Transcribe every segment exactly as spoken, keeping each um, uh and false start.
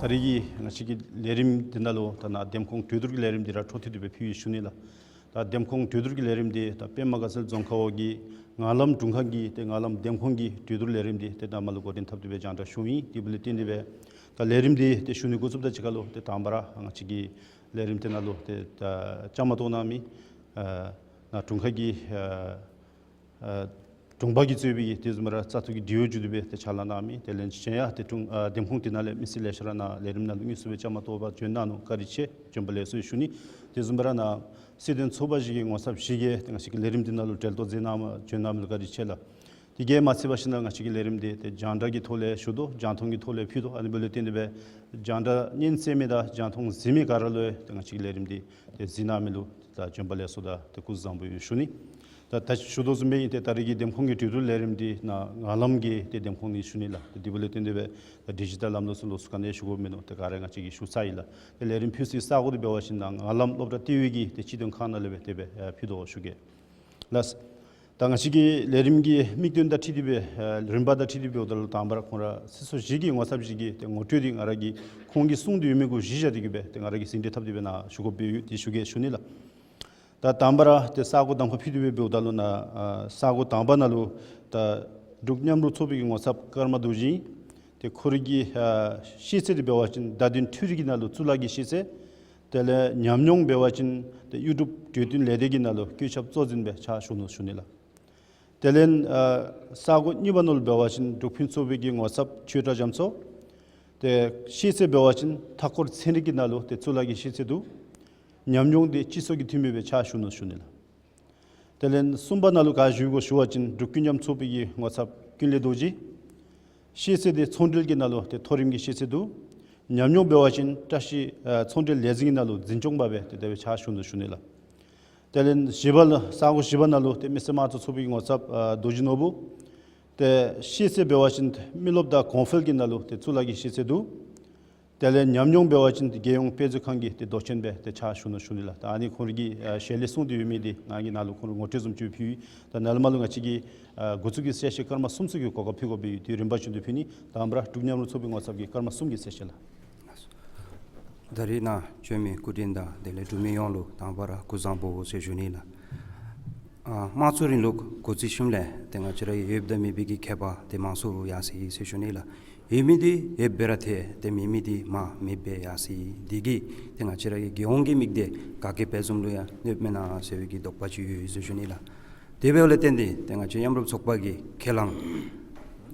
ད་རེས་ཀྱི་ང་བཅས་ཀྱི་ལས་རིམ་འདི་ནང་ལུ་ད་ནཱ་འདེམས་ཁོངས་གྲོས་བསྡུར་གྱི་ལས་རིམ་འདི་ར་འཕྲོ་མཐུད་དེ་སྦེ་ཕུལ་ཡི་ཞུ་ནི་ལགས། ད་འདེམས་ཁོངས་གྲོས་བསྡུར་གྱི་ལས་རིམ་འདི་ད་པདྨ་དགའ་ཚལ་རྫོང་ཁག་འོག་གི་ངང་ལམ་དྲུང་ཁག་གི་ཏེ་ངང་ལམ་འདེམས་ཁོངས་ཀྱི་གྲོས་བསྡུར་ལས་རིམ་འདི་ཏེ་ད་མ་ལུ་འགོ་འདྲེན་འཐབ་སྟེ་སྦེ་རྒྱང་བསྒྲགས་ཞུཝ་ཨིན། དེ་འབདཝ་ལས་བརྟེན་ཏེ་སྦེ་ད་ལས་རིམ་འདི་ཏེ་ཞུ་ནི་འགོ་བཙུགསཔ་དང་གཅིག་ཁར་ལུ་ཏེ་དང་པ་ར་ང་བཅས་ཀྱི་ལས་རིམ་འདི་ནང་ལུ་ཏེ་ད་བཅའ་མར་གཏོགས་གནང་མི་ཨ་ནཱ་དྲུང་ཁག་གི་ཨ་ཨ་དྲུང་པ་གིས་གཙོས་པའི་དེ་བཟུམ་ར་བཙག་འཐུ་གི་འབྲེལ་ཡོད་བརྒྱུད་དེ་སྦེ་ཏེ་ཕྱག་ལཱ་གནང་མི་དེ་ལས་གཞན་ཡང་ཏེ་དྲུང་ཨ་འདེམས་ཁོངས་དེ་ནང་ལས་མི་སེར་ལེ་ཤ་ར་ནཱ་ལས་རིམ་ནང་ལུ་དངོས་སུ་སྦེ་བཅའ་མར་གཏོགས་པར་བྱོན་གནང་ནུག། བཀའ་དྲིན་ཆེ། བྱོན་པ་ལེགས་སོ་ཞུ་ནི། དེ་བཟུམ་ར་ནཱ་སྲིད་དོན་ཚོགས་པ་བཞི་གི་ངོ་ཚབ་བཞི་གིས་ཏེ་ང་བཅས་ཀྱི་ལས་རིམ་འདི་ནང་ལུ་གྲལ་གཏོགས་མཛད་གནང་བྱོན་གནང་མི་ལུ་བཀའ་དྲིན་ཆེ་ལགས། དེ་གིས་མ་ཚད་པར་ཞིན་ན་ང་བཅས་ཀྱི་ལས་རིམ་འདི་ཏེ་རྒྱང་བསྒྲགས་ཀྱི་ཐོག་ལས་ཞུ་དོ། རྒྱང་མཐོང་གི་ཐོག་ལས་ཕུལ་དོ། ཨ་ནི་འབདཝ་ལས་བརྟེན་ཏེ་སྦེ་རྒྱང་བསྒྲགས་ཉན་གསན་མི་དང་རྒྱང་མཐོང་གཟིགས་མི་ག་ར་ལུ་ཡང་ཏེ་ང་བཅས་ཀྱི་ལས་རིམ་འདི་ཏེ་གཟིགས་གནང་མི་ལུ་ད་བྱོན་པ་ལེགས་སོ་དང་ཏེ་སྐུ་གཟུགས་བཟང་པོ་ཡོད་ཞུ་ནི། ད་ད་ཞུ་དོ་བཟུམ་སྦེ་ཨིན། ཏེ་ད་རེས་ཀྱི་འདེམས་ཁོངས་ཀྱི་གྲོས་བསྡུར་ལས་རིམ་འདི་ནཱ་ངང་ལམ་གྱི་ཏེ་འདེམས་ཁོངས་ནི་ཞུ་ནི་ལགས། ཏེ་དེ་འབདཝ་ལས་བརྟེན་ཏེ་སྦེ་ད་ཌི་ཇི་ཊལ་ལམ་ལུགས་ཚུ་ལུ་ཚུ་ག་ནི་ཞུ་དགོཔ་མིན་ནུག། ཏེ་ག་ར་ང་བཅས་ཀྱིས་ཞུ་ཚར་ཡི་ལགས། ཏེ་ལས་རིམ་ཕུལ་སའི་ས་གོ་འདི་འབད་བ་ཅིན་ནཱ་ངང་ལམ་སློབ་གྲྭ་ལྟེ་བའི་གི་ཏེ་སྤྱི་དོན་ཁང་ནང་ལས་སྦེ་ཏེ་སྦེ་ཨ་ཕུལ་དོ་ཞུ་གེ་ལགས། ད་ང་བཅས་ཀྱི་ལས་རིམ་གྱི་དམིགས་དོན་དང་འཁྲིལ་ཏེ་སྦེ་ཨ་རིམ་པ་དང་འཁྲིལ་ཏེ་འབདཝ་ད་ལུ་དང་པ་ར་ཁོང་ར་སྲིད་ཚོགས་བཞི་གི་ངོ་ཚབ་ཅིག་གིས་ཏེ་ངོ་སྤྲོད་འདི་ང་ར་གིས་ཁོང་གིས་གསུངས་ཏེ་ཡོད་མི་གུ་གཞི་བཞག་སྟེ་གི་སྦེ་ཏེ་ང་ར་གིས་ཟིན་བྲིས་འཐབ་སྟེ་སྦེ་ནཱ་ཞུ་དགོཔ་སྦེ་ཡོད། དེ་ཞུ་གེ་ཞུ་ནི་ལགས། ད་དང་པ་ར་ཏེ་ས་གོ་གདམ་ཁ་ཕུལ་ཏེ་སྦེ་འབདཝ་ད་ལུ་ནཱ་ཨ་ས་གོ་དང་པ་ནང་ལུ་ད་འབྲུག་མཉམ་རུབ་ཚོགས་པའི་གི་ངོ་ཚབ་ཀརྨ་རྡོ་རྗེ། ཏེ་ཁོ་རའི་གི་ཨ་ཤེས་ཚད་འདི་འབད་བ་ཅིན་བརྡ་དོན་འཕྲུལ་རིག་གི་ནང་ལུ་གཙུག་ལག་གི་ཤེས་ཚད། དེ་ལས་ཉམས་མྱོང་འབད་བ་ཅིན་ཏེ་གཡུ་འབྲུག་གྲོས་བསྟུན་ལས་སྡེ་གི་ནང་ལུ་བཀོད་ཁྱབ་གཙོ་འཛིན་སྦེ་ཕྱག་ཞུ་ནུག་ཞུ་ནི་ལགས། དེ་ལས་ཨ་ས་གོ་གཉིས་པ་ནང་ལུ་འབད་བ་ཅིན་འབྲུག་ཕུན་ཚོགས་པའི་གི་ངོ་ཚབ་ཆོས་གྲགས་རྒྱ་མཚོ། ཏེ་ཤེས་ཚད་འབད་བ་ཅིན་མཐའ་འཁོར་ཚན་རིག་གི་ནང་ལུ་ཏེ་གཙུག་ལག་གི་ཤེས་ཚད་འདུག། ཉམས་མྱོང་འདི་སྤྱི་ཚོགས་ཀྱི་འཐུས་མི་སྦེ་ཕྱག་ཞུ་ནུག་ཞུ་ནི་ལགས། དེ་ལས་གསུམ་པ་ནང་ལུ་ག་ཞུ་དགོ་ཞུ་བ་ཅིན་འབྲུག་ཀུན་མཉམ་ཚོགས་པའི་གི་ངོ་ཚབ་ཀུན་ལེགས་རྡོ་རྗེ། ཤེས་ཚད་འདི་ཚོང་འབྲེལ་གྱི་ནང་ལུ་ཏེ་མཐོ་རིམ་གྱི་ཤེས་ཚད་འདུག། ཉམས་མྱོང་འབད་བ་ཅིན་བཀྲ་ཤིས་ཨ་ཚོང་འབྲེལ་ལས་འཛིན་གྱི་ནང་ལུ་འཛིན་སྐྱོང་པ་སྦེ་ཏེ་དེ་སྦེ་ཕྱག་ཞུ་ནུག་ཞུ་ནི་ལགས། དེ་ལས་བཞི་པ་ལུ་ས་གོ་བཞི་པ་ནང་ལུ་ཏེ་མི་སེར་དམངས་གཙོ་ཚོགས་པའི་ངོ་ཚབ་ཨ་རྡོ་རྗེ་ནོར་བུ། ཏེ་ཤེས་ཚད་འབད་བ་ཅིན་མི་རློབས་དང་གོང་འཕེལ་གྱི་ནང་ལུ་ཏེ་གཙུག་ལག་གི་ཤེས་ཚད་འདུག། དེ་ལས་ཉམས་མྱོང་འབད་བ་ཅིན་ཏེ་རྒྱལ་ཡོངས་དཔེ་མཛོད་ཁང་གི་ཏེ་མདོ་ཆེན་སྦེ་ཏེ་ཕྱག་ཞུ་ནུག་ཞུ་ནི་ལགས། ད་ཨ་ནི་ཁོང་རའི་གི་ཨ་ཞལ་ལས་གསུངས་ཏེ་ཡོད་མི་འདི་ང་གིས་ནཱ་ལུ་ཁོང་ར་ངོ་སྤྲོད་བཟུམ་ཅིག་ཕུལ་ཡི། ད་ནཱ་ལས་མར་ལུ་ང་བཅས་ཀྱི་ཨ་འགོ་བཙུགས་ཀྱི་གསལ་བཤད་སྐར་མ་གསུམ་ཚུ་གི་གོ་སྐབས་ཕུལ་དགོཔ་སྦེ་ཡོད། དེ་རིམ་པ་བཞིན་དུ་ཕུལ་ནི། དང་པ་ར་འབྲུག་མཉམ་རུབ་ཚོགས་པའི་ངོ་ཚབ་ཀྱིས་སྐར་མ་གསུམ་གྱི་གསལ་བཤད་ལགས། ད་རིས་ནཱ་བྱོན་མི་སྐུ་མགྲོན་དང་དེ་ལས་འབྲུག་མི་ཡོངས་ལུ་དང་པ་ར་སྐུ་གཟུགས་བཟང་པོ་ཟེར་ཞུ་ནི་ལགས། ཨ་དམངས་གཙོའི་རིང་ལུགས་འགོ་བཙུགས་ཞིནམ་ལས་ཏེ་ང་བཅས་ར་གི་ཡོདཔ་དང་མེད་པའི་གི་ཁྱད་པར་འདི་མང་སུ་ཡར་སོ་ཡི་ཟེར་ཞུ་ནི་ལགས། ཡོད་མི་འདི་ཡོདཔ་སྦེ་ར་ཐལ། ཏེ་མེད་མི་འདི་མར་མེདཔ་སྦེ་ཡར་སོ་ཡི། འདི་གིས་ཏེ་ང་བཅས་ར་གི་རྒྱལ་ཡོངས་ཀྱི་མིག་འདི་དགའ་སྐྱིད་དཔལ་འཛོམས་ལུ་ཡང་གནོདཔ་མེན་ན་ཟེར་བའི་གི་དོགས་པ་ཅིག་ཡོད་ཟེར་ཞུ་ནི་ལགས། དེ་འབདཝ་ལས་བརྟེན་ཏེ་ཏེ་ང་བཅས་མཉམ་རུབ་ཚོགས་པ་གི་ཁས་བླངས་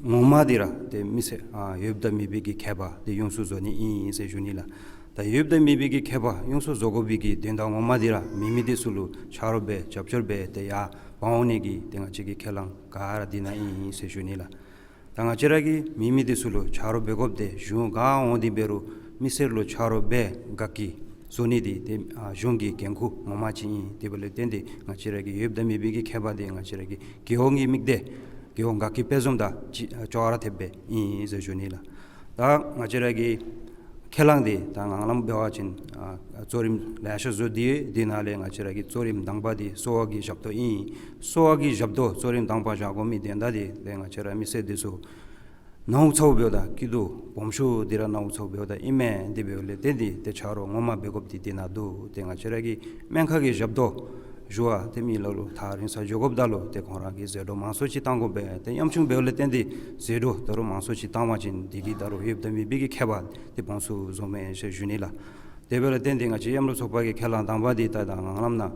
ངོ་མ་འདི་ར་ཏེ་མི་སེར་ཨ་ཡོདཔ་དང་མེད་པའི་གི་ཁྱད་པར་འདི་ཡོངས་སུ་བཟོ་ནི་ཨིན་ཟེར་ཞུ་ནི་ལགས། ད་ཡོདཔ་དང་མེད་པའི་གི་ཁྱད་པར་ཡོངས་སུ་བཟོ་དགོ་པའི་གི་དོན་དག་ངོ་མ་འདི་ར་མེད་མི་འདི་ཚུ་ལུ་ཆ་རོགས་འབད་རྒྱབ་སྐྱོར་འབད་ཏེ་ཡར་འབག་འོང་ནི་གི་ཏེ་ང་བཅས་ཀྱི་ཁས་བླངས་ག་ར་འདི་ནང་ཨིན་ཟེར་ཞུ་ནི་ལགས། ད་ང་བཅས་ར་གིས་མེད་མི་འདི་ཚུ་ལུ་ཆ་རོགས་འབད་དགོཔ་འདི་གཞུང་ག་འོང་སྟེ་འབད་རུང་མི་སེར་ལུ་ཆ་རོགས་འབད་དགའ་སྐྱིད་བཟོ་ནི་འདི་ཏེ་ཨ་གཞུང་གི་འགན་ཁུར་ངོ་མ་ཅིག་ཨིན། དེ་འབདཝ་ལས་བརྟེན་ཏེ་ང་བཅས་ར་གི་ཡོདཔ་དང་མེད་པའི་གི་ཁྱད་པར་འདི་ང་བཅས་ར་གི་རྒྱལ་ཡོངས་ཀྱི་མིག་འདི་རྒྱལ་ཡོངས་དགའ་སྐྱིད་དཔལ་འཛོམས་དང་ཅི་ཨ་ཅོག་ར་འཐདཔ་སྦེ་ཨིན་ཟེར་ཞུ་ནི་ལགས། ད་ང་བཅས་ར་གི་ཁས་བླངས་འདི་ད་ངང་ལམ་འབད་བ་ཅིན་ཨ་གཙོ་རིམ་ལེ་ཤ་བཟོ་སྟེ་ཡོད། དེ་ནང་ལས་ང་བཅས་ར་གི་གཙོ་རིམ་དང་པ་འདི་གསོ་བ་གི་ཞབས་ཏོག་ཨིན། གསོ་བ་གི་ཞབས་ཏོག་གཙོ་རིམ་དང་པ་བཞག་དགོ་མི་དོན་དག་འདི་ཏེ་ང་བཅས་ར་མི་སེར་འདི་ཚུ་ནཝ་ཚཝ་འབདཝ་ད་སྐྱིད་སྡུག་སྦོམ་ཤོས་འདི་ར་ནཝ་ཚཝ་འབདཝ་ད་ཨིན་མས། དེ་འབདཝ་ལས་བརྟེན་ཏེ་ཏེ་ཆ་རོགས་ངོ་མ་འབད་དགོཔ་འདི་འདི་ནང་འདུག། ཏེ་ང་བཅས་ར་གི་སྨན་ཁང་གི་ཞབས་ཏོག་ཞུ་བར་ཏེ་མི་ལ་ལུ་ཐག་རིང་སར་འགྱོ་དགོཔ་ད་ལུ་ཏེ་ཁོང་ར་གིས་ཟད་འགྲོ་མང་སུ་ཅིག་བཏང་དགོ་པས། ཏེ་ཉམ་ཆུང་འབདཝ་ལས་བརྟེན་ཏེ་ཟད་འགྲོ་ད་རུང་མང་སུ་ཅིག་བཏང་བ་ཅིན་འདི་གིས་ད་རུང་ཡོདཔ་དང་མེད་པའི་གི་ཁྱད་པར་འདི་སྦོམ་སུ་བཟོཝ་མས་ཟེར་ཞུ་ནི་ལགས། དེ་འབདཝ་ལས་བརྟེན་ཏེ་ང་བཅས་མཉམ་རུབ་ཚོགས་པ་གི་ཁས་བླངས་དང་པ་འདི་ད་ད་ངང་ལམ་ནང་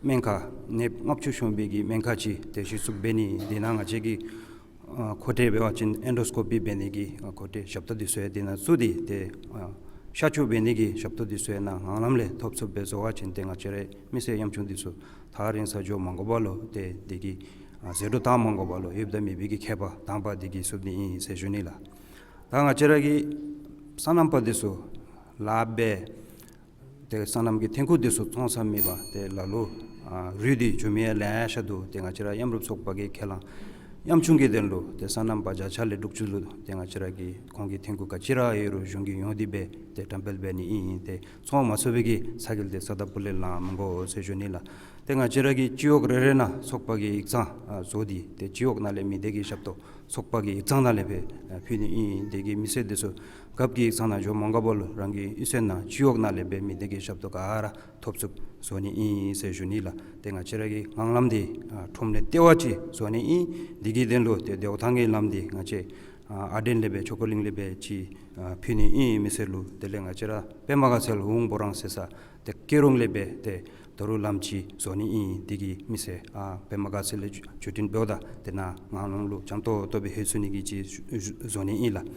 སྨན་ཁང་ནདཔ་ལྔ་བཅུ་ཤོང་བའི་གི་སྨན་ཁང་ཅིག་ཏེ་གཞི་བཙུགས་འབད་ནི། དེ་ནང་ང་བཅས་ཀྱི་ཨ་མཁོ་སྤྲོད་འབད་བ་ཅིན་ཨེན་ཌོ་སི་ཀོ་པི་འབད་ནི་གི་ཨ་མཁོ་སྤྲོད་ཞབས་ཏོག་འདི་ཚུ་ཡང་དེ་ནང་བཙུགས་ཏེ་ཏེ་ཨ་གཤག་བཅོས་འབད་ནི་གི་ཞབས་ཏོག་འདི་ཚུ་ཡང་ནཱ་ངང་ལམ་ལས་ཐོབ་ཚུགསཔ་སྦེ་བཟོ་བ་ཅིན་ཏེ་ང་བཅས་རའི་མི་སེར་ཉམ་ཆུང་འདི་ཚུ་ཐག་རིང་སར་འགྱོ་མ་དགོ་པར་ལུ་ཏེ་འདི་གིས་ཨ་ཟད་འགྲོ་བཏང་མ་དགོ་པར་ལུ་ཡོདཔ་དང་མེད་པའི་གི་ཁྱད་པར་དང་པ་འདི་གིས་བསུབ་ནི་ཨིན་ཟེར་ཞུ་ནི་ལགས། ད་ང་བཅས་ར་གི་སོ་ནམ་པ་འདི་ཚུ་ལཱ་འབད་ཏེ་སོ་ནམ་གྱི་ཐོན་ཁུངས་འདི་ཚུ་བཙོང་ས་མེད་པར་ཏེ་ལ་ལུ་ཨ་རུལ་ཏེ་འགྱོ་མི་ཡང་ལེ་ཤ་འདུག། ཏེ་ང་བཅས་ར་མཉམ་རུབ་ཚོགས་པ་གི་ཁས་བླངས་ཉམ་ཆུང་གི་དོན་ལུ་ཏེ་སོ་ནམ་པ་བརྒྱ་ཆ་ལས་དྲུག་ཅུ་ལུ་ཏེ་ང་བཅས་ར་གི་ཁོང་གི་ཐོན་ཁུངས་ག་ཅི་ར་ཡོད་རུང་གཞུང་གིས་ཡོང་སྟེ་སྦེ་ཏེ་བཀྲམ་སྤེལ་འབད་ནི་ཨིན། ཏེ་བཙོང་མ་ཚུགས་པའི་གི་ས་གོ་འདི་ས་བདག་པོ་ལས་ལེན་མི་དགོ་ཟེར་ཞུ་ནི་ལགས། ཏེ་ང་བཅས་ར་གི་སྤྱི་འོག་རེ་རེ་ནང་ཚོགས་པ་གི་ཡིག་ཚང་ཨ་བཟོ་སྟེ་ཏེ་སྤྱི་འོག་ནང་ལས་མི་སྡེ་གི་ཞབས་ཏོག་ཚོགས་པ་གི་ཡིག་ཚང་ནང་ལས་སྦེ་ཨ་ཕུལ་ནི་ཨིན། དེ་གིས་མི་སེར་འདི་ཚུ་ སྐབས་ཀྱི་ཡིག་ཚང་ནང་འགྱོ་མ་དགོ་པར་ལུ་རང་གི་གཡུས་ཚན་ནང་སྤྱི་འོག་ནང་ལས་སྦེ་མི་སྡེ་གི་ཞབས་ཏོག་ག་ར་ཐོབ་ཚུགསཔ་བཟོ་ནི་ཨིན་ཟེར་ཞུ་ནི་ལགས། ཏེ་ང་བཅས་ར་གི་ངང་ལམ་འདི་ཨ་ཁྲོམ་ལས་ལྟེ་བ་ཅིག་བཟོ་ནི་ཨིན། དེ་གི་དོན་ལུ་ཏེ་ཏེའོ་ཐང་གི་ལམ་འདི་ང་བཅས་ཨ་ཨ་དྲན་ལས་སྦེ་ཆོས་འཁོར་གླིང་ལས་སྦེ་ཅིག་ཨ་ཕུལ་ནི་ཨིན་མི་སེར་ལུ། དེ་ལས་ང་བཅས་ར་པདྨ་དགའ་ཚལ་ཧཱུྃ་འབོ་རང་ཟེར་ས་ཏེ་སྐྱེ་རུང་ལས་སྦེ་ཏེ་ད་རུང་ལམ་ཅིག་བཟོ་ནི་ཨིན། དེ་གིས་མི་སེར་ཨ་པདྨ་དགའ་ཚལ་ལས་བརྒྱུད་འཕྲིན་འབདཝ་ད་ཏེ་ནཱ་ངང་ལམ་ལུ་འཇམ་ཏོང་ཏོ་སྦེ་ལྷོད་ཚུགས་ནི་གི་ཅིག་བཟོ་ནི་ཨིན་ལགས།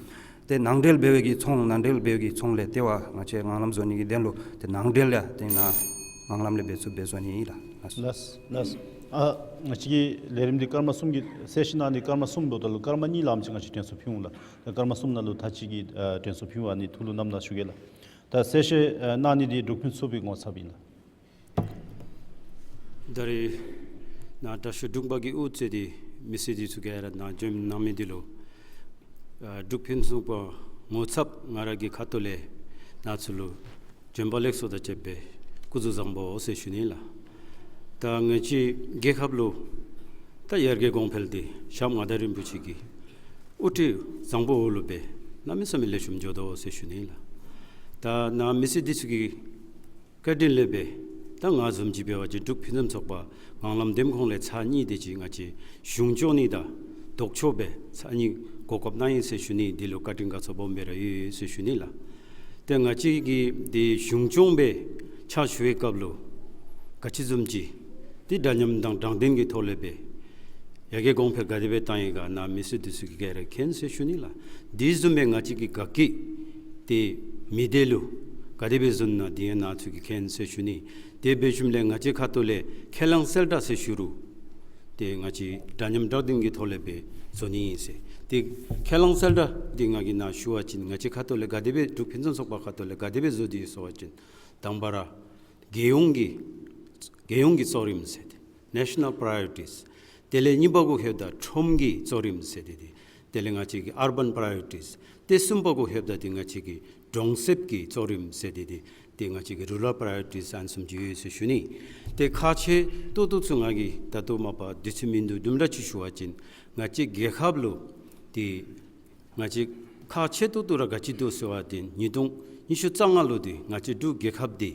ཏེ་ནང་འབྲེལ་འབད་བའི་གི་ཚོང་ནང་འབྲེལ་འབད་བའི་གི་ཚོང་ལས་ལྟེ་བ་ང་བཅས་ངང་ལམ་བཟོ་ནི་གི་དོན་ལུ་ཏེ་ནང་འབྲེལ་ཡང་ཏེ་ནཱ་ངང་ལམ་ལས་འབད་ཚུགསཔ་སྦེ་བཟོ་ནི་ཨིན་ལགས། ལགས་སོ། ལགས་སོ། ཨ་ང་བཅས་ཀྱི་ལས་རིམ་འདི་སྐར་མ་གསུམ་གྱི་གསལ་བཤད་གནང་ནི་སྐར་མ་གསུམ་ལུ་ད་ལུ་སྐར་མ་གཉིས་ལངམ་ཅིག་ང་བཅས་དྲན་གསོ་ཕུལ་འོང་ལགས། ད་སྐར་མ་གསུམ་ནང་ལུ་ད་ཅི་གི་ཨ་དྲན་གསོ་ཕུལ་བ་ཨ་ནི་ཐུགས་ལུ་བསྣམ་གནང་ཞུ་གེ་ལགས། ད་གསལ་བཤད་ཨ་གནང་ནི་འདི་འབྲུག་ཕུན་ཚོགས་པའི་ངོ་ཚབ་ཨིན་ལགས། ད་རེས་ནཱ་དྲག་ཤོས་འབྲུག་པ་གིས་དབུ་བཙུགས་ཏེ་མི་སེར་འདི་ཚུ་ག་ར་ནཱ་བྱོན་གནང་མི་འདི་ལུ་ཨ་འབྲུག་ཕུན་ཚོགས་པ་ངོ་ཚབ་ང་ར་གི་ཁ་ཐུག་ལས་ནཱ་ཚུ་ལུ་བྱོན་པ་ལེགས་སོ་དང་བཅས་པའི་སྐུ་གཟུགས་བཟང་པོ་ཟེར་ཞུ་ནི་ལགས། ད་ང་བཅས་རྒྱལ་ཁབ་ལུ་ད་ཡར་རྒྱས་གོང་འཕེལ་འདི་ཞབས་མངའ་བདག་རིན་པོ་ཆེ་གི་དབུ་ཁྲིད་བཟང་པོ་འོག་ལུ་སྦེ་གནམ་མེད་ས་མེད་ལེགས་ཤོམ་འགྱོ་དོ་ཟེར་ཞུ་ནི་ལགས། ད་ནཱ་མི་སེར་འདི་ཚུ་གི་བཀའ་དྲིན་ལས་སྦེ་ད་ང་བཟུམ་ཅིག་འབད་བ་ཅིན་འབྲུག་ཕུན་སུམ་ཚོགས་པ་ངང་ལམ་འདེམས་ཁོངས་ལས་ཚར་གཉིས་དེ་ཅིག་ང་བཅས་གཞུང་སྐྱོང་ནི་དང་ལྡོག་ཕྱོགས་སྦེ་ཚར་གཉིས་གོ་སྐབས་གནང་ཡི་ཟེར་ཞུ་ནི། འདི་ལུ་བཀའ་དྲིན་དགའ་ཚོར་སྦོམ་སྦེ་ར་ཡོད་ཟེར་ཞུ་ནི་ལགས། ཏེ་ང་བཅས་ཀྱིས་འདི་གཞུང་སྐྱོང་སྦེ་ཕྱག་ཞུ་བའི་སྐབས་ལུ་ག་ཅི་བཟུམ་ཅིག་འདི་འདྲ་མཉམ་དང་དྲང་བདེན་གྱི་ཐོག་ལས་སྦེ་ཡར་རྒྱས་གོང་འཕེལ་ག་དེ་སྦེ་བཏང་ཡི་ག་ནཱ་མི་སེར་འདི་ཚུ་གིས་ག་ར་མཁྱེན་ཟེར་ཞུ་ནི་ལགས། འདི་བཟུམ་སྦེ་ང་བཅས་ཀྱི་དགའ་སྐྱིད་འདི་མི་སྡེ་ལུ་ག་དེ་སྦེ་བཟོ་ནི་ཨིན་ན་འདི་ཡང་ནཱ་ཚུ་གིས་མཁྱེན་ཟེར་ཞུ་ནི། དེ་འབད་ཞིནམ་ལས་ང་བཅས་ཁ་ཐུག་ལས་ཁས་བླངས་གསལ་བསྒྲགས་ཟེར་ཞུ་རུང་ཏེ་ང་བཅས་འདྲ་མཉམ་དྲང་བདེན་གྱི་ཐོག་ལས་སྦེ་བཟོ་ནི་ཨིན་ཟེར། ཏེ་ཁས་བླངས་གསལ་བསྒྲགས་འདི་ང་གིས་ནཱ་ཞུ་བ་ཅིན་ང་བཅས་ཁ་ཐུག་ལས་ག་དེ་སྦེ་འབྲུག་ཕུན་སུམ་ཚོགས་པ་ཁ་ཐུག་ལས་ག་དེ་སྦེ་བཟོ་དོ་ཡོད་ཟེར་བ་ཅིན་དང་པ་ར་རྒྱལ་ཡོངས་ཀྱི་རྒྱལ་ཡོངས་ཀྱི་གཙོ་རིམ་ཟེར་ཏེ་National Priorities། དེ་ལས་གཉིས་པ་གུ་ལྷོདཔ་ད་ཁྲོམ་གྱི་གཙོ་རིམ་ཟེར་ཏེ་དེ། དེ་ལས་ང་བཅས་ཀྱི་Urban Priorities། ཏེ་གསུམ་པ་གུ་ལྷོདཔ་ད་དེ་ང་བཅས་ཀྱི་གྲོང་གསེབ་ཀྱི་གཙོ་རིམ་ཟེར་ཏེ་དེ། ཏེ་ང་བཅས་ཀྱི་Rural Priorities ཨ་ནི་བཟུམ་ཅིག་ཡོད་ཟེར་ཞུ་ནི། ཏེ་ཁག་ཆེ་ཏོག་ཏོ་ཚུ་ང་གིས་ད་ལྟོ་མ་པ་དུས་ཚོད་མིན་འདུག། དུམ་གྲ་ཅིག་ཞུ་བ་ཅིན་ང་བཅས་རྒྱལ་ཁབ་ལུ་ཏེ་ང་བཅས་ཁག་ཆེ་ཏོག་ཏོ་ར་ག་ཅི་འདུག་ཟེར་བ་ཅིན་ཉིས་སྟོང་ཉི་ཤུ་རྩ་ལྔ་ལུ་ཏེ་ང་བཅས་འབྲུག་རྒྱལ་ཁབ་འདི་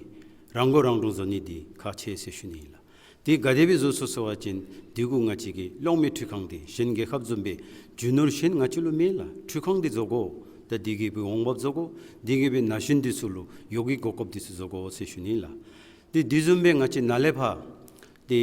རང་མགོ་རང་འདྲོངས་བཟོ་ནི་འདི་ཁག་ཆེ་ཟེར་ཞུ་ནི་ཨིན་ལགས། དེ་ག་དེ་སྦེ་བཟོ་ཚུགས་ཟེར་བ་ཅིན་དེ་གུ་ང་བཅས་ཀྱི་གློག་མེ་འཕྲུལ་ཁང་འདི་གཞན་རྒྱལ་ཁབ་བཟུམ་སྦེ་རྒྱུ་ནོར་གཞན་ང་བཅས་ལུ་མེད་ལགས། འཕྲུལ་ཁང་འདི་བཟོ་དགོ། ད་དེ་གིས་སྦེ་འོང་འབབ་བཟོ་དགོ། དེ་གིས་སྦེ་ན་གཞོན་འདི་ཚུ་ལུ་ཡོད་ཀྱི་གོ་སྐབས་འདི་ཚུ་བཟོ་དགོ་ཟེར་ཞུ་ནི་ལགས། དེ་དེ་བཟུམ་སྦེ་ང་བཅས་ནཱ་ལས་ཕར་ཏེ་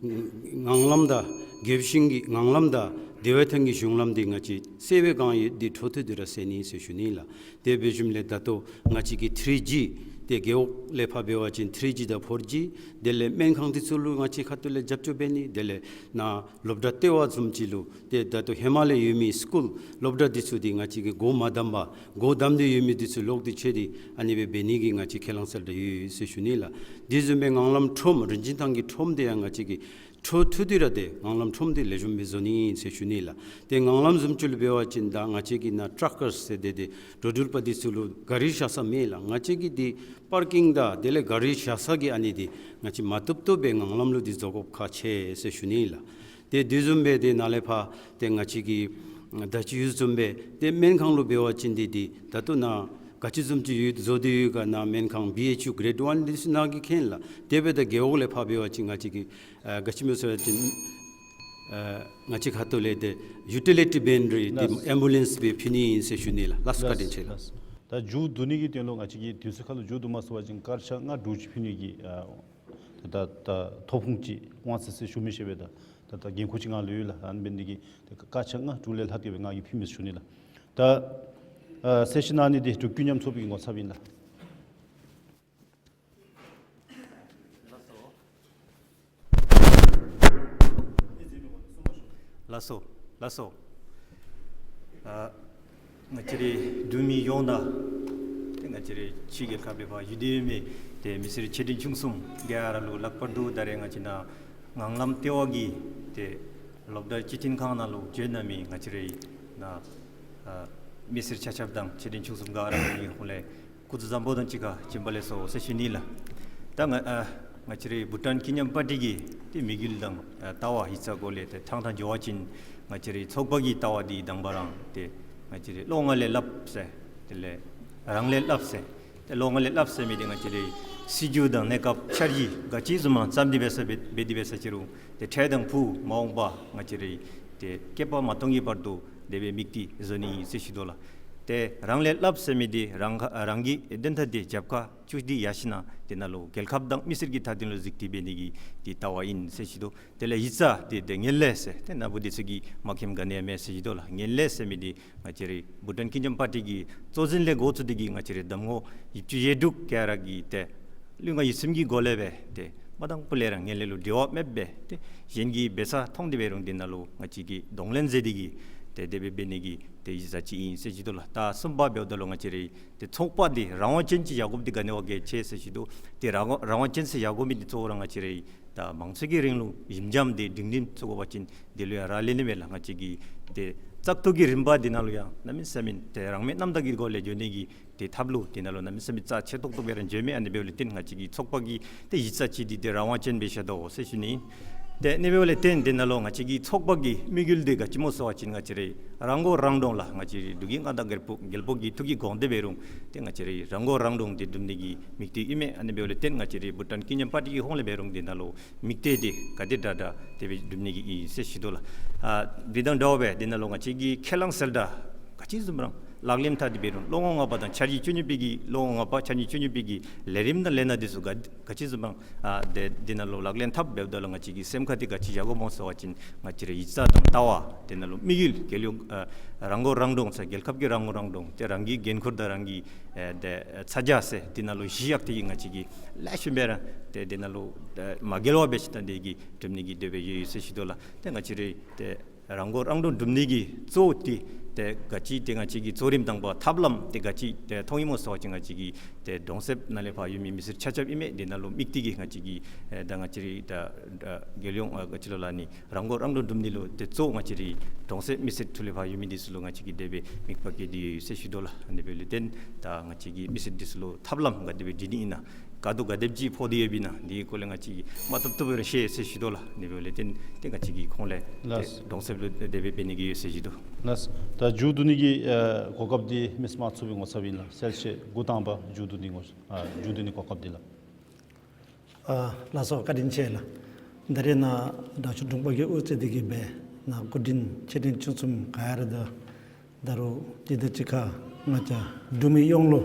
ངང་ལམ་དང་དགེ་བཤེས་ཀྱི་ངང་ལམ་དང་བདེ་བ་ཐང་གི་གཞུང་ལམ་འདི་ང་བཅས་སེལ་བའི་སྒང་ཡོད། འདི་འཕྲོ་མཐུད་དེ་ར་སེལ་ནི་ཟེར་ཞུ་ནི་ལགས། དེ་འབད་ཞིནམ་ལས་ད་ལྟོ་ང་བཅས་ཀྱི་ཐི་རི་ཇི་ཏེ་རྒེད་འོག་ལས་ཕར་འབད་བ་ཅིན་ཐི་རི་ཇི་དང་ཕོར་ཇི། དེ་ལས་སྨན་ཁང་འདི་ཚུ་ལུ་ང་བཅས་ཁ་ཐུག་ལས་རྒྱབ་སྐྱོར་འབད་ནི། དེ་ལས་ནཱ་སློབ་གྲྭ་ལྟེ་བ་བཟུམ་ཅིག་ལུ་ཏེ་ད་ལྟོ་ཧེ་མ་ལས་ཡོད་མི་སི་ཀུལ་སློབ་གྲྭ་འདི་ཚུ་འདི་ང་བཅས་ཀྱིས་སྒོ་མ་བསྡམས་པར་སྒོ་བསྡམས་ཏེ་ཡོད་མི་འདི་ཚུ་ལོག་སྟེ་ཕྱེ་སྟེ་ཨ་ནི་སྦེ་འབད་ནི་གི་ང་བཅས་ཁས་བླངས་གསལ་བསྒྲགས་ཡོད་ཟེར་ཞུ་ནི་ལགས། དེ་བཟུམ་སྦེ་ངང་ལམ་ཁྲོམ་རིན་ཆེན་ཐང་གི་ཁྲོམ་འདི་ཡང་ང་བཅས་ཀྱིས་འཕྲོ་མཐུད་དེ་ར་ཏེ་ངང་ལམ་ཁྲོམ་འདི་ལེགས་ཤོམ་སྦེ་བཟོ་ནི་ཨིན་ཟེར་ཞུ་ནི་ལགས། ཏེ་ངང་ལམ་བཟུམ་ཅིག་ལུ་འབད་བ་ཅིན་ད་ང་བཅས་ཀྱི་ནཱ་ཊྲ་ཀརསི་ཟེར་ཏེ་ཏེ་འགྲོ་འགྲུལ་པ་འདི་ཚུ་ལུ་ག་རི་བཞག་ས་མེད་ལགས། ང་བཅས་ཀྱིས་འདི་པར་ཀིང་དང་དེ་ལས་ག་རི་བཞག་ས་གི་ཨ་ནི་འདི་ང་བཅས་མ་བཏུབ་བཏུབ་སྦེ་ངང་ལམ་ལུ་འདི་བཟོ་དགོཔ་ཁག་ཆེ་ཟེར་ཞུ་ནི་ལགས། ཏེ་དེ་བཟུམ་སྦེ་ཏེ་ནཱ་ལས་ཕར་ཏེ་ང་བཅས་ཀྱིས་ད་ཅི་ཡོད་བཟུམ་སྦེ་ཏེ་སྨན་ཁང་ལུ་འབད་བ་ཅིན་འདི་འདི་ད་ལྟོ་ནཱ་ག་ཅི་བཟུམ་ཅིག་ཡོད་བཟོ་སྟེ་ཡོད་ག། ནཱ་སྨན་ཁང་བི་ཨེཆ་ཡུ་གྲེཌ་ཝན་འདི་ཚུ་ནཱ་གིས་མཁྱེན་ལགས། དེ་སྦེ་ད་རྒེད་འོག་ལས་ཕར་འབད་བ་ཅིན་ང་བཅས་ཀྱིས་ཨ་ག་ཅི་སྨོ་ཟེར་བ་ཅིན་ཨ་ང་བཅས་ཁ་ཐུག་ལས་ཏེ་ཡུ་ཊི་ལི་ཊི་བེན་རེ་ཏེ་ལགས། ཨེམ་བུ་ལེནསི་སྦེ་ཕུལ་ནི་ཨིན་ཟེར་ཞུ་ནི་ལགས། ལགས་སོ། བཀའ་དྲིན་ཆེ་ལགས། ལགས་སོ། ད་མཇུག་བསྡུ་ནི་གི་དོན་ལུ་ང་བཅས་ཀྱིས་དུས་ཚོད་ཁར་ལུ་མཇུག་བསྡུ་མ་ཚུགས་པ་ཅིན་དཀར་ཆག་ལྔ་དྲུག་ཅིག་ཕུལ་ནི་གི་ཨ་ད་ད་ཐོབ་ཁུངས་ཅིག་དབང་ཚད་ཅིག་ཞུ་མི་ཤེས་པས། ད་ད་ད་འགན་ཁུར་ཅིག་ང་ལུ་ཡོད་ལགས། ཨ་ནི་འབད་ནི་འདི་གིས་ད་དཀར་ཆག་ལྔ་དྲུག་ལས་ལྷག་སྟེ་སྦེ་ང་གིས་ཕུལ་མི་ཞུ་ནི་ལགས། ད་ཨ་གསལ་བཤད་གནང་ནི་འདི་འབྲུག་ཀུན་མཉམ་ཚོགས་པའི་ངོ་ཚབ་ཨིན་ལགས། ལགས་སོ། ལགས་སོ། ཨ་ང་བཅས་རའི་འབྲུག་མི་ཡོངས་དང་ཏེ་ང་བཅས་རའི་ཕྱི་རྒྱལ་ཁབ་ལས་ཕར་བཞུགས་ཏེ་ཡོད་མི་ཏེ་མི་སེར་ཆེ་འབྲིང་ཆུང་གསུམ་ག་ར་ལུ་ལྷག་པར་དུ་ད་རེས་ང་བཅས་ནཱ་ངང་ལམ་ལྟེ་བ་གི་ཏེ་སློབ་གྲྭ་སྤྱི་བསྟན་ཁང་ནང་ལུ་བྱོན་གནང་མི་ང་བཅས་རའི་ནཱ་ཨ་མི་སེར་ཆ་ཁྱབ་དང་ཆེ་འབྲིང་ཆུང་གསུམ་ག་ར་ལུ་ངེའི་ཧོངས་ལས་སྐུ་གཟུགས་བཟང་པོ་དང་གཅིག་ཁར་བྱོན་པ་ལེགས་སོ་ཟེར་ཞུ་ནི་ལགས། ད་ང་ཨ་ང་བཅས་རའི་བྷུ་ཊཱན་ཀུན་མཉམ་པར་ཊི་གི་ཏེ་དམིགས་ཡུལ་དང་ཨ་ལྟ་བ་ཡིག་ཚང་སྐོར་ལས་ཏེ་ཐང་ཐང་འགྱོ་བ་ཅིན་ང་བཅས་རའི་ཚོགས་པ་གི་ལྟ་བ་འདི་དང་པ་རང་ཏེ་ང་བཅས་རའི་བློ་ལྔ་ལས་སླབ་ཟེར་དེ་ལས་ རང་ལས་སླབ་ཟེར། ཏེ་བློ་ངོ་ལས་སླབ་ཟེར་མི་འདི་ང་བཅས་རའི་སྲིད་བྱུས་དང་གནས་སྐབས་འཆར་གཞི་ག་ཅི་བཟུམ་མ་བརྩམས་ཏེ་འབད་ས་འབད་འབད་དེ་འབད་ས་ཅི་རུང་ཏེ་འཕྲལ་དང་ཕུགས་མ་འོངས་པ་ང་བཅས་རའི་ཏེ་བསྐལ་པ་མ་སྟོང་གི་བར་དུ་དེ་སྦེ་དམིགས་ཏེ་བཟོ་ནི་ཨིན་ཟེར་ཞུ་དོ་ལགས། ཏེ་རང་ལས་སླབ་ཟེར་མི་འདི་རང་ཁ་རང་གི་དོན་དག་འདི་རྒྱབ་ཁར་བཅུག་སྟེ་ཡར་སོང་ན་དེ་ནང་ལུ་རྒྱལ་ཁབ་དང་མི་སེར་གྱི་མཐའ་དོན་ལུ་གཟིགས་ཏེ་འབད་ནི་གི་འདི་ལྟ་བ་ཨིན་ཟེར་ཞུ་དོ། དེ་ལས་ཡིག་ཚང་འདི་ཏེ་ངན་ལྷད་ཟེར་ཏེ་ནཱ་བུ་འདི་ཚུ་གིས་མ་མཁྱེནམ་ག་ནི་ཡང་མེད་ཟེར་ཞུ་དོ་ལགས། ངན་ལྷད་ཟེར་མི་འདི་ང་བཅས་རའི་བྷུ་ཊཱན་ཀིང་ཌམ་པར་ཊི་གི་གཙོ་འཛིན་ལས་འགོ་བཙུགས་ཏེ་གིས་ང་བཅས་རའི་གདམ་ངོ་བཞི་བཅུ་ཞེ་དྲུག་ག་ར་གིས་ཏེ་ལུས་ངག་ཡིད་གསུམ་གྱི་སྒོ་ལས་སྦེ་ཏེ་མ་དང་པོ་ལས་ར་ངན་ལྷད་ལུ་འབྲེལ་བ་མེདཔ་སྦེ་ཏེ་གཞན་གྱིས་འབད་ས་མཐོང་སྟེ་འབད་རུང་དེ་ནང་ལུ་ང་བཅས་ཀྱིས་གདོང་ལེན་མཛད་དེ་གིས་ཏེ་དེ་སྦེ་འབད་ནི་གི་ཏེ་ཡིག་ཚང་ཅིག་ཨིན་ཟེར་ཞུ་དོ་ལགས། ད་གསུམ་པ་འབདཝ་ད་ལུ་ང་བཅས་རའི་ཏེ་ཚོགས་པ་འདི་རང་དབང་ཅན་ཅིག་བཞག་དགོཔ་འདི་ག་ནི་བ་གལ་ཆེ་ཟེར་ཞུ་དོ། ཏེ་རང་དབང་རང་དབང་ཅན་ཟེར་བཞག་དགོ་མི་འདི་གཙོ་བོ་ར་ང་བཅས་རའི་ད་མང་གཙོའི་རིང་ལུགས་ཞི་འཇམ་འདི་སྒྲིང་སྒྲིང་བཙུགས་དགོ་པ་ཅིན་དེ་ལུ་ཡང་རག་ལས་ནི་མས་ལགས། ང་བཅས་ཀྱི་ཏེ་བཙག་འཐུ་གི་རིམ་པ་འདི་ནང་ལུ་ཡང་གནམ་མེད་ས་མེད་ཏེ་རང་མོས་རྣམ་དག་གི་སྒོ་ལས་འགྱོ་ནི་གི་ཏེ་ཐབས་ལུ་དེ་ནང་ལུ་གནམ་མེད་ས་མེད་རྩ་ཆེ་ཏོག་ཏོ་སྦེ་ར་འགྱོཝ་མས། ཨ་ནི་འབདཝ་ལས་བརྟེན་ང་བཅས་ཀྱི་ཚོགས་པ་གི་ཏེ་ཡིག་ཚང་ཅིག་འདི་ཏེ་རང་དབང་ཅན་སྦེ་བཞག་དོ་ཟེར་ཞུ་ནི་ཨིན། ཏེ་ཨ་ནི་འབདཝ་ལས་བརྟེན་དེ་ནང་ལུ་ང་བཅས་ཀྱི་ཚོགས་པ་གི་དམིགས་ཡུལ་འདི་ག་ཅི་སྨོ་ཟེར་བ་ཅིན་ང་བཅས་རའི་རང་མགོ་རང་འདྲོངས་ལགས། ང་བཅས་རའི་འབྲུག་གི་མངའ་བདག་རྒྱལ་པོ་རྒྱལ་པོ་གི་ཐུགས་ཀྱི་དགོངས་དེ་འབད་རུང་ཏེ་ང་བཅས་རའི་རང་མགོ་རང་འདྲོངས་འདི་སྒྲུབ་ནི་གི་དམིགས་གཏད་ཨིན་མས། ཨ་ནི་འབདཝ་ལས་བརྟེན་ང་བཅས་རའི་བྷུ་ཊཱན་ཀིང་ཌམ་པར་ཊི་གི་ཧོངས་ལས་འབད་རུང་དེ་ནང་ལུ་དམིགས་གཏད་འདི་ག་དེ་དྲག་དྲག་དེ་སྦེ་སྒྲུབ་ནི་གི་ཨིན་ཟེར་ཞུ་དོ་ལགས། ཨ་འདི་དང་འདྲཝ་སྦེ་དེ་ནང་ལུ་ང་བཅས་ཀྱི་ཁས་བླངས་གསལ་བསྒྲགས་ག་ཅི་བཟུམ་ར་ལག་ལེན་འཐབ་སྟེ་འབད་རུང་ལོ་ངོ་ལྔ་པ་དང་འཆར་གཞི་བཅུ་གཉིས་པའི་གི་ལོ་ངོ་ལྔ་པ་འཆར་གཞི་བཅུ་གཉིས་པའི་གི་ལས་རིམ་དང་ལས་སྣ་འདི་ཚུ་ག་ག་ཅི་བཟུམ་ར་ཨ་དེ་དེ་ནང་ལུ་ལག་ལེན་འཐབ་འབདཝ་ད་ལུ་ང་བཅས་ཀྱི་སེམས་ཁར་འདི་ག་ཅི་བཞག་དགོཔ་སྨོ་ཟེར་བ་ཅིན་ང་བཅས་རའི་ཡིག་ཚང་དང་ལྟ་བ་དེ་ནང་ལུ་དམིགས་ཡུལ་རྒྱལ་ཡོངས་ཨ་རང་མགོ་རང་འདྲོངས་ཟེར་རྒྱལ་ཁབ་ཀྱི་རང་མགོ་རང་འདྲོངས་ཏེ་རང་གི་འགན་ཁུར་དང་རང་གི་ཨེ་དེ་ཚ་གྱང་ཟེར་དེ་ནང་ལུ་གཞི་བཞག་སྟེ་གིས་ང་བཅས་ཀྱིས་ལེགས་ཤོམ་སྦེ་ར་ཏེ་དེ་ནང་ལུ་ཨེ་མ་འགལ་བ་སྦེ་ཅིག་ད་འདི་གིས་སྒྲུབ་ནི་གི་དེ་སྦེ་ཡོད་ཡོད་ཟེར་ཞུ་དོ་ལགས། ཏེ་ང་བཅས་རའི་ཏེ་རང་མགོ་རང་འདྲོངས་སྒྲུབ་ནི་གི་གཙོ་བོ་འདི་ཏེ་ག་ཅི་ཏེ་ང་བཅས་ཀྱི་གཙོ་རིམ་དང་པ་ཐབས་ལམ་འདི་ག་ཅི་ཏེ་མཐོང་ཡི་སྨོ་ཟེར་བ་ཅིན་ང་བཅས་ཀྱི་ཏེ་གྲོང་གསེབ་ནང་ལས་ཕར་ཡོད་མི་མི་སེར་ཆ་ཁྱབ་ཨིན་མས། དེ་ནང་ལུ་དམིགས་ཏེ་གིས་ང་བཅས་ཀྱི་ཨེ་ད་ང་བཅས་རའི་ད་ད་རྒྱལ་ཡོངས་ཨ་ག་ཅི་ལོ་ལགས་ནི་རང་མགོ་རང་འདྲོངས་སྒྲུབ་ནི་ལུ་ཏེ་གཙོ་བོ་ང་བཅས་རའི་གྲོང་གསེབ་མི་སེར་ཐུགས་ལས་ཕར་ཡོད་མི་འདི་ཚུ་ལུ་ང་བཅས་ཀྱིས་དེ་སྦེ་དམིགས་པ་བསྐྱེད་དེ་ཡོད་ཟེར་ཞུ་དོ་ལགས། ཨ་ནི་འབདཝ་ལས་བརྟེན་ད་ང་བཅས་ཀྱི་མི་སེར་འདི་ཚུ་ལུ་ཐབས་ལམ་ག་དེ་སྦེ་སྒྲིག་ནི་ཨིན་ན་དཀའ་སྡུག་ག་དེམ་ཅིག་ཕོག་སྟེ་ཡོདཔ་ཨིན་ན་འདི་སྐོར་ལས་ང་བཅས་ཀྱིས་མ་བཏུབ་བཏུབ་སྦེ་ར་ཤེས་ཟེར་ཞུ་དོ་ལགས། ཨ་ནི་འབདཝ་ལས་བརྟེན་ཏེ་ང་བཅས་ཀྱི་ཁོང་ལས་ཏེ་ལགས། གྲོང་གསེབ་ལུ་དེ་སྦེ་འབད་ནི་གི་ཡོད་ཟེར་ཞུ་དོ། ལགས། ད་མཇུག་བསྡུ་ནི་གི་ཨེ་གོ་སྐབས་འདི་མི་སེར་དམངས་གཙོའི་ངོ་ཚབ་ཨིན་ལགས། གསལ་བཤད་འགོ་དང་པ་མཇུག་བསྡུ་ནི་ངོ་ཨ་མཇུག་བསྡུ་ནི་གོ་སྐབས་འདི་ལགས། ཨ་ལགས་སོ་བཀའ་དྲིན་ཆེ་ལགས། ད་རེས་ནཱ་དྲག་ཤོས་དྲུང་པ་གིས་དབུ་གཙོས་ཏེ་གིས་སྦེ་ནཱ་སྐུ་མགྲོན་ཆེ་འབྲིང་ཆུང་གསུམ་ག་ར་ད་ད་རུང་དེ་དང་གཅིག་ཁར་ང་བཅས་འབྲུག་མི་ཡོངས་ལུ་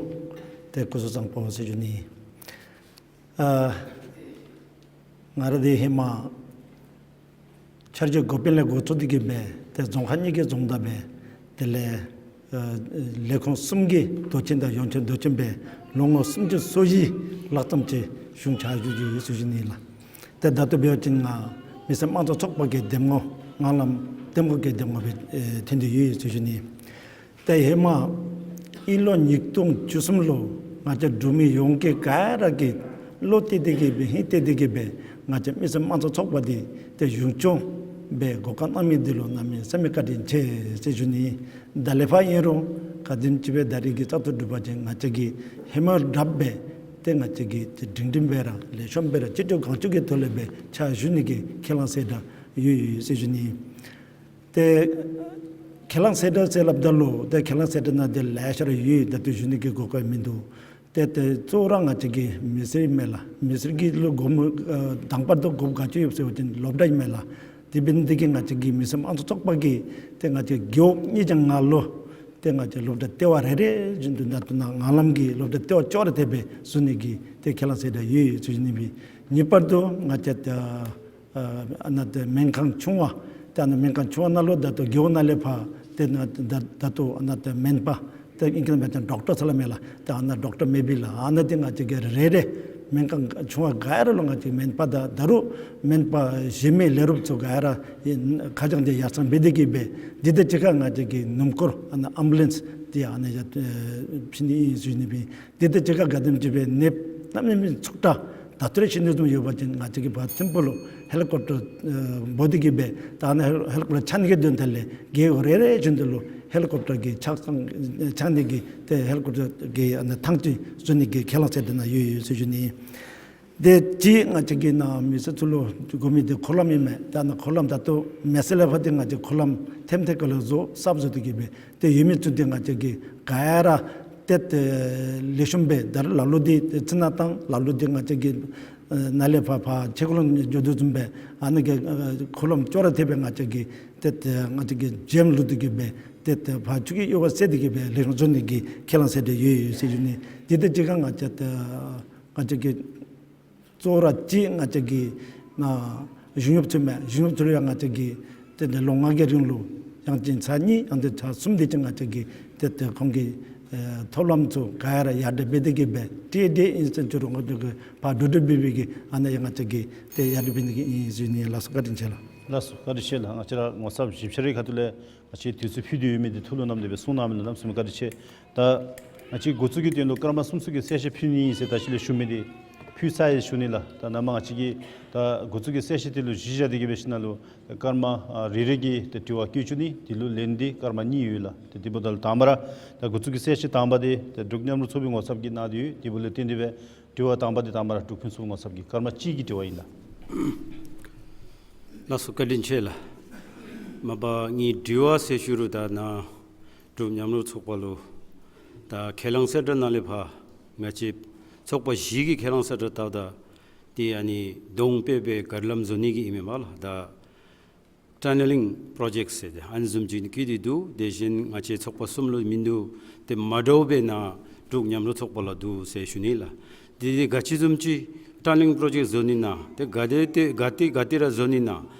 ཏེ་སྐུ་གཟུགས་བཟང་པོ་ཟེར་ཞུ་ནི། ཨ་ང་ར་འདི་ཧེ་མ་འཆར་གཞི་འགོ་དཔོན་ལས་འགོ་བཙུགས་ཏེ་གིས་སྦེ་ཏེ་རྫོང་ཁག་གཉིས་ཀྱི་རྫོང་བདག་སྦེ་དེ་ལས་ཨ་ལས་ཁུངས་གསུམ་གྱི་མདོ་ཆེན་དང་གཞུང་ཆེན་མདོ་ཆེན་སྦེ་ལོ་ངོ་སུམ་ཅུ་སོ་བཞི་ལྷག་ཙམ་ཅིག་གཞུང་ཕྱག་ཞུ་ཞུ་ཞུ་ཞུ་ནི་ལགས། ཏེ་ད་ལྟོ་འབད་བ་ཅིན་ང་མི་སེར་དམངས་གཙོ་ཚོགས་པ་གི་འདེམས་ངོ་ངང་ལམ་འདེམས་ངོ་གི་འདེམས་ངོ་སྦེ་ཨེ་ཐོན་ཏེ་ཡོད་ཡོད་ཟེར་ཞུ་ནི། ཏེ་ཧེ་མ་དབྱིན་ལོ་ཉིས་སྟོང་བཅུ་གསུམ་ལུ་ང་བཅས་འབྲུག་མི་ཡོངས་ཀྱིས་ག་ར་གིས་བློ་གཏད་དེ་གིས་སྦེ་ཧིང་གཏད་དེ་གིས་སྦེ་ང་བཅས་མི་སེར་དམངས་གཙོ་ཚོགས་པ་འདི་ཏེ་གཞུང་སྐྱོང་སྦེ་གོ་སྐབས་གནང་མི་འདི་ལུ་གནམ་མེད་ས་མེད་བཀའ་དྲིན་ཆེ་ཟེར་ཞུ་ནི། ད་ལས་ཕར་ཨིན་རུང་ག་དེམ་ཅིག་སྦེ་ད་རེས་ཀྱི་བཙག་འཐུ་གྲུབ་པ་ཅིན་ང་བཅས་ཀྱིས་ཧེ་མ་དྲགཔ་སྦེ་ཏེ་ང་བཅས་ཀྱིས་ཏེ་སྒྲིང་སྒྲིང་སྦེ་ར་ལེགས་ཤོམ་སྦེ་ར་ཅི་ལྕོགས་གང་ལྕོགས་ཀྱི་ཐོག་ལས་སྦེ་ཕྱག་ཞུ་ནི་གི་ཁས་བླངས་གསལ་བསྒྲགས་ཡོད་ཡོད་ཟེར་ཞུ་ནི། ཏེ་ཁས་བླངས་གསལ་བསྒྲགས་ཟེར་སླབ་ད་ལུ་ཏེ་ཁས་བླངས་གསལ་བསྒྲགས་ནང་ཏེ་ལེ་ཤ་ར་ཡོད། ད་ལྟོ་ཞུ་ནི་གི་གོ་སྐབས་མིན་འདུག། ཏེ་ཏེ་གཙོ་བོ་ར་ང་བཅས་ཀྱི་མི་སེར་མས་ལགས། མི་སེར་གྱི་ལུ་དགོངསམ་ཨ་དང་པ་དུ་དགོཔ་ག་ཅི་ཡོད་ཟེར་བ་ཅིན་སློབ་གྲྭ་ཨིན་མས་ལགས། དེ་འབད་ནི་དེ་གིས་ང་བཅས་ཀྱི་མི་སེར་དམངས་གཙོ་ཚོགས་པ་གིས་ཏེ་ང་བཅས་རྒེད་འོག་གཉིས་ཀྱི་ནང་ལུ་ཏེ་ང་བཅས་སློབ་གྲྭ་ལྟེ་བ་རེ་རེ་བཞིན་དུ་ད་ལྟོ་ནཱ་ངང་ལམ་གྱི་སློབ་གྲྭ་ལྟེ་བ་ཅོག་ར་འཐདཔ་སྦེ་བཟོ་ནི་གི་ཏེ་ཁས་བླངས་གསལ་བསྒྲགས་ཡོད་ཡོད་ཟེར་ཞུ་ནི་ཨིན་པས། གཉིས་པ་དུ་ང་བཅས་ཏེ་ཨ་ཨ་ནཱ་ཏེ་སྨན་ཁང་ཆུང་བ་ཏེ་ཨ་ནཱ་སྨན་ཁང་ཆུང་བ་ནང་ལུ་ད་ལྟོ་རྒེད་འོག་ནང་ལས་ཕར་ཏེ་ནཱ་ད་ད་ལྟོ་ཨ་ནཱ་ཏེ་སྨན་པ་ཏེ་ཨིང་སྐད་ནང་འབད་བ་ཅིན་ཌོག་ཊར་ཟེར་སླབ་མས་ལགས། ཏེ་ཨ་ནཱ་ཌོག་ཊར་མེདཔ་ཨིན་ལགས། ཨ་ནཱ་འདི་ང་བཅས་ཀྱིས་རེ་རེ་སྨན་ཁང་ཆུང་བ་ག་ར་ལུ་ང་བཅས་སྨན་པ་དང་ད་རུང་སྨན་པ་གཞན་མི་ལས་རོགསཔ་ཚུ་ག་ར་ཨེ་ཁ་བྱང་འདི་ཡར་སེང་འབད་དེ་གིས་སྦེ་འདི་དང་གཅིག་ཁར་ང་བཅས་ཀྱིས་སྣུམ་འཁོར་ཨ་ནཱ་ཨམ་བུ་ལེནསི་འདི་ཨ་ནཱ་ཡང་ཨེ་ཕུལ་ནི་ཨིན་ཟེར་ཞུ་ནི་ཨིན་པས། དེ་དང་གཅིག་ཁར་ག་དེམ་ཅིག་སྦེ་ནདཔ་གནམ་མེད་ས་མེད་ཚུགས་དྲགས་ད་ལྟོ་རེ་ཤི་ནི་བཟུམ་ཡོད་པ་ཅིན་ང་བཅས་ཀྱིས་ཕར་ཐིམ་ཕུག་ལུ་ཧེ་ལི་ཀོབ་ཊར་ཨེ་འབོ་སྟེ་གིས་སྦེ་ད་ཨ་ནཱ་ཧེ་ཧེ་ལི་ཀོབ་ཊར་འཕྱར་ནི་གི་དོན་དག་ལས་རྒེད་འོག་རེ་རེ་བཞིན་དུ་ལུ་ཧེ་ལི་ཀོབ་ཊར་གྱི་ཆགས་ས་འཕྱར་ནི་གི་ཏེ་ཧེ་ལི་ཀོབ་ཊར་གྱི་ཨ་ནཱ་ཐང་ཅིག་བཟོ་ནི་གི་ཁས་བླངས་གསལ་བསྒྲགས་ནཱ་ཡོད་ཡོད་ཟེར་ཞུ་ནི། དེ་གཅིག་ང་བཅས་ཀྱིས་ནཱ་མི་སེར་ཚུ་ལུ་དགོ་མི་འདི་འཁོར་ལམ་ཨིན་མས། ད་ནཱ་འཁོར་ལམ་ད་ལྟོ་མེད་ས་ལས་ཕར་འདི་ང་བཅས་འཁོར་ལམ་ཐེམ་ཐེ་ཀ་ལས་བཟོ་གསརཔ་བཟོ་སྟེ་གིས་སྦེ་ཏེ་ཡོད་མི་ཚུ་འདི་ང་བཅས་ཀྱིས་ག་ར་ ཏེ་ལེགས་ཤོམ་སྦེ་ད་རུང་ལ་ལུ་འདི་ཏེ་ཚུ་ནང་ཏང་ལ་ལུ་འདི་ང་བཅས་ཀྱི་ནཱ་ལས་ཕར་ཕར་ཆེ་ཀུ་ལོང་འགྱོ་དོ་བཟུམ་སྦེ་ཨ་ནི་གི་ཁུ་ལུམ་ཅོག་ར་འཐདཔ་སྦེ་ང་བཅས་ཀྱིས་ཏེ་ང་བཅས་ཀྱིས་འཇམ་ལུགས་འདི་གིས་སྦེ་ཏེ་ཕར་ཕྱོགས་ཀྱི་གཡོ་བ་བསལ་ཏེ་གིས་སྦེ་ལེགས་ཤོམ་བཟོ་ནི་གི་ཁས་བླངས་ཟེར་ཏེ་ཡོད་ཡོད་ཟེར་ཞུ་ནི། དེ་དང་གཅིག་ཁར་ང་བཅས་ཏེ་ང་བཅས་ཀྱི་གཙོ་བོ་ར་གཅིག་ང་བཅས་ཀྱི་ནཱ་གཞུང་གཡོགཔ་ཚུ་མས། གཞུང་གཡོགཔ་ཚུ་ལུ་ཡང་ང་བཅས་ཀྱིས་ཏེ་ལོ་ལྔ་གི་རིང་ལུ་ཡང་ཅིན་ཚར་གཉིས་ཡང་ཏེ་ཚར་གསུམ་དེ་ཅིག་ང་བཅས་ཀྱིས་ཏེ་ཏེ་ཁོང་གི་ཨེ་ཐབས་ལམ་ཚུ་ག་ར་ཡར་དྲག་འབད་དེ་གིས་སྦེ་ཏེ་དེ་ཨིན་ཟེར་ཞུ་རུང་ང་བཅས་ཀྱིས་ཕར་འགྲོ་འགྲུལ་འབད་བའི་གི་ཨ་ནཱ་ཡང་ང་བཅས་ཀྱིས་ཏེ་ཡར་དྲག་འབད་ནི་གི་ཨིན་ཟེར་ཞུ་ནི། ལགས་སོ། བཀའ་དྲིན་ཆེ་ལགས། ལགས་སོ། བཀའ་དྲིན་ཆེ་ལགས། ང་བཅས་ར་ངོ་ཚབ་ཞིབ་ཆ་རའི་ཁ་ཐུག་ལས་ང་བཅས་དུས་ཚོད་ཕུལ་ཏེ་ཡོད་མི་འདི་ཐུགས་ལུ་བསྣམས་ཏེ་སྦེ་གསུང་གནང་མི་ལུ་གནམ་མེད་ས་མེད་བཀའ་དྲིན་ཆེ། ད་ང་བཅས་འགོ་བཙུགས་ཀྱི་དོན་ལུ་སྐར་མ་གསུམ་གསུམ་གྱི་གསལ་བཤད་ཕུལ་ནི་ཨིན་ཟེར་ད་ཅི་ལས་ཞུ་མི་འདི་ཕུལ་ཚར་ཡི་ཞུ་ནི་ལགས། ད་ནཱ་མར་ང་བཅས་ཀྱིས་ད་འགོ་བཙུགས་ཀྱི་གསལ་བཤད་དེ་ལུ་གཞི་བཞག་སྟེ་གིས་སྦེ་ཞིནམ་ལས་སྐར་མ་ཨ་རེ་རེ་གི་ཏེ་དྲི་བ་བཀོད་བཅུག་ནི། དེ་ལུ་ལན་འདི་སྐར་མ་གཉིས་ཡོད་ལགས། ཏེ་དེ་འབདཝ་ད་ལུ་དང་པ་ར་ད་འགོ་བཙུགས་ཀྱི་གསལ་བཤད་དང་པ་འདི་ཏེ་འབྲུག་མཉམ་རུབ་ཚོགས་པའི་ངོ་ཚབ་ཀྱིས་གནང་སྟེ་ཡོད། དེ་འབདཝ་ལས་བརྟེན་ཏེ་སྦེ་དྲི་བ་དང་པ་འདི་དང་པ་ར་འབྲུག་ཕུན་ཚོགས་ངོ་ཚབ་ཀྱིས། སྐར་མ་གཅིག་གི་དྲི་བ་ཨིན་ལགས། ལགས་སོ། བཀའ་དྲིན་ཆེ་ལགས། མ་པ་ངེའི་དྲི་བ་ཟེར་ཞུ་རུང་ད་ནཱ་འབྲུག་མཉམ་རུབ་ཚོགས་པ་ལུ་ད་ཁས་བླངས་གསལ་བསྒྲགས་ནང་ལས་ཕར་ང་བཅས་ཚོགས་པ་བཞི་གིས་ཁས་བླངས་གསལ་བསྒྲགས་བཏབ་ད་ཏེ་ཨ་ནི་གདོང་དཔེ་སྦེ་ག་རི་ལམ་བཟོ་ནི་གི་ཨིན་མས་པ་ལགས། ད་ཊ་ནེ་ལིང་པྲོ་ཇེཀཊ་ཟེར་ཏེ་ཨ་ནི་བཟུམ་ཅིག་བཀོད་དེ་འདུག། དེ་བཞིན་ང་བཅས་ཚོགས་པ་གསུམ་ལུ་མིན་འདུག། ཏེ་མ་འདྲཝ་སྦེ་ནཱ་འབྲུག་མཉམ་རུབ་ཚོགས་པ་ལུ་འདུག་ཟེར་ཞུ་ནི་ལགས། དེ་དེ་ག་ཅི་བཟུམ་ཅིག་ཊ་ནེ་ལིང་པྲོ་ཇེཀཊ་བཟོ་ནི་ན་ཏེ་ག་དེ་ཏེ་ག་ཏེ་ག་ཏེ་ར་བཟོ་ནི་ན་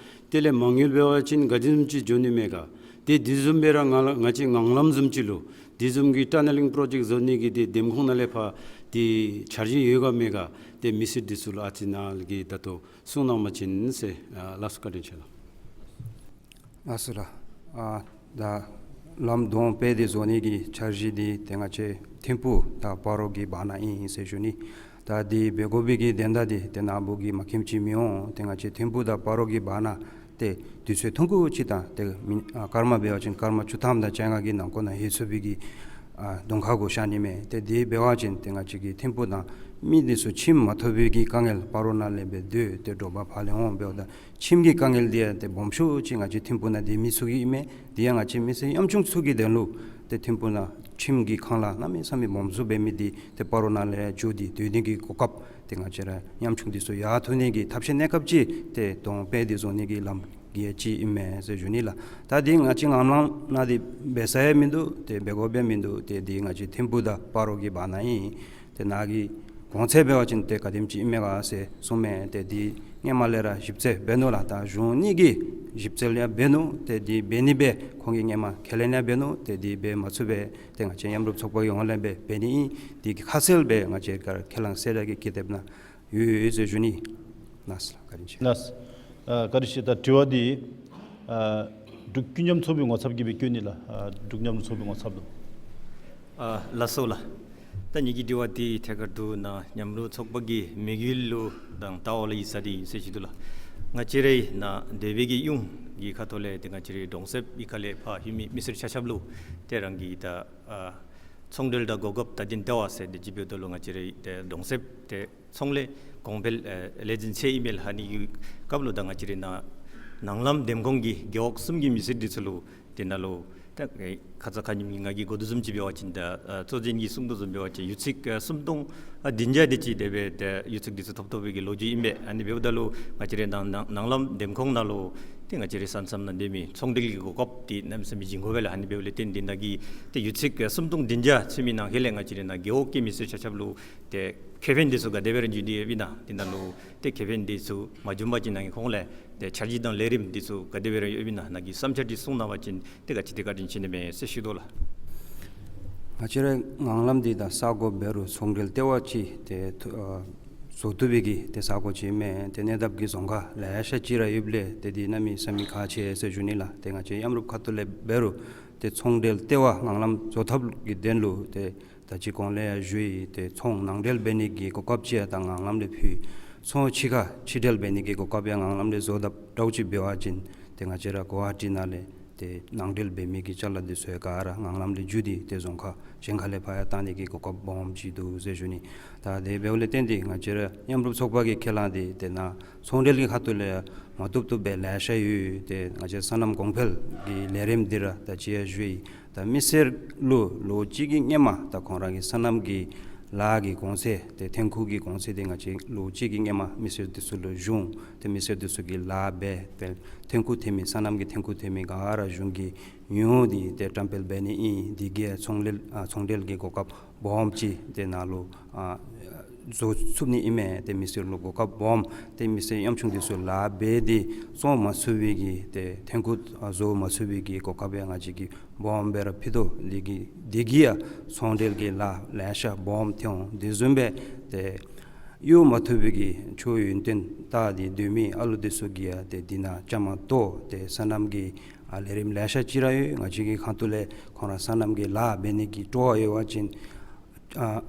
དེ་ལས་མ་དངུལ་འབད་བ་ཅིན་ག་དེ་བཟུམ་ཅིག་འགྱོ་ནི་མས་ག། ཏེ་དེ་བཟུམ་སྦེ་ར་ང་ལ་ང་བཅས་ངང་ལམ་བཟུམ་ཅིག་ལུ་དེ་བཟུམ་གྱི་ཊ་ནེ་ལིང་པྲོ་ཇེཀཊ་བཟོ་ནི་གི་ཏེ་འདེམས་ཁོངས་ནང་ལས་ཕར་ཏེ་འཆར་གཞི་ཡོད་ག་མེད་ག། ཏེ་མི་སེར་འདི་ཚུ་ལུ་ཨ་ཙི་ནཱ་གིས་ད་ལྟོ་གསུང་གནང་བ་ཅིན་ཟེར། ཨ་ལགས་སོ། བཀའ་དྲིན་ཆེ་ལགས། ལགས་སོ་ལགས། ཨ་ད་ལམ་གདོང་དཔེ་འདི་བཟོ་ནི་གི་འཆར་གཞི་འདི་ཏེ་ང་བཅས་ཐིམ་ཕུག་དང་སྤ་རོ་གི་བར་ན་ཨིན་ཟེར་ཞུ་ནི། ད་འདི་འབད་དགོ་པའི་གི་དོན་དག་འདི་ཏེ་ནཱ་བུ་གིས་མ་མཁྱེནམ་ཅིག་མི་འོང་། ཏེ་ང་བཅས་ཐིམ་ཕུག་དང་སྤ་རོ་གི་བར་ན་ཏེ་དུས་ཚོད་ཐུང་ཀུ་ཅིག་དང་ཏེ་མི་ཨ་སྐར་མ་འབད་བ་ཅིན་སྐར་མ་བཅུ་ཐམ་དང་བཅོ་ལྔ་གི་ནང་འཁོད་ནང་ལྷོད་ཚུགས་པའི་གི་ཨ་གདོང་ཁར་གུ་ཤར་ནི་མས། ཏེ་དེ་འབད་བ་ཅིན་ཏེ་ང་བཅས་ཀྱི་ཐིམ་ཕུག་ནང་མི་འདི་ཚུ་ཁྱིམ་མ་ཐོབ་པའི་གི་དཀའ་ངལ་སྤ་རོ་ནང་ལས་སྦེ་སྡོད་དེ་དྲོ་པ་ཕར་ལས་འོང་འབདཝ་ད་ཁྱིམ་གྱི་དཀའ་ངལ་འདི་ཡང་ཏེ་སྦོམ་ཤོས་ཅིག་ང་བཅས་ཐིམ་ཕུག་ནང་སྡོད་མི་ཚུ་གི་ཨིན་མས། དེ་ཡང་ང་བཅས་མི་སེར་ཉམ་ཆུང་ཚུ་གི་དོན་ལུ་ཏེ་ཐིམ་ཕུག་ནང་ཁྱིམ་གྱི་ཁང་གླ་གནམ་མེད་ས་མེད་སྦོམ་ཚུ་འབད་མི་འདི་ཏེ་སྤ་རོ་ནང་ལས་འགྱོ་སྟེ་སྡོད་ནི་གི་གོ་སྐབས་ཏེ་ང་བཅས་ར་ཉམ་ཆུང་འདི་ཚུ་ཡར་ཐོན་ནི་གི་ཐབས་ཤེས་གནས་སྐབས་ཅིག་ཏེ་གདོང་དཔེ་འདི་བཟོ་ནི་གི་ལམ་གྱི་ཅིག་ཨིན་མས་ཟེར་ཞུ་ནི་ལགས། ད་འདི་ང་བཅས་ངང་ལམ་ནང་འདི་འབད་ས་ཡང་མིན་འདུག། ཏེ་འབད་དགོཔ་ཡང་མིན་འདུག། ཏེ་འདི་ང་བཅས་ཐིམ་ཕུག་དང་སྤ་རོ་གི་བར་ན་ཨིན། ཏེ་ནཱ་གི་གོང་ཚད་འབད་བ་ཅིན་ཏེ་ག་དེམ་ཅིག་ཨིན་མས་ག་ཟེར་གསུངས་མས། ཏེ་འདི་སྔོན་མ་ལས་ར་ཞིབ་འཚོལ་འབད་ནུག་ལགས། ད་གཞུང་གཉིས་ཀྱིས་ཞིབ་འཚོལ་ཡང་འབད་ནུག། ཏེ་འདི་འབད་ནི་སྦེ་ཁོང་གིས་སྔོན་མ་ཁས་ལེན་ཡང་འབད་ནུག། ཏེ་འདི་འབད་མ་ཚུགས་པས། ཏེ་ང་བཅས་མཉམ་རུབ་ཚོགས་པ་གི་ངོས་ལས་སྦེ་འབད་ནི་ཨིན། འདི་གི་ཁ་གསལ་སྦེ་ང་བཅས་ཀར་ཁས་བླངས་གསལ་བསྒྲགས་ཀྱི་ཀི་དེབ་ནང་ཡོད་ཟེར་ཞུ་ནི། ལགས་སོ་ལགས། བཀའ་དྲིན་ཆེ། ལགས་སོ། ཨ་བཀའ་དྲིན་ཆེ། ད་དྲི་བ་འདི་ཨ་འབྲུག་ཀུན་མཉམ་ཚོགས་པའི་ངོ་ཚབ་ཀྱིས་སྦེ་བཀོད་ནི་ལགས། ཨ་འབྲུག་མཉམ་རུབ་ཚོགས་པའི་ངོ་ཚབ་ལུ། ཨ་ལགས་སོ་ལགས། ད་ངེ་གི་དྲི་བ་འདི་ཐད་ཀར་དུ་ནཱ་མཉམ་རུབ་ཚོགས་པ་གི་དམིགས་ཡུལ་ལུ་དང་ལྟ་བ་ལུ་ཡིག་ཚང་འདི་ཨིན་ཟེར་ཞུ་དོ་ལགས། ང་བཅས་རའི་ནཱ་སྡོད་པའི་གི་གཡུས་ཀྱི་ཁ་ཐུག་ལས་ཏེ་ང་བཅས་རའི་གྲོང་གསེབ་ཀྱི་ཁ་ལས་ཕར་ལྷོད་མི་མི་སེར་ཆ་ཁྱབ་ལུ་ཏེ་རང་གི་ད་ཨ་ཚོང་འབྲེལ་དང་གོ་སྐབས་དང་དེ་ལྟ་བ་ཟེར་ཏེ་ཅིག་འབདཝ་ད་ལུ་ང་བཅས་རའི་ཏེ་གྲོང་གསེབ་ཏེ་ཚོང་ལས་གོང་འཕེལ་ཨེ་ལས་འཛིན་ཚད་ཨིན་མས་ལགས། ཨ་ནི་གི་སྐབས་ལུ་ད་ང་བཅས་རའི་ནཱ་ནང་ལམ་འདེམས་ཁོངས་ཀྱི་རྒེད་འོག་གསུམ་གྱི་མི་སེར་འདི་ཚུ་ལུ་ཏེ་ནཱ་ལུ་ད་ཁ་ཙ་ཁ་ཉིནམ་ང་གིས་གོ་དོ་བཟུམ་ཅིག་འབད་བ་ཅིན་ད་ཨ་གཙོ་འཛིན་གྱིས་གསུང་དོ་བཟུམ་འབད་བ་ཅིན་ཡོད་ཚད་ཨ་སུམ་སྟོང་ཨ་བདུན་བརྒྱ་དེ་ཅིག་དེ་སྦེ་ད་ཡོད་ཚད་འདི་ཚུ་ཐོབ་ཐོབ་པའི་གི་ལོ་རྒྱུས་ཨིན་པས། ཨ་ནི་འབདཝ་ད་ལུ་ང་བཅས་རའི་ནང་ནང་ནང་ལམ་འདེམས་ཁོངས་ནང་ལུ་ཏེ་ང་བཅས་རའི་ས་མཚམས་ནང་སྡོད་མི་ཚོང་འབྲེལ་གྱི་གོ་སྐབས་འདི་གནམ་མེད་ས་མེད་བྱིན་དགོ་པས་ལགས། ཨ་ནི་འབདཝ་ལས་བརྟེན་ཏེ་ནཱ་གི་ཏེ་ཡོད་ཚད་ཨ་སུམ་སྟོང་བདུན་བརྒྱ་ཚུད་མི་ནང་ཁེ་ལས་ང་བཅས་རའི་ནཱ་རྒེད་འོག་གི་མི་སེར་ཆ་ཁྱབ་ལུ་ཏེ་ཁེ་ཕན་འདི་ཚུ་ག་དེ་སྦེ་ར་འབྱུང་སྟེ་ཡོདཔ་ཨིན་ན། ཏེ་ནཱ་ལུ་ཏེ་ཁེ་ཕན་འདི་ཚུ་མ་བྱུང་པ་ཅིན་ནཱ་གི་ཁོང་ལས་ཏེ་འཆར་གཞི་དང་ལས་རིམ་འདི་ཚུ་ག་དེ་སྦེ་ར་ཡོདཔ་ཨིན་ན། ནཱ་གི་བསམ་འཆར་འདི་གསུང་གནང་བ་ཅིན་ཏེ་ག་ཅི་ཏེ་བཀའ་དྲིན་ཆེ་ནི་མས་ཟེར་ཞུ་དོ་ལགས། ང་བཅས་རའི་ངང་ལམ་འདི་ད་ས་གོ་འབད་རུང་ཚོང་འབྲེལ་ལྟེ་བ་ཅིག་ཏེ་ཐུ་ཨ་བཟོ་བཏུབ་པའི་གི་ཏེ་ས་གོ་ཅིག་མས། ཏེ་གནས་སྟབས་ཀྱི་རྫོང་ཁག་ལེ་ཤ་ཅིག་ར་ཡོདཔ་ལས་ཏེ་འདི་གནམ་མེད་ས་མེད་ཁག་ཆེ་ཟེར་ཞུ་ནི་ལགས། ཏེ་ང་བཅས་མཉམ་རུབ་ཁ་ཐུག་ལས་འབད་རུང་ཏེ་ཚོང་འབྲེལ་ལྟེ་བ་ངང་ལམ་བཟོ་ཐབས་ཀྱི་དོན་ལུ་ཏེ་ད་ཅི་གོང་ལས་ཡང་ཞུ་ཡི། ཏེ་ཚོང་ནང་འབྲེལ་འབད་ནི་གི་གོ་སྐབས་ཅིག་ཡང་ད་ངང་ལམ་ལས་ཕུལ། ཚོང་ཕྱི་ཁ་ཕྱི་འབྲེལ་འབད་ནི་གི་གོ་སྐབས་ཡང་ངང་ལམ་ལས་བཟོ་དཔ་འདྲཝ་ཅིག་འབད་བ་ཅིན་ཏེ་ང་བཅས་ར་གོ་ཧ་ཊི་ནང་ལས་ ཏེ་ནང་འབྲེལ་འབད་མི་གི་ཅ་ལ་འདི་ཚུ་ཡང་ག་ར་ངང་ལམ་ལས་བརྒྱུད་དེ་ཏེ་རྫོང་ཁག་གཞན་ཁ་ལས་ཕར་ཡང་བཏང་ནི་གི་གོ་སྐབས་སྦོམ་ཅིག་འདུག་ཟེར་ཞུ་ནི། ད་དེ་འབདཝ་ལས་བརྟེན་ཏེ་ང་བཅས་ར་མཉམ་རུབ་ཚོགས་པ་གི་ཁས་བླངས་འདི་ཏེ་ནཱ་ཚོང་འབྲེལ་གྱི་ཁ་ཐུག་ལས་ཡང་མ་བཏུབ་བཏུབ་སྦེ་ལེ་ཤ་ཡོད། ཏེ་ང་བཅས་སོ་ནམ་གོང་འཕེལ་གྱི་ལས་རིམ་འདི་ར་ད་ཅི་ཡང་ཞུ་ཡི། ད་མི་སེར་ལུ་ལོ་གཅིག་གི་སྔོན་མ་ད་ཁོང་ར་གི་སོ་ནམ་གྱི་ལཱ་གི་གོང་ཚད་ཏེ་ཐོན་ཁུངས་ཀྱི་གོང་ཚད་འདི་ང་བཅས་ལོ་གཅིག་གི་སྔོན་མ་མི་སེར་འདི་ཚུ་ལུ་ཞུ་འོང་། ཏེ་མི་སེར་འདི་ཚུ་གིས་ལཱ་འབད་ཏེ་ཐོན་ཁུངས་ཐོན་མི་སོ་ནམ་གྱི་ཐོན་ཁུངས་ཐོན་མི་ག་ར་གཞུང་གིས་ཉོ་སྟེ་ཏེ་བཀྲམ་སྤེལ་འབད་ནི་ཨིན། དེ་གིས་ཚོང་ལས་ཨ་ཚོང་འབྲེལ་གྱི་གོ་སྐབས་སྦོམ་ཅིག་ཏེ་ནཱ་ལུ་ཨ་བཟོ་ཚུགས་ནི་ཨིན་མས། ཏེ་མི་སེར་ལུ་གོ་སྐབས་སྦོམ། ཏེ་མི་སེར་ཉམ་ཆུང་འདི་ཚུ་ལཱ་འབད་དེ་བཙོང་མ་ཚུགས་པའི་གི་ཏེ་ཐོན་ཁུངས་ཨ་བཟོ་མ་ཚུགས་པའི་གི་གོ་སྐབས་ཡང་ང་བཅས་ཀྱིས་སྦོམ་སྦེ་ར་ཕུལ་དོ། དེ་གིས་དེ་གིས་ཡང་ཚོང་འབྲེལ་གྱི་ལཱ་ལེ་ཤ་སྦོམ་ཐོན་འོང་། དེ་བཟུམ་སྦེ་ཏེ་གཡོག་མ་ཐུབ་པའི་གི་ཆོས་ཡོན་ཏན་ལྟ་སྟེ་སྡོད་མི་ཨ་ལོ་འདི་ཚུ་གིས་ཡང་ཏེ་འདི་ནང་བཅའ་མར་གཏོགས་ཏེ་སོ་ནམ་གྱི་ཨ་ལས་རིམ་ལེ་ཤ་ཅིག་ར་ཡོད། ང་བཅས་ཀྱི་ཁ་ཐུག་ལས་ཁོང་ར་སོ་ནམ་གྱི་ལཱ་འབད་ནི་གི་སྤྲོ་བ་ཡོད་པ་ཅིན་ཨ་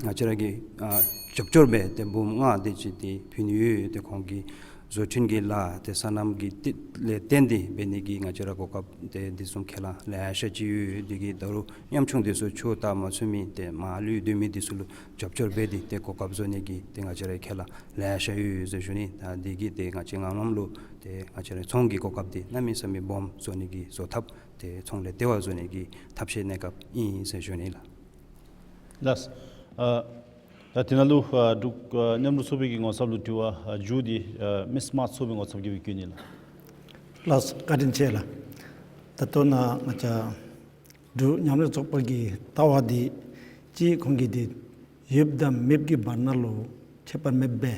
ང་བཅས་ར་གིས་ཨ་རྒྱབ་སྐྱོར་འབད་ཏེ་འབུམ་ལྔ་དེ་ཅིག་ཏེ་ཕུལ་ནི་ཡོད། ཏེ་ཁོང་གིས་བཟོ་སྐྲུན་གྱི་ལཱ་ཏེ་སོ་ནམ་གྱི་ཏེ་ལས་བརྟེན་ཏེ་འབད་ནི་གི་ང་བཅས་ར་གོ་སྐབས་ཏེ་འདི་བཟུམ་ཁས་བླངས་ལེ་ཤ་ཅིག་ཡོད། དེ་གིས་ད་རུང་ཉམ་ཆུང་འདི་ཚུ་ཆོས་ལྟ་མ་ཚུགས་མི་ཏེ་མར་ལུས་སྡོད་མི་འདི་ཚུ་ལུ་རྒྱབ་སྐྱོར་འབད་དེ་ཏེ་གོ་སྐབས་བཟོ་ནི་གི་ཏེ་ང་བཅས་ར་ཁས་བླངས་ལེ་ཤ་ཡོད་ཟེར་ཞུ་ནི། ད་དེ་གིས་ཏེ་ང་བཅས་ངང་ལམ་ལུ་ཏེ་ང་བཅས་ར་ཚོང་གི་གོ་སྐབས་འདི་གནམ་མེད་ས་མེད་སྦོམ་བཟོ་ནི་གི་བཟོ་ཐབས་ཏེ་ཚོང་ལས་ལྟེ་བ་བཟོ་ནི་གི་ཐབས་ཤེས་གནས་སྐབས་ཨིན་ཟེར་ཞུ་ནི་ལགས། ལགས། ཨ་ད་དེ་ནང་ལུ་ཨ་འབྲུག་ཨ་མཉམ་རུབ་ཚོགས་པའི་གི་ངོ་ཚབ་ལུ་དྲི་བ་ཨ་མཇུག་འདི་ཨ་མི་སེར་དམངས་གཙོ་ཚོགས་པའི་ངོ་ཚབ་ཀྱིས་སྦེ་བཀོད་ནི་ལགས། ལགས་བཀའ་དྲིན་ཆེ་ལགས། ད་ལྟོ་ནཱ་ང་བཅས་འབྲུག་མཉམ་རུབ་ཚོགས་པ་གི་ལྟ་བ་འདི་གཅིག་ཁོང་གིས་འདི་ཡོདཔ་དང་མེདཔ་གི་བར་ན་ལུ་ཁྱད་པར་མེདཔ་སྦེ་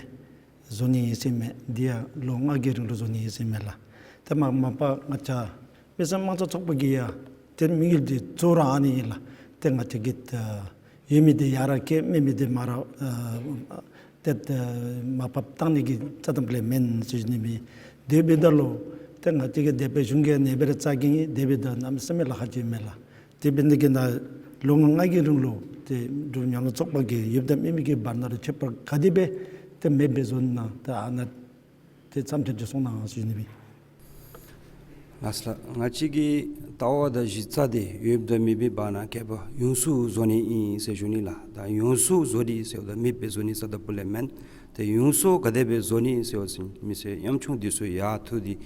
བཟོ་ནི་ཨིན་ཟེར་མས། འདི་ཡང་ལོ་ལྔ་གི་རིང་ལུ་བཟོ་ནི་ཨིན་ཟེར་མས་ལགས། ཏེ་མ་མ་པ་ང་བཅས་མི་སེར་དམངས་གཙོ་ཚོགས་པ་གིས་ཡང་ཏེ་དམིགས་ཡུལ་འདི་གཙོ་བོ་ར་ཨ་ནི་ཨིན་ལགས། ཏེ་ང་བཅས་ཀྱིས་ཨ་ཡོད་མི་འདི་ཡར་ར་བསྐྱེད་མེད་མི་འདི་མར་ར་ཨ་ཏེ་ཨ་མར་ཕབ་བཏང་ནི་གི་རྩ་དང་པོ་ལས་མེན་ཟེར་ཞུ་ནི་མས། དེ་འབདཝ་ད་ལུ་ཏེ་ང་བཅས་ཀྱིས་དེ་སྦེ་གཞུང་གིས་ཨ་ནེ་སྦེ་ར་རྩ་འགེངས་ཡི། དེ་འབདཝ་ད་གནམ་མེད་ས་མེད་ལཱ་ཁག་ཅིག་ཨིན་མས་ལགས། དེ་འབད་ནི་དེ་གིས་ནཱ་ལོ་ལྔ་ལྔ་གི་རིང་ལུ་ཏེ་འབྲུག་མཉམ་རུབ་ཚོགས་པ་གིས་ཡོདཔ་དང་མེདཔ་གི་བར་ན་ལུ་ཁྱད་པར་ག་དེ་སྦེ་ཏེ་མེདཔ་སྦེ་བཟོ་ནི་ན་ཏེ་ཨ་ནཱ་ཏེ་མཚམས་སྦྱོར་ཅིག་གསུང་གནང་ཟེར་ཞུ་ནི་ཨིན། ལགས་སོ་ལགས། ང་བཅས་ཀྱི་ལྟ་བ་དང་གཞི་རྩ་འདི་ཡོདཔ་དང་མེདཔ་གི་བར་ན་ཁྱད་པར་ཡོངས་སུ་བཟོ་ནི་ཨིན་ཟེར་ཞུ་ནི་ལགས། ད་ཡོངས་སུ་བཟོ་སྟེ་ཟེརཝ་ད་མེདཔ་སྦེ་བཟོ་ནི་རྩ་དང་པོ་ལས་མེན། ཏེ་ཡོངས་སུ་ག་དེ་སྦེ་བཟོ་ནི་ཟེར་བ་ཅིན་མི་སེར་ཉམ་ཆུང་འདི་ཚུ་ཡར་འཐུ་སྟེ་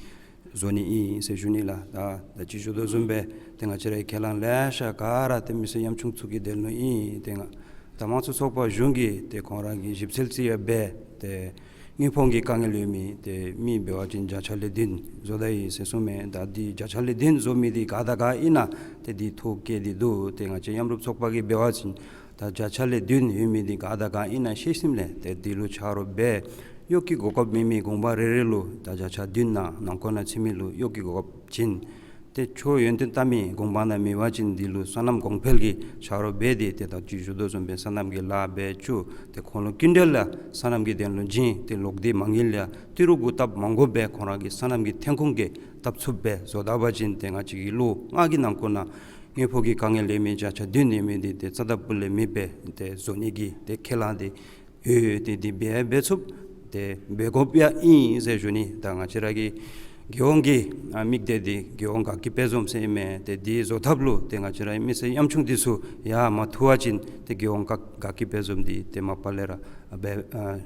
བཟོ་ནི་ཨིན་ཟེར་ཞུ་ནི་ལགས། ད་ད་ཅི་ཞུ་དོ་བཟུམ་སྦེ་ཏེ་ང་བཅས་རའི་ཁས་བླངས་ལེ་ཤ་ག་ར་ཏེ་མི་སེར་ཉམ་ཆུང་ཚུ་གི་དོན་ལུ་ཨིན། ཏེ་ང་ད་དམངས་གཙོ་ཚོགས་པ་གཞུང་གིས་ཏེ་ཁོང་ར་གི་ཞིབ་འཚོལ་ཅིག་ཡང་འབད་ཏེ་དངུལ་ཕོགས་ཀྱི་དཀའ་ངལ་ཡོད་མི་ཏེ་མི་འབད་བ་ཅིན་བརྒྱ་ཆ་ལས་བདུན་བཟོ་ད་ཡི་ཟེར་གསུངས་མས། ད་འདི་བརྒྱ་ཆ་ལས་བདུན་བཟོ་མི་འདི་ག་དང་ག་ཨིན་ན་ཏེ་འདི་ཐོ་བཀོད་དེ་འདུག། ཏེ་ང་བཅས་མཉམ་རུབ་ཚོགས་པ་གིས་འབད་བ་ཅིན་ད་བརྒྱ་ཆ་ལས་བདུན་ཡོད་མི་འདི་ག་དང་ག་ཨིན་ན་ཤེས་ཞིནམ་ལས་ཏེ་འདི་ལུ་ཆ་རོགས་འབད། གཡོག་གི་གོ་སྐབས་མེད་མི་གུང་པ་རེ་རེ་ལུ་ད་བརྒྱ་ཆ་བདུན་ནང་ནང་འཁོད་ནང་ཚུད་མི་ལུ་གཡོག་གི་གོ་སྐབས་བྱིན། ཏེ་ཆོས་ཡོན་ཏན་ལྟ་མི་གུང་པ་ནང་མེད་པ་ཅིན་འདི་ལུ་སོ་ནམ་གོང་འཕེལ་གྱིས་ཆ་རོགས་འབད་དེ་ཏེ་ད་ཅི་ཞུ་དོ་བཟུམ་སྦེ་སོ་ནམ་གྱི་ལཱ་འབད་བཅུག། ཏེ་ཁོང་ལུ་སྐྱིན་འགྲུལ་ཡང་སོ་ནམ་གྱི་དོན་ལུ་བྱིན། ཏེ་ལོག་སྟེ་མ་དངུལ་ཡང་ཏི་རུ་གུ་བཏབ་མ་དགོ་པར་ཁོང་ར་གི་སོ་ནམ་གྱི་ཐོན་ཁུངས་ཀྱིས་བཏབ་ཚུགསཔ་སྦེ་བཟོ་ད་པ་ཅིན་ཏེ་ང་བཅས་ཀྱིས་ལོ་ལྔ་གི་ནང་འཁོད་ནང་དངུལ་ཕོགས་ཀྱི་དཀའ་ངལ་ཡོད་མི་བརྒྱ་ཆ་བདུན་ཡོད་མི་འདི་ཏེ་རྩ་དང་པོ་ལས་མེདཔ་སྦེ་ཏེ་བཟོ་ནི་གི་ཏེ་ཁས་བླངས་འདི་ཡོད། ཏེ་འདི་འབད་འབད་ཚུགསཔ་ཏེ་འབད་དགོཔ་ཡང་ཨིན་ཟེར་ཞུ་ནི། ད་ང་བཅས་ར་གི་རྒྱལ་ཡོངས་ཀྱི་ཨ་དམིགས་གཏད་འདི་རྒྱལ་ཡོངས་དགའ་སྐྱིད་དཔལ་འཛོམས་ཟེར་ཨིན་མས། ཏེ་འདི་བཟོ་ཐབས་ལུ་ཏེ་ང་བཅས་ར་མི་སེར་ཉམ་ཆུང་འདི་ཚུ་ཡར་མ་འཐུ་བ་ཅིན་ཏེ་རྒྱལ་ཡོངས་དགའ་དགའ་སྐྱིད་དཔལ་འཛོམས་འདི་ཏེ་མ་པ་ལས་ར་འབད་ཨ་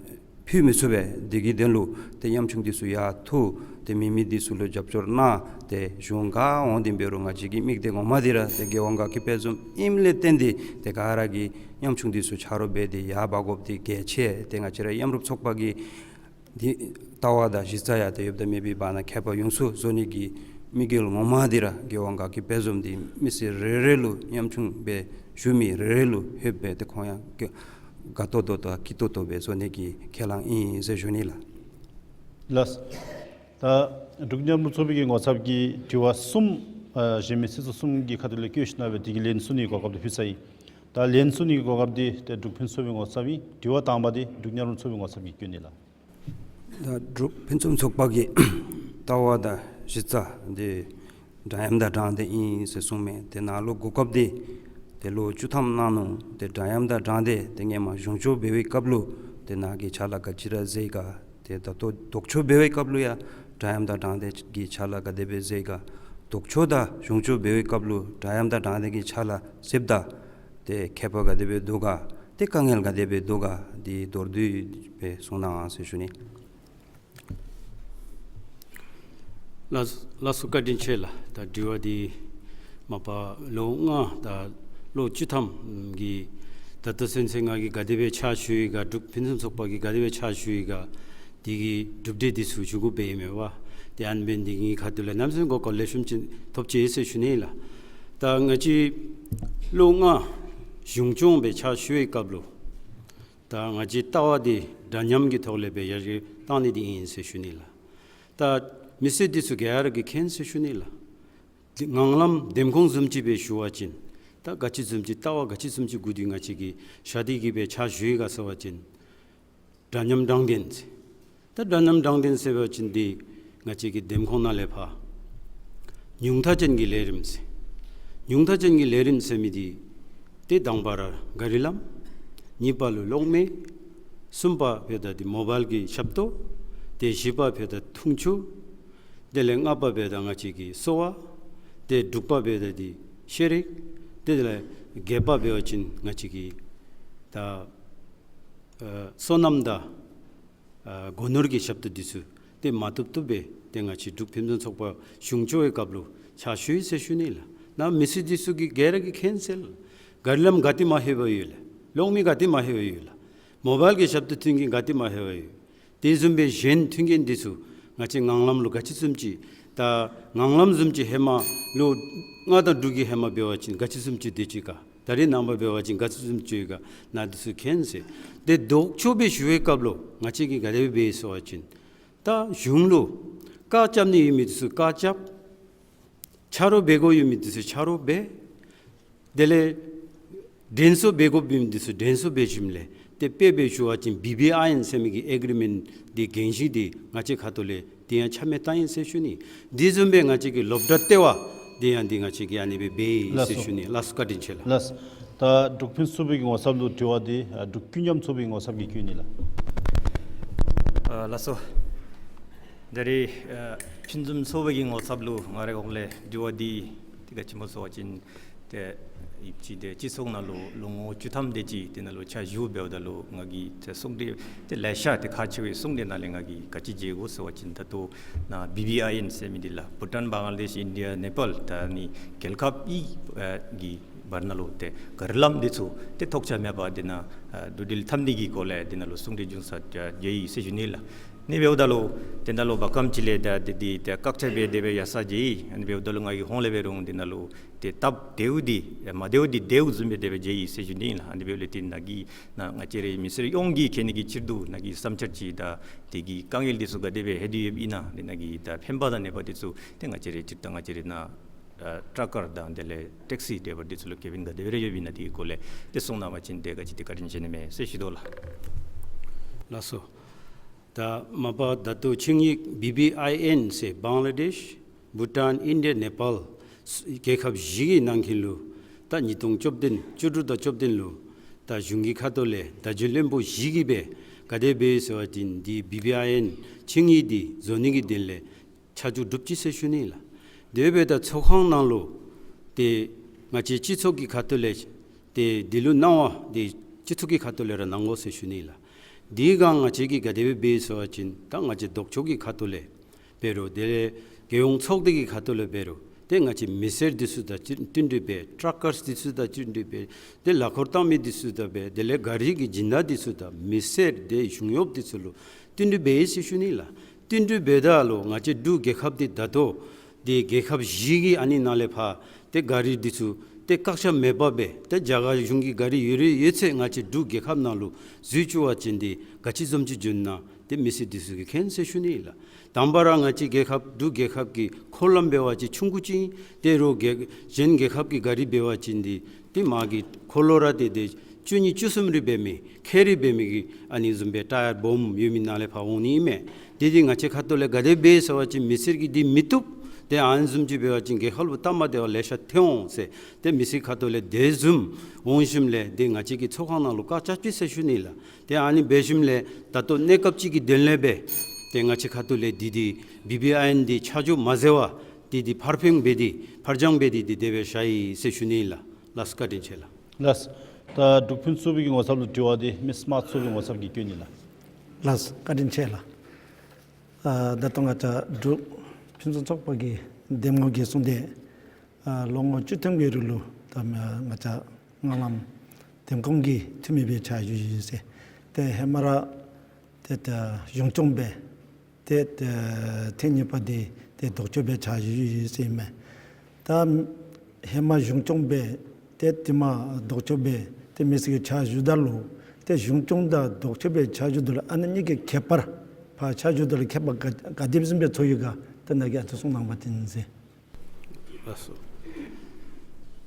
ཕུལ་མི་ཚུགས་པས། འདི་གི་དོན་ལུ་ཏེ་ཉམ་ཆུང་འདི་ཚུ་ཡར་འཐུ། ཏེ་མེད་མི་འདི་ཚུ་ལུ་རྒྱབ་སྐྱོར་གནང་། ཏེ་གཞུང་ག་འོང་སྟེ་འབད་རུང་ང་བཅས་ཀྱི་དམིགས་གཏད་ངོ་མ་འདི་ར་ཏེ་རྒྱལ་ཡོངས་དགའ་སྐྱིད་དཔལ་འཛོམས་ཨིནམ་ལས་བརྟེན་ཏེ་ཏེ་ག་ར་གིས་ཉམ་ཆུང་འདི་ཚུ་ཆ་རོགས་འབད་དེ་ཡར་འབག་དགོཔ་འདི་གལ་ཆེ། ཏེ་ང་བཅས་ར་མཉམ་རུབ་ཚོགས་པ་གི་འདི་ལྟ་བ་དང་གཞི་རྩ་ཡང་ཏེ་ཡོདཔ་དང་མེདཔ་གི་བར་ན་ཁྱད་པར་ཡོངས་སུ་བཟོ་ནི་གི་དམིགས་ཡུལ་ངོ་མ་འདི་ར་རྒྱལ་ཡོངས་དགའ་སྐྱིད་དཔལ་འཛོམས་འདི་མི་སེར་རེ་རེ་ལུ་ཉམ་ཆུང་སྦེ་བཞུགས་མི་རེ་རེ་ལུ་ལྷོདཔ་སྦེ་ཏེ་ཁོང་ཡང་དགའ་ཏོག་ཏོ་དང་སྐྱིད་ཏོག་ཏོ་སྦེ་བཟོ་ནི་གི་ཁས་བླངས་ཨིན་ཟེར་ཞུ་ནི་ལགས། ལགས། ད་འབྲུག་མཉམ་རུབ་ཚོགས་པའི་གི་ངོ་ཚབ་ཀྱིས་དྲི་བ་གསུམ་ཨ་གཞན་མི་སྲིད་ཚོགས་གསུམ་གྱི་ཁ་ཐུག་ལས་བཀོད་ཞིནམ་ལས་དེ་གི་ལན་གསུང་ནི་གོ་སྐབས་འདི་ཕུལ་ཚར་ཡི། ད་ལན་གསུང་ནི་གོ་སྐབས་འདི་ཏེ་འབྲུག་ཕུན་སུམ་ཚོགས་པའི་ངོ་ཚབ་ཨིན། དྲི་བ་དང་པ་འདི་འབྲུག་མཉམ་རུབ་ཚོགས་པའི་ངོ་ཚབ་ཀྱིས་བཀོད་ནི་ལགས། ད་འབྲུག་ཕུན་སུམ་ཚོགས་པ་གི་ལྟ་བ་དང་གཞི་རྩ་འདི་འདྲ་མཉམ་དང་དྲང་བདེན་ཨིན་ཟེར་གསུངས་མས། ཏེ་ནཱ་ལུ་གོ་སྐབས་འདི་ཏེ་ལོ་བཅུ་ཐམ་གནང་ནུག། ཏེ་འདྲ་མཉམ་དང་དྲང་བདེན་འདི་སྔོན་མ་གཞུང་ཕྱོགས་འབད་བའི་སྐབས་ལུ་ཏེ་ནཱ་གི་ཕྱག་ལཱ་ག་ཅི་ར་མཛད་ག། ཏེ་ད་ལྟོ་ལྡོག་ཕྱོགས་འབད་བའི་སྐབས་ལུ་ཡང་འདྲ་མཉམ་དང་དྲང་བདེན་གྱི་ཕྱག་ལཱ་ག་དེ་སྦེ་མཛད་ག། ལྡོག་ཕྱོགས་དང་གཞུང་ཕྱོགས་འབད་བའི་སྐབས་ལུ་འདྲ་མཉམ་དང་དྲང་བདེན་གྱི་ཕྱག་ལཱ་ཟེརཝ་ད་ཏེ་ཁྱད་པར་ག་དེ་སྦེ་འདུག་ག། ཏེ་དཀའ་ངལ་ག་དེ་སྦེ་འདུག་ག། འདི་མདོར་བསྡུས་སྦེ་གསུང་གནང་ཟེར་ཞུ་ནི། ལགས་ལགས་སོ། བཀའ་དྲིན་ཆེ་ལགས། ད་དྲི་བ་འདི་མ་པ་ལོ་ལྔ་དང་ལོ་བཅུ་ཐམ་གྱི་ད་ལྟོ་ཚུན་ཚོད་ང་གིས་ག་དེ་སྦེ་ཕྱག་ཞུ་ཡི་ག། འབྲུག་ཕུན་སུམ་ཚོགས་པ་གིས་ག་དེ་སྦེ་ཕྱག་ཞུ་ཡི་ག། འདི་གི་གྲུབ་འབྲས་འདི་ཚུ་ཞུ་དགོཔ་ཨིན་མས་པ། ཏེ་ཨ་ནི་འབད་ནི་འདི་གི་ཁ་ཐུག་ལས་གནམ་མེད་ས་མེད་གོ་སྐབས་ལེགས་ཤོམ་ཅིག་ཐོབ་ཅི་ཟེར་ཞུ་ནི་ལགས། ད་ང་བཅས་ལོ་ལྔ་གཞུང་སྐྱོང་སྦེ་ཕྱག་ཞུ་བའི་སྐབས་ལུ་ད་ང་བཅས་ལྟ་བ་འདི་འདྲ་མཉམ་གྱི་ཐོག་ལས་སྦེ་ཡར་རྒྱས་བཏང་ནི་འདི་ཨིན་ཟེར་ཞུ་ནི་ལགས། ད་མི་སེར་འདི་ཚུ་ག་ར་གིས་མཁྱེན་ཟེར་ཞུ་ནི་ལགས། ངང་ལམ་འདེམས་ཁོངས་བཟུམ་ཅིག་སྦེ་ཞུ་བ་ཅིན་ད་ག་ཅི་བཟུམ་ཅིག་ལྟ་བ་ག་ཅི་བཟུམ་ཅིག་དགོ་འདི་ང་བཅས་ཀྱིས་ཤ་དེ་གི་སྦེ་ཕྱག་ཞུ་ཡི་ག་ཟེར་བ་ཅིན་འདྲ་མཉམ་དྲང་བདེན་ཟེར། ད་འདྲ་མཉམ་དྲང་བདེན་ཟེར་བ་ཅིན་འདི་ང་བཅས་ཀྱི་འདེམས་ཁོངས་ནང་ལས་ཕར་ཉུང་མཐའ་ཅན་གྱི་ལས་རིམ་ཟེར། ཉུང་མཐའ་ཅན་གྱི་ལས་རིམ་ཟེར་མི་འདི་ཏེ་དང་པ་ར་གཱ་རི་ལམ། གཉིས་པ་ལུ་གློག་མེ། གསུམ་པ་འབདཝ་ད་འདི་མོ་བཱའིལ་གྱི་ཞབས་ཏོག། ཏེ་བཞི་པ་འབདཝ་ད་འཐུང་ཆུ། དེ་ལས་ལྔ་པ་འབདཝ་ད་ང་བཅས་ཀྱི་གསོ་བ། ཏེ་དྲུག་པ་འབདཝ་ད་འདི་ཤེས་རིག། དེ་ལས་བརྒྱད་པ་འབད་བ་ཅིན་ང་བཅས་ཀྱི་ད་ཨ་སོ་ནམ་དང་ཨ་སྒོ་ནོར་གྱི་ཞབས་ཏོག་འདི་ཚུ་ཏེ་མ་བཏུབ་བཏུབ་སྦེ་ཏེ་ང་བཅས་འབྲུག་ཕུན་སུམ་ཚོགས་པ་གཞུང་སྐྱོང་བའི་སྐབས་ལུ་ཕྱག་ཞུ་ཡི་ཟེར་ཞུ་ནི་ལགས། ནཱ་མི་སེར་འདི་ཚུ་གིས་ག་ར་གིས་མཁྱེན་ཟེར་ལགས། གཱ་རི་ལམ་ག་ཏེ་མ་ལྷོད་པར་ཡོད་ལགས། གློག་མེ་ག་ཏེ་མ་ལྷོད་པར་ཡོད་ལགས། མོ་བཱའིལ་གྱི་ཞབས་ཏོག་མཐུན་རྐྱེན་ག་ཏེ་མ་ལྷོད་པར་ཡོད། དེ་བཟུམ་སྦེ་གཞན་མཐུན་རྐྱེན་འདི་ཚུ་ང་བཅས་ངང་ལམ་ལུ་ག་ཅི་བཟུམ་ཅིག། ད་ངང་ལམ་བཟུམ་ཅིག་ཧེ་མ་ལོ་ལྔ་དང་དྲུག་གི་ཧེ་མ་འབད་བ་ཅིན་ག་ཅི་བཟུམ་ཅིག་སྡོད་ཅི་ག། ད་རེས་ནངས་པ་འབད་བ་ཅིན་ག་ཅི་བཟུམ་ཅིག་ཡོད་ག། ནཱ་འདི་ཚུ་མཁྱེན་ཟེར། ཏེ་ལྡོག་ཕྱོགས་སྦེ་ཞུ་བའི་སྐབས་ལུ་ང་བཅས་ཀྱིས་ག་དེ་སྦེ་འབད་ཡི་ཟེར་བ་ཅིན་ད་གཞུང་ལུ་བཀག་རྐྱབ་ནི་ཡོད་མི་འདི་ཚུ་བཀག་རྐྱབ། ཆ་རོགས་འབད་དགོཔ་ཡོད་མི་འདི་ཚུ་ཆ་རོགས་འབད། དེ་ལས་དྲན་གསོ་འབད་དགོཔ་ཡོད་མི་འདི་ཚུ་དྲན་གསོ་འབད་ཞིནམ་ལས་ཏེ་དཔེ་སྦེ་ཞུ་བ་ཅིན་བི་བི་ཨའི་ཨེན་ཟེར་མི་གི་ཨེག་རི་མེནཊ་འདི་འགན་བཞེས་འདི་ང་བཅས་ཁ་ཐུག་ལས་དེ་ཡང་ཆ་མེད་བཏང་ཡི་ཟེར་ཞུ་ནི། དེ་བཟུམ་སྦེ་ང་བཅས་ཀྱི་ལོག་ལྟ་ལྟེ་བ་འདི་ཡང་འདི་ང་བཅས་ཀྱིས་ཨ་ནི་སྦེ་འབད་ཡི་ཟེར་ཞུ་ནི། ལགས་སོ། བཀའ་དྲིན་ཆེ་ལགས། ལགས། ད་འབྲུག་ཕུན་སུམ་ཚོགས་པའི་ངོ་ཚབ་ལུ་དྲི་བ་འདི་ཨ་འབྲུག་ཀུན་མཉམ་ཚོགས་པའི་ངོ་ཚབ་ཀྱིས་བཀོད་ནི་ལགས། ཨ་ལགས་སོ། ད་རེས་ཨ་ཕུན་སུམ་ཚོགས་པའི་ངོ་ཚབ་ལུ་ང་རའི་ཁ་ལས་དྲི་བ་འདི་ཏེ་ག་ཅི་སྨོ་ཟེར་བ་ཅིན་ཏེ་ཡིད་ཆེས་ཏེ་སྤྱི་ཚོགས་ནང་ལུ་ལོ་ངོ་བཅུ་ཐམ་དེ་ཅིག་དེ་ནང་ལུ་ཕྱག་ཞུ་འབདཝ་ད་ལུ་ང་གིས་ཏེ་གསུང་གྲོས་ཏེ་ལེ་ཤ་ཏེ་ཁག་ཆེ་བའི་གསུང་གྲོས་ནང་ལས་ང་གིས་ག་ཅི་མཇལ་དགོ་ཟེར་བ་ཅིན་ད་ལྟོ་ནཱ་བི་བི་ཨའི་ཨེན་ཟེར་མི་འདི་ལགས་བྷུ་ཊཱན་བང་ལ་དེཤ་ཨིན་ཌི་ཡ་ནེ་པཱལ་ད་ཨ་ནི་རྒྱལ་ཁབ་གཉིས་ཨ་གི་བར་ན་ལུ་ཏེ་གཱ་རི་ལམ་འདི་ཚུ་ཏེ་ཐོགས་ཆགས་མེད་པར་འདི་ནང་ཨ་འགྲུལ་འཕྲིན་འཐབ་ནི་གི་སྐོར་ལས་འདི་ནང་ལུ་གསུང་གྲོས་འབྱུང་ས་མཇལ་ཡི་ཟེར་ཞུ་ནི་ལགས། ཨ་ནི་འབདཝ་ད་ལུ་དེ་ནང་ལུ་བར་ཁམས་ཅིག་ལས་ད་འདི་འདི་ཏེ་བཀག་ཆ་འབད་དེ་སྦེ་ཡར་སོང་ཡི། ཨ་ནི་འབདཝ་ད་ལུ་ང་གིས་ཧོངས་ལས་འབད་རུང་འདི་ནང་ལུ་ཏེ་སྟབས་བདེཝ་འདི་མ་བདེཝ་འདི་བདེཝ་བཟུམ་སྦེ་དེ་སྦེ་མཇལ་ཡི་ཟེར་ཞུ་ནི་ལགས། ཨ་ནི་འབདཝ་ལས་ཏེ་ནཱ་གི་ནཱ་ང་བཅས་རའི་མི་སེར་ཡོངས་ཀྱིས་མཁྱེན་ནི་གི་ཕྱིར་དུ་ནཱ་གི་བསམ་འཆར་ཅིག་དང་དེ་གི་དཀའ་ངལ་འདི་ཚུ་ག་དེ་སྦེ་ཧེ་དེ་ཡོདཔ་ཨིན་ན། ཏེ་ནཱ་གི་ད་ཕན་པ་དང་ནུས་པ་འདི་ཚུ་ཏེ་ང་བཅས་རའི་སྤྱིར་བཏང་ང་བཅས་རའི་ནཱ་ཨ་ཊཱག་ཀར་དང་དེ་ལས་ཊེག་སི་ཌའི་བར་འདི་ཚུ་ལུ་ཁེ་ཕན་ག་དེ་སྦེ་ར་ཡོདཔ་ཨིན་ན་དེ་གི་སྐོར་ལས་ཏེ་གསུང་གནང་བ་ཅིན་ཏེ་ག་ཅི་ཏེ་བཀའ་དྲིན་ཆེ་ནི་མས་ཟེར་ཞུ་དོ་ལགས། ལགས་སོ། ད་མ་པ་ད་ལྟོ་ཆིངས་ཡིག་བི་བི་ཨའི་ཨེན་ཟེར་བང་ལ་དེཤ་བྷུ་ཊཱན་ཨིན་ཌི་ཡ་ནེ་པཱལ་རྒྱལ་ཁབ་བཞི་གི་ནང་འཁོད་ལུ་ད་ཉིས་སྟོང་བཅུ་བདུན་བཅུ་དྲུག་དང་བཅུ་བདུན་ལུ་ད་གཞུང་གི་ཁ་ཐུག་ལས་བརྡ་བརྒྱུད་བློན་པོ་བཞི་གིས་སྦེ་ག་དེ་སྦེ་ཟེར་བ་ཅིན་འདི་བི་བི་ཨའི་ཨེན་ཆིངས་ཡིག་འདི་བཟོ་ནི་གི་དོན་ལས་ཆ་འཇོག་གྲུབ་ཅི་ཟེར་ཞུ་ནི་ལགས། དེ་འབདཝ་ད་ཚོགས་ཁང་ནང་ལུ་ཏེ་ང་བཅས་སྤྱི་ཚོགས་ཀྱི་ཁ་ཐུག་ལས་ཏེ་འདི་ལུ་གནང་བ་འདི་སྤྱི་ཚོགས་ཀྱི་ཁ་ཐུག་ལས་ར་གནང་དགོ་ཟེར་ཞུ་ནི་ལགས། དེ་སྒང་ང་བཅས་ཀྱིས་ག་དེ་སྦེ་འབད་ཟེར་བ་ཅིན་ད་ང་བཅས་ལྡོག་ཕྱོགས་ཀྱི་ཁ་ཐུག་ལས་འབད་རུང་དེ་ལས་རྒྱལ་ཡོངས་ཚོགས་སྡེ་གི་ཁ་ཐུག་ལས་འབད་རུང་ཏེ་ང་བཅས་མི་སེར་འདི་ཚུ་དང་བསྟུན་གྲོས་འབད། ཊཱག་ཀར་འདི་ཚུ་དང་བསྟུན་གྲོས་འབད། ཏེ་ལག་འཁོར་བཏང་མི་འདི་ཚུ་དང་འབད། དེ་ལས་གཱ་རི་གི་སྦྱིན་བདག་འདི་ཚུ་དང་མི་སེར་ཏེ་གཞུང་གཡོགཔ་འདི་ཚུ་ལུ་བསྟུན་གྲོས་འབད་ཡི་ཟེར་ཞུ་ནི་ལགས། བསྟུན་གྲོས་འབདཝ་ད་ལུ་ང་བཅས་འབྲུག་རྒྱལ་ཁབ་འདི་ད་ལྟོ་ཏེ་རྒྱལ་ཁབ་བཞི་གི་ཨ་ནི་ནང་ལས་ཕར་ཏེ་གཱ་རི་འདི་ཚུ་ཏེ་བཀག་ཆ་མེད་པར་སྦེ་ཏེ་རྒྱ་གར་གཞུང་གི་གཱ་རི་ཡོད་རིགས་ཡོད་ཚད་ང་བཅས་འབྲུག་རྒྱལ་ཁབ་ནང་ལུ་འཛུལ་བཅུག་པ་ཅིན་འདི་ག་ཅི་བཟུམ་ཅིག་འབྱུང་ན་ཏེ་མི་སེར་འདི་ཚུ་གིས་མཁྱེན་ཟེར་ཞུ་ནི་ལགས། དང་པ་ར་ང་བཅས་རྒྱལ་ཁབ་འབྲུག་རྒྱལ་ཁབ་ཀྱི་འཁོར་ལམ་འབད་བ་ཅིན་ཆུང་ཀུ་ཅིག་ཨིན། ཏེ་རོགས་རྒྱལ་གཞན་རྒྱལ་ཁབ་ཀྱི་གཱ་རི་འབད་བ་ཅིན་འདི་ཏེ་མ་གི་འཁོར་ལོ་ར་ཏེ་ཏེ་བཅུ་གཉིས་བཅུ་གསུམ་རེ་འབད་མི་ཁལ་རེ་འབད་མི་གི་ཨ་ནི་བཟུམ་སྦེ་ཊ་ཡར་སྦོམ་ཡོད་མི་ནང་ལས་ཕར་འོང་ནི་ཨིན་མས། ཏེ་འདི་ང་བཅས་ཁ་ཐུག་ལས་ག་དེ་སྦེ་ཟེར་བ་ཅིན་མི་སེར་གྱིས་འདི་མི་བཏུབ། ཏེ་ཨ་ནི་བཟུམ་ཅིག་འབད་བ་ཅིན་རྒྱལ་ཁབ་ལུ་སྟབས་མ་བདེཝ་ལེ་ཤ་ཐོན་འོང་ཟེར་ཏེ་མི་སེར་ཁ་ཐུག་ལས་དེ་བཟུམ་འོང་ཞིནམ་ལས་ཏེ་ང་བཅས་ཀྱི་ཚོགས་ཁང་ནང་ལུ་བཀག་ཆ་ཅིག་ཟེར་ཞུ་ནི་ལགས། ཏེ་ཨ་ནི་འབད་ཞིནམ་ལས་ད་ལྟོ་གནས་སྐབས་ཅིག་གི་དོན་ལས་སྦེ་ཏེ་ང་བཅས་ཁ་ཐུག་ལས་འདི་འདི་བི་བི་ཨའི་ཨེན་འདི་ཆ་འཇོག་མ་མཛད་པར་ འདི་འདི་ཕར་འཕེན་འབད་དེ་ཕར་འགྱངས་འབད་དེ་འདི་དེ་སྦེ་བཞག་ཡི་ཟེར་ཞུ་ནི་ལགས། ལགས་བཀའ་དྲིན་ཆེ་ལགས། ལགས། ད་འབྲུག་ཕུན་ཚོགས་པའི་གི་ངོ་ཚབ་ལུ་དྲི་བ་འདི་མི་སྨྲ་ཚོགས་པའི་ངོ་ཚབ་ཀྱིས་བཀོད་ནི་ལགས། ལགས་བཀའ་དྲིན་ཆེ་ལགས། ཨ་ད་ལྟོ་ང་བཅས་འབྲུག་ཕུན་ཚོགས་ཚོགས་པ་གི་འདེམས་ངོ་གིས་གསུངས་ཏེ་ཨ་ལོ་ངོ་བཅུ་ཐམ་གྱི་རིང་ལུ་ད་ང་བཅས་ངང་ལམ་འདེམས་ཁོངས་ཀྱི་འཐུས་མི་སྦེ་ཕྱག་ཞུ་ཡི་ཟེར། ཏེ་ཧེ་མ་ར་ཏེ་ད་གཞུང་སྐྱོང་སྦེ་ཏེ་ད་ཐེངས་གཉིས་པ་འདི་ཏེ་ལྡོག་ཕྱོགས་སྦེ་ཕྱག་ཞུ་ཡི་ཟེར་ཨིན་མས། ད་ཧེ་མ་གཞུང་སྐྱོང་སྦེ་ཏེ་དེ་མ་ལྡོག་ཕྱོགས་སྦེ་ཏེ་མི་སེར་གྱིས་ཕྱག་ཞུ་ད་ལུ་ཏེ་གཞུང་སྐྱོང་དང་ལྡོག་ཕྱོགས་སྦེ་ཕྱག་ཞུ་ད་ལུ་ཨ་ནི་གཉིས་ཀྱི་ཁྱད་པར་ཕར་ཕྱག་ཞུ་ད་ལུ་ཁྱད་པར་ག་ག་དེ་བཟུམ་སྦེ་ཚོར་ཡོད་ག་ཏེ་ནཱ་གིས་ཨ་ཙི་གསུང་གནང་བ་ཅིན་ཟེར། ལགས་སོ།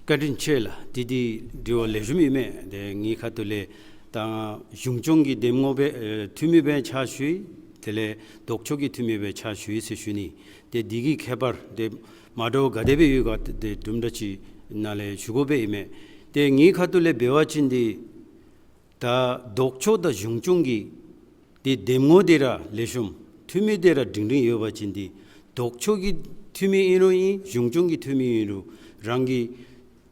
བཀའ་དྲིན་ཆེ་ལགས། འདི་འདི་དྲི་བ་ལེགས་ཤོམ་ཨིན་མས། ཏེ་ངེའི་ཁ་ཐུག་ལས་ད་གཞུང་སྐྱོང་གི་འདེམས་ངོ་སྦེ་ཨེ་འཐུས་མི་སྦེ་ཕྱག་ཞུ་ཡི། དེ་ལས་ལྡོག་ཕྱོགས་ཀྱི་འཐུས་མི་སྦེ་ཕྱག་ཞུ་ཡི་ཟེར་ཞུ་ནི། ཏེ་འདི་གི་ཁྱད་པར་ཏེ་མ་འདྲཝ་ག་དེ་སྦེ་ཡོད་ག་ཏེ་དུམ་གྲ་ཅིག་ནཱ་ལས་ཞུ་དགོ་པས་ཨིན་མས། ཏེ་ངེའི་ཁ་ཐུག་ལས་འབད་བ་ཅིན་འདི་ད་ལྡོག་ཕྱོགས་དང་གཞུང་སྐྱོང་གི་ཏེ་འདེམས་ངོ་དེ་ར་ལེགས་ཤོམ་འཐུས་མི་དེ་ར་སྒྲིང་སྒྲིང་ཡོད་པ་ཅིན་འདི་ལྡོག་ཕྱོགས་ཀྱི་འཐུས་མི་ཨིན་རུང་ཨིན་གཞུང་སྐྱོང་གི་འཐུས་མི་ཨིན་རུང་རང་གི་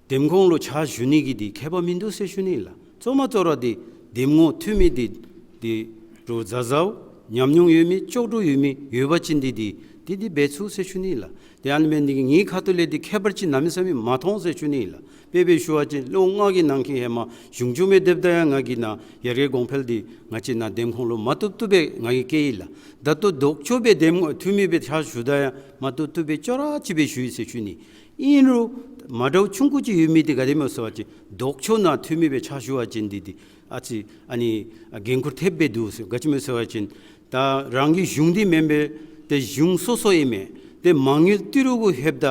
འདེམས་ཁོངས་ལུ་ཕྱག་ཞུ་ནི་གི་འདི་ཁྱད་པར་མིན་འདུག་ཟེར་ཞུ་ནི་ལགས། གཙོ་མ་གཙོ་ར་འདི་འདེམས་ངོ་འཐུས་མི་འདི་འདི་རུ་མཛའ་མཛའཝ་ཉམས་མྱོང་ཡོད་མི་ལྕོགས་གྲུབ་ཡོད་མི་ཡོད་པ་ཅིན་འདི་འདི་འདི་འདི་འབད་ཚུགས་ཟེར་ཞུ་ནི་ལགས། ཏེ་ཨ་ནི་འབད་ནི་འདི་གིས་ངེའི་ཁ་ཐུག་ལས་འདི་ཁྱད་པར་ཅིག་གནམ་མེད་ས་མེད་མ་མཐོང་ཟེར་ཞུ་ནི་ལགས། དཔེ་སྦེ་ཞུ་བ་ཅིན་ལོ་ལྔ་གི་ནང་འཁོད་ཧེ་མ་གཞུང་སྐྱོང་སྦེ་སྡོདཔ་ད་ཡང་ང་གིས་ནཱ་ཡར་རྒྱས་གོང་འཕེལ་འདི་ང་བཅས་ནཱ་འདེམས་ཁོངས་ལུ་མ་བཏུབ་བཏུབ་སྦེ་ང་གིས་བཀལ་ཡི་ལགས། ད་ལྟོ་ལྡོག་ཕྱོགས་སྦེ་འདེམས་འཐུས་མི་སྦེ་ཕྱག་ཞུ་ད་ཡང་མ་བཏུབ་བཏུབ་སྦེ་ཅོག་ར་ཅིག་སྦེ་ཞུ་ཡི་ཟེར་ཞུ་ནི། ཨིན་རུང་མ་འདྲཝ་ཆུང་ཀུ་ཅིག་ཡོད་མི་འདི་ག་དེ་སྨོ་ཟེར་བ་ཅིན་ལྡོག་ཕྱོགས་ནང་འཐུས་མི་སྦེ་ཕྱག་ཞུ་བ་ཅིན་འདི་འདི་ཨ་ཙི་ཨ་ནི་འགན་ཁུར་ཐེབས་སྦེ་འདུག་ཟེར། ག་ཅི་སྨོ་ཟེར་བ་ཅིན་ད་རང་གི་གཞུང་འདི་མེན་པས། ཏེ་གཞུང་སོ་སོ་ཨིན་མས། ཏེ་མ་དངུལ་ཏི་རུ་གུ་ལྷོདཔ་ད་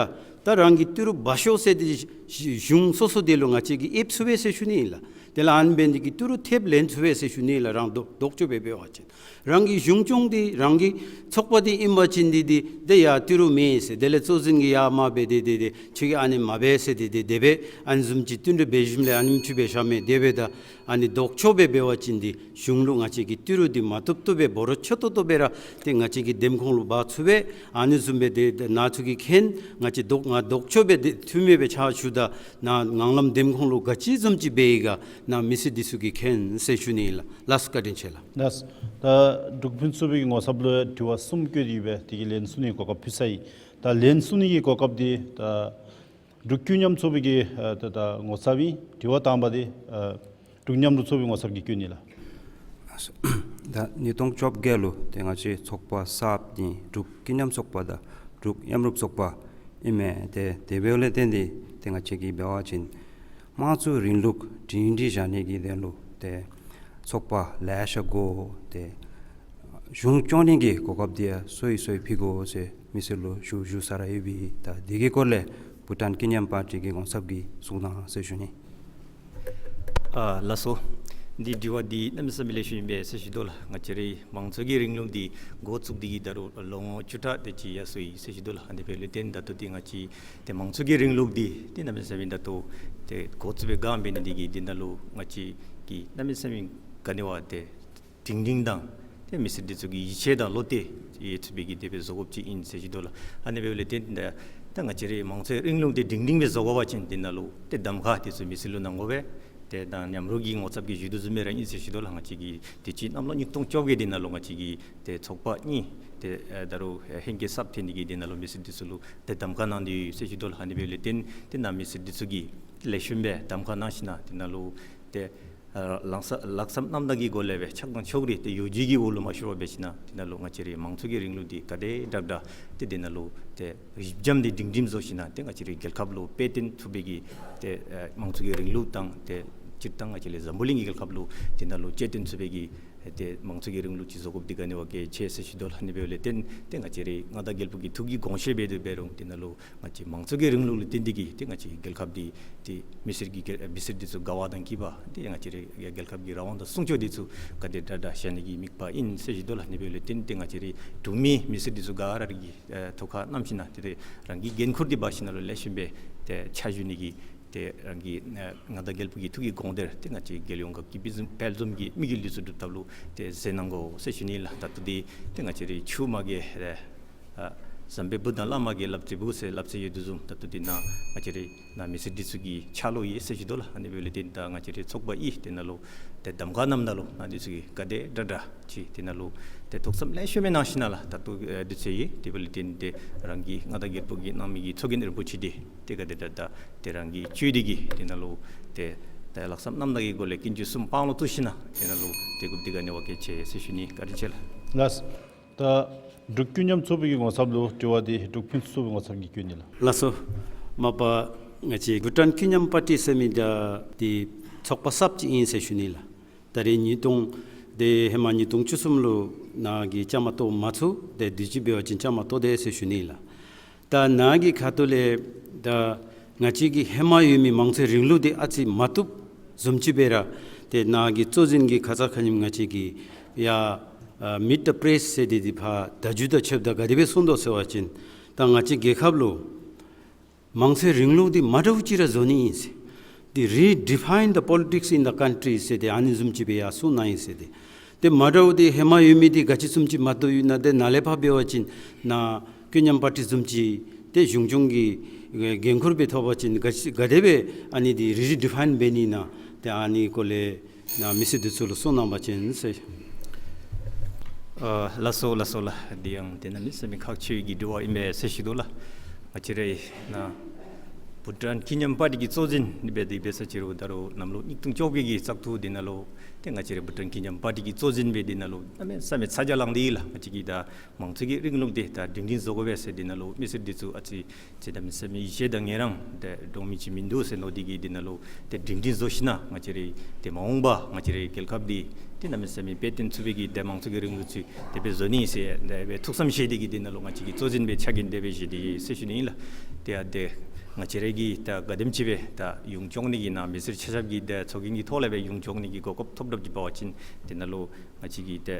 ད་རང་གི་ཏི་རུ་འབག་ཤོག་ཟེར་ཏེ་གཞུང་སོ་སོ་དེ་ལུ་ང་བཅས་ཀྱིས་ཡེབ་ཚུགས་པས་ཟེར་ཞུ་ནི་ཨིན་ལགས། དེ་ལས་ཨ་ནི་འབད་ནི་འདི་གིས་ཏི་རུ་ཐེབས་ལེན་ཚུགས་པས་ཟེར་ཞུ་ནི་ཨིན་ལགས། རང་ལྡོག་ལྡོག་ཕྱོགས་སྦེ་འབད་བ་ཅིན་རང་གི་གཞུང་སྐྱོང་འདི་རང་གི་ཚོགས་པ་འདི་ཨིན་པ་ཅིན་འདི་འདི་ཏེ་ཡར་ཏི་རུ་མེད་ཟེར། དེ་ལས་གཙོ་འཛིན་གྱིས་ཡར་མར་འབད་དེ་དེ་དེ་ཁྱོད་ཀྱིས་ཨ་ནི་མ་འབད་ཟེར་དེ་དེ་དེ་སྦེ་ཨ་ནི་བཟུམ་ཅིག་བསྟུན་གྲོས་འབད་ཞིནམ་ལས་ཨ་ནེམ་ཅིག་འབད་བཞག་མས། དེ་འབདཝ་ད་ཨ་ནི་ལྡོག་ཕྱོགས་སྦེ་འབད་བ་ཅིན་འདི་གཞུང་ལུ་ང་བཅས་ཀྱི་ཏི་རུ་འདི་མ་བཏུབ་བཏུབ་སྦེ་འབོ་རོགས་ཆོད་ཏོག་ཏོ་སྦེ་ར་ཏེ་ང་བཅས་ཀྱི་འདེམས་ཁོངས་ལུ་འབག་ཚུགས་པས། ཨ་ནི་བཟུམ་སྦེ་ཏེ་ཏེ་ནཱ་ཚུ་གིས་མཁྱེན། ང་བཅས་ལྡོག་ང་ལྡོག་ཕྱོགས་སྦེ་ཏེ་འཐུས་མི་སྦེ་ཕྱག་ཞུ་ད་ནཱ་ངང་ལམ་འདེམས་ཁོངས་ལུ་ག་ཅི་བཟུམ་ཅིག་འབད་ཡི་ག་ནཱ་མི་སེར་འདི་ཚུ་གིས་མཁྱེན་ཟེར་ཞུ་ནི་ཨིན་ལགས། ལགས་བཀའ་དྲིན་ཆེ་ལགས། ལགས། ད་འབྲུག་ཕུན་ཚོགས་པའི་ངོ་ཚབ་ལུ་དྲི་བ་གསུམ་བཀོད་དེ་ཡོད་པས། དེ་གི་ལན་གསུང་ནི་གོ་སྐབས་ཕུལ་ཚར་ཡི། ད་ལན་གསུང་ནི་གི་གོ་སྐབས་འདི་ད་འབྲུག་ཀུན་མཉམ་ཚོགས་པའི་གི་ཨ་ད་ད་ངོ་ཚབ་ཨིན། དྲི་བ་དང་པ་འདི་ཨ་འབྲུག་མཉམ་རུབ་ཚོགས་པའི་ངོ་ཚབ་ཀྱིས་བཀོད་ནི་ལགས། ད་ཉིས་སྟོང་བཅོ་བརྒྱད་ལུ་ཏེ་ང་བཅས་ཚོགས་པ་གསརཔ་འདི་འབྲུག་ཀུན་མཉམ་ཚོགས་པ་དང་འབྲུག་མཉམ་རུབ་ཚོགས་པ་ཨིན་མས། ཏེ་དེ་འབདཝ་ལས་བརྟེན་ཏེ་ཏེ་ང་བཅས་ཀྱིས་འབད་བ་ཅིན་དམངས་གཙོའི་རིང་ལུགས་སྒྲིང་སྒྲིང་བཞག་ནི་གི་དོན་ལུ་ཏེ་ཚོགས་པ་ལེ་ཤ་དགོ། ཏེ་གཞུང་སྐྱོང་ནི་གི་གོ་སྐབས་འདི་ཡང་སོ་སོ་སྦེ་ཕུལ་དགོ་ཟེར་མི་སེར་ལུ་ཞུ་ཞུ་ས་ར་ཡོད་པས། ད་འདི་གི་སྐོར་ལས་བྷུ་ཊཱན་ཀུན་མཉམ་པར་ཊི་གི་ངོ་ཚབ་ཀྱིས་གསུང་གནང་ཟེར་ཞུ་ནི། ཨ་ལགས་སོ། འདི་དྲི་བ་འདི་གནམ་མེད་ས་མེད་ལེགས་ཤོམ་ཨིན་པས་ཟེར་ཞུ་དོ་ལགས། ང་བཅས་རའི་མང་གཙོ་གི་རིང་ལུགས་འདི་འགོ་བཙུགས་ཏེ་གི་ད་རུང་ལོ་ངོ་བཅུ་ཕྲག་དེ་ཅིག་ཡར་སོ་ཡི་ཟེར་ཞུ་དོ་ལགས། ཨ་ནི་འབདཝ་ལས་བརྟེན་ད་ལྟོ་འདི་ང་བཅས་ཏེ་མང་གཙོ་གི་རིང་ལུགས་འདི་ཏེ་གནམ་མེད་ས་མེད་ད་ལྟོ་ཏེ་འགོ་བཙུགས་པའི་སྒང་འབད་ནི་འདི་གིས་འདི་ནང་ལུ་ང་བཅས་ཀྱིས་གནམ་མེད་ས་མེད་ག་ནི་བ་ཏེ་སྒྲིང་སྒྲིང་དང་ཏེ་མི་སེར་འདི་ཚུ་གི་ཡིད་ཆེས་དང་བློ་གཏད་ཡོད་ཚུགས་པའི་གི་དེ་སྦེ་བཟོ་དགོཔ་ཅིག་ཨིན་ཟེར་ཞུ་དོ་ལགས། ཨ་ནི་འབདཝ་ལས་བརྟེན་ད་ད་ང་བཅས་རའི་མང་གཙོའི་རིང་ལུགས་འདི་སྒྲིང་སྒྲིང་སྦེ་བཟོ་དགོ་པ་ཅིན་འདི་ནང་ལུ་ཏེ་གདམ་ཁ་འདི་ཚུ་མི་སེར་ལུ་གནང་དགོ་པས། ཏེ་ད་མཉམ་རུབ་ཀྱི་ངོ་ཚབ་ཀྱིས་ཞུ་དོ་བཟུམ་སྦེ་ར་ཨིན་ཟེར་ཞུ་དོ་ལགས། ང་བཅས་ཀྱིས་དུས་ཅི་གནམ་ལོ་ཉིས་སྟོང་བཅོ་བརྒྱད་འདི་ནང་ལུ་ང་བཅས་ཀྱིས་ཏེ་ཚོགས་པ་གཉིས་ཏེ་ཨ་ད་རུང་ཧེང་སྐལ་གསརཔ་ཐོན་ནི་གི་འདི་ནང་ལུ་མི་སེར་འདི་ཚུ་ལུ་ཏེ་གདམ་ཁ་གནང་སྟེ་ཡོད་ཟེར་ཞུ་དོ་ལགས། ཨ་ནི་འབདཝ་ལས་བརྟེན་ཏེ་ནཱ་མི་སེར་འདི་ཚུ་གིས་ལེགས་ཤོམ་སྦེ་གདམ་ཁ་གནང་ཞིན་ན་འདི་ནང་ལུ་ཏེ་ཨ་ལངས་ས་ལྷག་བསམ་རྣམ་དག་གི་སྒོ་ལས་སྦེ་ཆགས་སྡང་ཕྱོགས་རིས་ཏེ་ཡོ་བྱད་ཀྱི་འོག་ལུ་མ་ཤོར་བར་འབད་ཞིན་ན་འདི་ནང་ལུ་ང་བཅས་རའི་མང་གཙོ་གི་རིང་ལུགས་འདི་ག་དེ་དྲག་དྲག་ཏེ་འདི་ནང་ལུ་ཏེ་རིག་འཛིན་འདི་སྒྲིང་སྒྲིང་བཟོ་ཞིན་ན་ཏེ་ང་བཅས་རའི་རྒྱལ་ཁབ་ལུ་དཔེ་སྟོན་ཚུགས་པའི་གི་ཏེ་ཨ་མང་གཙོ་གི་རིང་ལུགས་དང་ཏེ་སྤྱིར་བཏང་ང་བཅས་རའི་འཛམ་བུ་གླིང་གི་རྒྱལ་ཁབ་ལུ་འདི་ནང་ལུ་དཔེ་སྟོན་ཚུགས་པའི་གི་ཏེ་མང་གཙོ་གི་རིང་ལུགས་ཅིག་བཟོ་དགོཔ་འདི་ག་ནི་བ་གལ་ཆེ་ཟེར་ཞུ་དོ་ལགས། ཨ་ནི་འབདཝ་ལས་བརྟེན་ཏེ་ང་བཅས་རའི་མངའ་བདག་རྒྱལ་པོ་གི་ཐུགས་ཀྱི་དགོངས་བཞེད་འབད་དེ་འབད་རུང་འདི་ནང་ལུ་ང་བཅས་མང་གཙོ་གི་རིང་ལུགས་ལུ་བརྟེན་ཏེ་གི་ཏེ་ང་བཅས་རྒྱལ་ཁབ་འདི་ཏེ་མི་སེར་གྱི་རྒྱལ་མི་སེར་འདི་ཚུ་དགའ་བ་དང་སྐྱིད་པ་ཏེ་ང་བཅས་རའི་རྒྱལ་ཁབ་ཀྱི་རང་དབང་དང་སྲུང་སྐྱོབ་འདི་ཚུ་ག་དེ་དྲག་དྲག་བཞག་ནི་གི་དམིགས་པ་ཨིན་ཟེར་ཞུ་དོ་ལགས། ཨ་ནི་འབདཝ་ལས་བརྟེན་ཏེ་ང་བཅས་རའི་འབྲུག་མི་མི་སེར་འདི་ཚུ་ག་ར་གིས་ཨ་ཐུགས་ཁར་བསྣམས་ཞིན་ན་ཏེ་ཏེ་རང་གི་འགན་ཁུར་འདི་འབག་ཞིན་ན་ལུ་ལེགས་ཤོམ་སྦེ་ཏེ་ཕྱག་ཞུ་ནི་གི་ཏེ་རང་གི་ཨ་མངའ་བདག་རྒྱལ་པོ་གི་ཐུགས་ཀྱི་དགོངས་དོན་ཏེ་ང་བཅས་རྒྱལ་ཡོངས་ཁབ་ཀྱི་དཔལ་འཛོམས་ཀྱི་དམིགས་ཡུལ་འདི་ཚུ་སྒྲུབ་ཐབས་ལུ་ཏེ་མཛད་གནང་དགོ་ཟེར་ཞུ་ནི་ལགས། ད་ལྟོ་འདི་ཏེ་ང་བཅས་རའི་ཆུ་མ་གི་ཨ་ ཟམ་པའི་བུ་དང་བླ་མ་གི་བསླབ་བྱའི་བུ་ཟེར་བསླབ་བྱ་ཡོད་དོ་བཟུམ་ད་ལྟོ་འདི་ནང་ང་བཅས་རའི་ནཱ་མི་སེར་འདི་ཚུ་གི་ཕྱག་ལུ་ཡོད་ཟེར་ཞུ་དོ་ལགས། ཨ་ནི་འབདཝ་ལས་ཏེ་ད་ང་བཅས་རའི་ཚོགས་པ་ཨིན་ཏེ་ནཱ་ལུ་ཏེ་གདམ་ཁ་གནངམ་ད་ལུ་ནཱ་འདི་ཚུ་གིས་ག་དེ་དྲག་དྲག་ཅིག་ཏེ་ནཱ་ལུ་ཏེ་ཐུགས་བསམ་ལེ་ཤ་མི་གནང་ཞིནམ་ལས་ད་ལྟོ་ཨེ་འདི་ཚུ་ཡོད། དེ་འབདཝ་ལས་ཏེ་ཏེ་རང་གི་མངའ་བདག་རྒྱལ་པོ་གིས་གནང་མི་གི་ཚོགས་རྒྱན་རིན་པོ་ཆེ་འདི་ཏེ་ག་དེ་དྲག་དྲག་ཏེ་རང་གིས་བཅོལ་ཏེ་གིས་ཏེ་ནཱ་ལུ་ཏེ་ད་ལྷག་བསམ་རྣམ་དག་གི་སྒོ་ལས་དཀོན་མཆོག་གསུམ་དཔང་ལུ་བཙུགས་ཞིནམ་ལས་ཏེ་ནཱ་ལུ་ཏེ་དགོཔ་འདི་ག་ནི་བ་གལ་ཆེ་ཟེར་ཞུ་ནི། བཀའ་དྲིན་ཆེ་ལགས། ལགས། ད་འབྲུག་ཀུན་མཉམ་ཚོགས་པའི་གི་ངོ་ཚབ་ལུ་དྲི་བ་འདི་འབྲུག་ཕུན་སུམ་ཚོགས་པའི་ངོ་ཚབ་ཀྱིས་བཀོད་ནི་ལགས། ལགས་སོ། མ་པ་ང་བཅས་བྷུ་ཊཱན་ཀུན་མཉམ་པར་ཊི་ཟེར་མི་འདི་ཚོགས་པ་གསརཔ་ཅིག་ཨིན་ཟེར་ཞུ་ནི་ལགས། ད་རེས་ཉིས་སྟོང་ཏེ་ཧེ་མ་ཉིས་སྟོང་བཅུ་གསུམ་ལུ་ནཱ་གིས་བཅའ་མར་གཏོགས་མ་ཚུགས། ཏེ་དུས་ཅི་འབད་བ་ཅིན་བཅའ་མར་གཏོགས་དེས་ཟེར་ཞུ་ནི་ལགས། ད་ནཱ་གི་ཁ་ཐུག་ལས་ད་ང་བཅས་ཀྱི་ཧེ་མ་ཡོད་མི་མང་གཙོའི་རིང་ལུགས་འདི་ཨ་ཙི་མ་བཏུབ་བཟུམ་ཅིག་སྦེ་ར་ཏེ་ནཱ་གི་གཙོ་འཛིན་གྱིས་ཁ་ཙ་ཁ་ཉིནམ་ང་བཅས་ཀྱི་ཡ་ཨ་Meet the Press ཟེར་འདི་འདི་ཕར་བརྡ་བརྒྱུད་དང་ཕྱདཔ་ད་ག་དེ་སྦེ་གསུངས་དོ་ཟེར་བ་ཅིན་ད་ང་བཅས་རྒྱལ་ཁབ་ལུ་མང་གཙོའི་རིང་ལུགས་འདི་མ་འདྲཝ་ཅིག་ར་བཟོ་ནི་ཨིན་ཟེར། འདི་Redefine the Politics in the Country ཟེར་ཏེ་ཨ་ནི་བཟུམ་ཅིག་སྦེ་ཡར་གསུངས་གནང་ཡི་ཟེར་ཏེ། ཏེ་མ་འདྲཝ་འདི་ཧེ་མ་ཡོད་མི་འདི་ག་ཅི་བཟུམ་ཅིག་མ་བཏུབ་ཡོད་ན་ཏེ་ནཱ་ལས་ཕར་འབད་བ་ཅིན་ནཱ་ཀུན་མཉམ་པར་ཊི་བཟུམ་ཅིག་ཏེ་གཞུང་སྐྱོང་གི་འགན་ཁུར་སྦེ་ཐོབ་པ་ཅིན་ག་ཅི་ག་དེ་སྦེ་ཨ་ནི་འདི་Redefine འབད་ནི་ཨིན་ན་ཏེ་ཨ་ནི་སྐོར་ལས་ནཱ་མི་སེར་འདི་ཚུ་ལུ་གསུངས་གནང་བ་ཅིན་ཟེར། ཨ་ལགས་སོ་ལགས་སོ་ལགས། འདི་ཡང་ཏེ་གནམ་མེད་ས་མེད་ཁག་ཆེ་བའི་གི་དྲི་བ་ཨིན་པས་ཟེར་ཞུ་དོ་ལགས། ང་བཅས་རའི་ནཱ་བྷུ་ཊཱན་ཀུན་མཉམ་པར་ཊི་གི་གཙོ་འཛིན་འདི་འབད་དེ་འབད་ས་ཅིག་རུང་ད་རུང་གནམ་ལོ་ཉིས་སྟོང་བཅོ་བརྒྱད་ཀྱི་བཙག་འཐུ་འདི་ནང་ལུ་ཏེ་ང་བཅས་རའི་བྷུ་ཊཱན་ཀུན་མཉམ་པར་ཊི་གི་གཙོ་འཛིན་སྦེ་འདི་ནང་ལུ་གནམ་མེད་ས་མེད་ཚ་གྱང་ལང་སྟེ་ཡོད་ལགས། ང་བཅས་ཀྱིས་ད་མང་གཙོ་གི་རིང་ལུགས་འདི་ད་སྒྲིང་སྒྲིང་བཟོ་དགོ་པས་ཟེར་འདི་ནང་ལུ་མི་སེར་འདི་ཚུ་ཨ་ཙི་ཅིག་གནམ་མེད་ས་མེད་ཡིད་ཆེས་དང་ངལ་རངས་ཏེ་འདྲོག་མི་ཅིག་མིན་འདུག་ཟེར་མནོ་སྟེ་གིས་འདི་ནང་ལུ་ཏེ་སྒྲིང་སྒྲིང་བཟོ་ཞིནམ་ལས་ང་བཅས་རའི་ཏེ་མ་འོངས་པ་ང་བཅས་རའི་རྒྱལ་ཁབ་འདི་ཏེ་གནམ་མེད་ས་མེད་དཔེ་སྟོན་ཚུགས་པའི་གི་ཏེ་མང་གཙོ་གི་རིང་ལུགས་ཅིག་དེ་སྦེ་བཟོ་ནི་ཟེར་དེ་སྦེ་ཐུགས་བསམ་བཞེས་ཏེ་གིས་འདི་ནང་ལུ་ང་བཅས་ཀྱི་གཙོ་འཛིན་སྦེ་ཕྱག་འགན་དེ་སྦེ་བཞེས་ཏེ་ཡོད་ཟེར་ཞུ་ནི་ཨིན་ལགས། ཏེ་ཨ་ཏེ་ང་བཅས་རའི་གི་ད་ག་དེམ་ཅིག་སྦེ་ད་གཡུང་སྐྱོང་ནི་གི་ནཱ་མི་སེར་ཆ་ཁྱབ་ཀྱི་ད་ཚོགས་རྒྱན་གྱི་ཐོག་ལས་སྦེ་གཡུང་སྐྱོང་ནི་གི་གོ་སྐབས་ཐོབ་དོ་འདི་འབད་བ་ཅིན་འདི་ནང་ལུ་ང་བཅས་ཀྱི་ཏེ་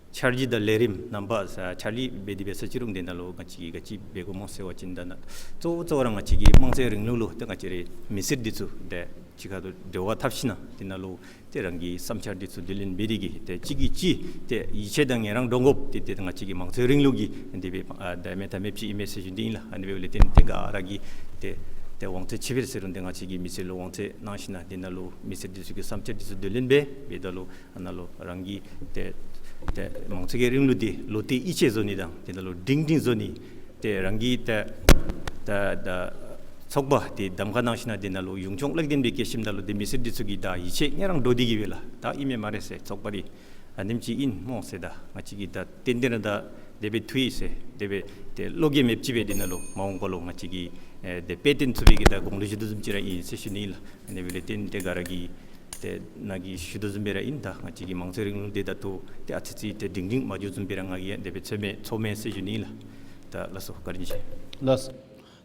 འཆར་གཞི་དང་ལས་རིམ་རྣམ་པ་ས་འཆར་གཞི་འབད་དེ་འབད་ས་ཅིག་རུང་འདི་ནང་ལུ་ང་བཅས་ཀྱིས་ག་ཅི་འབད་དགོཔ་སྨོ་ཟེར་བ་ཅིན་ད་ནཱ་གཙོ་བོ་གཙོ་བོ་ར་ང་བཅས་ཀྱི་མང་གཙོའི་རིང་ལུགས་ལུ་ཏེ་ང་བཅས་རའི་མི་སེར་འདི་ཚུ་ཏེ་གཅིག་ཁར་ལུ་འབྲེལ་བ་འཐབ་ཞིནམ་ལས་འདི་ནང་ལུ་ཏེ་རང་གི་བསམ་འཆར་འདི་ཚུ་བསྡུ་ལེན་འབད་དེ་གིས་ཏེ་གཅིག་གིས་གཅིག་ཏེ་ཡིད་ཆེས་དང་ངལ་རངས་འདྲོངས་དགོཔ་འདི་ཏེ་ང་བཅས་ཀྱི་མང་གཙོའི་རིང་ལུགས་ཀྱི་འདི་སྦེ་ཨ་ད་མེད་ཐབས་མེདཔ་ཅིག་ཨིན་མས་ཟེར་ཞུ་ནི་ཨིན་ལགས། ཨ་ནི་འབདཝ་ལས་ཏེ་ཏེ་ག་ར་གིས་ཏེ་ཏེ་དབང་ཚད་ཅིག་འབད་ཟེར་རུང་ཏེ་ང་བཅས་ཀྱིས་མི་སེར་ལུ་དབང་ཚད་གནང་ཞིནམ་ལས་འདི་ནང་ལུ་མི་སེར་འདི་ཚུ་གི་བསམ་འཆར་འདི་ཚུ་བསྡུ་ལེན་འབད་འབདཝ་ད་ལུ་ཨ་ནཱ་ལུ་རང་གི་ཏེ་ཏེ་མང་གཙོ་གི་རིང་ལུགས་འདི་ལུ་ཏེ་ཡིད་ཆེས་བཟོ་ནི་དང་འདི་ནང་ལུ་སྒྲིང་སྒྲིང་བཟོ་ནི་ཏེ་རང་གི་ཏེ་ད་ད་ཚོགས་པ་འདི་གདམ་ཁ་གནང་ཞིནམ་ལས་འདི་ནང་ལུ་གཡུང་སྐྱོང་ལེགས་ལྡན་པའི་སྐྱེད་ཤིནམ་ད་ལུ་ཏེ་མི་སེར་འདི་ཚུ་གི་ད་ཡིད་ཆེས་ངལ་རངས་འདྲོངས་ཏེ་གིས་སྦེ་ལགས་ད་ཨིན་མས་སྨ་རེ་ཟེར་ཚོགས་པ་འདི་ཨ་ནེམ་ཅིག་ཨིན་སྨོ་ཟེར་ད་ང་བཅས་ཀྱིས་ད་ཏན་ཏན་ར་ད་དེ་སྦེ་ཐུགས་ཡིད་ཟེར་དེ་སྦེ་ཏེ་བློ་འགྱོད་མེདཔ་ཅིག་སྦེ་འདི་ནང་ལུ་མ་འོངས་པ་ལུ་ང་བཅས་ཀྱིས་ཨེ་དེ་དཔེ་སྟོན་ཚུགས་པའི་གི་ད་དགོངས་ལུ་ཞུ་དོ་བཟུམ་ཅིག་ར་ཨིན་ཟེར་ཞུ་ནི་ཨིན་ལགས། ཨ་ནི་འབདཝ་ལས་ཏེ་ཏེ་ག་ར་གིས་ཏེ་ནཱ་གིས་ཞུ་དོ་བཟུམ་སྦེ་ར་ཨིན། ད་ང་བཅས་ཀྱི་མང་གཙོའི་རིང་ལུགས་འདི་ད་ལྟོ་ཏེ་ཨ་ཙི་ཅིག་ཏེ་སྒྲིང་སྒྲིང་མ་འགྱོ་བཟུམ་སྦེ་ར་ང་གིས་ཡང་དེ་སྦེ་ཚོར་མས་ཚོར་མས་ཟེར་ཞུ་ནི་ཨིན་ལགས། ད་ལགས་སོ་བཀའ་དྲིན་ཆེ། ལགས།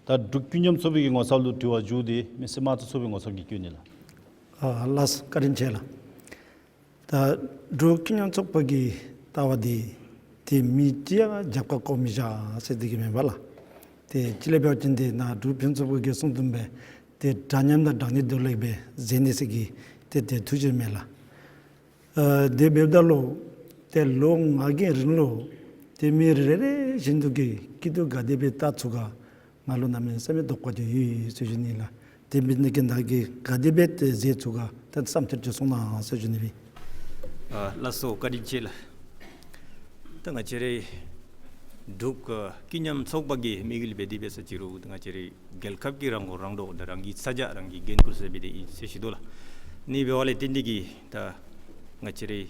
ད་འབྲུག་ཀུན་མཉམ་ཚོགས་པའི་གི་ངོ་ཚབ་ལུ་དྲི་བ་མཇུག་འདི་མི་སེར་དམངས་གཙོ་ཚོགས་པའི་ངོ་ཚབ་ཀྱིས་བཀོད་ནི་ལགས། ཨ་ལགས་བཀའ་དྲིན་ཆེ་ལགས། ད་འབྲུག་ཀུན་མཉམ་ཚོགས་པ་གི་ལྟ་བ་འདི་ཏེ་མི་ཅིག་ཡང་རྒྱབ་ཁར་བཀོ་མི་བཞག་ཟེར་འདི་གིས་མེན་པ་ལགས། ཏེ་གཅིག་ལས་འབད་བ་ཅིན་ཏེ་ནཱ་འབྲུག་ཀུན་མཉམ་ཚོགས་པ་གིས་གསུངས་དོ་བཟུམ་སྦེ་ཏེ་འདྲ་མཉམ་དང་དྲང་ནི་འདུལ་ལེགས་སྦེ་མཛད་ནི་ཟེར་གི་ཏེ་ཏེ་ཐུགས་བཞེད་མས་ལགས། ཨ་དེ་འབདཝ་ད་ལུ་ཏེ་ལོ་ལྔ་གི་རིང་ལུ་ཏེ་མི་རེ་རེ་བཞིན་དུ་གིས་སྐྱིད་སྡུག་ག་དེ་སྦེ་བལྟ་ཚུགས་ག་ང་ལུ་གནམ་མེད་ས་མེད་དོགས་པ་ཅིག་ཡོད་ཟེར་ཞུ་ནི་ལགས། དེ་འབད་ནི་གིས་ནཱ་གིས་ག་དེ་སྦེ་ཏེ་མཛད་ཚུགས་ག་ཏེ་བསམ་འཆར་ཅིག་གསུང་གནང་ཟེར་ཞུ་ནི་ཨིན། ཨ་ལགས་སོ་བཀའ་དྲིན་ཆེ་ལགས། ད་ང་བཅས་རའི་འབྲུག་ཨ་ཀུན་མཉམ་ཚོགས་པ་གི་དམིགས་ཡུལ་འབད་དེ་འབད་ས་ཅིག་རུང་ད་ང་བཅས་རའི་རྒྱལ་ཁབ་ཀྱི་རང་མགོ་རང་འདྲོངས་དང་རང་གི་ས་ཆ་རང་གིས་འགན་ཁུར་ཟེར་འབད་དེ་ཨིན་ཟེར་ཞུ་དོ་ལགས། ཨ་ནི་འབདཝ་ལས་ཏེ་འདི་གིས་ད་ང་བཅས་རའི་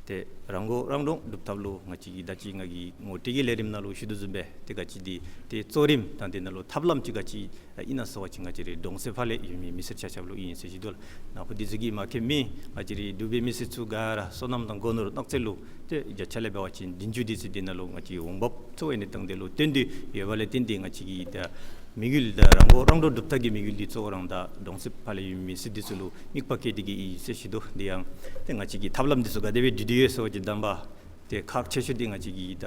ཏེ་རང་མགོ་རང་འདྲོངས་སྒྲུབ་ཐབས་ལུ་ང་བཅས་ཀྱིས་ད་ཅི་ང་གིས་ངོ་སྤྲོད་ཀྱི་ལས་རིམ་ནང་ལུ་ཞུ་དོ་བཟུམ་སྦེ་ཏེ་ག་ཅི་འདི་ཏེ་གཙོ་རིམ་དང་འདི་ནང་ལུ་ཐབས་ལམ་ཅིག་ག་ཅི་ཨ་ཨིན་ན་ཟེར་བ་ཅིན་ང་བཅས་རའི་གདོང་གསེབ་ཕར་ལས་ཡོད་མི་མི་སེར་ཆ་ཁྱབ་ལུ་ཨིན་ཟེར་ཞུ་དོ་ལགས། ནཱ་ཕུ་འདི་ཚུ་གིས་མ་མཁྱེན་མི་ང་བཅས་རའི་འབྲུག་པའི་མི་སེར་ཚུ་ག་ར་སོ་ནམ་དང་སྒོ་ནོར་གནག་རྫས་ལུ་ཏེ་བརྒྱ་ཆ་ལས་འབད་བ་ཅིན་བདུན་ཅུ་དེ་ཚུ་འདི་ནང་ལུ་ང་བཅས་འོང་འབབ་གཙོ་བོ་ཨིན་ནི་དང་འདི་ལུ་བརྟེན་ཏེ་ཡོདཔ་ལས་བརྟེན་ཏེ་ང་བཅས་ཀྱི་ད་དམིགས་ཡུལ་ད་རང་མགོ་རང་འདྲོངས་སྒྲུབ་ཐབས་ཀྱི་དམིགས་ཡུལ་འདི་གཙོ་བོ་ར་ད་གདོང་གསེབ་ཕར་ལས་ཡོད་མི་མི་སེར་འདི་ཚུ་ལུ་དམིགས་པ་བསྐྱེད་དེ་གིས་ཨིན་ཟེར་ཞུ་དོ། འདི་ཡང་ཏེ་ང་བཅས་ཀྱི་ཐབས་ལམ་འདི་ཚུ་ག་དེ་སྦེ་སྒྲིག་སྟེ་ཡོད་ཟེར་བ་ཅིན་དང་པ་ཏེ་ཁག་ཆེ་ཤོས་འདི་ང་བཅས་ཀྱི་ད་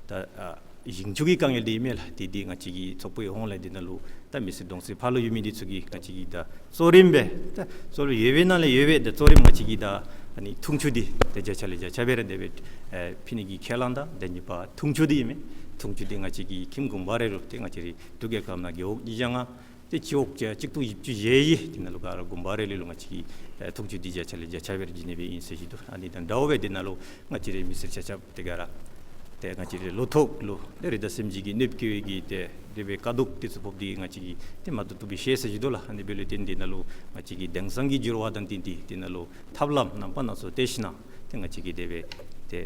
ད་ཨ་ཞིང་ཆུ་གི་དཀའ་ངལ་འདི་ཨིན་མས་ལགས། ཏེ་འདི་ང་བཅས་ཀྱི་ཚོགས་པའི་ཧོངས་ལས་འདི་ནང་ལུ་ད་མི་སེར་གདོང་གསེབ་ཕར་ལུ་ཡོད་མི་འདི་ཚུ་གིས་ང་བཅས་ཀྱིས་ད་གཙོ་རིམ་སྦེ་ད་གཙོ་རིམ་ཡོད་པའི་ནང་ལས་ཡོད་པའི་ད་གཙོ་རིམ་ང་བཅས་ཀྱིས་ད་ཨ་ནི་འཐུང་ཆུ་འདི་ད་བརྒྱ་ཆ་ལས་བརྒྱ་ཆ་སྦེ་ར་དེ་སྦེ་ཨེ་ཕུལ་ནི་གི་ཁས་བླངས་དང་ད་གཉིས་པ་འཐུང་ཆུ་འདི་ཨིན་མས། འཐུང་ཆུ་འདི་ང་བཅས་ཀྱི་ཁྱིམ་གུང་པ་རེ་ལུ་ཏེ་ང་བཅས་རའི་འབྲུག་རྒྱལ་ཁབ་ནང་རྒེད་འོག་ཉིས་བརྒྱ་ལྔ་ཏེ་སྤྱི་འོག་བརྒྱ་གཅིག་སྟོང་བཞི་བཅུ་ཞེ་བཞི་འདི་ནང་ལུ་ག་ར་གུང་པ་རེ་ལུ་ལུ་ང་བཅས་ཀྱིས་ཨེ་འཐུང་ཆུ་འདི་བརྒྱ་ཆ་ལས་བརྒྱ་ཆ་བར་བྱིན་ནི་སྦེ་ཨིན་ཟེར་ཞུ་དོ། ཨ་ནི་དང་འདྲཝ་སྦེ་འདི་ནང་ལུ་ང་བཅས་རའི་མི་སེར་ཆ་ཁྱབ་ཏེ་ག་ར་ཏེ་ང་བཅས་རའི་ལོ་ཐོག་ལུ་ཏེ་རི་དྭགས་སེམས་ཅན་གྱིས་གནོདཔ་བཀལ་བའི་གི་ཏེ་དེ་སྦེ་དཀའ་སྡུག་འདི་ཚུ་ཕོགཔ་འདི་ང་བཅས་ཀྱིས་ཏེ་མ་བཏུབ་བཏུབ་སྦེ་ཤེས་ཟེར་ཞུ་དོ་ལགས། ཨ་ནི་འབདཝ་ལས་བརྟེན་འདི་ནང་ལུ་ང་བཅས་ཀྱིས་དེང་སང་གི་འགྱུར་བ་དང་བསྟུན་ཏེ་འདི་ནང་ལུ་ཐབས་ལམ་རྣམ་པ་སྣ་ཚོགས་བཏོན་ཞིནམ་ཏེ་ང་བཅས་ཀྱིས་དེ་སྦེ་ཏེ་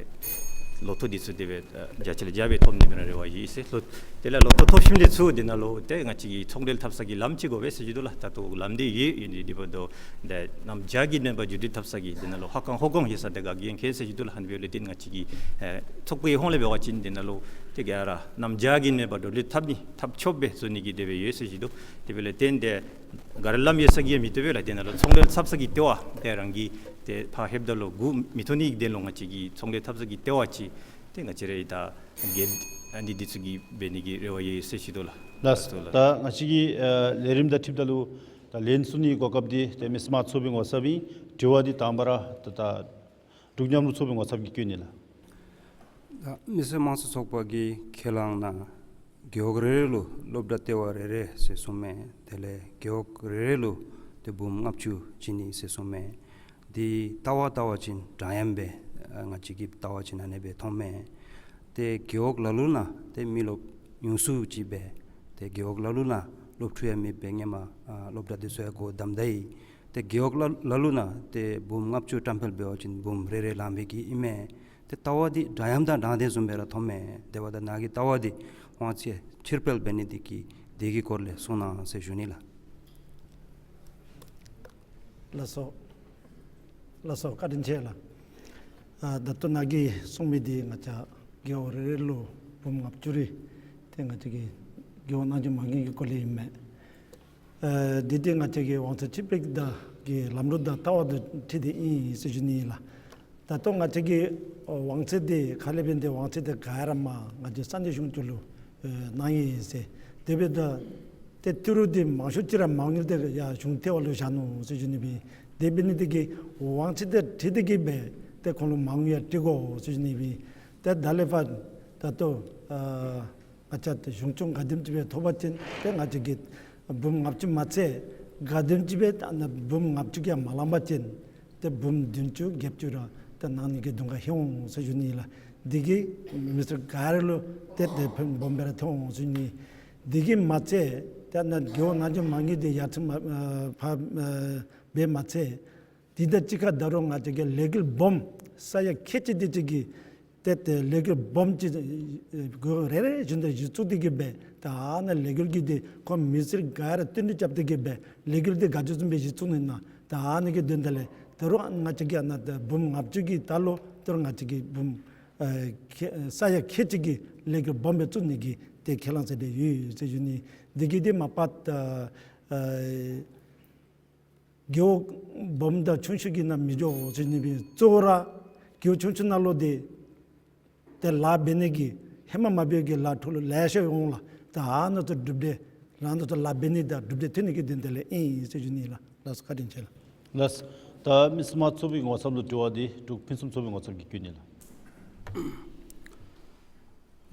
ལོ་ཐོག་འདི་ཚུ་དེ་སྦེ་ཨ་བརྒྱ་ཆ་ལས་བརྒྱ་སྦེ་ཐོབ་ནི་སྦེ་ར་རེ་བ་ཡོད་ཟེར་ལོ། དེ་ལས་ལོ་ཐོག་ཐོབ་ཞིནམ་འདི་ཚུ་འདི་ནང་ལུ་ཏེ་ང་བཅས་ཀྱིས་ཚོང་འབྲེལ་འཐབ་ས་གི་ལམ་ཅིག་དགོ་པས་ཟེར་ཞུ་དོ་ལགས། ད་ལྟོ་ལམ་འདི་ཡོད། ཨིན་དེ་འབདཝ་ད་ཏེ་གནམ་བྱཱར་གྱི་སྨན་པ་བརྒྱུད་འཕྲིན་འཐབ་ས་གི་འདི་ནང་ལུ་ཧ་ཁང་ཧོ་ཁང་ཡོད་ས་དེ་ག་གིས་ཡང་མཁྱེན་ཟེར་ཞུ་དོ་ལགས། ཨ་ནི་འབདཝ་ལས་བརྟེན་ང་བཅས་ཀྱི་ཨེ་ཚོགས་པའི་ཧོངས་ལས་འབད་བ་ཅིན་འདི་ནང་ལུ་ཏེ་ག་ར་གནམ་བྱཱར་གྱི་སྨན་པ་བརྒྱུད་འཕྲིན་འཐབ་ནི་འཐབ་ཆོགཔ་སྦེ་བཟོ་ནི་གི་དེ་སྦེ་ཡོད་ཟེར་ཞུ་དོ། དེ་འབདཝ་ལས་བརྟེན་ཏེ་ག་ར་ལམ་ཡོད་ས་གིས་ཡང་མི་བཏུབ་པས་ལགས། འདི་ནང་ལུ་ཚོང་འབྲེལ་འཐབ་ས་གི་ལྟེ་བ་ཏེ་རང་གིས་ཏེ་ཕར་ལྷོདཔ་ད་ལུ་སྒུག་མི་ཐུབ་ནི་དོན་ལུ་ང་བཅས་ཀྱིས་ཚོང་འབྲེལ་འཐབ་ས་གི་ལྟེ་བ་ཅིག་ཏེ་ང་བཅས་ར་ད་གི་ཨ་ནི་འདི་ཚུ་གི་འབད་ནི་གི་རེ་བ་ཡོད་ཟེར་ཞུ་དོ་ལགས། ལགས། ལགས་སོ་ལགས། ད་ང་བཅས་ཀྱི་ཨ་ལས་རིམ་དང་འཁྲིལཝ་ད་ལུ་ད་ལན་གསུང་ནི་གོ་སྐབས་འདི་ཏེ་མི་སེར་དམངས་གཙོ་ཚོགས་པའི་ངོ་ཚབ་ཨིན། དྲི་བ་འདི་དང་པ་ར་ད་ད་འབྲུག་མཉམ་རུབ་ཚོགས་པའི་ངོ་ཚབ་ཀྱིས་བཀོད་ནི་ལགས། ད་མི་སེར་དམངས་གཙོ་ཚོགས་པ་གིས་ཁས་བླངས་གནང་རྒེད་འོག་རེ་རེ་ལུ་སློབ་གྲྭ་ལྟེ་བ་རེ་རེ་ཟེར་གསུངས་མས། དེ་ལས་རྒེད་འོག་རེ་རེ་ལུ་ཏེ་འབུམ་ལྔ་བཅུ་བྱིན་ནི་ཟེར་གསུངས་མས། འདི་ལྟ་བ་ལྟ་བ་ཅིན་འདྲ་མཉམ་སྦེ་ཨ་ང་བཅས་ཀྱིས་ལྟ་བ་ཅིན་ཨ་ནེ་སྦེ་མཐོངམ་མས། ཏེ་རྒེད་འོག་ལ་ལུ་ནང་ཏེ་མི་རློབས་ཉུང་སུ་ཅིག་སྦེ་ཏེ་རྒེད་འོག་ལ་ལུ་ནང་སློབ་ཕྲུག་ཡང་མེདཔ་སྦེ་སྔོན་མ་ཨ་སློབ་གྲྭ་འདི་ཚུ་ཡང་སྒོ་བསྡམས་ད་ཡི། ཏེ་རྒེད་འོག་ལ་ལ་ལུ་ནང་ཏེ་འབུམ་ལྔ་བཅུ་བཀྲམ་སྤེལ་འབད་བ་ཅིན་འབུམ་རེ་རེ་ལང་པའི་གི་ཨིན་མས། ཏེ་ལྟ་བ་འདི་འདྲ་མཉམ་དང་དྲང་བདེན་བཟུམ་སྦེ་ར་མཐོངམ་མས། དེ་འབདཝ་ད་ནཱ་གི་ལྟ་བ་འདི་དབང་ཚད་ཕྱིར་སྤེལ་འབད་ནི་འདི་གིས་འདི་གི་སྐོར་ལས་གསུང་གནང་ཟེར་ཞུ་ནི་ལགས། ལགས་སོ། ལགས་སོ། བཀའ་དྲིན་ཆེ་ལགས། ཨ་ད་ལྟོ་ནཱ་གིས་གསུངས་མི་འདི་ང་བཅས་རྒེད་འོག་རེ་རེ་ལུ་འབུམ་ལྔ་བཅུ་རེ་ཏེ་ང་བཅས་ཀྱི་རྒེད་འོག་ནང་འཛུལ་མ་དངུལ་གྱི་སྐོར་ལས་ཨིན་མས། ཨ་འདི་ཏེ་ང་བཅས་ཀྱི་དབང་ཚད་ཕྱིར་སྤེལ་དང་གི་ལམ་ལུགས་དང་ལྟ་བ་དང་འཁྲིལ་ཏེ་ཨིན་ཟེར་ཞུ་ནི་ཨིན་ལགས། ད་ལྟོ་ང་བཅས་ཀྱི་ཨོ་དབང་ཚད་འདི་ཁ་ལས་འབད་ནི་འདི་དབང་ཚད་འདི་ག་ར་མར་ང་བཅས་ས་གནས་གཞུང་གཅིག་ལུ་ཨེ་གནང་ཡི་ཟེར། དེ་འབདཝ་ད་ཏེ་ཏི་རུ་འདི་མང་ཤོས་ཅིག་ར་མ་དངུལ་འདི་ཡར་གཞུང་ལྟེ་བ་ལུ་བཞག་ནུག་ཟེར་ཞུ་ནི་སྦེ། དེ་འབད་ནི་འདི་གིས་དབང་ཚད་འདི་འཁྲིལ་ཏེ་གི་སྦེ་ཏེ་ཁོང་ལུ་མ་དངུལ་ཡང་སྤྲོད་དགོ་ཟེར་ཞུ་ནི་སྦེ། ཏེ་ད་ལས་ཕར་ད་ལྟོ་ཨ་ང་བཅས་ཏེ་གཞུང་སྐྱོང་ག་དེམ་ཅིག་སྦེ་ཐོབ་པ་ཅིན་ཏེ་ང་བཅས་ཀྱིས་འབུམ་ལྔ་བཅུ་མ་ཚད་ག་དེམ་ཅིག་སྦེ་ད་ནཱ་འབུམ་ལྔ་བཅུ་གིས་མ་ལང་པ་ཅིན་ཏེ་འབུམ་བདུན་ཅུ་བརྒྱད་ཅུ་ར་ཏེ་གནང་ནི་གི་གདོང་ཁ་ལྷོད་འོང་ཟེར་ཞུ་ནི་ལགས། འདི་གིས་མི་སེར་ག་ར་ལུ་ཏེ་ཏེ་ཕན་སྦོམ་སྦེ་ར་ཐོན་འོང་ཟེར་ཞུ་ནི། འདི་གིས་མ་ཚད་ཏེ་ནཱ་རྒེད་འོག་ནང་འཛུལ་མ་དངུལ་འདི་ཡར་ཚུར་མ་ཨ་ཕར་ཨ་འབད་མ་ཚད་འདི་དང་གཅིག་ཁར་ད་རུང་ང་བཅས་ཀྱི་ལས་འགུལ་སྦོམ་ས་ཡ་ཁལ་གཅིག་དེ་ཅིག་གི་ཏེ་ཏེ་ལས་འགུལ་སྦོམ་ཅིག་ཨེ་རྒེད་འོག་རེ་རེ་བཞིན་དུ་གཞི་བཙུགས་ཏེ་གི་སྦེ་ད་ཨ་ནཱ་ལས་འགུལ་གྱི་འདི་ཁོང་མི་སེར་ག་ར་བསྟུན་གྲོས་རྐྱབ་སྟེ་གི་སྦེ་ལས་འགུལ་འདི་ག་ཅི་བཟུམ་སྦེ་གཞི་བཙུགས་ནི་ཨིན་ན་ད་ཨ་ནི་གི་དོན་དག་ལས་ད་རུང་ང་བཅས་ཀྱིས་ཨ་ནཱ་ད་འབུམ་ལྔ་བཅུ་གི་ད་ལུ་ད་རུང་ང་བཅས་ཀྱིས་འབུམ་ཨེ་ཁལ་ས་ཡ་ཁལ་གཅིག་གི་ལས་འགུལ་སྦོམ་སྦེ་བཙུགས་ནི་གི་ཏེ་ཁས་བླངས་ཟེར་ཏེ་ཡོད་ཟེར་ཞུ་ནི། འདི་གིས་ཏེ་མ་པ་ད་ཨེ་རྒེད་འོག་སྦོམ་དང་ཆུང་ཤོས་ཀྱི་ནང་མི་འགྱོ་ཟེར་ཞུ་ནི་སྦེ། གཙོ་བོ་ར་རྒེད་འོག་ཆུང་ཆུང་ནང་ལུ་འདི་ཏེ་ལཱ་འབད་ནི་གི་ཧེ་མ་མ་འབད་བའི་གི་ལཱ་འཕྲོ་བརླག་ལེ་ཤ་འོང་ལགས། ད་ཨ་ནཱ་ཚུ་གྲུབ་འབྲས་རང་ད་ཚུ་ལཱ་འབད་ནི་དང་གྲུབ་འབྲས་ཐོན་ནི་གི་དོན་དག་ལས་ཨིན་ཟེར་ཞུ་ནི་ལགས། ལགས་སོ། བཀའ་དྲིན་ཆེ་ལགས། ལགས་སོ། ད་མི་སེར་དམངས་གཙོ་ཚོགས་པའི་ངོ་ཚབ་ལུ་དྲི་བ་འདི་འབྲུག་ཕུན་སུམ་ཚོགས་པའི་ངོ་ཚབ་ཀྱིས་བཀོད་ནི་ལགས།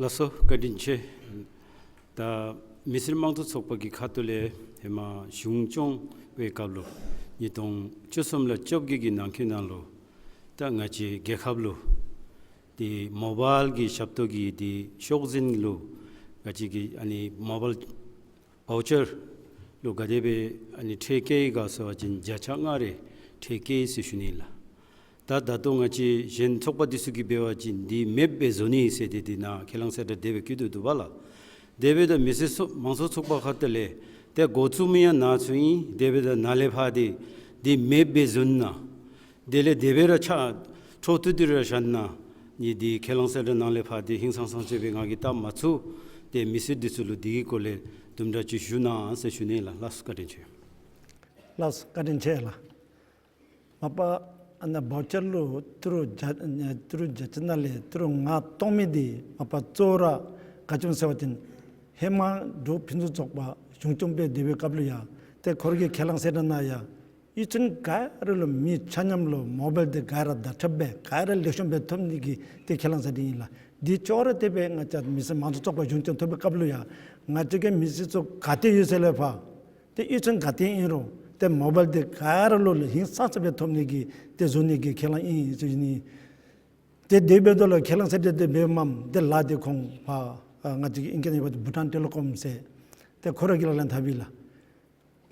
ལགས་སོ། བཀའ་དྲིན་ཆེ། ད་མི་སེར་དམངས་གཙོ་ཚོགས་པ་གི་ཁ་ཐུག་ལས་ཧེ་མ་གཞུང་སྐྱོང་བའི་སྐབས་ལུ་ཉིས་སྟོང་བཅུ་གསུམ་ལས་བཅོ་བརྒྱད་ཀྱི་ནང་འཁོད་ནང་ལུ་ད་ང་བཅས་རྒྱལ་ཁབ་ལུ་ཏེ་མོ་བཱའིལ་གྱི་ཞབས་ཏོག་གི་ཏེ་ཤོག་འཛིན་ལུ་ང་བཅས་ཀྱིས་ཨ་ནི་མོ་བཱའིལ་བའོ་ཅར་ལུ་ག་དེ་སྦེ་ཨ་ནི་ཁྲལ་བཀལ་ཡི་ག་ཟེར་བ་ཅིན་བརྒྱ་ཆ་ལྔ་རེ་ཁྲལ་བཀལ་ཡི་ཟེར་ཞུ་ནི་ལགས། ད་ད་ལྟོ་ང་བཅས་གཞན་ཚོགས་པ་འདི་ཚུ་གིས་འབད་བ་ཅིན་འདི་མེདཔ་སྦེ་བཟོ་ནི་ཟེར་ཏེ་འདི་ནང་ཁས་བླངས་གསལ་བསྒྲགས་དེ་སྦེ་བཀོད་དེ་འདུག་པ་ལགས། དེ་འབདཝ་ད་མི་སེར་ཚོ་དམངས་གཙོ་ཚོགས་པ་ཁ་ཐུག་ལས་ཏེ་འགོ་བཙུགས་མི་ཡང་ནཱ་ཚུ་ཨིན། དེ་འབདཝ་ད་ནཱ་ལས་ཕར་འདི་འདི་མེདཔ་སྦེ་བཟོ་ནི་ཨིན་ན། དེ་ལས་དེ་སྦེ་ར་ཆ་འཕྲོ་མཐུད་དེ་ར་བཞག་ནི་ཨིན་ན། ནི་འདི་ཁས་བླངས་གསལ་བསྒྲགས་ནང་ལས་ཕར་འདི་ཧིང་སངས་ས་ཅིག་སྦེ་ང་གིས་སྟབས་མ་ཚུགས། ཏེ་མི་སེར་འདི་ཚུ་ལུ་འདི་གི་སྐོར་ལས་དུམ་གྲ་ཅིག་ཞུ་གནང་ཟེར་ཞུ་ནི་ལགས། ལགས་སོ། བཀའ་དྲིན་ཆེ། ལགས་སོ། བཀའ་དྲིན་ཆེ་ལགས། མ་པ་ཨ་ནཱ་བའོ་ཅར་ལུ་ཏི་རུ་བརྒྱ་ཨ་ནི་ཏི་རུ་བརྒྱ་ཅིག་ནང་ལས་ཏི་རུ་ལྔ་གཏོགས་མི་འདི་མ་པ་གཙོ་བོ་ར་ག་ཅི་སྨོ་ཟེར་བ་ཅིན་ཧེ་མ་འབྲུག་ཕུན་སུམ་ཚོགས་པ་གཞུང་སྐྱོང་འབད་སྡོད་པའི་སྐབས་ལུ་ཡང་ཏེ་ཁོ་ར་གི་ཁས་བླངས་གསལ་བསྒྲགས་ནང་ཡང་གཡུས་ཚན་ག་ར་ལུ་མི་ཆ་མཉམ་ལུ་མོ་བཱའིལ་འདི་ག་ར་བརྡ་ཁྲིད་འབད་ག་ར་ལེགས་ཤོམ་སྦེ་ཐོབ་ནི་གི་ཏེ་ཁས་བླངས་གསལ་བསྒྲགས་ཨིན་ལགས། འདི་ཅོག་ར་འཐདཔ་སྦེ་ང་བཅས་མི་སེར་དམངས་གཙོ་ཚོགས་པ་གཞུང་སྐྱོང་ཐོབ་པའི་སྐབས་ལུ་ཡང་ང་བཅས་ཀྱི་མི་སེར་ཚུ་ག་ཏེ་ཡོད་ས་ལས་ཕར་ཏེ་གཡུས་ཚན་ག་ཏེ་ཨིན་རུང་ཏེ་མོ་བཱའིལ་འདི་ག་ར་ལུ་ཧིང་སངས་ས་སྦེ་ཐོབ་ནི་གི་ཏེ་བཟོ་ནི་གི་ཁས་བླངས་ཨིན་ཟེར་ཞུ་ནི། ཏེ་དེ་འབདཝ་ད་ལུ་ཁས་བླངས་གསལ་བསྒྲགས་འདི་འབདཝ་མས། ཏེ་ལཱ་འདི་ཁོང་ཕར་ཨ་ང་བཅས་ཀྱི་ཨིང་སྐད་ནང་འབད་བ་ཅིན་བྷུ་ཊཱན་ཊེ་ལི་ཀོམ་ཟེར་ཏེ་ཁོ་ར་གིས་ལག་ལེན་འཐབ་ཡི་ལགས།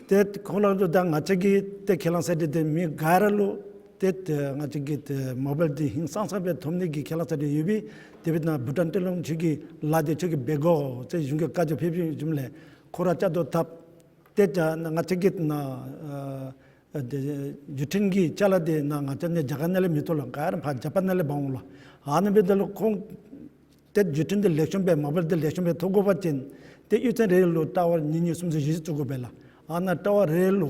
ཏེ་ཁོང་ལུ་ད་ང་བཅས་ཀྱི་ཏེ་ཁས་བླངས་གསལ་བསྒྲགས་འདི་མི་ག་ར་ལུ་ཏེ་ཏེ་ང་བཅས་ཀྱི་ཏེ་མོ་བཱའིལ་འདི་ཧིང་སངས་ས་སྦེ་ཐོབ་ནི་གི་ཁས་བླངས་གསལ་བསྒྲགས་ཡོད་པས། དེ་འབདཝ་ད་བྷུ་ཊཱན་ཊེ་ལི་ཀོམ་ཁྱོད་ཀྱིས་ལཱ་འདི་ཁྱོད་ཀྱིས་འབད་དགོ་ཟེར་གཞུང་གི་བཀའ་རྒྱ་ཕེབས་ཡོད་བཟུམ་ལས་ཁོ་ར་བཅའ་དོ་འཐབ། ཏེ་ང་བཅས་ཀྱི་ནཱ་ཨ་ཨ་ཏེ་བརྒྱུད་འཕྲིན་གྱི་ཅ་ལ་འདི་ནཱ་ང་བཅས་ནཱ་རྒྱ་གར་ནང་ལས་མི་ཐོབ་ལགས། ག་ར་ཕར་ཇ་པཱན་ནང་ལས་འབག་འོང་ལགས། ཨ་ནི་འབདཝ་ད་ལུ་ཁོང་ཏེ་བརྒྱུད་འཕྲིན་འདི་ལེགས་ཤོམ་སྦེ་མོ་བཱའིལ་འདི་ལེགས་ཤོམ་སྦེ་ཐོབ་དགོ་པ་ཅིན་ཏེ་གཡུས་ཚན་རེ་ལུ་ཊ་ཝར་གཉིས་གཉིས་གསུམ་གསུམ་བཞི་བཞི་བཙུགས་དགོ་པས་ལགས། ཨ་ནཱ་ཊ་ཝར་རེ་ལུ་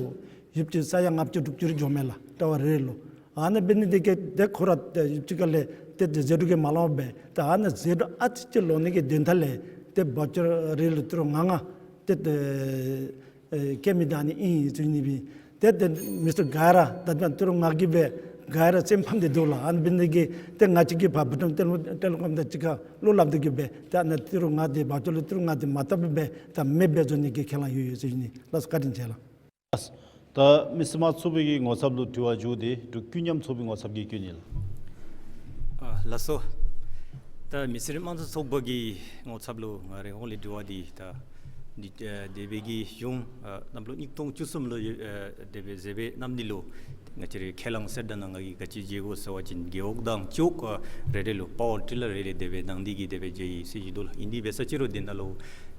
ཡོདཔ་ཅིག་ས་ཡ་ལྔ་བཅུ་དྲུག་ཅུ་རེ་འགྱོཝ་མས་ལགས། ཊ་ཝར་རེ་ལུ། ཨ་ནི་འབད་ནི་འདི་གིས་ཏེ་ཁོ་ར་ཏེ་ཡོདཔ་ཅིག་ཁ་ལས་ཏེ་ཏེ་ཟད་འགྲོ་གིས་མ་ལང་པར་ཏེ་ཨ་ནཱ་ཟད་འགྲོ་ཨ་ཙི་ཅིག་ལོག་ནི་གི་དོན་དག་ལས་ཏེ་བཱའུ་ཅར་རེ་ལུ་ཏི་རུ་ལྔ་ལྔ་ཏེ་ཏེ་ཨེ་བཀལ་མི་འདི་ཨ་ནི་ཨིན་ཟེར་ཞུ་ནི་སྦེ། ཏེ་ཏེ་མི་སེར་ག་ར་ད་ལྟོ་ཏི་རུ་ལྔ་གིས་སྦེ་ག་ར་སེམས་ཕམ་སྟེ་འདུག་ལགས། ཨ་ནི་འབད་ནི་འདི་གིས་ཏེ་ང་བཅས་ཀྱིས་ཕར་བྷུ་ཊཱན་ཊེ་ལི་ཀོམ་དང་གཅིག་ཁར་བློ་སླབ་སྟེ་གིས་སྦེ་ཏེ་ཨ་ནཱ་ཏི་རུ་ལྔ་འདི་བཱའུ་ཅར་ལུ་ཏི་རུ་ལྔ་འདི་མ་བཏབ་པར་སྦེ་ད་མེདཔ་སྦེ་བཟོ་ནི་གི་ཁས་བླངས་ཡོད་ཡོད་ཟེར་ཞུ་ནི། ལགས་སོ། བཀའ་དྲིན་ཆེ་ལགས། ད་མི་སེར་དམངས་གཙོ་ཚོགས་པའི་གི་ངོ་ཚབ་ལུ་དྲི་བ་འབྱོན་ཏེ་འབྲུག་ཀུན་མཉམ་ཚོགས་པའི་ངོ་ཚབ་ཀྱིས་བཀོད་ནི་ལགས། ཨ་ལགས་སོ། ད་མི་སེར་དམངས་གཙོ་ཚོགས་པ་གི་ངོ་ཚབ་ལུ་ང་རའི་ཧོངས་ལས་དྲི་བ་འདི་ད་འདི་ཨ་འདས་པའི་གི་གཞུང་ཨ་གནམ་ལོ་ཉིས་སྟོང་བཅུ་གསུམ་ལུ་ཨ་འདས་པའི་ཟེར་བའི་ནམ་འདི་ལུ་ང་བཅས་རའི་ཁས་བླངས་གསལ་བསྒྲགས་ནང་ང་གིས་ག་ཅི་མཛད་དགོ་ཟེར་བ་ཅིན་རྒེད་འོག་དང་སྤྱི་འོག་ཨ་རེ་རེ་ལུ་པ་ཝར་ཊི་ལར་རེ་རེ་དེ་སྦེ་གནང་སྟེ་གིས་དེ་སྦེ་མཛད་ཡི་ཟེར་ཞུ་དོ་ལགས། ཨིན་དེ་འབད་ས་ཅིག་རུང་འདི་ནང་ལུ་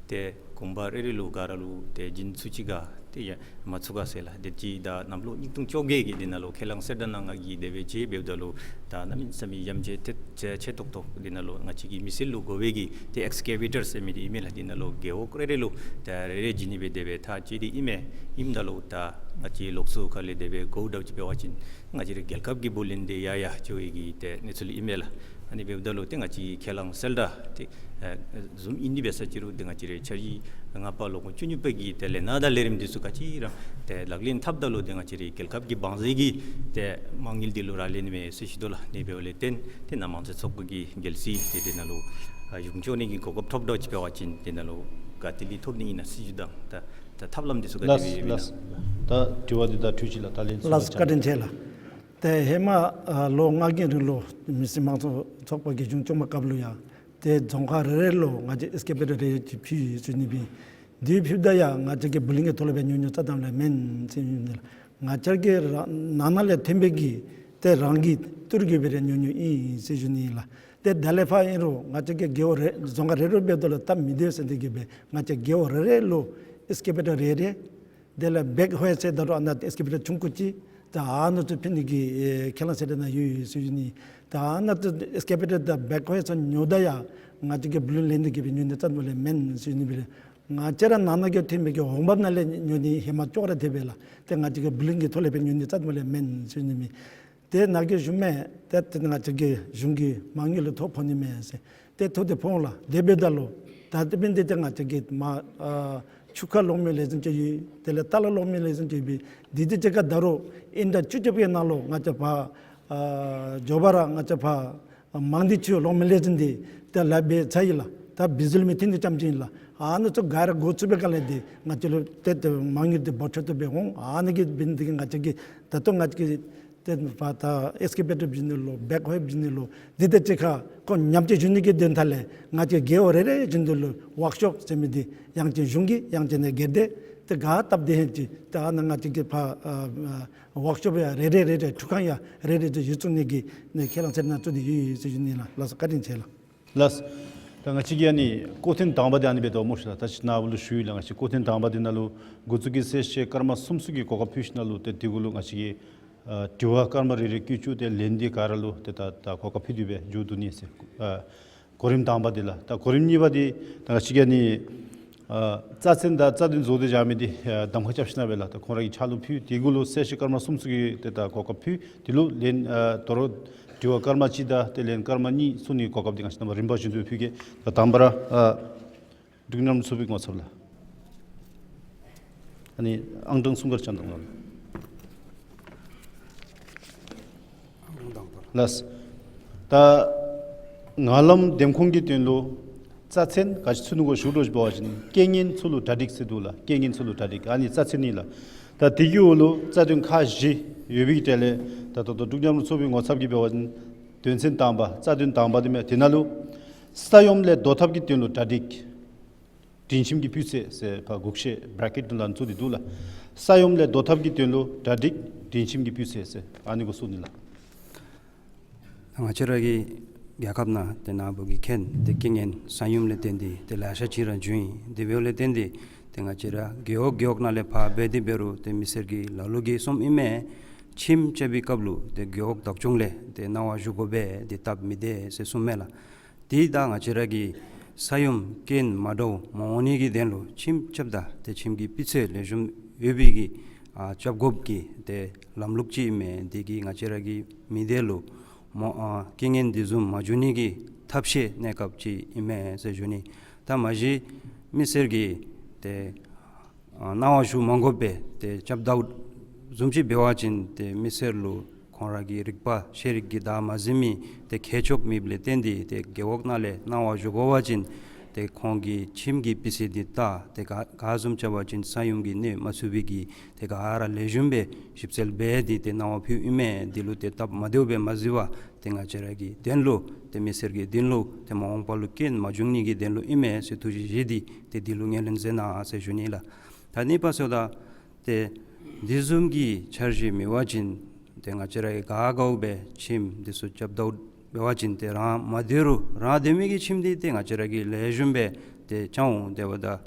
ཏེ་གུང་པ་རེ་རེ་ལུ་ག་ར་ལུ་ཏེ་བྱིན་ཚུགས་ཅི་ག་ཏེ་ཡང་མ་ཚུགས་ག་ཟེར་ལགས། དེ་ཅིག་ད་གནམ་ལོ་ཉིས་སྟོང་བཅོ་བརྒྱད་ཀྱི་འདི་ནང་ལུ་ཁས་བླངས་གསལ་བསྒྲགས་ནང་ང་གིས་དེ་སྦེ་མཛད་འབདཝ་ད་ལུ་ད་གནམ་མེད་ས་མེད་ཡ་མཚན་ཏེ་ཆེ་ཏོག་ཏོ་འདི་ནང་ལུ་ང་བཅས་ཀྱི་མི་སེར་ལུ་དགོ་པའི་གི་ཏེ་ཨེགསི་ཀེ་བེ་ཊར་ཟེར་མི་འདི་ཨིན་མས་ལགས། འདི་ནང་ལུ་རྒེད་འོག་རེ་རེ་ལུ་ཏེ་རེ་རེ་བྱིན་ནི་སྦེ་དེ་སྦེ་ཐག་བཅད་དེ་ཨིན་མས། ཨིནམ་ད་ལུ་ད་ང་བཅས་ལོགས་སུ་ཁ་ལས་དེ་སྦེ་གོཝ་ད་ཅིག་འབད་བ་ཅིན་ང་བཅས་རའི་རྒྱལ་ཁབ་ཀྱི་བུ་ལོན་འདི་ཡར་ཡར་འགྱོ་བའི་གི་ཏེ་གནས་ཚུལ་ཨིན་མས་ལགས། ཨ་ནི་འབདཝ་ད་ལུ་ཏེ་ང་བཅས་ཁས་བླངས་གསལ་བསྒྲགས་འདི་ཨ་བཟུམ་ཨིན་དེ་འབད་ས་ཅིག་རུང་ཏེ་ང་བཅས་རའི་འཆར་གཞི་ལྔ་པ་ལོ་ངོ་བཅུ་གཉིས་པའི་གི་ཏེ་ལས་སྣ་དང་ལས་རིམ་འདི་ཚུ་ག་ཅི་ར་ཏེ་ལག་ལེན་འཐབ་ད་ལུ་ཏེ་ང་བཅས་རའི་རྒྱལ་ཁབ་ཀྱི་འབངས་ཚུ་གི་ཏེ་མ་དངུལ་འདི་ལུ་རག་ལས་ནི་མས་ཟེར་ཞུ་དོ་ལགས། ཨ་ནི་འབདཝ་ལས་བརྟེན་ཏེ་ནཱ་དམངས་གཙོའི་ཚོགས་པ་གི་རྒྱལ་སྲིད་འདི་འདི་ནང་ལུ་ཨ་གཞུང་སྐྱོང་ནི་གི་གོ་སྐབས་ཐོབ་ད་ཅིག་འབད་བ་ཅིན་འདི་ནང་ལུ་ག་ཏེ་ལས་ཐོབ་ནི་ཨིན་ན་ཟེར་ཞུ་དོ། ད་ད་ཐབས་ལམ་འདི་ཚུ་ག་དེ་ལགས་སྦེ་ཡོད་ན། ལགས། ད་དྲི་བ་འདི་ད་འཕྲོ་ཅིག་ལགས། ད་ལན་ལགས་སོ། བཀའ་དྲིན་ཆེ་ལགས། ཏེ་ཧེ་མ་ཨ་ལོ་ལྔ་གི་རིང་ལུ་མི་སེར་དམངས་གཙོ་ཚོགས་པ་གིས་གཞུང་སྐྱོང་པའི་སྐབས་ལུ་ཡང་ཏེ་རྫོང་ཁག་རེ་རེ་ལུ་ང་བཅས་ཨེགསི་ཀེ་བེ་ཊར་རེ་ཅིག་ཕུལ་ཡི་ཟེར་ཞུ་ནི་སྦེ། དེ་ཕུལཝ་ད་ཡང་ང་བཅས་ཀྱིས་བུ་ལོན་གྱི་ཐོག་ལས་སྦེ་ཉོ་ཉོཝ་རྩ་དང་ལས་མེན་ཟེར་ཞུ་ནི་ལགས། ང་བཅས་ཀྱི་ར་ནང་ན་ལས་ཐོན་པའི་གི་ཏེ་རང་གི་ཏི་རུ་གིས་སྦེ་ར་ཉོ་ཉོཝ་ཨིན་ཟེར་ཞུ་ནི་ལགས། ཏེ་ད་ལས་ཕར་ཨིན་རུང་ང་བཅས་ཀྱི་རྒེད་འོག་རེ་རྫོང་ཁག་རེ་རེ་འབདཝ་ད་ལུ་སྟབས་མི་བདེ་ཟེར་འདི་གིས་སྦེ་ང་བཅས་རྒེད་འོག་རེ་རེ་ལུ་ཨེགསི་ཀེ་བེ་ཊར་རེ་རེ་དེ་ལས་བེག་ཧོ་ཟེར་ད་རུང་ཨ་ནཱ་ཨེགསི་ཀེ་བེ་ཊར་ཆུང་ཀུ་ཅིག་ད་ཨ་ནི་ཚུ་ཕུལ་ནི་གི་ཨེ་ཁས་བླངས་གསལ་བསྒྲགས་ནང་ཡོད་ཡོད་ཟེར་ཞུ་ནི། ད་ཨ་ནཱ་ཚུ་ཨེགསི་ཀེ་བེ་ཊར་དང་བེག་ཧོ་ཚུ་ཉོཝ་ད་ཡང་ང་བཅས་ཀྱིས་བུ་ལོན་ལེན་ཏེ་གིས་སྦེ་ཉོ་ནི་རྩ་དང་ལས་མེན་ཟེར་ཞུ་ནི་སྦེ། ང་བཅས་ར་ནང་ན་གི་ཐོན་པའི་གི་འོང་འབབ་ནང་ལས་ཉོ་ནི་ཧེ་མ་ཅོག་ར་འཐདཔ་ལགས། ཏེ་ང་བཅས་ཀྱིས་བུ་ལོན་གྱི་ཐོག་ལས་སྦེ་ཉོ་ནི་རྩ་དང་ལས་མེན་ཟེར་ཞུ་ནི་མས། ཏེ་ནཱ་གིས་ཞུ་མི་ཏེ་ཏེ་ང་བཅས་ཀྱི་གཞུང་གི་མ་དངུལ་ལུ་ཐོ་ཕོག་ནི་མས་ཟེར། ཏེ་ཐོ་འདི་ཕོག་འོང་ལགས། དེ་འབདཝ་ད་ལུ་ད་དེ་འབདན་ཏེ་ཏེ་ང་བཅས་ཀྱི་མ་ཨ་ཆུ་ཁ་ལོག་མི་ལེ་ཚན་ཅིག་ཡོད། དེ་ལས་ཏ་ལ་ལོག་མི་ལེ་ཚན་ཅིག་ཡོད་པས། དེ་དང་གཅིག་ཁར་ད་རུང་ཨིན་ཟླ་བཅུ་གཅིག་པའི་ནང་ལུ་ང་བཅས་ཕར་ཨ་མགྱོགས་པ་ར་ང་བཅས་ཕར་ཨ་མང་སྡེ་ཆུ་ལོག་མི་ལེ་ཚན་འདི་ཏེ་ལཱ་འབད་ཚར་ཡི་ལགས། ད་བི་ཟུར་མི་ཐིང་འདི་རྐྱངམ་ཅིག་ཨིན་ལགས། ཨ་ནི་ཚུ་ག་ར་འགོ་བཙུགས་པའི་སྒང་ལས་འདི་ང་བཅས་ལུ་ཏེ་ཏེ་མ་དངུལ་འདི་འབོར་ཆེ་ཏོག་ཏོ་སྦེ་འོང་། ཨ་ནི་གིས་འབད་ནི་འདི་གིས་ང་བཅས་ཀྱིས་ད་ལྟོ་ང་བཅས་ཀྱིས་ཏེ་ཕར་ད་ཨེགསི་ཀེ་བེ་ཊར་བྱིན་ནི་ལུ་བེག་ཧོ་བྱིན་ནི་ལུ་འདི་དང་གཅིག་ཁར་ཁོང་ཉམས་བཅོས་ཞུ་ནི་གི་དོན་དག་ལས་ང་བཅས་རྒེད་འོག་རེ་རེ་བཞིན་དུ་ལུ་ཝརཀ་ཤོབ་ཟེར་མི་འདི་ཡང་ཅིན་གཞུང་གི་ཡང་ཅིན་ནི་སྒེར་སྡེ་ཏེ་ག་སྟབས་བདེ་ཧེན་ཅིག་ཏེ་ཨ་ནཱ་ང་བཅས་ཀྱིས་ཕར་ཨ་ཨ་ཝརཀ་ཤོབ་ཡང་རེ་རེ་རེ་རེ་ཁྲུས་ཁང་ཡང་རེ་རེ་ཏེ་གཞི་བཙུགས་ནི་གི་ནི་ཁས་བླངས་གསལ་བསྒྲགས་ནང་བཙུགས་ཏེ་ཡོད་ཡོད་ཟེར་ཞུ་ནི་ལགས། ལགས་སོ། བཀའ་དྲིན་ཆེ་ལགས། ལགས། ད་ང་བཅས་ཀྱི་ཨ་ནི་སྐོར་ཐེངས་དང་པ་འདི་ཨ་ནི་སྦེ་འདུག་སྨོ་ཤིག་ལགས། ད་ཅི་ནཱ་བུ་ལུ་ཞུ་ཡི་ལགས། ང་བཅས་སྐོར་ཐེངས་དང་པ་འདི་ནང་ལུ་འགོ་བཙུགས་ཀྱི་གསལ་བཤད་སྐར་མ་གསུམ་ཚུ་གི་གོ་སྐབས་ཕུལ་ཞིནམ་ལས་ཏེ་དེ་གུ་ལུ་ང་བཅས་ཀྱིས་ཨ་དྲི་བ་སྐར་མ་རེ་རེ་བཀོད་བཅུག་སྟེ་ལན་འདི་ག་ར་ལུ་ཏེ་ད་ད་གོ་སྐབས་ཕུལ་ཏེ་སྦེ་མཇུག་བསྡུ་ནི་ཟེར་ཨ་གོ་རིམ་དང་པ་འདི་ལགས། ད་གོ་རིམ་གཉིས་པ་འདི་ད་ང་བཅས་ཀྱི་ཨ་ནི་ཨ་རྩ་ཚན་དང་རྩ་དོན་བཟོ་སྟེ་བཞག་མི་འདི་ཨ་གདམ་ཁ་རྐྱབ་ཞིནམ་ལས་ལགས། ད་ཁོང་ར་གིས་ཕྱག་ལུ་ཕུལ། དེ་གུ་ལུ་གསལ་བཤད་སྐར་མ་གསུམ་ཚུ་གི་ཏེ་ད་གོ་སྐབས་ཕུལ། དེ་ལུ་ལན་ཨ་དོ་རུང་དྲི་བ་སྐར་མ་གཅིག་དང་ཏེ་ལན་སྐར་མ་གཉིས་ཚུ་ནི་གོ་སྐབས་འདི་ང་བཅས་རྣམ་པ་རིམ་པ་བཞིན་དུ་ཕུལ་གེ། ད་དང་པ་ར་ཨ་འབྲུག་མཉམ་ཚོགས་པའི་ངོ་ཚབ་ལགས། ཨ་ནི་ཨང་གྲངས་གསུམ་ཀར་རྐྱབ་དང་ལགས། ལགས། ད་ ངང་ལམ་འདེམས་ཁོངས་ཀྱི་དོན་ལུ་རྩ་ཚན་ག་ཅི་ཚུ་ནུག་གོ་ཞུ་དོ་ཅིག་འབད་བ་ཅིན་རྐྱེན་ངན་ཚུ་ལུ་གྲ་སྒྲིག་ཟེར་འདུག་ལགས། རྐྱེན་ངན་ཚུ་ལུ་གྲ་སྒྲིག་ཨ་ནི་རྩ་ཚན་ཨིན་ལགས། ད་དེ་གི་འོག་ལུ་རྩ་དོན་ཁག་བཞི་ཡོད་པའི་གྲས་ལས་ད་ད་ལྟོ་འབྲུག་མཉམ་རུབ་ཚོགས་པའི་ངོ་ཚབ་ཀྱིས་འབད་བ་ཅིན་དོན་ཚན་དང་པ་རྩ་དོན་དང་པ་དེ་མས། དེ་ནང་ལུ་ས་ཡོམ་ལས་བཟློག་ཐབས་ཀྱི་དོན་ལུ་གྲ་སྒྲིག་སྒྲིང་ཁྱིམ་གྱི་སྤུས་ཚད་ཟེར་ཕར་འགོག་བཤེར་བྲ་ཀེཊ་ནང་བཙུགས་ཏེ་འདུག་ལགས། ས་ཡོམ་ལས་བཟློག་ཐབས་ཀྱི་དོན་ལུ་གྲ་སྒྲིག་སྒྲིང་ཁྱིམ་གྱི་སྤུས་ཚད་ཟེར་ཨ་ནི་གུ་གསུངས་ནི་ལགས། ང་བཅས་ར་གི་རྒྱལ་ཁབ་ནང་ཏེ་ནཱ་བུ་གིས་མཁྱེན་ཏེ་རྐྱེན་ངན་ས་ཡོམ་ལས་བརྟེན་ཏེ་ཏེ་ལེ་ཤ་ཅིག་ར་བྱུང་ཡི། དེ་འབདཝ་ལས་བརྟེན་ཏེ་ཏེ་ང་བཅས་ར་རྒེད་འོག་རྒེད་འོག་ནང་ལས་ཕར་འབད་དེ་འབད་རུང་ཏེ་མི་སེར་གྱིས་ལ་ལུ་གིས་གསུངམ་ཨིན་མས། ཁྱིམ་རྐྱབ་པའི་སྐབས་ལུ་ཏེ་རྒེད་འོག་བདག་སྐྱོང་ལས་ཏེ་གནང་བ་ཞུ་དགོ་པས། ཏེ་སྟབས་མི་བདེ་ཟེར་གསུངམ་མས་ལགས། ཏེ་ད་ང་བཅས་ར་གི་ས་ཡོམ་རྐྱེན་མ་འདྲཝ་མ་འོང་ནི་གི་དོན་ལུ་ཁྱིམ་རྐྱབ་ད་ཏེ་ཁྱིམ་གྱི་སྤུས་ཚད་ལེགས་ཤོམ་ཡོད་པའི་གི་ཨ་རྐྱབ་དགོཔ་གི་ཏེ་ལམ་ལུགས་ཅིག་ཨིན་མས། དེ་གིས་ང་བཅས་ར་གི་མི་སྡེ་ལུ་མ་ཨ་རྐྱེན་ངན་དེ་བཟུམ་མ་བྱུང་ནི་གི་ཐབས་ཤེས་གནས་སྐབས་ཅིག་ཨིན་མས་ཟེར་ཞུ་ནི། ད་མ་གཞི་མི་སེར་གྱིས་ཏེ་ཨ་གནང་བ་ཞུ་མ་དགོ་པར་ཏེ་རྐྱབ་ད་བཟུམ་ཅིག་འབད་བ་ཅིན་ཏེ་མི་སེར་ལུ་ཁོང་ར་གི་རིག་པ་ཤེས་རིག་གིས་བདའ་མ་ཟིན་མི་ཏེ་མཁས་མཆོག་མེདཔ་ལས་བརྟེན་ཏེ་ཏེ་རྒེད་འོག་ནང་ལས་གནང་བ་ཞུ་དགོ་པ་ཅིན་ཏེ་ཁོང་གི་ཁྱིམ་གྱི་སྤུས་ཚད་འདི་བལྟ་ཏེ་ག་ག་བཟུམ་རྐྱབ་པ་ཅིན་ས་ཡོམ་གྱིས་གནོད་མ་ཚུགས་པའི་གི་ཏེ་ག་ར་ལེགས་ཤོམ་སྦེ་ཞིབ་འཚོལ་འབད་དེ་ཏེ་གནང་བ་ཕུལཝ་ཨིན་མས། འདི་ལུ་ཏེ་སྟབས་མ་བདེཝ་སྦེ་མ་གཟིགས་པར་ཏེ་ང་བཅས་ར་གི་དོན་ལུ་ཏེ་མི་སེར་གྱི་དོན་ལུ་ཏེ་མ་འོངས་པ་ལུ་རྐྱེན་མ་བྱུང་ནི་གི་དོན་ལུ་ཨིན་མས་ཟེར་ཐུགས་བཞེད་བཞེས་ཏེ་ཏེ་འདི་ལུ་ངོས་ལེན་མཛད་གནང་ཟེར་ཞུ་ནི་ལགས། ད་གཉིས་པ་ཟེརཝ་ད་ཏེ་དེ་བཟུམ་གྱི་འཆར་གཞི་མེད་པ་ཅིན་ཏེ་ང་བཅས་ར་གིས་ག་དགའཝ་སྦེ་ཁྱིམ་འདི་ཚུ་རྐྱབ་ད་འབད་བ་ཅིན་ཏེ་རང་མ་སྡོད་རུང་རང་སྡོད་མི་གི་ཁྱིམ་འདི་ཏེ་ང་བཅས་ར་གིས་ལེགས་ཤོམ་སྦེ་ཏེ་རྐྱབ་འོང་། དེ་འབདཝ་ད་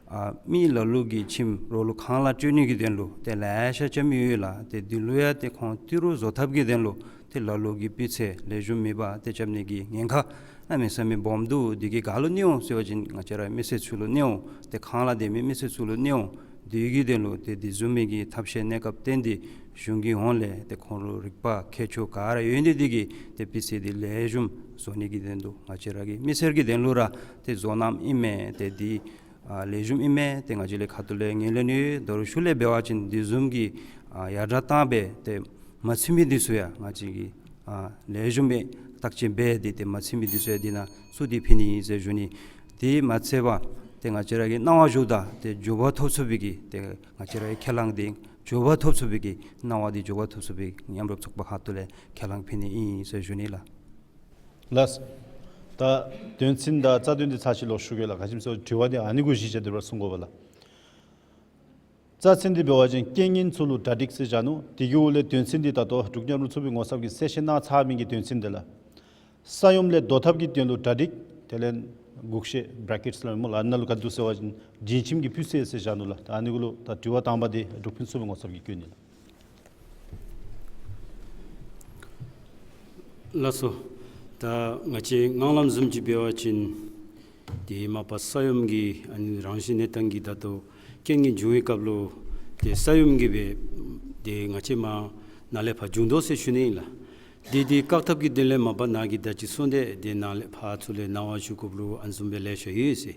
ཨ་མི་ལ་ལུ་གིས་ཁྱིམ་རོགས་ལུ་ཁང་གླ་སྤྲོད་ནི་གི་དོན་ལུ་ཏེ་ལེ་ཤ་རྐྱབ་མི་ཡོད་ལགས། ཏེ་འདི་ལུ་ཡང་ཏེ་ཁོང་ཏི་རུ་བཟོ་ཐབས་ཀྱི་དོན་ལུ་ཏེ་ལ་ལུ་གིས་སྤུས་ཚད་ལེགས་ཤོམ་མེད་པར་ཏེ་རྐྱབ་ནི་གི་ཉེན་ཁ་གནམ་མེད་ས་མེད་སྦོམ་འདུག། འདི་གིས་ག་ལུ་གནོད་འོང་ཟེར་བ་ཅིན་ང་བཅས་ར་མི་སེར་ཚུ་ལུ་གནོད་འོང་། ཏེ་ཁང་གླ་སྡོད་མི་མི་སེར་ཚུ་ལུ་གནོད་འོང་། དེ་གི་དོན་ལུ་ཏེ་དེ་བཟུམ་མའི་གི་ཐབས་ཤེས་གནས་སྐབས་བཏོན་ཏེ་གཞུང་གི་ཧོངས་ལས་ཏེ་ཁོང་ལུ་རིག་པ་མཁས་མཆོག་ག་ར་ཡོད་ནི་དེ་གིས་ཏེ་སྤུས་ཚད་འདི་ལེགས་ཤོམ་བཟོ་ནི་གི་དོན་དུ་ང་བཅས་ར་གི་མི་སེར་གྱི་དོན་ལུ་ར་ཏེ་བཟོ་གནངམ་ཨིན་མས། ཏེ་འདི་ཨ་ལེགས་ཤོམ་ཨིན་མས། ཏེ་ང་བཅས་ལས་ཁ་ཐུག་ལས་ངོས་ལེན་ཡོད། ད་རུང་ཤུལ་ལས་འབད་བ་ཅིན་དེ་བཟུམ་གྱི་ཨ་ཡར་དྲག་བཏང་སྦེ་ཏེ་མ་ཚུད་མི་འདི་ཚུ་ཡང་ང་བཅས་ཀྱིས་ཨ་ལེགས་ཤོམ་སྦེ་བརྟག་དཔྱད་འབད་དེ་ཏེ་མ་ཚུད་མི་འདི་ཚུ་ཡང་འདི་ནང་བཙུགས་ཏེ་ཕུལ་ནི་ཨིན་ཟེར་ཞུ་ནི། དེ་མ་ཚད་པར་ཏེ་ང་བཅས་ར་གིས་གནང་བ་ཞུཝ་ད་ཏེ་འགྱོ་བ་ཐོབ་ཚུགས་པའི་གི་ཏེ་ང་བཅས་ར་གི་ཁས་བླངས་འདི་འགྱོ་བ་ཐོབ་ཚུགས་པའི་གི་གནང་བ་འདི་འགྱོ་བ་ཐོབ་ཚུགས་པའི་མཉམ་རུབ་ཚོགས་པ་ཁ་ཐུག་ལས་ཁས་བླངས་ཕུལ་ནི་ཨིན་ཟེར་ཞུ་ནི་ལགས། ལགས། ད་དོན་ཚན་དང་རྩ་དོན་འདི་ཚར་ཅིག་ལོག་ཞུ་གེ་ལགས། ག་ཅི་སྨོ་ཟེར་དྲི་བ་འདི་ཨ་ནི་གུ་གཞི་བཞག་སྟེ་ར་གསུང་དགོ་པས་ལགས། རྩ་ཚན་འདི་འབད་བ་ཅིན་རྐྱེན་ངན་ཚུ་ལུ་གྲ་སྒྲིག་ཟེར་བཞག་ནུག། དེ་གི་འོག་ལས་དོན་ཚན་འདི་ད་ལྟོ་འབྲུག་མཉམ་རུབ་ཚོགས་པའི་ངོ་ཚབ་ཀྱིས་གསལ་བཤད་གནང་ཚར་མི་གི་དོན་ཚན་འདི་ལགས། ས་ཡོམ་ལས་བཟློག་ཐབས་ཀྱི་དོན་ལུ་གྲ་སྒྲིག་དེ་ལས་འགོག་བཤེར་བྲ་ཀེཊ་ལུ་སྨོ་ལགས། ཨ་ནཱ་ལུ་ག་འདུག་ཟེར་བ་ཅིན་སྒྲིང་ཁྱིམ་གྱི་སྤུས་ཚད་ཟེར་བཞག་ནུག་ལགས། ད་ཨ་ནི་གུ་ལུ་ད་དྲི་བ་དང་པ་འདི་འབྲུག་ཕུན་ཚོགས་པའི་ངོ་ཚབ་ཀྱིས་བཀོད་ནི་ལགས། ལགས་སོ། ད་ང་བཅས་ངང་ལམ་བཟུམ་ཅིག་འབད་བ་ཅིན་ཏེ་མ་པ་ས་ཡོམ་གྱི་ཨ་ནི་རང་བཞིན་གནས་སྟངས་ཀྱིས་ད་ལྟོ་རྐྱེན་ངན་བྱུང་བའི་སྐབས་ལུ་ཏེ་ས་ཡོམ་གྱིས་སྦེ་ཏེ་ང་བཅས་མར་ནཱ་ལས་ཕར་བྱུང་དོ་ཟེར་ཞུ་ནི་ཨིན་ལགས། ཏེ་འདི་བཀག་ཐབས་ཀྱི་དོན་ལས་མ་པ་ནཱ་གིས་ད་ཅི་གསུངས་ཏེ་ཏེ་ནཱ་ལས་ཕར་ཚུར་ལས་གནང་བ་ཞུ་དགོཔ་ལུ་ཨ་ནི་བཟུམ་སྦེ་ལེ་ཤ་ཡོད་ཟེར།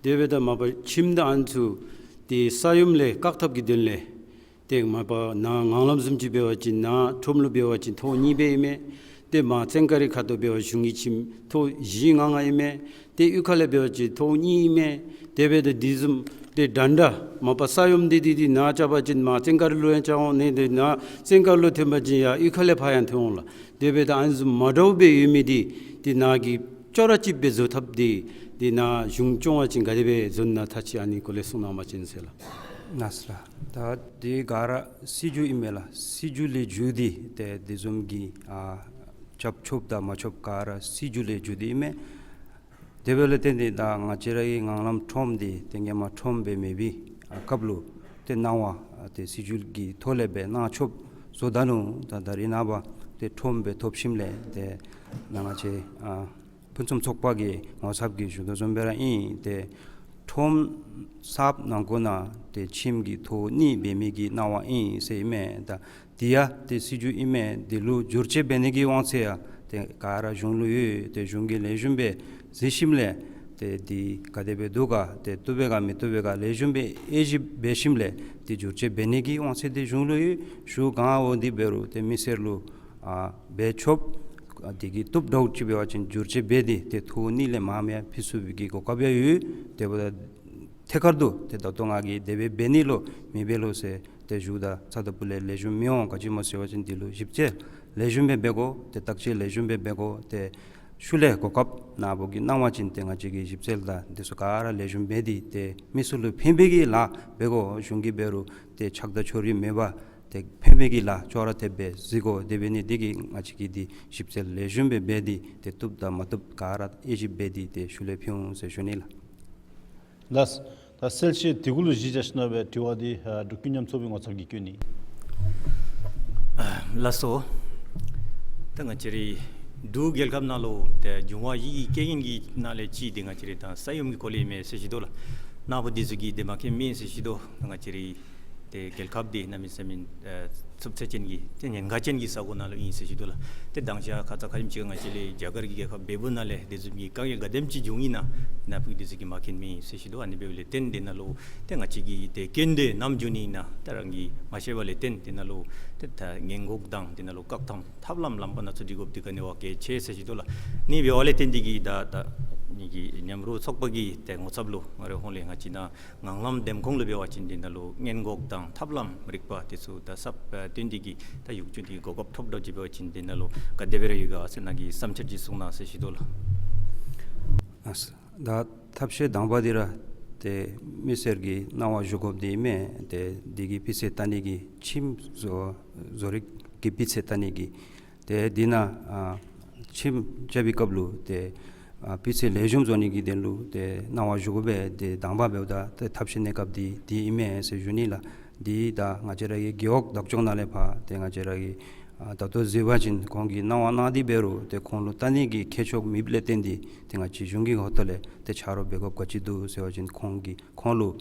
དེ་འབདཝ་ད་མ་པ་ཁྱིམ་དང་ཨ་ནི་ཚུ་ཏེ་ས་ཡོམ་ལས་བཀག་ཐབས་ཀྱི་དོན་ལས་ཏེ་མ་པ་ནཱ་ངང་ལམ་བཟུམ་ཅིག་འབད་བ་ཅིན་ནཱ་ཁྲོམ་ལུ་འབད་བ་ཅིན་ཐོག་གཉིས་སྦེ་ཨིན་མས། ཏེ་མར་ཙན་དཀར་རི་ཁ་ཐུག་འབད་བ་གཞུང་གི་ཁྱིམ་ཐོག་བཞི་ལྔ་ལྔ་ཨིན་མས། ཏེ་གཡུས་ཁ་ལས་འབད་བ་ཅིན་ཐོག་གཉིས་ཨིན་མས། དེ་འབདཝ་ད་དེ་བཟུམ་ཏེ་འདྲན་འདྲ་མ་པ་ས་ཡོམ་འདི་འདི་འདི་ནཱ་རྐྱབ་པ་ཅིན་མར་ཙན་དཀར་རི་ལུ་ཡང་རྐྱབ་འོང་། ནི་འདི་ནཱ་ཙན་དཀར་རི་ལུ་ཐོན་པ་ཅིན་ཡར་གཡུས་ཁ་ལས་ཕར་ཡང་ཐོན་འོང་ལགས། དེ་འབདཝ་ད་ཨ་ནི་བཟུམ་མ་འདྲཝ་སྦེ་ཡོད་མི་འདི་ཏེ་ནཱ་གིས་ཅོག་ར་གཅིགཔ་སྦེ་བཟོ་ཐབས་འདི་ཏེ་ནཱ་གཞུང་སྐྱོང་བ་ཅིན་ག་དེ་སྦེ་བཟོ་ནི་ན་ཐག་ཆོད་ཨ་ནི་སྐོར་ལས་གསུང་གནང་བ་ཅིན་ཟེར་ལགས། ལགས་སོ་ལགས། ད་འདི་ག་ར་སྲིད་བྱུས་ཨིན་མས་ལགས། སྲིད་བྱུས་ལས་བརྒྱུད་དེ་ཏེ་དེ་བཟུམ་གྱི་ཨ་རྐྱབ་ཆོགཔ་དང་མ་ཆོགཔ་ག་ར་སྲིད་བྱུས་ལས་བརྒྱུད་དེ་ཨིན་མས། དེ་འབདཝ་ལས་བརྟེན་ཏེ་ད་ང་བཅས་ར་གི་ངང་ལམ་ཁྲོམ་འདི་ཏེ་ཧེ་མ་ཁྲོམ་སྦེ་མེད་པའི་ཨ་སྐབས་ལུ་ཏེ་གནང་བ་ཨ་ཏེ་སྲིད་བྱུས་ཀྱི་ཐོག་ལས་སྦེ་གནང་ཆོགཔ་བཟོ་ད་ནུག། ད་ད་རིས་ནངས་པ་ཏེ་ཁྲོམ་སྦེ་ཐོབ་ཞིནམ་ལས་ཏེ་ནཱ་ང་བཅས་ཨ་ཕུན་སུམ་ཚོགས་པ་གི་ངོ་ཚབ་ཀྱིས་ཞུ་དོ་བཟུམ་སྦེ་ར་ཨིན། ཏེ་ཁྲོམ་གསརཔ་ནང་འཁོད་ནང་ཏེ་ཁྱིམ་གྱི་ཐོག་གཉིས་འབད་མི་གི་གནང་བ་ཨིན་ཟེར་ཨིན་མས། ད་དེ་ཡང་ཏེ་སྲིད་བྱུས་ཨིན་མས། དེ་ལུ་བསྒྱུར་བཅོས་འབད་ནི་གི་དབང་ཚད་ཡང་ཏེ་ག་ར་གཞུང་ལུ་ཡོད། ཏེ་གཞུང་གིས་ལེགས་ཤོམ་སྦེ་གཟིགས་ཞིནམ་ལས་ཏེ་འདི་ག་དེ་སྦེ་འདུག་ག་ཏེ་བཏུབ་པས་ག་མི་བཏུབ་པས་ག་ལེགས་ཤོམ་སྦེ་དབྱེ་ཞིབ་འབད་ཞིནམ་ལས་ཏེ་བསྒྱུར་བཅོས་འབད་ནི་གི་དབང་ཚད་འདི་གཞུང་ལུ་ཡོད། གཞུང་ག་འོང་འདི་འབད་རུང་ཏེ་མི་སེར་ལུ་ཨ་འབད་ཆོགཔ་ ཨ་དེ་གི་བཏུབ་འདྲཝ་ཅིག་འབད་བ་ཅིན་བསྒྱུར་བཅོས་འབད་དེ་ཏེ་ཐོག་གཉིས་ལས་མངམ་ཡང་ཕུལ་ཚུགས་པའི་གི་གོ་སྐབས་ཡང་ཡོད། དེ་འབདཝ་ད་ཐད་ཀར་དུ་ཏེ་ད་ལྟོ་ང་གིས་དེ་སྦེ་འབད་ནི་ལོ་མི་འབད་ལོ་ཟེར་ཏེ་ཞུཝ་ད་རྩ་དང་པོ་ལས་ལེགས་ཤོམ་མི་འོང་། ག་ཅི་སྨོ་ཟེར་བ་ཅིན་འདི་ལུ་ཞིབ་དཔྱད་ལེགས་ཤོམ་སྦེ་འབད་དགོ། ཏེ་བརྟག་དཔྱད་ལེགས་ཤོམ་སྦེ་འབད་དགོ། ཏེ་ཤུལ་ལས་གོ་སྐབས་ནཱ་བུ་གིས་གནང་བ་ཅིན་ཏེ་ང་བཅས་ཀྱིས་ཞིབ་དཔྱད་དང་འདི་ཚུ་ག་ར་ལེགས་ཤོམ་འབད་དེ་ཏེ་མི་སེར་ལུ་ཕན་པའི་གི་ལཱ་འབད་དགོ། གཞུང་གིས་འབད་རུང་ཏེ་ཆགས་སྡང་ཕྱོགས་རིས་མེད་པར་ཏེ་ཕན་པའི་གི་ལཱ་ཅོག་ར་འཐདཔ་སྦེ་གཟིགས་དགོ། དེ་འབད་ནི་འདི་གིས་ང་བཅས་ཀྱིས་འདི་ཞིབ་དཔྱད་ལེགས་ཤོམ་སྦེ་འབད་དེ་ཏེ་བཏུབ་དང་མ་བཏུབ་ག་ར་དབྱེ་ཞིབ་འབད་དེ་ཏེ་ཤུལ་ལས་ཕུལ་འོང་ཟེར་ཞུ་ནི་ལགས། ལགས། ད་གསལ་བཤད་དེ་གུ་ལུ་གཞི་བཞག་ཞིནམ་ལས་དྲི་བ་འདི་ཨ་འབྲུག་རྒྱལ་ཁབ་ཉམས་གསོ་པའི་ངོ་ཚབ་ཀྱིས་བཀོད་ནི། ལགས་སོ། ད་ང་བཅས་རའི་འབྲུག་རྒྱལ་ཁབ་ནང་ལུ་ཏེ་འབྱུང་བ་བཞི་གི་རྐྱེན་ངན་གྱི་ནང་ལས་གཅིག་འདི་ང་བཅས་རའི་ད་ས་ཡོམ་གྱི་སྐོར་ལས་ཨིན་མས་ཟེར་ཞུ་དོ་ལགས། ནཱ་བུ་འདི་ཚུ་གིས་ཏེ་མ་མཁྱེནམ་མེད་ཟེར་ཞུ་དོ། ང་བཅས་རའི་ཏེ་རྒྱལ་ཁབ་འདི་གནམ་མེད་ས་མེད་ཨ་ཚབས་ཚད་ཅན་གྱི་ཏེ་ཉེན་ཁ་ཅན་གྱི་ས་གོ་ནང་ལུ་ཨིན་ཟེར་ཞུ་དོ་ལགས། ཏེ་དང་ཞག་ཁ་ཙ་ཁ་ཉིནམ་ཅིག་ང་བཅས་ལས་རྒྱ་གར་གྱི་རྒྱལ་ཁབ་བལ་པོ་ནང་ལས་དེ་བཟུམ་གྱི་དཀའ་ངལ་ག་དེམ་ཅིག་བྱུང་ཡི་ན་ནཱ་བུ་འདི་ཚུ་གིས་མ་མཁྱེནམ་མེད་ཟེར་ཞུ་དོ། ཨ་ནི་འབདཝ་ལས་བརྟེན་ཏེ་ནཱ་ལུ་ཏེ་ང་བཅས་ཀྱི་ཏེ་སྐྱོན་འདི་ནམ་བྱུང་ནི་ཨིན་ན་ད་རང་གིས་མ་ཤེས་པ་ལས་བརྟེན་ཏེ་ནཱ་ལུ་ཏེ་ད་སྔོན་འགོག་དང་ཏེ་ནཱ་ལུ་བཀག་སྡོམ་ཐབས་ལམ་ལམ་པ་སྣ་ཚོགས་སྒྲིག་དགོཔ་འདི་ག་ནི་བ་གལ་ཆེ་ཟེར་ཞུ་དོ་ལགས། ཨ་ནི་འབདཝ་ལས་བརྟེན་ཏེ་གིས་ད་ད་ཨ་ནི་གི་མཉམ་རོགས་ཚོགས་པ་གི་ཏེ་ངོ་ཚབ་ལུ་ང་རའི་ཧོངས་ལས་ང་བཅས་ནཱ་ངང་ལམ་འདེམས་ཁོངས་ལུ་འབད་བ་ཅིན་འདི་ནང་ལུ་སྔོན་འགོག་དང་ཐབས་ལམ་རིག་པ་འདི་ཚུ་ད་གསརཔ་ཨ་བཏོན་ཏེ་གིས་ད་ཡུག་ཅུང་འདི་གོ་སྐབས་ཐོབ་འདྲཝ་ཅིག་འབད་བ་ཅིན་འདི་ནང་ལུ་ག་དེ་སྦེ་ར་ཡོད་ག་ཟེར་ནཱ་གི་བསམ་འཆར་ཅིག་གསུང་གནང་ཟེར་ཞུ་དོ་ལགས། ལགས། ད་ཐབས་ཤེས་དང་པ་འདི་ར་ཏེ་མི་སེར་གྱིས་གནང་བ་ཞུ་དགོཔ་འདི་ཨིན་མས། ཏེ་འདི་གི་སྤུས་ཚད་བལྟ་ནི་གི་ཁྱིམ་བཟོ་བཟོ་རིག་གི་སྤུས་ཚད་བལྟ་ནི་གི་ཏེ་འདི་ནང་ཨ་ཁྱིམ་རྐྱབ་པའི་སྐབས་ལུ་ཏེ་ཨ་སྤུས་ཚད་ལེགས་ཤོམ་བཟོ་ནི་གི་དོན་ལུ་ཏེ་གནང་བ་ཞུ་དགོ་པས། ཏེ་དང་པ་འབདཝ་ད་ཏེ་ཐབས་ཤེས་གནས་སྐབས་འདི་འདི་ཨིན་མས་ཟེར་ཞུ་ནི་ལགས། འདི་ད་ང་བཅས་ར་གི་རྒེད་འོག་བདག་སྐྱོང་ནང་ལས་ཕར་ཏེ་ང་བཅས་ར་གི་ཨ་ད་ལྟོ་གཟིགས་པ་ཅིན་ཁོང་གིས་གནང་བ་གནང་སྟེ་འབད་རུང་ཏེ་ཁོང་ལུ་བལྟ་ནི་གི་མཁས་མཆོག་མེདཔ་ལས་བརྟེན་ཏེ་ཏེ་ང་བཅས་གཞུང་གི་འོག་ཐོག་ལས་ཏེ་ཆ་རོགས་འབད་དགོཔ་ག་ཅི་འདུག་ཟེར་བ་ཅིན་ཁོང་གིས་ཁོང་ལུ་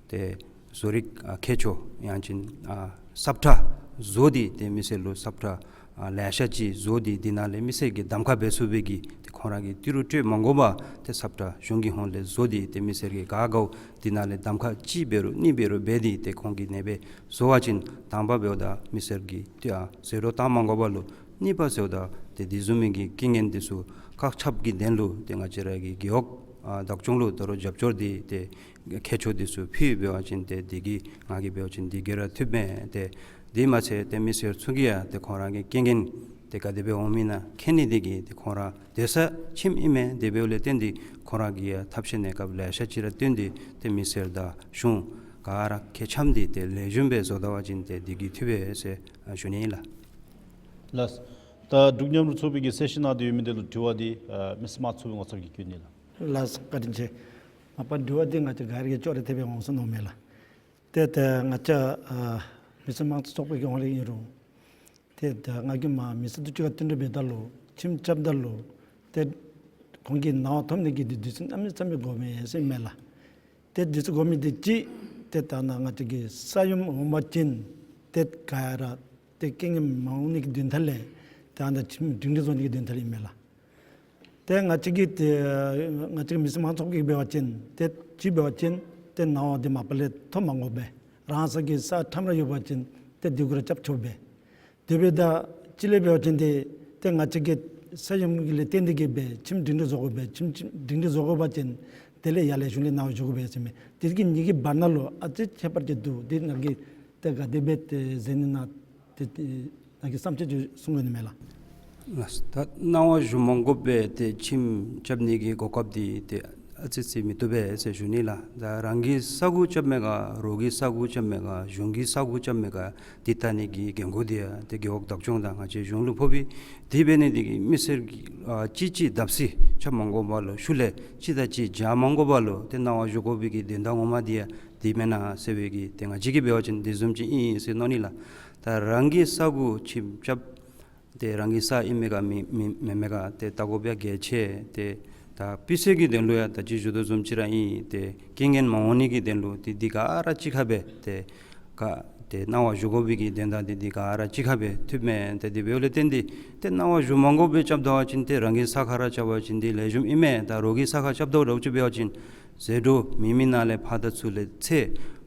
ཏེ་བཟོ་རིག་ཨ་མཁས་མཆོག་ཡང་ཅིན་ཨ་སབ་ཁྲ་བཟོ་སྟེ་ཏེ་མི་སེར་ལུ་སབ་ཁྲ་ཨ་ལེ་ཤ་ཅིག་བཟོ་སྟེ་འདི་ནང་ལས་མི་སེར་གྱིས་གདམ་ཁ་འབད་ཚུགས་པའི་གི་ཏེ་ཁོང་ར་གིས་ཏི་རུ་སྤྲོད་མ་དགོ་པར་ཏེ་སབ་ཁྲ་གཞུང་གི་ཧོངས་ལས་བཟོ་སྟེ་ཏེ་མི་སེར་གྱིས་ག་དགའཝ་འདི་ནང་ལས་གདམ་ཁ་གཅིག་འབད་རུང་གཉིས་འབད་རུང་འབད་དེ་ཏེ་ཁོང་གིས་ཨ་ནེ་སྦེ་བཟོ་བ་ཅིན་དང་པ་འབདཝ་ད་མི་སེར་གྱིས་ཏེ་ཨ་ཟད་འགྲོ་བཏང་མ་དགོ་པ་ལུ་གཉིས་པ་ཟེརཝ་ད་ཏེ་དེ་བཟུམ་མའི་གི་རྐྱེན་ངན་འདི་ཚུ་བཀག་ཁྱབ་ཀྱི་དོན་ལུ་ཏེ་ང་བཅས་ར་གི་རྒེད་འོག་ཨ་བདག་སྐྱོང་ལུ་ད་རུང་རྒྱབ་སྐྱོར་འདི་ཏེ་མཁས་མཆོག་འདི་ཚུ་ཕུལ་འབད་བ་ཅིན་ཏེ་འདི་གིས་ང་གིས་འབད་བ་ཅིན་འདི་གིས་ར་བཏུབ་མས། ཏེ་དེ་མ་ཚད་ཏེ་མི་སེར་ཚུ་གིས་ཡང་ཏེ་ཁོང་ར་གི་རྐྱེན་ངན་ཏེ་ག་དེ་སྦེ་འོངམ་ཨིན་ན་མཁྱེན་ནི་འདི་གིས་ཏེ་ཁོང་ར་སྡོད་ས་ཁྱིམ་ཨིན་མས། དེ་འབདཝ་ལས་བརྟེན་ཏེ་ཁོང་ར་གིས་ཡང་ཐབས་ཤེས་གནས་སྐབས་ལེ་ཤ་ཅིག་ར་བཏོན་ཏེ་ཏེ་མི་སེར་དང་གཞུང་ག་ར་མཁས་འཆམ་སྟེ་ཏེ་ལེགས་ཤོམ་སྦེ་བཟོ་ད་པ་ཅིན་ཏེ་འདི་གིས་བཏུབ་པས་ཟེར་ཞུ་ནི་ཨིན་ལགས། ལགས། ད་འབྲུག་མཉམ་རོགས་ཚོགས་པའི་གི་གསལ་བཤད་གནང་སྟེ་ཡོད་མི་འདི་ལུ་དྲི་བ་འདི་ཨ་མི་སེར་དམངས་གཙོའི་ངོ་ཚབ་ཀྱིས་བཀོད་ནི་ལགས། ལགས་བཀའ་དྲིན་ཆེ། མ་པ་དྲི་བ་འདི་ང་བཅས་ག་ར་གིས་ཅོག་ར་འཐདཔ་སྦེ་འོང་ཟེར་མནོཝ་མས་ལགས། ཏེ་ད་ང་བཅས་ཨ་མི་སེར་དམངས་གཙོ་ཚོགས་པའི་གི་ཧོངས་ལས་ཨིན་རུང་ཏེ་ད་ང་གིས་མ་མི་སེར་དང་གཅིག་ཁར་བསྟུན་གྲོས་འབད་ད་ལུ་ཁྱིམ་རྐྱབ་ད་ལུ་ཏེ་ཁོང་གི་གནང་བ་ཐོབ་ནི་གི་འདི་དུས་ཚོད་གནམ་མེད་ས་མེད་དགོ་མས་ཟེར་མས་ལགས། ཏེ་དུས་ཚོད་དགོ་མི་འདི་གཅིག་ཏེ་ད་ནཱ་ང་བཅས་ཀྱི་ས་ཡོམ་འོང་པ་ཅིན་ཏེ་ག་ར་ཏེ་རྐྱེན་ངན་མ་འོང་ནི་གི་དོན་དག་ལས་ད་ད་ཁྱིམ་སྒྲིང་སྒྲི་བཟོ་ནི་གི་དོན་དག་ལས་ཨིན་མས་ལགས། ཏེ་ང་བཅས་ཀྱི་ཏེ་ང་བཅས་ཀྱི་མི་སེར་དམངས་གཙོ་ཚོགས་པའི་གི་འབད་བ་ཅིན་ཏེ་གཅིག་འབད་བ་ཅིན་ཏེ་གནང་བ་འདི་མ་པ་ལས་ཐོབ་མ་དགོ་པས། རང་སོ་གི་ས་ཁྲོམ་ར་ཡོད་པ་ཅིན་ཏེ་འདི་གུ་ར་རྐྱབ་ཆོག་པས། དེ་འབདཝ་ད་གཅིག་ལས་འབད་བ་ཅིན་ཏེ་ཏེ་ང་བཅས་ཀྱི་ས་ཡོམ་གྱི་ལས་བརྟེན་ཏེ་གིས་སྦེ་ཁྱིམ་སྒྲིང་སྒྲི་བཟོ་དགོ་པས། ཁྱིམ་ཁྱིམ་སྒྲིང་སྒྲི་བཟོ་དགོ་པ་ཅིན་དེ་ལས་ཡར་ལས་གཞུང་ལས་གནང་བ་ཞུ་དགོ་པས་ཟེར་མས། དེ་གི་གཉིས་ཀྱི་བར་ན་ལུ་ཨ་ཙི་ཁྱད་པར་ཅིག་འདུག། དེ་ནཱ་གིས་ཏེ་ག་དེ་སྦེ་ཏེ་ཟེར་ནི་ན་ཏེ་ཏེ་ནཱ་གིས་བསམ་འཆར་ཅིག་གསུང་གནང་ནི་མས་ལགས། ལགས། ད་གནང་བ་ཞུ་མ་དགོ་པའི་ཏེ་ཁྱིམ་རྐྱབ་ནི་གི་གོ་སྐབས་འདི་ཏེ་ཨ་ཙི་ཙི་མི་བཏུབ་པས་ཟེར་ཞུ་ནི་ལགས། ད་རང་གི་ས་གུ་རྐྱབ་མས་ག་རོགས་ཀྱི་ས་གུ་རྐྱབ་མས་ག་གཞུང་གི་ས་གུ་རྐྱབ་མས་ག་འདི་བལྟ་ནི་གི་འགན་ཁུར་འདི་ཡང་ཏེ་རྒེད་འོག་བདག་སྐྱོང་དང་ང་བཅས་གཞུང་ལུ་ཕོག་པས། དེ་འབད་ནི་འདི་གིས་མི་སེར་གྱིས་ཨ་གཅིག་གཅིག་བརྡབ་གསིག་རྐྱབ་མ་དགོ་པ་ལུ་ཤུལ་ལས་གཅིག་དང་གཅིག་བྱ་མ་དགོ་པ་ལུ་ཏེ་གནང་བ་ཞུ་དགོ་པའི་གི་དོན་དག་ངོ་མ་འདི་ཡང་འདི་མེན་ན་ཟེར་བའི་གི་ཏེ་ང་བཅས་ཀྱིས་འབད་བ་ཅིན་འདི་བཟུམ་ཅིག་ཨིན་ཟེར་མནོ་ནི་ལགས། ད་རང་གི་ས་གུ་ཁྱིམ་རྐྱབ་ཏེ་རང་གི་ས་ཨིན་མས་ག་མེན་མེན་མེན་མས་ག་ཏེ་བལྟ་དགོཔ་ཡང་གལ་ཆེ། ཏེ་ད་སྤུས་ཚད་ཀྱི་དོན་ལུ་ཡང་ད་ཅི་ཞུ་དོ་བཟུམ་ཅིག་ར་ཨིན། ཏེ་རྐྱེན་ངན་མ་འོང་ནི་གི་དོན་ལུ་ཏེ་འདི་ག་ར་གཅིག་ཁར་སྦེ་ཏེ་ག་ཏེ་གནང་བ་ཞུ་དགོ་པའི་གི་དོན་དག་འདི་འདི་ག་ར་གཅིག་ཁར་སྦེ་བཏུབ་མས། ཏེ་དེ་འབདཝ་ལས་བརྟེན་ཏེ་ཏེ་གནང་བ་ཞུ་མ་དགོ་པར་རྐྱབ་ད་པ་ཅིན་ཏེ་རང་གི་ས་ཁར་ར་རྐྱབ་པ་ཅིན་འདི་ལེགས་ཤོམ་ཨིན་མས། ད་རོགས་ཀྱི་ས་ཁར་རྐྱབ་ད་རོགས་ཀྱིས་འབད་བ་ཅིན་ཟད་འགྲོ་མེད་མི་ནང་ལས་ཕར་དང་ཚུར་ལས་ཚེ་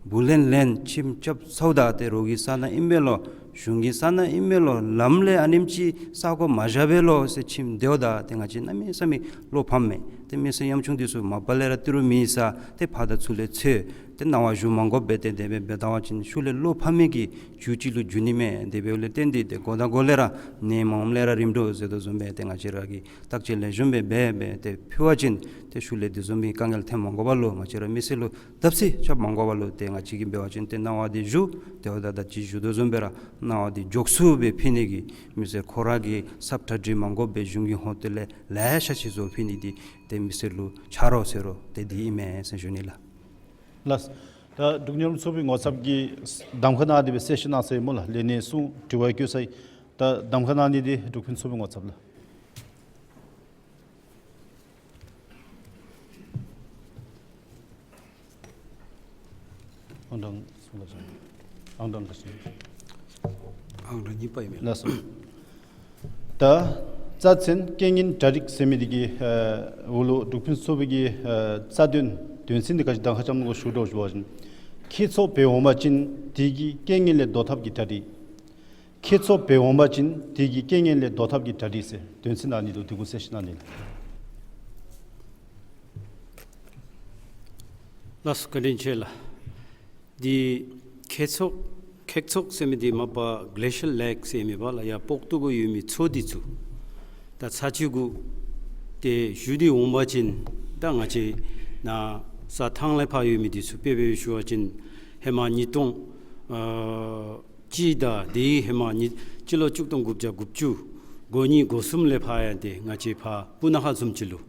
བུ་ལེན་ལེན་ཁྱིམ་རྐྱབ་ཚརཝ་ད་ཏེ་རོགས་ཀྱི་ས་ནང་ཨིན་པས་ལོ། གཞུང་གི་ས་ནང་ཨིན་མས་ལོ། ལམ་ལས་ཨ་ནེམ་ཅིག་ས་གོ་མ་བཞག་པས་ལོ་ཟེར་ཁྱིམ་དེ་བ་ད་ཏེ་ང་བཅས་གནམ་མེད་ས་མེད་བློ་ཕམ་མས། ཏེ་མི་སེར་ཉམ་ཆུང་འདི་ཚུ་མ་པ་ལས་ར་ཏི་རུ་མེད་ས་ཏེ་ཕར་དང་ཚུར་ལས་འཚོལ་ཏེ་གནང་བ་ཞུ་མ་དགོ་པས། ཏེ་དེ་སྦེ་འབད་ད་པ་ཅིན་ཤུལ་ལས་བློ་ཕམ་མི་གི་རྒྱུ་ཅིག་ལུ་འགྱུར་ནི་མས། དེ་འབདཝ་ལས་བརྟེན་ཏེ་ཏེ་འགོ་དང་འགོ་ལས་ར་ནད་མངམ་ལས་ར་རིམ་གྲོ་ཟེར་དོ་བཟུམ་སྦེ་ཏེ་ང་བཅས་ར་གིས་བརྟག་དཔྱད་ལེགས་ཤོམ་སྦེ་འབད་སྦེ་ཏེ་ཕུལ་བ་ཅིན་ཏེ་ཤུལ་ལས་དེ་བཟུམ་མའི་དཀའ་ངལ་ཐོན་མ་དགོ་པས་ལོ། ང་བཅས་ར་མི་སེར་ལུ་བརྡབ་གསིག་རྐྱབ་མ་དགོ་པས་ལོ། ཏེ་ང་བཅས་ཀྱིས་འབད་བ་ཅིན་ཏེ་གནང་བ་འདི་ཞུ། དེ་བ་ད་ད་ཅི་ཞུ་དོ་བཟུམ་སྦེ་ར་གནང་བ་འདི་མགྱོགས་སུ་སྦེ་ཕུལ་ནི་གི་མི་སེར་ཁོ་ར་གི་ཚབ་གྲ་སྒྲིག་མ་དགོ་པའི་གཞུང་གི་ཧོངས་ཏོ་ལས་ལེ་ཤ་ཅིག་བཟོ་ཕུལ་ནི་འདི་ཏེ་མི་སེར་ལུ་ཆ་རོགས་ཟེར་རོགས་ཏེ་འདི་ཨིན་མས་ཟེར་ཞུ་ནི་ལགས། ལགས། ད་འབྲུག་མཉམ་རུབ་ཚོགས་པའི་ངོ་ཚབ་ཀྱིས་གདམ་ཁ་གནང་སྟེ་སྦེ་གསལ་བཤད་གནང་ས་ཨིན་མས་ལགས། ལས་སྣེ་གསུམ་དྲི་བ་བཀོད་ས་ཨིན། ད་གདམ་ཁ་གནང་ནི་འདི་འབྲུག་ཕུན་སུམ་ཚོགས་པའི་ངོ་ཚབ་ལགས། ཨང་གྲངས་གསུང་ལགས་སོ། ཨང་གྲངས་ག་ཅི། ཨང་གྲངས་གཉིས་པ་ཨིན་མས། ལགས་སོ། ད་རྩ་ཚན་རྐྱེན་ངན་གྲ་སྒྲིག་ཟེར་མི་འདི་གི་ཨ་འོག་ལུ་འབྲུག་ཕུན་སུམ་ཚོགས་པའི་གི་ཨ་རྩ་དོན་དོན་ཚན་འདི་ག་ཅི་གདམ་ཁ་རྐྱབ་ནུག་གོ་ཞུ་དོ་ཞུ་བ་ཅིན། ཁྱད་སོགས་འབད་འོང་པ་ཅིན་དེ་གི་རྐྱེན་ངན་ལས་བཟློག་ཐབས་ཀྱི་གྲ་སྒྲིག། ཁྱད་སོགས་འབད་འོང་པ་ཅིན་དེ་གི་རྐྱེན་ངན་ལས་བཟློག་ཐབས་ཀྱི་གྲ་སྒྲིག་ཟེར་དོན་ཚན་ཨ་ནི་ལུ་དེ་གུ་གསལ་བཤད་གནང་ནི་ལགས། ལགས་སོ། བཀའ་དྲིན་ཆེ་ལགས། འདི་ཁྱད་སོགས་ཁྱད་སོགས་ཟེར་མི་འདི་མ་པ་གླེ་ཤལ་ལེག་ཟེར་མི་པ་ལགས། ཡར་སྤོག་ཏོ་གུ་ཡོད་མི་མཚོ་འདི་ཚུ་ད་ཚ་ཆུ་གུ་ཏེ་བཞུར་ཏེ་འོང་པ་ཅིན་ད་ང་བཅས་ནཱ་ས་ཐང་ལས་ཕར་ཡོད་མི་འདི་ཚུ་དཔེ་སྦེ་ཞུ་བ་ཅིན་ཧེ་མ་ཉིས་སྟོང་ཨ་གཅིག་དང་དེའི་ཧེ་མ་ཉིས་སྤྱི་ལོ་གཅིག་སྟོང་དགུ་བརྒྱ་དགུ་བཅུ་གོ་གཉིས་གོ་གསུམ་ལས་ཕར་ཡང་ཏེ་ང་བཅས་ཕར་སྤུ་ན་ཁ་བཟུམ་ཅིག་ལུ་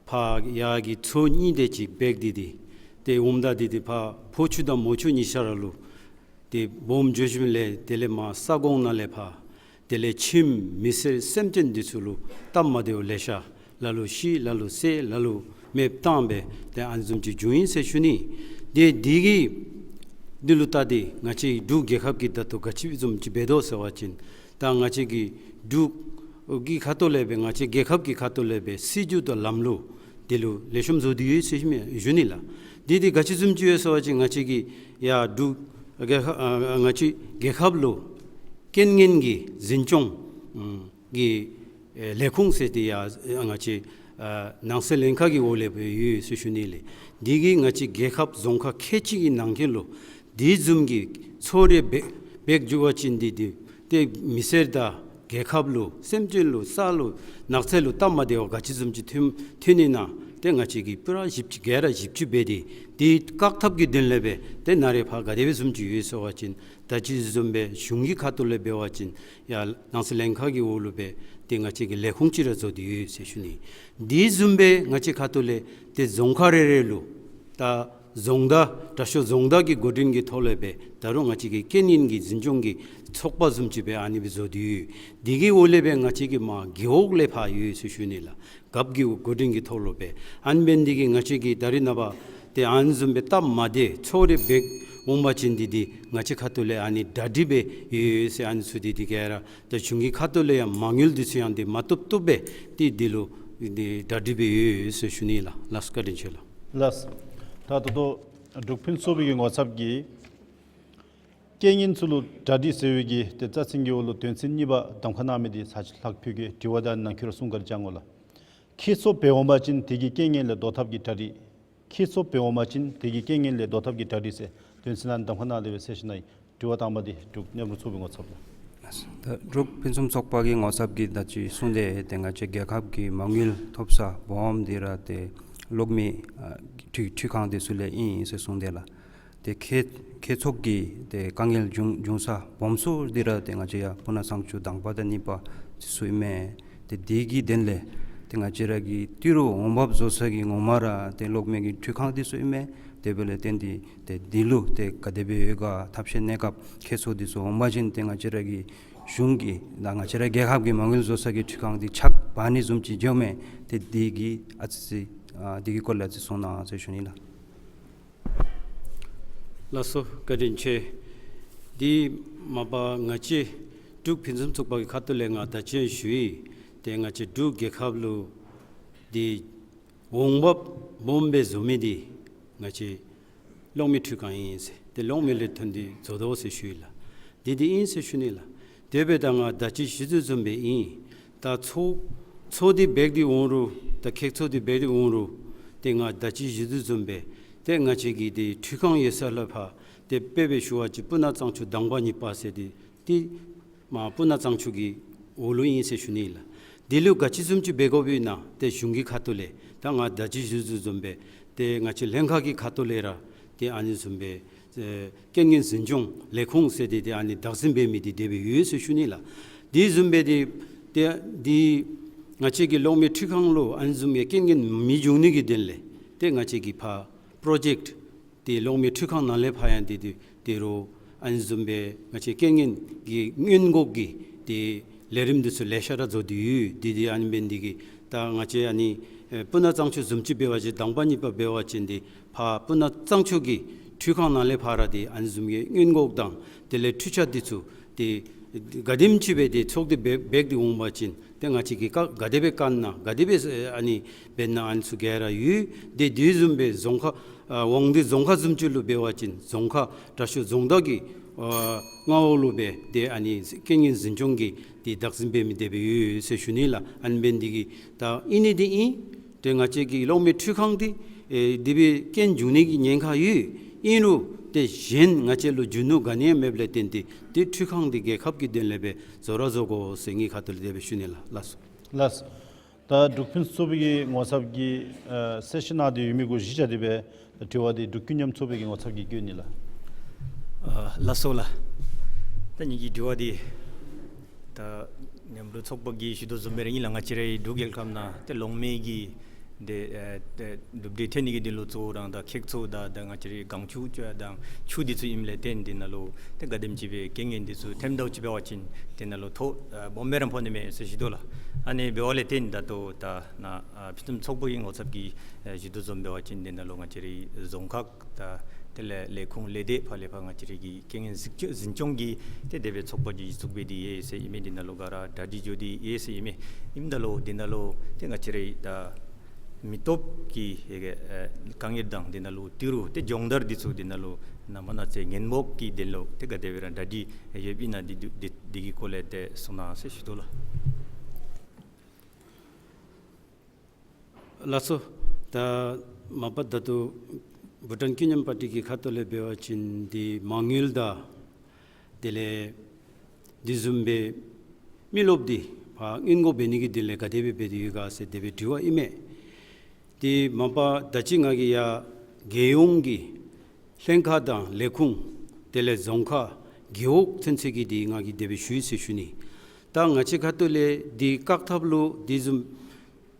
ཕར་ཡར་གྱི་མཚོ་གཉིས་དེ་ཅིག་འབད་དེ་ཏེ་ཏེ་འོངམ་ད་དེ་ཏེ་ཕར་ཕོ་ཆུ་དང་མོ་ཆུ་གཉིས་ཆ་ར་ལུ་ཏེ་སྦོམ་འགྱོ་ཞིནམ་ལས་དེ་ལས་མར་ས་གོང་ནང་ལས་ཕར་དེ་ལས་ཁྱིམ་མི་སེར་སེམས་ཅན་འདི་ཚུ་ལུ་སྟབས་མ་བདེཝ་ལེ་ཤ། ལ་ལུ་ཤི་ལ་ལུ་བསད་ལ་ལུ་མེདཔ་བཏང་སྦེ་ཏེ་ཨ་ནི་བཟུམ་ཅིག་བྱུང་ཡི་ཟེར་ཞུ་ནི། ཏེ་འདི་གི་འདི་ལུ་བལྟ་སྟེ་ང་བཅས་འབྲུག་རྒྱལ་ཁབ་ཀྱིས་ད་ལྟོ་ག་ཅི་བཟུམ་ཅིག་འབད་དོ་ཟེར་བ་ཅིན་ད་ང་བཅས་ཀྱི་འབྲུག་གི་ཁ་ཐུག་ལས་སྦེ་ང་བཅས་རྒྱལ་ཁབ་ཀྱི་ཁ་ཐུག་ལས་སྦེ་སྲིད་བྱུས་དང་ལམ་ལུགས་འདི་ལུ་ལེགས་ཤོམ་བཟོ་སྟེ་ཡོད་ཟེར་ཞུ་ནི་ལགས། འདི་འདི་ག་ཅི་བཟུམ་ཅིག་ཡོད་ཟེར་བ་ཅིན་ང་བཅས་ཀྱི་ཡར་འབྲུག་རྒྱལ་ཁབ་ཨ་ང་བཅས་རྒྱལ་ཁབ་ལུ་རྐྱེན་ངན་གྱི་འཛིན་སྐྱོང་ཨམ་གི་ཨེ་ལས་ཁུངས་ཟེར་ཏེ་ཡར་ཨ་ང་བཅས་ཨ་ནང་སྲིད་བློན་ཁག་གི་འོག་ལས་སྦེ་ཡོད་ཟེར་ཞུ་ནི་ལགས། འདི་གིས་ང་བཅས་རྒྱལ་ཁབ་རྫོང་ཁག་ཁལ་གཅིག་གི་ནང་འཁོད་ལུ་དེ་བཟུམ་གྱི་ཚོང་རེ་འབད་འབད་འགྱོ་བ་ཅིན་འདི་འདི་ཏེ་མི་སེར་དང་རྒྱལ་ཁབ་ལུ་སེམས་ཅན་ལུ་ས་ལུ་ནགས་ཚལ་ལུ་སྟབས་མ་བདེཝ་ག་ཅི་བཟུམ་ཅིག་ཐོན་ཐོན་ནི་ན་ཏེ་ང་བཅས་ཀྱིས་པུ་ར་ཞིབ་དཔྱད་ག་ར་ཞིབ་དཔྱད་འབད་དེ་འདི་བཀག་ཐབས་ཀྱི་དོན་ལས་སྦེ་ཏེ་ནཱ་རེ་ཕར་ག་དེ་སྦེ་བཟུམ་ཅིག་ཡོད་ཟེར་བ་ཅིན་ད་ཅི་བཟུམ་སྦེ་གཞུང་གི་ཁ་ཐུག་ལས་འབད་བ་ཅིན་ཡར་ནང་སྲིད་བློན་ཁག་གི་འོག་ལུ་སྦེ་ཏེ་ང་བཅས་ཀྱིས་ལས་ཁུངས་ཅིག་ར་བཟོ་སྟེ་ཡོད་ཟེར་ཞུ་ནི། འདི་བཟུམ་སྦེ་ང་བཅས་ཁ་ཐུག་ལས་ཏེ་རྫོང་ཁག་རེ་རེ་ལུ་ད་རྫོང་བདག་དྲག་ཤོས་རྫོང་བདག་གི་འགོ་འདྲེན་གྱི་ཐོག་ལས་སྦེ་ད་རུང་ང་བཅས་ཀྱི་རྐྱེན་ངན་གྱི་འཛིན་སྐྱོང་གི་ཚོགས་པ་བཟུམ་ཅིག་སྦེ་ཨ་ནི་སྦེ་བཟོ་སྟེ་ཡོད། འདི་གི་འོག་ལས་སྦེ་ང་བཅས་ཀྱི་མར་རྒེད་འོག་ལས་ཕར་ཡོད་ཟེར་ཞུ་ནི་ལགས། རྒཔོ་གི་འགོ་འདྲེན་གྱི་ཐོག་ལུ་སྦེ་ཨ་ནི་འབད་ནི་འདི་གིས་ང་བཅས་ཀྱིས་ད་རེས་ནངས་པ་ཏེ་ཨ་ནི་བཟུམ་སྦེ་སྟབས་མ་བདེ་ཚོང་རེ་འབད་འོང་པ་ཅིན་འདི་འདི་ང་བཅས་ཁ་ཐུག་ལས་ཨ་ནི་གྲ་སྒྲིག་འབད་ཡོད་ཟེར་ཨ་ནི་ཚུ་འདི་འདི་ག་ར་ད་གཞུང་གི་ཁ་ཐུག་ལས་ཡང་མ་དངུལ་འདི་ཚུ་ཡང་འདི་མ་བཏུབ་བཏུབ་སྦེ་ཏེ་འདི་ལུ་འདི་གྲ་སྒྲིག་འབད་ཡོད་ཟེར་ཞུ་ནི་ལགས། ལགས་སོ། བཀའ་དྲིན་ཆེ་ལགས། ལགས་སོ། ད་ད་ལྟོ་འབྲུག་ཕུན་སུམ་ཚོགས་པའི་གི་ངོ་ཚབ་ཀྱིས་རྐྱེན་ངན་ཚུ་ལུ་གྲ་སྒྲིག་ཟེར་བའི་གི་ཏེ་རྩ་ཚན་གྱི་འོག་ལུ་དོན་ཚན་གཉིས་པ་གདམ་ཁ་གནང་མི་འདི་ཚར་གཅིག་ལྷག་ཕུལ་གེ། དྲི་བ་དང་ནང་འཁོད་ར་གསུང་ག་ར་བྱང་ངོ་ལགས། ཁྱད་སོགས་འབད་འོང་པ་ཅིན་དེ་གི་རྐྱེན་ངན་ལས་བཟློག་ཐབས་ཀྱི་གྲ་སྒྲིག། ཁྱད་སོགས་འབད་འོང་པ་ཅིན་དེ་གི་རྐྱེན་ངན་ལས་བཟློག་ཐབས་ཀྱི་གྲ་སྒྲིག་ཟེར་དོན་ཚན་ནང་གདམ་ཁ་གནང་སྟེ་སྦེ་གསལ་བཤད་གནང་ཡི། དྲི་བ་དང་པ་འདི་འབྲུག་མཉམ་རུབ་ཚོགས་པའི་ངོ་ཚབ་ལགས། ད་འབྲུག་ཕུན་སུམ་ཚོགས་པ་གི་ངོ་ཚབ་ཀྱིས་ད་ཅི་གསུངས་ཏེ་ཏེ་ང་བཅས་རྒྱལ་ཁབ་ཀྱི་མ་དངུལ་ཐོབ་ས་སྦོམ་འདི་ར་ཏེ་གློག་མེ་ཨ་འཕྲུལ་འཕྲུལ་ཁང་འདི་ཚུ་ལས་ཨིན་ཟེར་གསུངས་ཏེ་ལགས། ཏེ་ཁྱད་ཁྱད་སོགས་ཀྱི་ཏེ་དཀའ་ངལ་འབྱུང་འབྱུང་ས་སྦོམ་སུ་འདི་ར་ཏེ་ང་བཅས་ཡར་སྤུ་ན་གཙང་ཆུ་དང་པ་དང་གཉིས་པ་འདི་ཚུ་ཨིན་མས། ཏེ་འདི་གི་དོན་ལས་ཏེ་ང་བཅས་ར་གི་ཏི་རུ་འོང་འབབ་བཟོ་ས་གི་ངོ་མ་ར་ཏེ་གློག་མེ་གི་འཕྲུལ་ཁང་འདི་ཚུ་ཨིན་མས། དེ་འབདཝ་ལས་བརྟེན་ཏེ་ཏེ་འདི་ལུ་ཏེ་ག་དེ་སྦེ་ཡོད་ག་ཐབས་ཤེས་གནས་སྐབས་ཁྱད་སོགས་འདི་ཚུ་འོང་པ་ཅིན་ཏེ་ང་བཅས་ར་གི་གཞུང་གི་དང་ང་བཅས་ར་རྒྱལ་ཁབ་ཀྱི་མ་དངུལ་བཟོ་ས་གི་འཕྲུལ་ཁང་འདི་ཆག་འབག་ནི་བཟུམ་ཅིག་འགྱོཝ་མས། ཏེ་འདི་གི་ཨ་ཙི་ཙི་ཨ་འདི་གི་སྐོར་ལས་ཨ་ཙི་གསུང་གནང་ཟེར་ཞུ་ནི་ལགས། ལགས་སོ། བཀའ་དྲིན་ཆེ། འདི་མ་པ་ང་བཅས་འབྲུག་ཕུན་སུམ་ཚོགས་པ་གི་ཁ་ཐུག་ལས་ང་ད་ཅི་ཞུ་ཡི། ཏེ་ང་བཅས་འབྲུག་རྒྱལ་ཁབ་ལུ་འདི་འོང་འབབ་སྦོམ་སྦེ་བཟོ་མི་འདི་ང་བཅས་གློག་མེ་འཕྲུལ་ཁང་ཨིན་ཟེར། ཏེ་གློག་མེ་ལས་ཐོན་ཏེ་བཟོ་དོ་ཟེར་ཞུ་ཡི་ལགས། འདི་འདི་ཨིན་ཟེར་ཞུ་ནི་ལགས། དེ་སྦེ་ད་ང་ད་ཅི་ཞུ་དོ་བཟུམ་སྦེ་ཨིན། ད་ཚོགས་ཚོགས་འདི་འབད་དེ་འོང་རུང་ད་ཁེག་ཚོགས་འདི་འབད་དེ་འོང་རུང་ཏེ་ང་ད་ཅི་ཞུ་དོ་བཟུམ་སྦེ་ཏེ་ང་བཅས་ཀྱི་ཏེ་འཕྲུལ་ཁང་ཡོད་ས་ལས་ཕར་ཏེ་དཔེ་སྦེ་ཞུ་བ་ཅིན་སྤུ་ན་གཙང་ཆུ་དང་པ་གཉིས་པ་ཟེར་ཏེ་ཏེ་མར་སྤུ་ན་གཙང་ཆུ་གི་འོག་ལུ་ཨིན་ཟེར་ཞུ་ནི་ལགས། དེ་ལུ་ག་ཅི་བཟུམ་ཅིག་འབད་དགོཔ་ཨིན་ན་ཏེ་གཞུང་གི་ཁ་ཐུག་ལས་ད་ང་ད་ཅི་ཞུ་དོ་བཟུམ་སྦེ་ཏེ་ང་བཅས་ལྷན་ཁག་གི་ཁ་ཐུག་ལས་ར་ཏེ་ཨ་ནི་བཟུམ་སྦེ་ཨེ་རྐྱེན་ངན་འཛིན་སྐྱོང་ལས་ཁུངས་ཟེར་ཏེ་ཏེ་ཨ་ནི་བདག་འཛིན་འབད་མི་འདི་དེ་སྦེ་ཡོད་ཟེར་ཞུ་ནི་ལགས། དེ་བཟུམ་སྦེ་ཏེ་ཏེ་འདི་ང་བཅས་ཀྱི་གློག་མེ་འཕྲུལ་ཁང་ལུ་ཨ་ནི་བཟུམ་ཡང་རྐྱེན་ངན་མི་འབྱུང་ནི་གི་དོན་ལས་ཏེ་ང་བཅས་ཀྱིས་ཕར་པྲོ་ཇེཀཊ་ཏེ་གློག་མེ་འཕྲུལ་ཁང་ནང་ལས་ཕར་ཡང་ཏེ་ཏེ་ཏེ་རུང་ཨ་ནི་བཟུམ་སྦེ་ང་བཅས་རྐྱེན་ངན་གྱི་སྔོན་འགོག་གི་ཏེ་ལས་རིམ་འདི་ཚུ་ལེ་ཤ་ར་བཟོ་སྟེ་ཡོད། ཏེ་ཏེ་ཨ་ནི་འབད་ནི་འདི་གིས་ད་ང་བཅས་ཨ་ནི་ཨེ་སྤུ་ན་གཙང་ཆུ་བཟུམ་ཅིག་འབད་བ་ཅིན་དང་པ་གཉིས་པ་འབད་བ་ཅིན་ཏེ་ཕར་སྤུ་ན་གཙང་ཆུ་གི་འཕྲུལ་ཁང་ནང་ལས་ཕར་ར་ཏེ་ཨ་ནི་བཟུམ་གྱི་སྔོན་འགོག་དང་དེ་ལས་འཕྲུལ་ཆས་འདི་ཚུ་ཏེ་ག་དེམ་ཅིག་སྦེ་ཏེ་ཚོགས་འདི་འབད་འབད་དེ་འོང་བ་ཅིན་ཏེ་ང་བཅས་ཀྱིས་བཀག་ག་དེ་སྦེ་བཀག་ན་ག་དེ་སྦེ་ཨ་ནི་འབད་ན་ཨ་ནི་ཚུ་ག་ར་ཡོད། ཏེ་དེ་བཟུམ་སྦེ་རྫོང་ཁག་ཨ་དབང་འདུས་རྫོང་ཁག་བཟུམ་ཅིག་ལུ་འབད་བ་ཅིན་རྫོང་ཁག་དྲག་ཤོས་རྫོང་བདག་གི་ཨ་མངའ་འོག་ལུ་སྦེ་ཏེ་ཨ་ནི་རྐྱེན་ངན་འཛིན་སྐྱོང་གི་ཏེ་བདག་འཛིན་འབད་མི་དེ་སྦེ་ཡོད་ཟེར་ཞུ་ནི་ལགས། ཨ་ནི་འབད་ནི་འདི་གིས་ད་ཨིན་ནི་འདི་ཨིན། ཏེ་ང་བཅས་ཀྱི་གློག་མེ་འཕྲུལ་ཁང་འདི་ཨེ་དེ་སྦེ་རྐྱེན་འབྱུང་ནི་གི་ཉེན་ཁ་ཡོད། ཨིན་རུང་ཏེ་གཞན་ང་བཅས་ལུ་རྒྱུ་ནོར་ག་ནི་ཡང་མེདཔ་ལས་བརྟེན་ཏེ་ཏེ་འཕྲུལ་ཁང་འདི་རྒྱལ་ཁབ་ཀྱི་དོན་ལས་སྦེ་བཟོ་ར་བཟོ་དགོ་ཟེར་ངེའི་ཁ་ཐུག་ལས་དེ་སྦེ་ཞུ་ནི་ལགས། ལགས་སོ། ལགས་སོ། ད་འབྲུག་ཕུན་སུམ་ཚོགས་པའི་ངོ་ཚབ་ཀྱིས་ཨ་གསལ་བཤད་གནང་སྟེ་ཡོད་མི་གུ་གཞི་བཞག་སྟེ་སྦེ་དྲི་བ་འདི་འབྲུག་ཀུན་མཉམ་ཚོགས་པའི་ངོ་ཚབ་ཀྱིས་བཀོད་ནི་ལགས། ཨ་ལགས་སོ་ལགས། ད་ངེ་གི་དྲི་བ་འདི་ད་མཉམ་རུབ་ཚོགས་པ་གིས་ཞུ་དོ་བཟུམ་སྦེ་ར་ཨིན་ལགས། ང་བཅས་རའི་འབྲུག་རྒྱལ་ཁབ་ནང་ཏེ་གློག་མེ་གི་ཏེ་ཨེ་ཏེ་གྲུབ་འབྲས་ཐོན་ནི་གི་དོན་ལུ་གཙོ་བོ་ར་ད་ཁེག་ཚོགས་དང་ད་ང་བཅས་རའི་གངས་ཆུ་ཅིག་དང་ཆུ་འདི་ཚུ་ཨིནམ་ལས་བརྟེན་ཏེ་ནཱ་ལུ་ཏེ་ག་དེམ་ཅིག་སྦེ་རྐྱེན་ངན་འདི་ཚུ་ཐོནམ་ད་ཅིག་འབད་བ་ཅིན་ཏེ་ནཱ་ལུ་ཐོ་ཨ་སྦོམ་སྦེ་ར་ཕོག་ནི་མས་ཟེར་ཞུ་དོ་ལགས། ཨ་ནི་འབདཝ་ལས་བརྟེན་ད་ལྟོ་ད་ནཱ་ཨ་ཕུན་སུམ་ཚོགས་པ་གི་ངོ་ཚབ་ཀྱིས་ཨ་ཞུ་དོ་བཟུམ་འབད་བ་ཅིན་ཏེ་ནཱ་ལུ་ང་བཅས་རའི་རྫོང་ཁག་ད་དེ་ལས་ལས་ཁུངས་ལས་སྡེ་ཕར་ལས་ཕར་ང་བཅས་རའི་གི་རྐྱེན་ངན་འཛིན་སྐྱོང་གི་ཏེ་དེ་སྦེ་ཚོགས་པ་ཅིག་གཞི་བཙུགས་འབད་དེ་ཡོད་ཟེར་ཨིན་མས། དེ་ནང་ལུ་ག་ར་གྲ་སྒྲིག་འགྱོ་སྟེ་ཡོད་ཟེར་ཨིན་མས། ཨིནམ་ད་ལུ་དེ་ནང་ལུ་ཏེ་ང་བཅས་རའི་ད་མི་སྟོབས་ཀྱི་ཨེ་དཀའ་ངལ་དང་དེ་ནང་ལུ་ཏི་རུ་ཏེ་སྦྱོང་བརྡར་འདི་ཚུ་དེ་ནང་ལུ་ནངས་པ་གནངས་ཚེ་ཉེན་མོག་གི་དོན་ལུ་ཏེ་ག་དེ་སྦེ་ར་གྲ་སྒྲིག་ཡོདཔ་ཨིན་ན་འདི་འདི་འདི་གི་སྐོར་ལས་ཏེ་གསུང་གནང་ཟེར་ཞུ་དོ་ལགས། ལགས་སོ། ད་མ་པ་ད་ལྟོ་བྷུ་ཊཱན་ཀུན་མཉམ་པར་ཊི་གི་ཁ་ཐུག་ལས་འབད་བ་ཅིན་འདི་མ་དངུལ་དང་དེ་ལས་འདི་བཟུམ་སྦེ་མི་རློབས་འདི་ཕར་སྔོན་འགོག་འབད་ནི་གི་དོན་ལས་ག་དེ་སྦེ་འབད་དེ་ཡོད་ག་ཟེར་དེ་སྦེ་དྲི་བ་ཨིན་མས། ཏེ་མ་པ་ད་ཅི་ང་གིས་ཡར་རྒྱལ་ཡོངས་ཀྱི་ལྷན་ཁག་དང་ལས་ཁུངས་དེ་ལས་རྫོང་ཁག་རྒེད་འོག་ཚུན་ཚོད་ཀྱི་འདི་ང་གིས་དེ་སྦེ་ཞུ་ཡི་ཟེར་ཞུ་ནི། ད་ང་བཅས་ཁ་ཐུག་ལས་འདི་བཀག་ཐབས་ལུ་འདི་བཟུམ་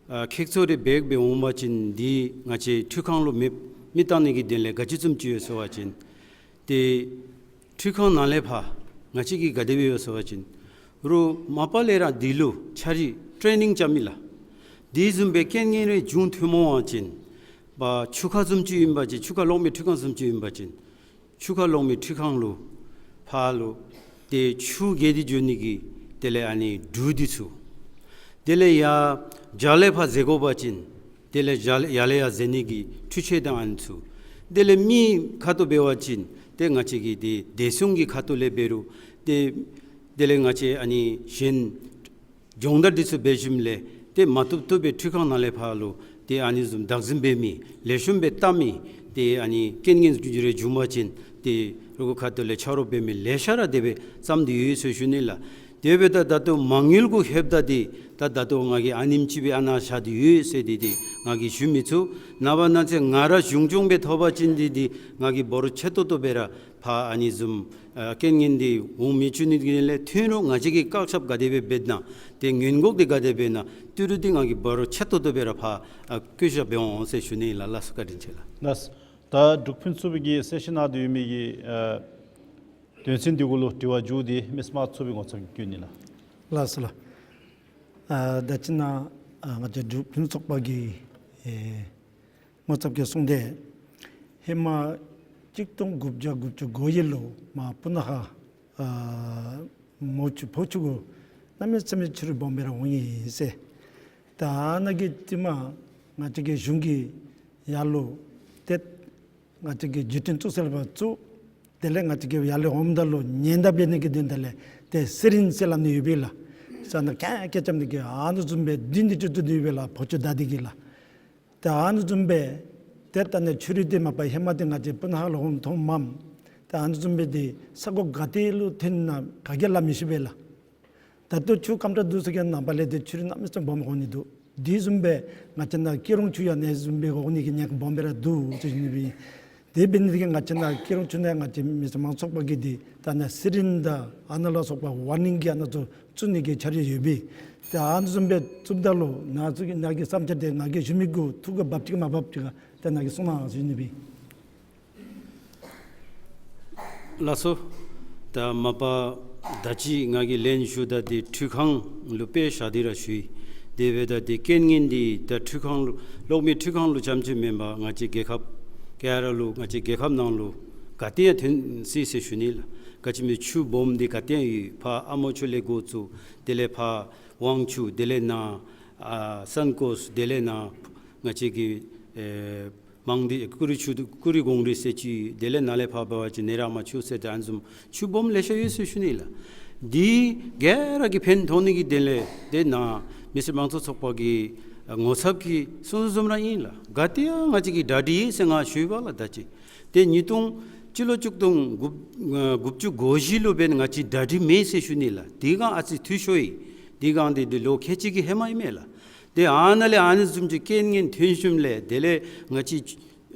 ཨ་ཁེག་ཚོགས་རེ་འབད་འབད་འོང་བ་ཅིན་འདི་ང་བཅས་འཕྲུལ་ཁང་ལུ་མེ་མེ་བཏང་ནི་གི་དོན་ལས་ག་ཅི་བཟུམ་ཅིག་ཡོད་ཟེར་བ་ཅིན་ཏེ་འཕྲུལ་ཁང་ནང་ལས་ཕར་ང་བཅས་ཀྱིས་ག་དེ་སྦེ་ཡོད་ཟེར་བ་ཅིན་རུང་མ་པ་ལས་ར་འདི་ལུ་འཆར་གཞི་ཊེ་ནིང་རྐྱབ་མི་ལགས། འདི་བཟུམ་སྦེ་རྐྱེན་ངན་རེ་བྱུང་ཐོནམ་འོང་བ་ཅིན་པ་ཆུ་ཁ་བཟུམ་ཅིག་ཨིན་པ་ཅིན་ཆུ་ཁ་གློག་མེ་འཕྲུལ་ཁང་བཟུམ་ཅིག་ཨིན་པ་ཅིན་ཆུ་ཁ་གློག་མེ་འཕྲུལ་ཁང་ལུ་ཕར་ལུ་ཏེ་ཆུ་བརྒལ་ཏེ་འགྱོ་ནི་གི་དེ་ལས་ཨ་ནི་གྲུ་འདི་ཚུ་དེ་ལས་ཡར་རྒྱ་ལས་ཕར་འཛེག་དགོ་པ་ཅིན་དེ་ལས་རྒྱ་ལས་ཡར་ལས་ཡར་འཛེག་ནི་གི་འཕྲུལ་ཆས་དང་ཨ་ནི་ཚུ་དེ་ལས་མི་ཁ་ཐུག་འབད་བ་ཅིན་ཏེ་ང་བཅས་ཀྱི་ཏེ་བདེ་སྲུང་གི་ཁ་ཐུག་ལས་འབད་རུང་ཏེ་དེ་ལས་ང་བཅས་ཨ་ནི་གཞན་སྦྱོང་བརྡར་འདི་ཚུ་འབད་ཞིནམ་ལས་ཏེ་མ་བཏུབ་བཏུབ་སྦེ་འཕྲུལ་ཁང་ནང་ལས་ཕར་ལུ་ཏེ་ཨ་ནི་བཟུམ་བདག་འཛིན་འབད་མི་ལེགས་ཤོམ་སྦེ་བལྟ་མི་ཏེ་ཨ་ནི་རྐྱེན་ངན་རེ་བྱུང་བ་ཅིན་ཏེ་རོགས་ཁ་ཐུག་ལས་ཆ་རོགས་འབད་མི་ལེ་ཤ་ར་དེ་སྦེ་བརྩམས་ཏེ་ཡོད་ཟེར་ཞུ་ནི་ལགས། དེ་སྦེ་ད་ད་ལྟོ་མ་དངུལ་གུ་ལྷོདཔ་ད་འདི་ད་ད་ལྟོ་ང་གིས་ཨ་ནེམ་ཅིག་སྦེ་ཨ་ནཱ་བཞག་སྟེ་ཡོད་ཟེར་འདི་འདི་ང་གིས་ཞུ་མི་ཚུགས། ནངས་པ་གནངས་ཚེ་ང་ར་གཞུང་སྐྱོང་སྦེ་ཐོབ་པ་ཅིན་འདི་འདི་ང་གིས་འབོར་ཆེ་ཏོག་ཏོ་སྦེ་ར་ཕར་ཨ་ནི་བཟུམ་ཨ་རྐྱེན་ངན་འདི་འོང་མི་བཅུག་ནི་གི་ལས་ཐོན་རུང་ང་བཅས་ཀྱིས་བཀག་ཆ་ག་དེ་སྦེ་འབད་ན་ཏེ་སྔོན་འགོག་འདི་ག་དེ་འབད་ན་ཏི་རུ་འདི་ང་གིས་འབོར་ཆེ་ཏོག་ཏོ་སྦེ་ར་ཕར་ཨ་བཀོད་བཞག་འབད་འོང་ཟེར་ཞུ་ནི་ལགས། ལགས་སོ། བཀའ་དྲིན་ཆེ་ལགས། ལགས། ད་འབྲུག་ཕུན་སུམ་ཚོགས་པའི་གི་གསལ་བཤད་གནང་སྟེ་ཡོད་མི་གི་ཨ་དོན་ཚན་འདི་གུ་ལུ་དྲི་བ་མཇུག་འདི་མེས་པོ་དམངས་གཙོ་བོའི་ངོ་ཚབ་ཀྱིས་བཀོད་ནི་ལགས། ལགས་སོ་ལགས། ཨ་ད་ཅི་ནཱ་ཨ་ང་བཅས་འབྲུག་ཕུན་སུམ་ཚོགས་པ་གི་ཨེ་ངོ་ཚབ་ཀྱིས་གསུངས་ཏེ་ཧེ་མ་གཅིག་སྟོང་དགུ་བརྒྱ་དགུ་བཅུ་གོ་གཉིས་ལུ་མར་སྤུ་ན་ཁ་ཨ་མུ་ཆུ་ཕོ་ཆུ་གུ་གནམ་མེད་ས་མེད་ཆུ་རུད་སྦོམ་སྦེ་ར་འོང་ཡི་ཟེར། ད་ཨ་ནཱ་གི་ཏེ་མར་ང་བཅས་ཀྱི་གཞུང་གིས་ཡར་ལུ་ཏེ་ང་བཅས་ཀྱི་བརྒྱུད་འཕྲིན་བཙུགས་ས་ལས་ཕར་བཙུགས། དེ་ལས་ང་བཅས་ཀྱིས་ཡར་ལས་འོངམ་ད་ལུ་ཉེན་བརྡ་འབད་ནི་གི་དོན་དག་ལས་ཏེ་སི་རིན་ཟེར་སླབ་ནི་ཡོད་པས་ལགས། ས་ནང་ཀེ་ཀེ་རྐྱབ་ནི་གི་ཨ་ནི་བཟུམ་སྦེ་བདུན་དེ་ཅིག་བཙུགས་ཏེ་ཡོད་པས་ལགས། ཕོ་ཆུ་བདའ་སྟེ་གི་ལགས། ཏེ་ཨ་ནི་བཟུམ་སྦེ་ཏེ་ད་ནི་ཆུ་རུད་འདི་མ་པ་ཧེ་མ་འདི་ང་བཅས་སྤུ་ན་ཁ་ལུ་འོངམ་མཐོངམ་མས། ཏེ་ཨ་ནི་བཟུམ་སྦེ་འདི་ས་གོ་ག་ཏེ་ལུ་ཐོན་ན་ག་གིས་སླབ་མི་ཤེས་པས་ལགས། ད་ལྟོ་ཆུ་སྐམ་དྲགས་འདུག་ཟེར་གི་ནངས་པ་ལས་ཏེ་ཆུ་རུད་གནམ་མེད་ས་མེད་སྦོམ་འོང་ནི་འདུག། དེ་བཟུམ་སྦེ་ང་བཅས་ནཱ་སྐྱིད་གྲོང་ཆུ་ཡང་ཨ་ནི་བཟུམ་སྦེ་འོང་ནི་གི་ཉེན་ཁ་སྦོམ་སྦེ་ར་འདུག་ཟེར་ཞུ་ནི་སྦེ་ཨིན། དེ་འབད་ནི་དེ་གིས་ང་བཅས་ནཱ་སྐྱིད་གྲོང་ཆུ་ནང་ང་བཅས་མི་སེར་མང་ཚོགས་པ་གིས་འདི་ད་ནཱ་སི་རིན་དང་ཨ་ནཱ་ལ་སོགས་པ་ཝར་ནིང་གི་ཨ་ནཱ་ཚུ་བཙུགས་ནི་གི་འཆར་གཞི་ཡོད་པས། ཏེ་ཨ་ནི་བཟུམ་སྦེ་བཙུགསཔ་ད་ལུ་ནཱ་ཚུ་གི་ནཱ་གི་བསམ་འཆར་འདི་ང་གིས་ཞུ་མི་དགོ། ཐུགས་ཁར་བབས་ཅི་ག་མ་བབས་ཅི་ག་ཏེ་ནཱ་གིས་གསུང་གནང་ཟེར་ཞུ་ནི་སྦེ་ཨིན། ལགས་སོ། ད་མ་པ་ད་ཅི་ང་གིས་ལན་ཞུཝ་ད་འདི་འཕྲུལ་ཁང་ལུ་དཔེ་བཞག་སྟེ་ར་ཞུ་ཡི། དེ་འབདཝ་ད་འདི་རྐྱེན་ངན་འདི་ད་འཕྲུལ་ཁང་ལུ་གློག་མེ་འཕྲུལ་ཁང་ལུ་རྐྱངམ་ཅིག་མེན་པར་ང་བཅས་རྒྱལ་ཁབ་ག་ར་ལུ་ང་བཅས་རྒྱལ་ཁབ་ནང་ལུ་ག་ཏེ་ཡང་ཐོན་སྲིད་ཟེར་ཞུ་ནི་ལགས། ག་ཅི་སྨོ་ཆུ་སྦོམ་འདི་ག་ཏེ་ཡང་ཡོད། ཕར་ཨ་མོ་ཆུ་ལས་འགོ་བཙུགས་དེ་ལས་ཕར་ཝང་ཆུ་དེ་ལས་ནཱ་ཨ་སན་ཀོས་དེ་ལས་ནཱ་ང་བཅས་ཀྱི་ཨེ་མང་སྡེ་ཀུ་རི་ཆུ་ཀུ་རི་གོང་རི་ཟེར་ཅིག། དེ་ལས་ནཱ་ལས་ཕར་འབད་བ་ཅིན་ནེ་ར་མ་ཆུ་ཟེར་ཏེ་ཨ་ནི་བཟུམ་ཆུ་སྦོམ་ལེ་ཤ་ཡོད་ཟེར་ཞུ་ནི་ལགས། འདི་ག་ར་གིས་ཕན་ཐོགས་ནི་གི་དོན་ལས་ཏེ་ནཱ་མི་སེར་མང་ཚོགས་ཚོགས་པ་གི་ངོ་ཚབ་ཀྱིས་གསུང་བཟུམ་ར་ཨིན་ལགས། ག་ཏེ་ཡང་ང་བཅས་ཀྱིས་གྲ་སྒྲིག་ཡོད་ཟེར་ང་ཞུ་བ་ལགས། ད་ཅི་ཏེ་ཉིས་སྟོང་སྤྱི་ལོ་ཆིག་སྟོང་དགུ་ཨ་དགུ་བཅུ་གོ་བཞི་ལུ་འབད་ང་བཅས་གྲ་སྒྲིག་མེད་ཟེར་ཞུ་ནི་ལགས། དེ་སྒང་ཨ་ཙི་འཐུས་ཤོར་ཡི། དེ་སྒང་འདི་འདི་ལོ་ཁལ་གཅིག་གི་ཧེ་མ་ཨིན་མས་ལགས། ཏེ་ཨ་ནཱ་ལས་ཨ་ནི་བཟུམ་ཅིག་རྐྱེན་ངན་ཐོན་ཞིནམ་ལས་དེ་ལས་ང་བཅས་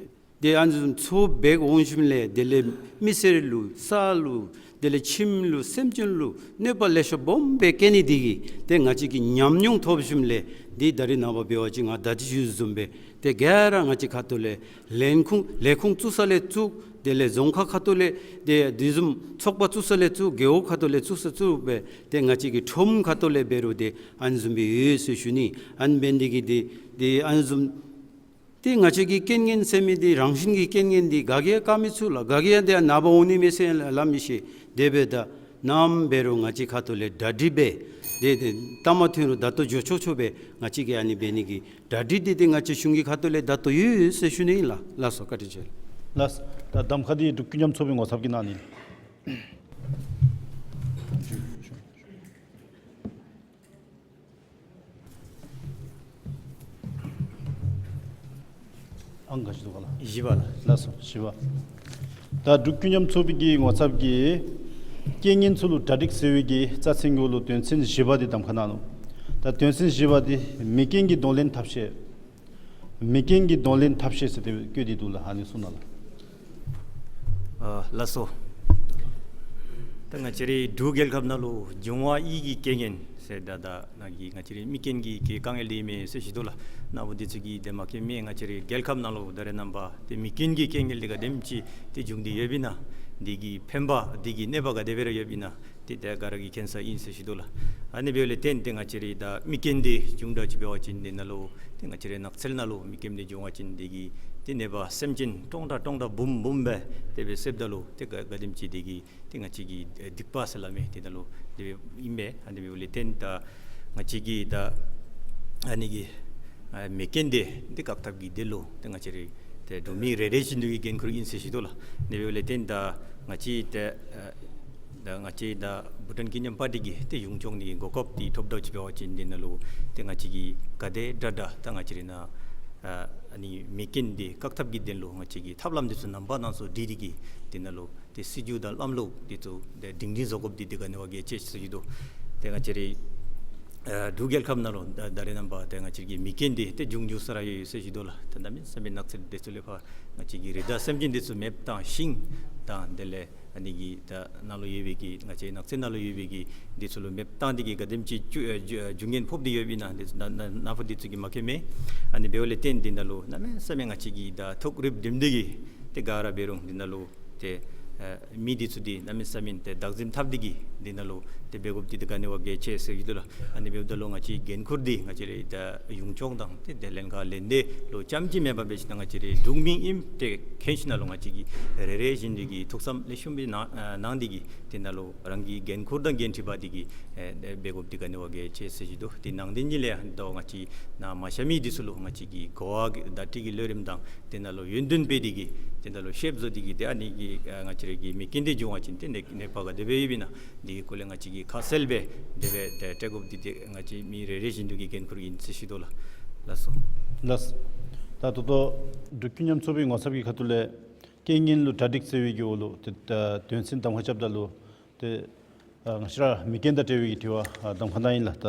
ཏེ་ཨ་ནི་བཟུམ་མཚོ་འབག་འོང་ཞིནམ་ལས་དེ་ལས་མི་སེར་ལུ་ས་ལུ་དེ་ལས་ཁྱིམ་ལུ་སེམས་ཅན་ལུ་གནོད་པ་ལེ་ཤ་སྦོམ་སྦེ་བཀལ་ནི་དེ་གིས་ཏེ་ང་བཅས་ཀྱིས་ཉམས་མྱོང་ཐོབ་ཞིནམ་ལས་འདི་ད་རེས་ནངས་པ་འབད་བ་ཅིན་ང་ད་ཅི་ཞུ་བཟུམ་སྦེ་ཏེ་ག་ར་ང་བཅས་ཁ་ཐུག་ལས་ལས་ཁུངས་ལས་ཁུངས་བཙུགས་ས་ལས་བཙུགས། དེ་ལས་རྫོང་ཁག་ཁ་ཐུག་ལས་ཏེ་དེ་བཟུམ་ཚོགས་པ་བཙུགས་ས་ལས་བཙུགས། རྒེད་འོག་ཁ་ཐུག་ལས་བཙུགས་ས་བཙུགས་སྦེ་ཏེ་ང་བཅས་ཀྱི་ཁྲོམ་ཁ་ཐུག་ལས་འབད་རུང་ཏེ་ཨ་ནི་བཟུམ་སྦེ་ཡོད་ཟེར་ཞུ་ནི། ཨ་ནི་འབད་ནི་དེ་གིས་ཏེ་ཏེ་ཨ་ནི་བཟུམ་ཏེ་ང་བཅས་ཀྱི་རྐྱེན་ངན་ཟེར་མི་འདི་རང་བཞིན་གྱི་རྐྱེན་ངན་འདི་ག་གིས་ཡང་བཀག་མི་ཚུགས་ལགས། ག་གིས་ཡང་ཏེ་ནངས་པ་འོང་ནི་མས་ཟེར་སླབ་མི་ཤེས། དེ་འབདཝ་ད་ནམ་འབད་རུང་ང་བཅས་ཁ་ཐུག་ལས་གྲ་སྒྲིག་འབད་དེ་ཏེ་ལྟ་མ་ཐོན་རུང་ད་ལྟོ་འགྱོ་ཆོག་ཆོག་སྦེ་ང་བཅས་ཀྱིས་ཨ་ནི་འབད་ནི་གི་གྲ་སྒྲིག་འདི་ཏེ་ང་བཅས་གཞུང་གི་ཁ་ཐུག་ལས་ད་ལྟོ་ཡོད་ཟེར་ཞུ་ནི་ཨིན་ལགས། ལགས་སོ། བཀའ་དྲིན་ཆེ། ལགས་སོ། ད་གདམ་ཁ་འདི་འབྲུག་ཀུན་མཉམ་ཚོགས་པའི་ངོ་ཚབ་ཀྱིས་གནང་ནི། ཨང་ག་ཅི་འདུག་ག་ལགས། བཞི་པ་ལགས། ལགས་སོ། བཞི་པ། ད་འབྲུག་ཀུན་མཉམ་ཚོགས་པའི་གི་ངོ་ཚབ་ཀྱིས་རྐྱེན་ངན་ཚུ་ལུ་གྲ་སྒྲིག་ཟེར་བའི་གི་རྩ་ཚིག་གུ་ལུ་དོན་ཚན་བཞི་པ་འདི་གདམ་ཁ་གནང་ནུག། ད་དོན་ཚན་བཞི་པ་འདི་མེ་རྐྱེན་གྱི་གདོང་ལེན་ཐབས་ཤེས། མེ་རྐྱེན་གྱི་གདོང་ལེན་ཐབས་ཤེས་ཟེར་ཏེ་བཀོད་དེ་འདུག་ལགས། ཨ་ནི་གསུང་གནང་ལགས། ཨ་ལགས་སོ། ད་ང་བཅས་རའི་འབྲུག་རྒྱལ་ཁབ་ནང་ལུ་འབྱུང་བ་ཡི་གི་རྐྱེན་ངན་ཟེར་ད་ད་ནཱ་གི་ང་བཅས་རའི་མི་རྐྱེན་གྱི་གི་དཀའ་ངལ་འདི་མས་ཟེར་ཞུ་དོ་ལགས། ནཱ་བུ་འདི་ཚུ་གིས་ཏེ་མ་མཁྱེན་མེད། ང་བཅས་རའི་རྒྱལ་ཁབ་ནང་ལུ་ད་རེས་ནངས་པ་ཏེ་མེ་རྐྱེན་གྱི་རྐྱེན་ངན་འདི་ག་དེམ་ཅིག་ཏེ་འབྱུང་སྟེ་ཡོདཔ་ཨིན་ན། འདི་གི་ཕན་པ་འདི་གི་གནོད་པ་ག་དེ་སྦེ་ར་ཡོདཔ་ཨིན་ན། ཏེ་ད་ག་ར་གིས་མཁྱེན་ས་ཨིན་ཟེར་ཞུ་དོ་ལགས། ཨ་ནི་འབདཝ་ལས་བརྟེན་ཏེ་ང་བཅས་རའི་ད་མེ་རྐྱེན་འདི་འབྱུང་ད་ཅིག་འབད་བ་ཅིན་འདི་ནང་ལུ་ཏེ་ང་བཅས་རའི་ནགས་ཚལ་ནང་ལུ་མེ་རྐྱེན་འདི་འབྱུང་བ་ཅིན་འདི་གིས་ཏེ་གནོད་པ་སེམས་ཅན་ཀྲོང་ཀྲ་ཀྲོང་ཀྲ་འབུམ་འབུམ་སྦེ་ཏེ་སྦེ་བསདཔ་ད་ལུ་ཏེ་ག་ག་དེམ་ཅིག་འདི་གིས་ཏེ་ང་བཅས་ཀྱི་ཨེ་སྡིག་པ་ཟེར་སླབ་མི་འདི་ནང་ལུ་ཏེ་ཨིན་པས། ཨ་ནི་འབདཝ་ལས་བརྟེན་ད་ང་བཅས་ཀྱི་ད་ཨ་ནི་གི་ཨ་མེ་རྐྱེན་འདི་ཏེ་བཀག་ཐབས་ཀྱི་དོན་ལུ་ཏེ་ང་བཅས་རའི་ཏེ་འབྲུག་མི་རེ་རེ་བཞིན་དུ་གི་འགན་ཁུར་ཨིན་ཟེར་ཞུ་དོ་ལགས། ཨ་ནི་འབདཝ་ལས་བརྟེན་ད་ང་བཅས་ཏེ་ཨ་ད་ང་བཅས་ད་བྷུ་ཊཱན་ཀུན་མཉམ་པར་ཊི་གི་ཏེ་གཞུང་སྐྱོང་ནི་གི་གོ་སྐབས་འདི་ཐོབ་ད་ཅིག་འབད་བ་ཅིན་འདི་ནང་ལུ་ཏེ་ང་བཅས་ཀྱིས་ག་དེ་དྲག་དྲག་ད་ང་བཅས་རའི་ནཱ་ཨ་ཨ་ནི་མེ་རྐྱེན་འདི་བཀག་ཐབས་ཀྱི་དོན་ལུ་ང་བཅས་ཀྱིས་ཐབས་ལམ་འདི་ཚུ་རྣམ་པ་སྣ་ཚོགས་སྒྲིག་སྟེ་གི་འདི་ནང་ལུ་ཏེ་སྲིད་བྱུས་དང་ལམ་ལུགས་འདི་ཚུ་ཏེ་སྒྲིང་སྒྲིང་བཟོ་དགོཔ་འདི་འདི་ག་ནི་བ་གི་ཅེས་ཟེར་ཞུ་དོ། ཏེ་ང་བཅས་རའི་ཨ་འབྲུག་རྒྱལ་ཁབ་ནང་ལུ་ད་ད་རེས་ནངས་པ་ཏེ་ང་བཅས་ཀྱི་མེ་རྐྱེན་འདི་ཏེ་འབྱུང་འགྱོ་ས་ར་ཡོད་ཟེར་ཞུ་དོ་ལགས། ད་གནམ་མེད་ས་མེད་ནགས་ཚལ་འདི་ཚུ་ལས་ཕར་ང་བཅས་ཀྱི་རི་དྭགས་སེམས་ཅན་འདི་ཚུ་མེདཔ་བཏང་ཤིང་དང་དེ་ལས་ཨ་ནི་གི་ད་ནང་ལུ་ཡོད་པའི་གི་ང་བཅས་ནགས་ཚལ་ནང་ལུ་ཡོད་པའི་གི་འདི་ཚུ་ལུ་མེདཔ་བཏང་སྟེ་གི་ག་དེམ་ཅིག་རྒྱུ་ཨ་རྒྱུ་ཨ་རྒྱུ་ངན་ཕོག་སྟེ་ཡོདཔ་ཨིན་ན་འདི་ཚུ་ན་ན་ནཱ་བུ་འདི་ཚུ་གིས་མ་མཁྱེན་མས། ཨ་ནི་འབདཝ་ལས་བརྟེན་འདི་ནང་ལུ་གནམ་མེད་ས་མེད་ང་བཅས་ཀྱིས་ད་ཐུགས་རིགཔ་བསྒྲིམས་ཏེ་གི་ཏེ་ག་ར་འབད་རུང་འདི་ནང་ལུ་ཏེ་ཨ་མི་འདི་ཚུ་འདི་གནམ་མེད་ས་མེད་ཏེ་བདག་འཛིན་འཐབ་སྟེ་གི་འདི་ནང་ལུ་ ཏེ་འབད་དགོཔ་འདི་ཏེ་ག་ནི་བ་གལ་ཆེ་ཟེར་ཞུ་དོ་ལགས། ཨ་ནི་འབདཝ་ད་ལུ་ང་བཅས་འགན་ཁུར་འདི་ང་བཅས་རའི་ད་གཞུང་སྐྱོང་དང་ཏེ་དེ་ལས་ཁ་ལས་འདི་ལུ་རྐྱངམ་ཅིག་མེན་པར་འབད་ཞིནམ་ལས་ང་བཅས་རའི་འབྲུག་མི་ཨིནམ་ཏེ་མཁྱེན་ཞིནམ་ལས་ང་བཅས་ཀྱིས་རེ་རེ་བཞིན་དུ་གི་ཐུགས་བསམ་ལེགས་ཤོམ་སྦེ་གནང་ཨ་གནང་སྟེ་གི་དེ་ནང་ལུ་རང་གི་འགན་ཁུར་དང་འགན་འཁྲི་འབག་སྟེ་གི་ཨེ་འབད་དགོཔ་འདི་ག་ནི་བ་གལ་ཆེ་ཟེར་ཞུ་དོ། དེ་ནང་དོན་ཅིག་ལས་ད་ང་བཅས་ནཱ་མ་ཤ་མི་འདི་ཚུ་ལུ་ང་བཅས་ཀྱི་གོ་བ་གི་བརྡ་སྤྲོད་ཀྱི་ལས་རིམ་དང་དེ་ནང་ལུ་ཡོན་ཏན་སྤེལ་ཏེ་གི་དེ་ནང་ལུ་ཤེསཔ་བཟོ་སྟེ་གི་ཏེ་ཨ་ནི་གི་ཨ་ང་བཅས་རའི་གི་མེ་རྐྱེན་འདི་འབྱུང་བ་ཅིན་ཏེ་ནད་ནད་པ་ག་དེ་སྦེ་ཡོདཔ་ཨིན་ན་འདི་གི་སྐོར་ལས་ང་བཅས་ཀྱིས་ཁ་གསལ་སྦེ་དེ་སྦེ་ཏེ་སྤྲོད་དགོཔ་འདི་ཏེ་ང་བཅས་མི་རེ་རེ་བཞིན་དུ་གི་འགན་ཁུར་ཨིན་ཟེར་ཞུ་དོ་ལགས། ལགས་སོ། ལགས་སོ། ད་ད་ལྟོ་འབྲུག་ཀུན་མཉམ་ཚོགས་པའི་ངོ་ཚབ་ཀྱི་ཁ་ཐུག་ལས་རྐྱེན་ངན་ལུ་གྲ་སྒྲིག་ཟེར་བའི་གི་འོག་ལུ་ཏེ་ད་དོན་ཚན་གདམ་ཁ་རྐྱབ་ད་ལུ་ཏེ་ཨ་ང་བཅས་ར་མེ་རྐྱེན་དང་འབྲེལ་བའི་གི་དྲི་བ་ཨ་གདམ་ཁ་གནང་ཡི་ལགས། ད་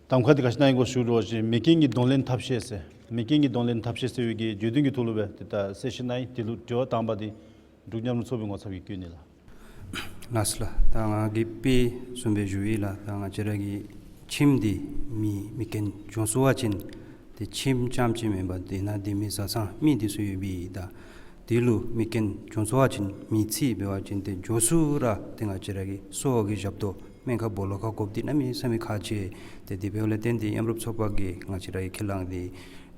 གདམ་ཁ་འདི་ག་ཅི་གནང་ཡི་གོ་ཞུ་རུང་ཅིག་མེ་རྐྱེན་གྱི་གདོང་ལེན་ཐབས་ཤེས་ཟེར་མེ་རྐྱེན་གྱི་གདོང་ལེན་ཐབས་ཤེས་ཟེར་བའི་གི་བརྗོད་དོན་གྱི་ཐོག་ལུ་སྦེ་ཏེ་ད་གསལ་བཤད་གནང་ཡི། དེ་ལུ་དྲི་བ་དང་པ་འདི་འབྲུག་ཀུན་མཉམ་ཚོགས་པའི་ངོ་ཚབ་ཀྱིས་བཀོད་ནི་ལགས། ལགས་སོ་ལགས། ད་ང་གིས་དཔེ་བཟུམ་སྦེ་ཞུ་ཡི་ལགས། ད་ང་བཅས་ར་གི་ཁྱིམ་འདི་མེ་མེ་རྐྱེན་བྱུང་སོང་བ་ཅིན་ཏེ་ཁྱིམ་རྐྱངམ་ཅིག་མེན་པར་དེ་ནང་སྡོད་མི་བཟའ་ཚང་མི་འདི་ཚུ་ཡོདཔ་ཨིན། ད་དེ་ལུ་མེ་རྐྱེན་བྱུང་སོང་བ་ཅིན་མེ་འཚིག་འབད་བ་ཅིན་ཏེ་མགྱོགས་སུ་ར་ཏེ་ང་བཅས་ར་གི་གསོ་བ་གི་ཞབས་ཏོག་སྨན་ཁང་སྦོ་ལོགས་ཁར་དགོཔ་འདི་གནམ་མེད་ས་མེད་ཁག་ཆེ། ཏེ་དེ་འབདཝ་ལས་བརྟེན་ཏེ་མཉམ་རུབ་ཚོགས་པ་གིས་ང་བཅས་ར་གི་ཁས་བླངས་འདི་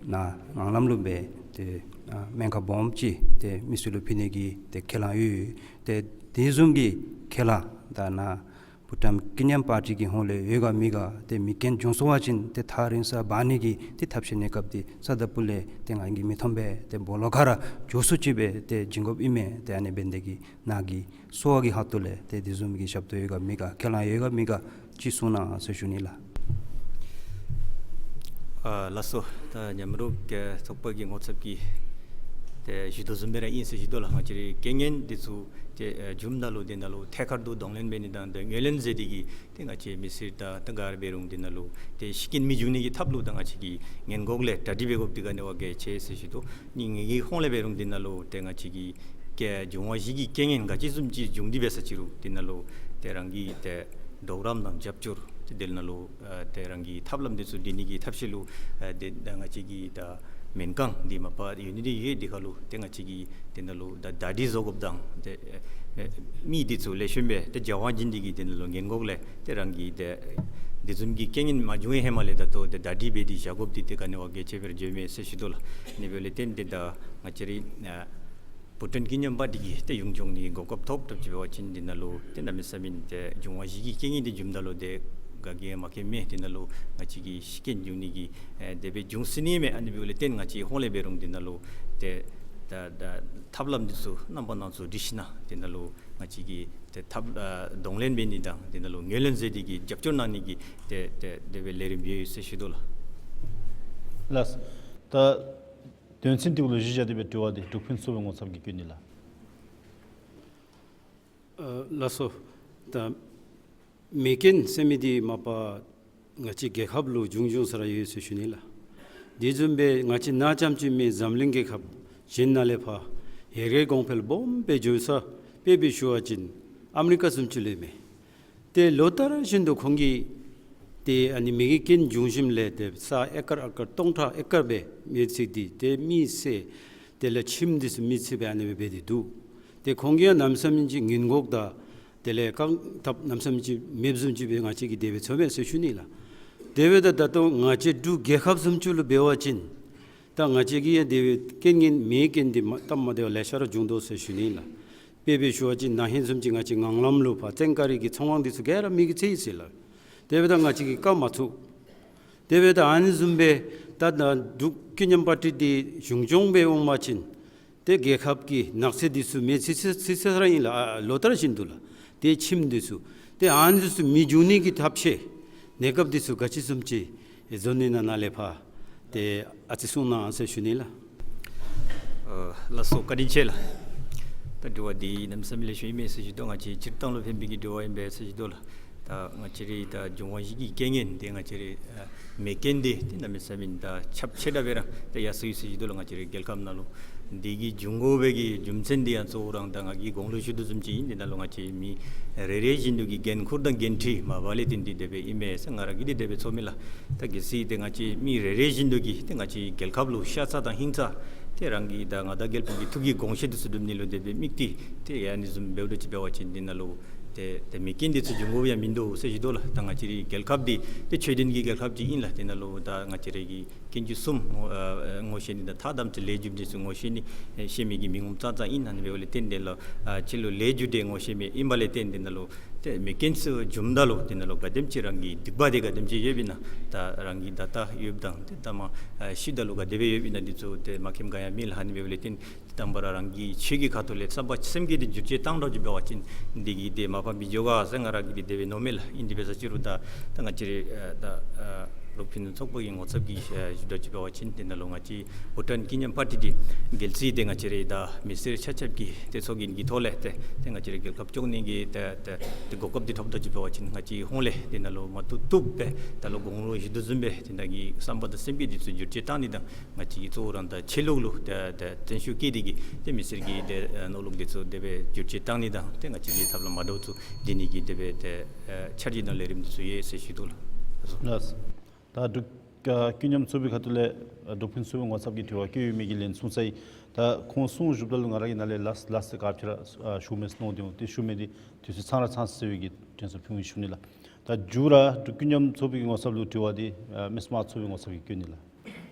ནཱ་ངང་ལམ་ལུ་སྦེ་ཏེ་ཨ་སྨན་ཁང་སྦོམ་ཅིག་ཏེ་མི་སེར་ལུ་ཕུལ་ནི་གི་ཏེ་ཁས་བླངས་ཡོད། ཏེ་དེ་བཟུམ་གྱི་ཁས་བླངས་ད་ནཱ་བུ་ཊཱན་ཀུན་མཉམ་པར་ཊི་གི་ཧོངས་ལས་ཡོད་ག་མེད་ག། ཏེ་མེ་རྐྱེན་བྱུང་སོང་བ་ཅིན་ཏེ་ཐག་རིང་ས་འབག་ནི་གི་ཏེ་ཐབས་ཤེས་གནས་སྐབས་འདི་ས་བདག་པོ་ལས་ཏེ་ང་གིས་མི་མཐོང་པས། ཏེ་སྦོ་ལོགས་ཁར་ར་མགྱོགས་སུ་ཅིག་སྦེ་ཏེ་བྱིན་དགོཔ་ཨིན་མས། ཏེ་ཨ་ནི་འབད་ནི་དེ་གིས་ནཱ་གི་གསོ་བ་གི་ཧོངས་ལས་ཏེ་དེ་བཟུམ་གྱི་ཞབས་ཏོག་ཡོད་ག་མེད་ག་ཁས་བླངས་ཡོད་ག་མེད་ག་ཅིག་གསུང་གནང་ཟེར་ཞུ་ནི་ལགས། ཨ་ལགས་སོ། ད་མཉམ་རུབ་ཀྱི་ཚོགས་པ་གི་ངོ་ཚབ་ཀྱིས་ཏེ་ཞུ་དོ་བཟུམ་སྦེ་ར་ཨིན་ཟེར་ཞུ་དོ་ལགས། ང་བཅས་རའི་རྐྱེན་ངན་འདི་ཚུ་ཏེ་ཨ་བྱུངམ་ད་ལུ་དེ་ནང་ལུ་ཐད་ཀར་དུ་གདོང་ལེན་འབད་ནི་དང་ཏེ་ངོས་ལེན་མཛད་དེ་གི་ཏེ་ང་བཅས་མི་སེར་དང་ད་ག་ར་འབད་རུང་དེ་ནང་ལུ་ཏེ་ཤི་རྐྱེན་མི་འབྱུང་ནི་གི་ཐབས་ལུ་ད་ང་བཅས་ཀྱིས་སྔོན་འགོག་ལས་གྲ་སྒྲིག་འབད་དགོཔ་འདི་ག་ནི་བ་གལ་ཆེ་ཟེར་ཞུ་དོ། ནི་ངེ་གི་ཧོངས་ལས་འབད་རུང་དེ་ནང་ལུ་ཏེ་ང་བཅས་ཀྱི་ཀྱི་འབྱུང་བ་བཞི་གི་རྐྱེན་ངན་ག་ཅི་བཟུམ་ཅིག་བྱུང་སྟེ་འབད་ས་ཅིག་རུང་དེ་ནང་ལུ་ཏེ་རང་གི་ཏེ་གྲོགས་རམ་དང་རྒྱབ་སྐྱོར་ཏེ་དེ་ནང་ལུ་ཨ་ཏེ་རང་གི་ཐབས་ལམ་འདི་ཚུ་སྒྲིག་ནི་གི་ཐབས་ཤེས་ལུ་ཨ་ཏེ་ད་ང་བཅས་ཀྱི་ད་སྨན་ཁང་འདི་མ་པ་ཡོད་ནི་འདི་ཡོད། དེ་ཁར་ལུ་ཏེ་ང་བཅས་ཀྱིས་དེ་ནང་ལུ་ད་བརྡ་སྤྲོད་བཟོ་དགོཔ་དང་ཏེ་ཨེ་ཨེ་མི་འདི་ཚུ་ལེགས་ཤོམ་སྦེ་ཏེ་བྱ་བ་འབྱིན་ཏེ་གི་དེ་ནང་ལུ་སྔོན་འགོག་ལས་ཏེ་རང་གི་ཏེ་དེ་བཟུམ་གྱི་རྐྱེན་ངན་མ་བྱུང་བའི་ཧེ་མ་ལས་ད་ལྟོ་ཏེ་བརྡ་སྤྲོད་འབད་དེ་བཞག་དགོཔ་འདི་ཏེ་ག་ནི་བ་གལ་ཆེ་བར་བརྗོད་མི་ཟེར་ཞུ་དོ་ལགས། ཨ་ནི་འབདཝ་ལས་བརྟེན་ཏེ་ད་ང་བཅས་རའི་ཨ་བུ་ཊཱན་ཀུན་མཉམ་པར་ཊི་གི་ཏེ་གཞུང་སྐྱོང་ནི་གོ་སྐབས་ཐོབ་ཐོབ་ཅིག་འབད་བ་ཅིན་དེ་ནང་ལུ་ཏེ་གནམ་མེད་ས་མེད་ཏེ་འབྱུང་བ་བཞི་གི་རྐྱེན་ངན་འདི་བྱུངམ་ད་ལུ་ཏེ་ག་གིས་མ་མཁྱེན་མས། དེ་ནང་ལུ་ང་བཅས་ཀྱི་ཤི་རྐྱེན་འབྱུང་ནི་གི་ཨེ་དེ་སྦེ་འབྱུང་སྲིད་ནི་མས། ཨ་ནི་འབདཝ་ལས་བརྟེན་ང་བཅས་ཧོངས་ལས་འབད་རུང་དེ་ནང་ལུ་ཏེ་ད་ད་ཐབས་ལམ་འདི་ཚུ་རྣམ་པ་སྣ་ཚོགས་སྒྲིག་ཞིནམ་དེ་ནང་ལུ་ང་བཅས་ཀྱིས་ཏེ་ཐབས་ཨ་གདོང་ལེན་འབད་ནི་དང་དེ་ནང་ལུ་ངོས་ལེན་མཛད་དེ་གི་རྒྱབ་སྐྱོར་གནང་ནི་གི་ཏེ་ཏེ་དེ་སྦེ་ལས་རིམ་ཡོད་ཟེར་ཞུ་དོ་ལགས། ལགས། ད་དོན་ཚན་འདི་གུ་ལུ་གཞི་བཞག་སྟེ་སྦེ་དྲི་བ་འདི་འབྲུག་ཕུན་ཚོགས་པའི་ངོ་ཚབ་ཀྱིས་བཀོད་ནི་ལགས། ཨ་ལགས་སོ། ད་མེ་རྐྱེན་ཟེར་མི་འདི་མ་པ་ང་བཅས་རྒྱལ་ཁབ་ལུ་བྱུང་བྱུང་ས་ར་ཡོད་ཟེར་ཞུ་ནི་ལགས། དེ་བཟུམ་སྦེ་ང་བཅས་ནཱ་རྐྱངམ་ཅིག་མེན་འཛམ་གླིང་རྒྱལ་ཁབ་གཞན་ནང་ལས་ཕར་ཡར་རྒྱས་གོང་འཕེལ་སྦོམ་སྦེ་བྱུང་ས་དཔེ་སྦེ་ཞུ་བ་ཅིན་ཨ་མི་རི་ཀ་བཟུམ་ཅིག་ལུ་མས། ཏེ་ལོ་ལྟར་བཞིན་དུ་ཁོང་གིས་ཏེ་ཨ་ནི་མེ་གི་རྐྱེན་བྱུང་ཞིནམ་ལས་ཏེ་ས་ཨེ་ཀར་ཨེ་ཀར་སྟོང་ཕྲག་ཨེ་ཀར་སྦེ་མེ་འཚིག་སྟེ་ཏེ་མི་སེར་དེ་ལས་ཁྱིམ་འདི་ཚུ་མེ་འཚིག་སྦེ་ཨ་ནི་སྦེ་འབད་དེ་འདུག། ཏེ་ཁོང་གིས་ཡང་གནམ་མེད་ས་མེད་ཅིག་སྔོན་འགོག་དང་དེ་ལས་བཀག་ཐབས་གནམ་མེད་ས་མེད་ཅིག་མེདཔ་བཟུམ་ཅིག་སྦེ་ང་བཅས་ཀྱིས་དེ་སྦེ་ཚོརཝ་མས་ཟེར་ཞུ་ནི་ལགས། དེ་འབདཝ་ད་ད་ལྟོ་ང་བཅས་འབྲུག་རྒྱལ་ཁབ་བཟུམ་ཅིག་ལུ་འབད་བ་ཅིན་ད་ང་བཅས་ཀྱིས་ཡང་དེ་སྦེ་རྐྱེན་ངན་མེ་རྐྱེན་འདི་མ་སྟབས་མ་བདེཝ་ལེ་ཤ་ར་བྱུང་དོ་ཟེར་ཞུ་ནི་ལགས། དཔེ་སྦེ་ཞུ་བ་ཅིན་ན་ཧིང་བཟུམ་ཅིག་ང་བཅས་ངང་ལམ་ལུ་ཕར་ཙིང་ཀ་རི་གི་ཚོང་ཁང་འདི་ཚུ་ག་ར་མེ་གིས་འཚིག་ཡི་ཟེར་ལགས། དེ་འབདཝ་ད་ང་བཅས་ཀྱིས་བཀག་མ་ཚུགས། དེ་འབདཝ་ད་ཨ་ནི་བཟུམ་སྦེ་ད་ད་འབྲུག་ཀུན་མཉམ་པར་ཊི་འདི་གཞུང་སྐྱོང་སྦེ་འོང་པ་ཅིན་ཏེ་རྒྱལ་ཁབ་ཀྱི་ནགས་ཚལ་འདི་ཚུ་མེ་འཚིག་འཚིག་འཚིག་ས་ར་ཨིན་ལགས། ཨ་ལོ་ལྟར་བཞིན་དུ་ལགས། ཏེ་ཁྱིམ་འདི་ཚུ་ཏེ་ཨ་ནི་འདི་ཚུ་མི་འབྱུང་ནི་གི་ཐབས་ཤེས་གནས་སྐབས་འདི་ཚུ་ག་ཅི་བཟུམ་ཅིག་བཟོ་ནི་ཨིན་ན་ནཱ་ལས་ཕར་ཏེ་ཨ་ཙི་གསུང་གནང་ཟེར་ཞུ་ནི་ལགས། ཨ་ལགས་སོ། བཀའ་དྲིན་ཆེ་ལགས། ད་དྲི་བ་འདི་གནམ་མེད་ས་མེད་ལེགས་ཤོམ་ཨིན་མས་ཟེར་ཞུ་དོ། ང་བཅས་སྤྱིར་བཏང་ལུ་ཕན་པའི་གི་དྲི་བ་ཨིན་པས་ཟེར་ཞུ་དོ་ལགས། ད་ང་བཅས་རའི་ད་འབྱུང་བ་བཞི་གི་རྐྱེན་ངན་འདི་ང་བཅས་རའི་ཨ་མེ་རྐྱེན་འདི་ཏེ་གནམ་མེད་ས་མེད་ད་ཁྱབ་ཆེ་དྲགས་སྦེ་ར་ད་ཡར་སོང་ཡི་ཟེར་ཞུ་དོ་ལགས། ང་བཅས་རའི་རྒྱལ་ཁབ་ནང་ལུ་འདི་གི་འབྱུང་དགོ་པའི་གི་རྒྱུ་མཚན་འདི་ཡང་གཙོ་བོ་ར་ད་ང་གིས་གོང་ལུ་ཞུ་དོ་བཟུམ་ཅིག་ཨིན། འདི་ནང་ལུ་ང་བཅས་མི་རེ་རེ་བཞིན་དུ་གི་འགན་ཁུར་དང་འགན་འཁྲི་མ་པ་ལས་བརྟེན་ཏེ་དེ་སྦེ་ཨིན་མས་ཟེར་ང་ར་གིས་འདི་དེ་སྦེ་ཚོརཝ་མས་ལགས། ད་གལ་སྲིད་ཏེ་ང་བཅས་མི་རེ་རེ་བཞིན་དུ་གི་ཏེ་ང་བཅས་རྒྱལ་ཁབ་ལུ་ཤ་ཚ་དང་ཧིང་ཚ་ཏེ་རང་གི་ད་མངའ་བདག་རྒྱལ་པོ་གི་ཐུགས་ཀྱི་དགོངས་བཞེད་འདི་ཚུ་སྒྲུབ་ནི་ལུ་དེ་སྦེ་དམིགས་ཏེ་ཏེ་ཨ་ནི་བཟུམ་འབདཝ་ད་ཅིག་འབད་བ་ཅིན་འདི་ནང་ལུ་ ཏེ་ཏེ་མེ་རྐྱེན་འདི་ཚུ་འབྱུང་དགོཔ་ཡང་མིན་འདུག་ཟེར་ཞུ་དོ་ལགས། ད་ང་བཅས་རའི་རྒྱལ་ཁབ་འདི་ཏེ་ཆོས་ལྡན་གྱི་རྒྱལ་ཁབ་ཅིག་ཨིན་ལགས། དེ་ནང་ལུ་ད་ང་བཅས་རའི་གི་རྐྱེན་འགྱུར་གསུམ་ངོ་ཨ་ངོ་ཤེས་ནི་དང་ཐ་དམ་ཚིག་ལས་འགྱུར་འདི་ཚུ་ངོ་ཤེས་ནི་ཨེ་ཤེས་མི་གི་མི་ངོམ་ཙང་ཙང་ཨིན། ཨ་ནི་འབདཝ་ལས་བརྟེན་དེ་ལུ་ཨ་ཁྱོད་ལུ་ལས་འགྱུར་འདི་ངོ་ཤེས་མི་ཨིན་པ་ལས་བརྟེན་དེ་ནང་ལུ་ཏེ་མེ་རྐྱེན་ཚུ་འབྱུངམ་ད་ལུ་དེ་ནང་ལུ་ག་དེམ་ཅིག་རང་གི་སྡིག་པ་འདི་ག་དེམ་ཅིག་ཡོདཔ་ཨིན་ན། ད་རང་གི་ད་ལྟ་ཡོདཔ་དང་ཏེ་ད་མ་ཨ་ཤི་ད་ལུ་ག་དེ་སྦེ་ཡོདཔ་ཨིན་ན་འདི་ཚུ་ཏེ་མ་མཁྱེནམ་ག་ཡང་མེད་ལགས། ཨ་ནི་འབདཝ་ལས་བརྟེན་དང་པ་ར་རང་གི་ཆོས་ཀྱི་ཁ་ཐུག་ལས་བསམ་པ་སེམས་བསྐྱེད་འདི་བསྒྱུར་བཅོས་བཏང་དོ་ཅིག་འབད་བ་ཅིན་འདི་གིས་ཏེ་མ་པ་མི་འགྱོ་ག་ཟེར་ང་ར་གིས་འདི་དེ་སྦེ་མནོཝ་མས་ལགས། ཨིན་དེ་འབད་ས་ཅིག་རུང་ད་ད་ང་བཅས་རའི་ཨ་ད་ཨ་འབྲུག་ཕུན་སུམ་ཚོགས་པ་གི་ངོ་ཚབ་ཀྱིས་ཨ་ཞུ་དོ་ཅིག་འབད་བ་ཅིན་དེ་ནང་ལུ་ང་བཅས་བྷུ་ཊཱན་ཀི་ཉམ་པར་ཊི་འདི་གལ་སྲིད་ཏེ་ང་བཅས་རའི་ད་མི་སེར་ཆ་ཁྱབ་ཀྱི་ཏེ་ཚོགས་རྒྱན་གྱི་ཐོག་ལས་ཏེ་ཏེ་ང་བཅས་རའི་རྒྱལ་ཁབ་སྐྱོང་ནི་གི་ཏེ་ཏེ་ཏེ་གོ་སྐབས་འདི་ཐོབ་དོ་ཅིག་འབད་བ་ཅིན་ང་བཅས་ཧོངས་ལས་དེ་ནང་ལུ་མ་བཏུབ་བཏུབ་སྦེ་ད་ལུ་དགུང་ལོ་བཞི་བདུན་ཟིན་སྦེ་དེ་ནང་གི་བསམ་པ་དང་སེམས་བསྐྱེད་འདི་ཚུ་བསྒྱུར་བཅོས་བཏང་ནི་དང་ང་བཅས་ཀྱི་གཙོ་བོ་ར་ད་ཆོས་ལུགས་ལུ་ཏེ་ཏེ་བརྩོན་ཤུགས་བསྐྱེད་དེ་གིས་ཏེ་མི་སེར་གྱི་ཏེ་ཨ་མནོ་ལུགས་འདི་ཚུ་དེ་སྦེ་བསྒྱུར་བཅོས་བཏང་ནི་དང་ཏེ་ང་བཅས་ཀྱི་ཐབས་ལམ་མ་འདྲཝ་ཚུ་འདི་ནི་གི་དེ་སྦེ་ཏེ་ཨ་འཆར་གཞི་དང་ལས་རིམ་འདི་ཚུ་ཡོད་ཟེར་ཞུ་དོ་ལགས། ལགས། ད་འབྲུག་ཨ་ཀུན་མཉམ་ཚོགས་པའི་ཁ་ཐུག་ལས་ཨ་འབྲུག་ཕུན་སུམ་ཚོགས་པའི་ངོ་ཚབ་ཀྱིས་དྲི་བ་བཀོད་ཡོད་མི་གི་ལན་གསུངས་ཚར་ཡི། ད་ཁོང་གསུངས་བཞུགསཔ་ད་ལུ་ང་ར་གིས་ནཱ་ལས་ལཱསཊ་ལཱསཊ་ག་ཅི་ར་ཨ་ཞུ་མས་མནོ་སྟེ་འོང་། ཏེ་ཞུ་མི་འདི་དུས་ཚོད་ཚང་ར་ཚང་ཟེར་བའི་གི་དྲན་གསོ་ཕུལ་ཞུ་ནི་ལགས། ད་མཇུག་ར་འབྲུག་ཀུན་མཉམ་ཚོགས་པའི་ངོ་ཚབ་ལུ་དྲི་བ་འདི་ཨ་མི་སེར་དམངས་གཙོའི་ངོ་ཚབ་ཀྱིས་བཀོད་ནི་ལགས།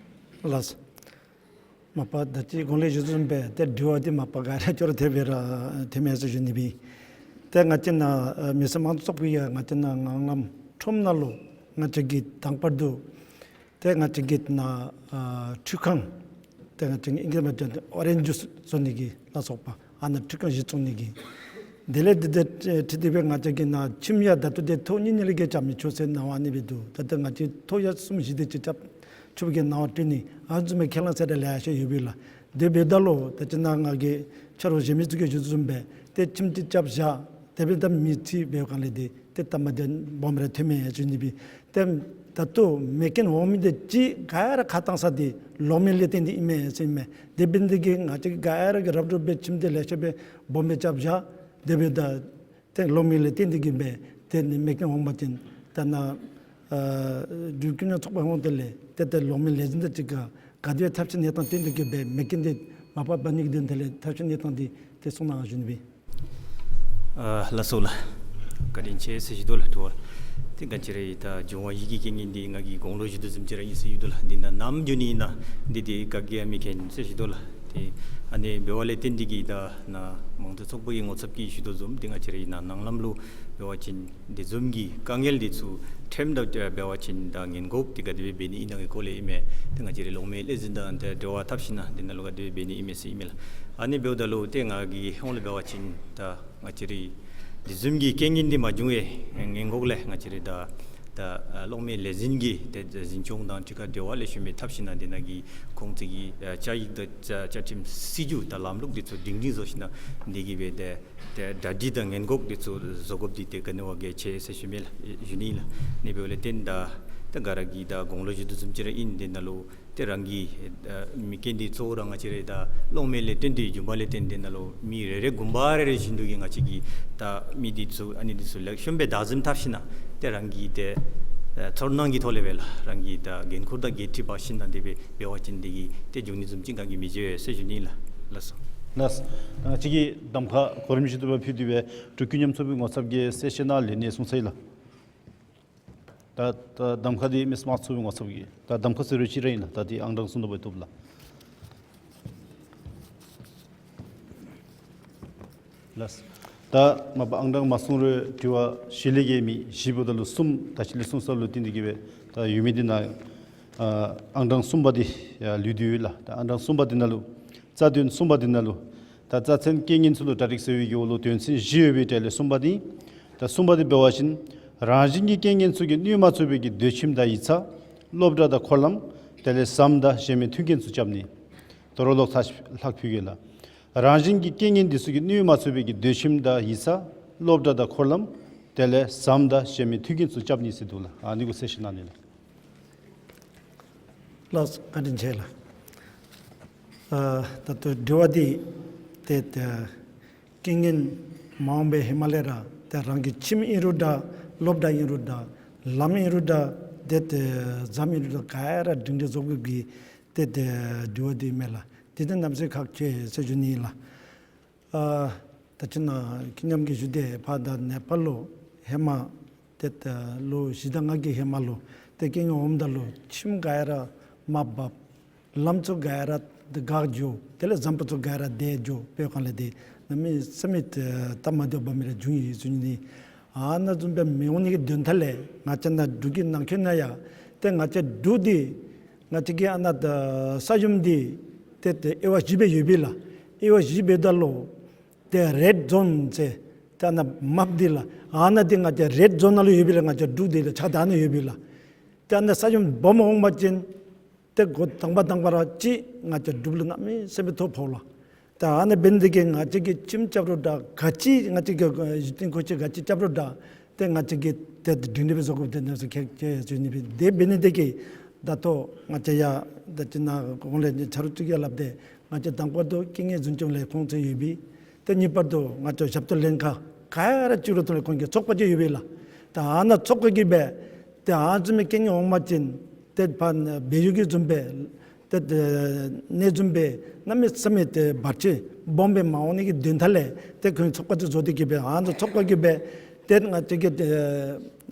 ལགས། མ་པ་ད་ཅི་གོང་ལས་ཞུ་དོ་བཟུམ་སྦེ་ཏེ་དྲི་བ་འདི་མ་པ་ག་ར་ཅོག་ར་འཐད་པའི་ར་འཐད་མས་ཟེར་ཞུ་ནི་སྦེ། ཏེ་ང་བཅས་ནཱ་ཨ་མི་སེར་དམངས་གཙོ་ཚོགས་པའི་ཡང་ང་བཅས་ནཱ་ངང་ལམ་ཁྲོམ་ནང་ལུ་ང་བཅས་ཀྱིས་དང་པར་དུ་ཏེ་ང་བཅས་ཀྱིས་ནཱ་ཨ་ཁྲུས་ཁང་ཏེ་ང་བཅས་ཀྱིས་ཨིང་སྐད་སྦེ་བརྗོད་དེ་ཨོ་རེནཇ་ཇུས་བཟོ་ནི་གི་ལ་སོགས་པ་ཨ་ནཱ་ཁྲུས་ཁང་གཞི་བཙུགས་ནི་གི། དེ་ལས་དེ་དེ་ཁྲིད་དེ་སྦེ་ང་བཅས་ཀྱིས་ནཱ་ཁྱིམ་ཡང་ད་ལྟོ་འདི་ཐོག་གཉིས་གཉིས་ལས་བརྒལ་རྐྱབ་མི་ཆོག་ཟེར་གནང་བ་ཨ་ནི་སྦེ་འདུག། ད་ལྟོ་ང་བཅས་ཐོག་ཡང་གསུམ་བཞི་དེ་ཅིག་རྐྱབ་ཆོག་པའི་གི་གནང་བ་སྤྲོད་ནི་ཨ་ནི་བཟུམ་མའི་ཁས་བླངས་ཟེར་ར་ལེ་ཤ་ཡོད་པས་ལགས། དེ་འབདཝ་ད་ལུ་ད་ཅི་ནཱ་ང་གིས་ཆ་རོགས་གཞན་མི་ཚུ་གིས་ཞུ་དོ་བཟུམ་སྦེ་ཏེ་ཁྱིམ་དེ་རྐྱབ་བཞག། དེ་འབདཝ་ད་མི་ཚུ་འབད་བའི་སྒང་ལས་དེ་ཏེ་ལྟ་མ་དེ་སྦོམ་ར་ཐོན་མས་ཟེར་ཞུ་ནི་སྦེ། ཏེ་ད་ལྟོ་མེ་རྐྱེན་འོང་མི་དེ་ཅིག་ག་ར་ཁ་གཏང་ས་དེ་ལོག་མེ་ལས་བརྟེན་ཏེ་ཨིན་མས་ཟེར་ཨིན་མས། དེ་འབད་ནི་དེ་གིས་ང་བཅས་ག་ར་གིས་རབ་རིབ་སྦེ་ཁྱིམ་དེ་ལེ་ཤ་སྦེ་སྦོམ་སྦེ་རྐྱབ་བཞག། དེ་འབདཝ་ད་ཏེ་ལོག་མེ་ལས་བརྟེན་ཏེ་གིས་སྦེ་ཏེ་ནི་མེ་རྐྱེན་འོང་པ་ཅིན་ད་ནཱ་ཨ་འབྲུག་ཀུན་མཉམ་ཚོགས་པ་ཧོངས་དེ་ལས་ཏེ་ཏེ་ལོག་མེ་ལས་འཛིན་དང་གཅིག་ཁར་ག་དེ་སྦེ་ཐབས་ཤེས་གནས་སྟངས་བསྟུན་ཏེ་གིས་སྦེ་མེ་རྐྱེན་དེ་མ་པ་འབག་ནི་གི་དོན་དེ་ལས་ཐབས་ཤེས་གནས་སྟངས་དེ་ཏེ་གསུང་གནང་ཞུ་ནི་སྦེ། ཨ་ལགས་སོ་ལགས། བཀའ་དྲིན་ཆེ་ཟེར་ཞུ་དོ་ལགས། དྲི་བ་ཏེ་ག་ཅི་ར་ད་འབྱུང་བ་ཡི་གི་རྐྱེན་ངན་འདི་ང་གིས་དགུང་ལོ་བཞི་བདུན་ཙམ་ཅིག་ར་ཨིན་ཟེར་ཞུ་དོ་ལགས། འདི་ནཱ་ནམ་འབྱུང་ནི་ཨིན་ན་འདི་ཏེ་ག་གིས་ཡང་མི་མཁྱེན་ཟེར་ཞུ་དོ་ལགས། ཏེ་ཨ་ནི་འབདཝ་ལས་བརྟེན་ཏེ་གིས་ད་ནཱ་མང་གཙོ་ཚོགས་པ་གི་ངོ་ཚབ་ཀྱིས་ཞུ་དོ་བཟུམ་ཏེ་ང་བཅས་ར་ཨིན་ན་ནང་ལམ་ལུ་འབད་བ་ཅིན་དེ་བཟུམ་གྱི་དཀའ་ངལ་འདི་ཚུ་ཐོནམ་ད་འབད་བ་ཅིན་ད་ཉེན་འགོགཔ་འདི་ག་དེ་སྦེ་འབད་ནི་ཨིན་ན་གི་སྐོར་ལས་ཨིན་མས། ཏེ་ང་བཅས་རའི་ལོག་མེ་ལས་འཛིན་དང་ཏེ་འབྲེལ་བ་འཐབ་ཞིན་ན་འདི་ནང་ལུ་ག་དེ་སྦེ་འབད་ནི་ཨིན་མས་ཟེར་ཨིན་མས་ལགས། ཨ་ནི་འབདཝ་ད་ལུ་ཏེ་ང་གི་ཧོངས་ལས་འབད་བ་ཅིན་ད་ང་བཅས་རའི་དེ་བཟུམ་གྱི་རྐྱེན་ངན་འདི་མ་འབྱུང་བའི་ཉེན་འགོག་ལས་ང་བཅས་རའི་ད་ད་ལོག་མེ་ལས་འཛིན་གྱི་ཏེ་འཛིན་སྐྱོང་དང་གཅིག་ཁར་འབྲེལ་བ་ལེགས་ཤོམ་སྦེ་འཐབ་ཞིན་ན་འདི་ནང་གི་ཁོང་ཚུ་གི་བཅའ་ཡིག་དང་བཅའ་ཁྲིམས་སྲིད་བྱུས་དང་ལམ་ལུགས་འདི་ཚུ་སྒྲིང་སྒྲིང་བཟོ་ཞིན་ན་འདི་གིས་སྦེ་ཏེ་ཏེ་གྲ་སྒྲིག་དང་ཉེན་འགོག་འདི་ཚུ་བཟོ་དགོཔ་འདི་ཏེ་ག་ནི་བ་གལ་ཆེ་ཟེར་ཞུ་མས་ལགས། ཞུ་ནི་ལགས། ཨ་ནི་འབདཝ་ལས་བརྟེན་ད་ད་ག་ར་གིས་ད་དགུང་ལོ་བཞི་བདུན་ཙམ་ཅིག་ར་ཨིན། འདི་ནང་ལུ་ཏེ་རང་གི་ཨ་མེ་རྐྱེན་འདི་གཙོ་བོ་ར་ང་བཅས་རའི་ད་ལོག་མེ་ལས་བརྟེན་ཏེ་འབྱུངམ་ལས་བརྟེན་འདི་ནང་ལུ་མི་རེ་རེ་དགོན་པ་རེ་རེ་བཞིན་དུ་གིས་ང་བཅས་ཀྱི་ད་མི་འདི་ཚུ་ཨ་ནི་འདི་ཚུ་ལེགས་ཤོམ་སྦེ་བདག་འཛིན་འཐབ་ཞིན་ན་ཏེ་རང་གི་ཏེ་ཨ་ཚོར་སྣང་གི་ཐོག་ལས་སྦེ་ལགས་རང་གི་ད་འགན་ཁུར་དང་འགན་འཁྲི་འབག་ཞིན་ན་དེ་སྦེ་འབད་བ་ཅིན་འདི་གིས་ཏེ་འབྱུང་ནི་བཟུམ་ཅིག་ག་གིས་མི་འབྱུང་ཟེར་ཞུ་ནི་ལགས། ལགས་སོ། ལགས། ང་བཅས་ཀྱིས་གདམ་ཁ་གོ་རིམ་བཞིན་དུ་སྦེ་ཕུལ་ཏེ་སྦེ་འབྲུག་ཀུན་མཉམ་ཚོགས་པའི་ངོ་ཚབ་ཀྱིས་གསལ་བཤད་ནང་ལན་གནང་སོང་ཚར་ཡི་ལགས། ད་ད་གདམ་ཁ་འདི་མི་སེར་དམངས་གཙོའི་ངོ་ཚབ་ཀྱིས་ད་གདམ་ཁ་ཟེར་རུང་ཅིག་ར་ཨིན་ལགས། ད་འདི་ཨང་གྲངས་གསུང་དོ་བ་བཏུབ་ལགས། ལགས། ད་མ་པ་ཨང་གྲངས་མ་གསུང་རུང་དྲི་བ་བཞི་ལས་བརྒལ་མེད། བཞི་འབདཝ་ད་ལུ་གསུམ་ད་ཅི་ལས་གསུངས་ས་ལུ་བརྟེན་ཏེ་གིས་སྦེ་ད་ཡོད་མི་འདི་ནང་ཨ་ཨང་གྲངས་གསུམ་པ་འདི་ཡང་ལུས་ཏེ་ཡོད་ལགས། ད་ཨང་གྲངས་གསུམ་པ་འདི་ནང་ལུ་རྩ་དོན་གསུམ་པ་འདི་ནང་ལུ་ད་རྩ་ཚན་རྐྱེན་ངན་ཚུ་ལུ་གྲ་སྒྲིག་ཟེར་བའི་གི་འོག་ལུ་དོན་ཚན་བཞི་ཡོད་པའི་གྲས་ལས་གསུམ་པ་འདི་ད་གསུམ་པ་འདི་འབད་བ་ཅིན་རང་བཞིན་གྱི་རྐྱེན་ངན་ཚུ་གིས་སྣོན་མ་ཚུགས་པའི་གི་སྡོད་ཁྱིམ་དང་ཡིག་ཚང་སློབ་གྲྭ་དང་འཁོར་ལམ་དེ་ལས་ཟམ་དང་གཞན་མི་མཐུན་རྐྱེན་ཚུ་རྐྱབ་ནི། དོ་རུང་ལོག་ལྟ་ལྷག་ཕུལ་གེ་ལགས། རང་བཞིན་གྱི་རྐྱེན་ངན་འདི་ཚུ་གིས་སྣོན་མ་ཚུགས་པའི་གི་སྡོད་ཁྱིམ་དང་ཡིག་ཚང་སློབ་གྲྭ་དང་འཁོར་ལམ་དེ་ལས་ཟམ་དང་གཞན་མི་མཐུན་རྐྱེན་ཚུ་རྐྱབ་ནི་ཟེར་འདུག་ལགས། ཨ་ནི་གུ་གསལ་བཤད་གནང་ནི་ལགས། ལགས་བཀའ་དྲིན་ཆེ་ལགས། ཨ་ད་ལྟོ་དྲི་བ་འདི་ཏེ་ཏེ་རྐྱེན་ངན་མ་འོངས་པའི་ཧེ་མ་ལས་ར་ཏེ་རང་གི་ཁྱིམ་ཨིན་རུང་འདྲ་སློབ་གྲྭ་ཨིན་རུང་འདྲ་ལམ་ཨིན་རུང་འདྲ་ཏེ་ཏེ་ཟམ་ཨིན་རུང་འདྲ་ག་ར་སྒྲིང་སྒྲིང་བཟོ་དགོཔ་གི་ཏེ་ཏེ་དྲི་བ་འདི་མས་ལགས། དེ་ཏེ་གནམ་མེད་ས་མེད་ཁག་ཆེ་ཟེར་ཞུ་ནི་ལགས། ཨ་ ད་ཅི་ནཱ་ཁྱེད་རྣམས་ཀྱིས་ཞུ་དེ་ཕར་ད་ནེ་པཱལ་ལུ་ཧེ་མ་ཏེ་ད་ལོ་བཞི་དང་ལྔ་གི་ཧེ་མ་ལུ་ཏེ་རྐྱེན་ངན་འོངམ་ད་ལུ་ཁྱིམ་ག་ར་མར་འབབ། ལམ་ཚུ་ག་ར་འགག་འགྱོ། དེ་ལས་ཟམ་པ་ཚུ་ག་ར་འདས་འགྱོ། དཔེ་ཁ་ལས་ཏེ་གནམ་མེད་ས་མེད་ཏེ་སྟབས་མ་བདེཝ་འབད་མི་རེ་བྱུང་ཡི་ཟེར་ཞུ་ནི། ཨ་ནཱ་བཟུམ་སྦེ་མི་འོང་ནི་གི་དོན་དག་ལས་ང་བཅས་ནཱ་འབྲུག་གི་ནང་འཁོད་ནང་ཡང་ཏེ་ང་བཅས་འབྲུག་འདི་ང་བཅས་ཀྱི་ཨ་ནཱ་ད་ས་ཡོམ་འདི་ཏེ་ཏེ་དབྱེ་བ་བཞི་སྦེ་ཡོད་པས་ལགས། དབྱེ་བ་བཞི་འབདཝ་ད་ལུ་ཏེ་རེཌ་ཛོན་ཟེར་ཏེ་ཨ་ནཱ་མེཔ་འདི་ལགས། ཨ་ནཱ་འདི་ང་བཅས་རེཌ་ཛོན་ནང་ལུ་ཡོད་པས་ལགས། ང་བཅས་འབྲུག་འདི་ལགས་ཆགས་ད་ནཱ་ཡོད་པས་ལགས། ཏེ་ཨ་ནཱ་ས་ཡོམ་སྦོམ་འོང་པ་ཅིན་ཏེ་འགོ་དང་པ་དང་པ་ར་ཅིག་ང་བཅས་འབྲུག་ལུ་གནམ་མེད་ས་མེད་ཐོ་ཕོག་ལགས། ད་ཨ་ནཱ་འབད་ནི་དེ་གིས་ང་བཅས་ཀྱིས་ཁྱིམ་རྐྱབ་རུང་འདྲ་ག་ཅི་ང་བཅས་ཀྱིས་གཞི་རྟེན་མཁོ་ཆས་ག་ཅི་རྐྱབ་རུང་འདྲ་ཏེ་ང་བཅས་ཀྱིས་ཏེ་སྒྲིང་སྒྲི་སྦེ་བཟོ་དགོཔ་དེ་གནམ་མེད་ས་མེད་ཁག་ཆེ་ཟེར་ཞུ་ནི་སྦེ། དེ་འབད་ནི་དེ་གིས་ད་ལྟོ་ང་བཅས་ཡང་ད་ཅི་ནཱ་གོང་ལས་ཆ་རོགས་ཅིག་གིས་སླབ་སྟེ་ང་བཅས་དང་པ་ཏེ་རྐྱེན་ངན་ཟུར་སྐྱོང་ལས་ཁུངས་ཚུ་ཡོད་པས། ཏེ་གཉིས་པ་ཏེ་ང་བཅས་ཞབས་ཏོག་ལེན་ཁག་ག་ར་གཅིག་ར་ཐོག་ལས་ཁོང་གི་ཚོགས་པ་ཅིག་ཡོད་པས་ལགས། ད་ཨ་ནཱ་ཚོགས་པ་གིས་འབད་ཏེ་ཨ་ཙི་མི་རྐྱེན་ངན་འོང་པ་ཅིན་ཏེ་ཕར་སྦས་ཡུལ་གྱི་བཟུམ་སྦེ་ཏེ་ཏེ་གནས་བཟུམ་སྦེ་གནམ་མེད་ས་མེད་ཏེ་བར་ཆད་སྦོམ་སྦེ་མ་འོང་ནི་གི་དོན་དག་ལས་ཏེ་ཁོང་ཚོགས་པ་ཅིག་བཟོ་སྟེ་གིས་འབད་ཨ་ནཱ་ཚོགས་པ་གིས་འབད་ཏེ་ང་བཅས་ཀྱི་ཏེ་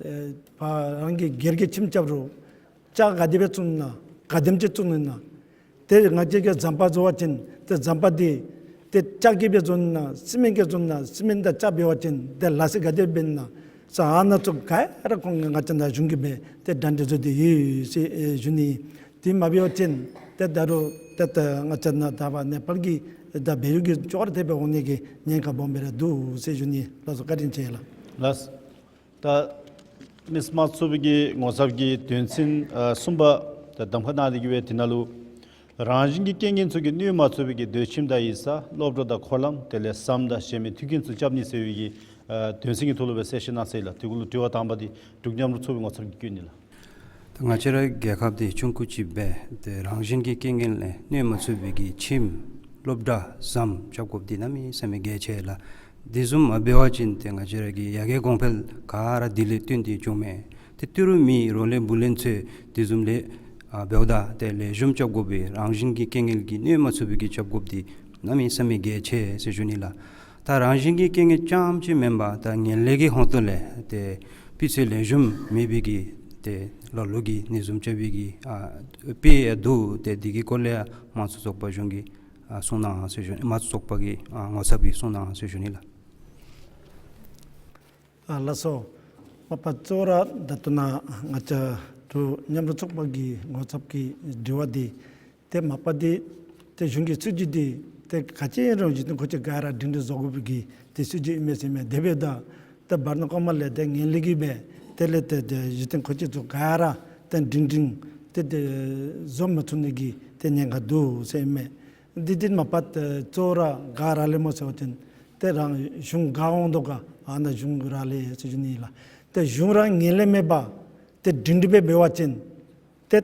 ཨེ་ཕར་རང་གི་སྒེར་གྱི་ཁྱིམ་རྐྱབ་རུང་ལྕགས་ག་དེ་སྦེ་བཙུགས་ན་ག་དེམ་ཅིག་བཙུགས་ནི་ན། ཏེ་ང་བཅས་ཀྱིས་ཟམ་པ་བཟོ་བ་ཅིན་ཏེ་ཟམ་པ་འདི་ཏེ་ལྕགས་ཀྱིས་སྦེ་བཟོ་ནི་ན་སི་མེནཊ་ཀྱིས་བཟོ་ནི་ན། སི་མེནཊ་དང་ལྕགས་འབད་བ་ཅིན་ཏེ་ལག་རྩལ་ག་དེ་འབད་ནི་ན་ཟེར་ཨ་ནཱ་ཚུ་ག་ར་ཁོང་གིས་ང་བཅས་ནཱ་གཞུང་གིས་འབད་ཏེ་གྲ་སྒྲིག་བཟོ་སྟེ་ཡོད་ཟེར་ཨེ་ཞུ་ནི། དེ་མ་འབད་བ་ཅིན་ཏེ་ད་རུང་ཏེ་ད་ང་བཅས་ནཱ་ད་ཕར་ནེ་པཱལ་གྱི་ད་སྦས་ཡུལ་གྱི་ཅོག་ར་འཐདཔ་སྦེ་འོང་ནི་གི་ཉེན་ཁ་སྦོམ་སྦེ་ར་འདུག་ཟེར་ཞུ་ནི། ལགས་སོ་བཀའ་དྲིན་ཆེ་ལགས། ལགས། ད་གནས་མ་ཚུགས་པའི་གི་ངོ་ཚབ་ཀྱི་དོན་ཚན་ཨ་གསུམ་པ་ད་གདམ་ཁ་གནང་སྟེ་གིས་འབད་དེ་ནང་ལུ་རང་བཞིན་གྱི་རྐྱེན་ངན་ཚུ་གིས་གནོད་མ་ཚུགས་པའི་གི་སྡོད་ཁྱིམ་དང་ཡིག་ཚང་སློབ་གྲྭ་དང་འཁོར་ལམ་དེ་ལས་ཟམ་དང་གཞན་མི་མཐུན་རྐྱེན་ཚུ་རྐྱབ་ནི་ཟེར་བའི་གི་ཨ་དོན་ཚན་གྱི་ཐོག་ལུ་སྦེ་གསལ་བཤད་གནང་ཟེར་ལགས། དེ་གུ་ལུ་དྲི་བ་དང་པ་འདི་འབྲུག་མཉམ་རུབ་ཚོགས་པའི་ངོ་ཚབ་ཀྱིས་བཀོད་ནི་ལགས། ད་ང་བཅས་ར་རྒྱལ་ཁབ་འདི་ཆུང་ཀུ་ཅིག་འབད་ཏེ་རང་བཞིན་གྱི་རྐྱེན་ངན་ལས་གནོད་མ་ཚུགས་པའི་གི་ཁྱིམ་སློབ་གྲྭ་ཟམ་རྐྱབ་དགོཔ་འདི་གནམ་མེད་ས་མེད་གལ་ཆེ་ལགས། དེ་བཟུམ་མ་འབད་བ་ཅིན་ཏེ་ང་བཅས་ར་གི་ཡར་རྒྱས་གོང་འཕེལ་ག་ར་དེ་ལས་བརྟེན་ཏེ་བྱུངམ་མས། ཏེ་ཏི་རུ་མི་རོགས་ལས་བུ་ལོན་ཚུ་དེ་བཟུམ་ལས་ཨ་འབདཝ་ད་ཏེ་ལེགས་ཤོམ་རྐྱབ་དགོ་པའི་རང་བཞིན་གྱི་རྐྱེན་ངན་གྱིས་གནོད་མ་ཚུགས་པའི་གི་རྐྱབ་དགོཔ་འདི་གནམ་མེད་ས་མེད་གལ་ཆེ་ཟེར་ཞུ་ནི་ལགས། ད་རང་བཞིན་གྱི་རྐྱེན་ངན་རྐྱངམ་ཅིག་མེན་པར་ད་ངན་ལྷད་ཀྱི་ཧོང་ཏོ་ལས་ཏེ་སྤུས་ཚད་ལེགས་ཤོམ་མེད་པའི་གི་ཏེ་ལ་ལུ་གིས་ནི་བཟུམ་རྐྱབ་པའི་གི་ཨ་དཔེ་ཡང་འདུག། ཏེ་དེ་གི་སྐོར་ལས་ཡང་དམངས་གཙོ་ཚོགས་པ་གཞུང་གིས་ཨ་གསུང་གནང་ཟེར་ཞུ་ནི། དམངས་གཙོ་ཚོགས་པ་གི་ཨ་ངོ་ཚབ་ཀྱིས་གསུང་གནང་ཟེར་ཞུ་ནི་ལགས། ཨ་ལགས་སོ། མ་པ་གཙོ་བོ་ར་ད་ལྟོ་ནཱ་ང་བཅས་འབྲུག་མཉམ་རུབ་ཚོགས་པ་གི་ངོ་ཚབ་ཀྱི་དྲི་བ་འདི་ཏེ་མ་པ་འདི་ཏེ་གཞུང་གི་སྲིད་བྱུས་འདི་ཏེ་ག་ཅི་ཨིན་རུང་གཞི་རྟེན་མཁོ་ཆས་ག་ར་སྒྲིང་སྒྲི་བཟོ་དགོ་པའི་གི་ཏེ་སྲིད་བྱུས་ཨིན་མས་ཟེར་མས། དེ་འབདཝ་ད་ཏེ་བར་ན་གོང་མ་ལས་ཏེ་ངན་ལྷད་ཀྱིས་འབད་དེ་ལས་ཏེ་ཏེ་གཞི་རྟེན་མཁོ་ཆས་ཚུ་ག་ར་ཏེ་སྒྲིང་སྒྲིང་ཏེ་ཏེ་བཟོ་མ་ཚུགས་ནི་གི་ཏེ་ཉེན་ཁ་འདུག་ཟེར་མས། འདི་འདི་མ་པ་ཏེ་གཙོ་བོ་ར་ག་རག་ལས་སྨོ་ཟེར་བ་ཅིན་ཏེ་རང་གཞུང་ག་འོང་དོ་ག་ཨ་ནཱ་གཞུང་རག་ལས་ཟེར་ཞུ་ནི་ལགས། ཏེ་གཞུང་ར་ངན་ལྷད་མེད་པར་ཏེ་སྒྲིང་སྒྲི་སྦེ་འབད་བ་ཅིན་ཏེ་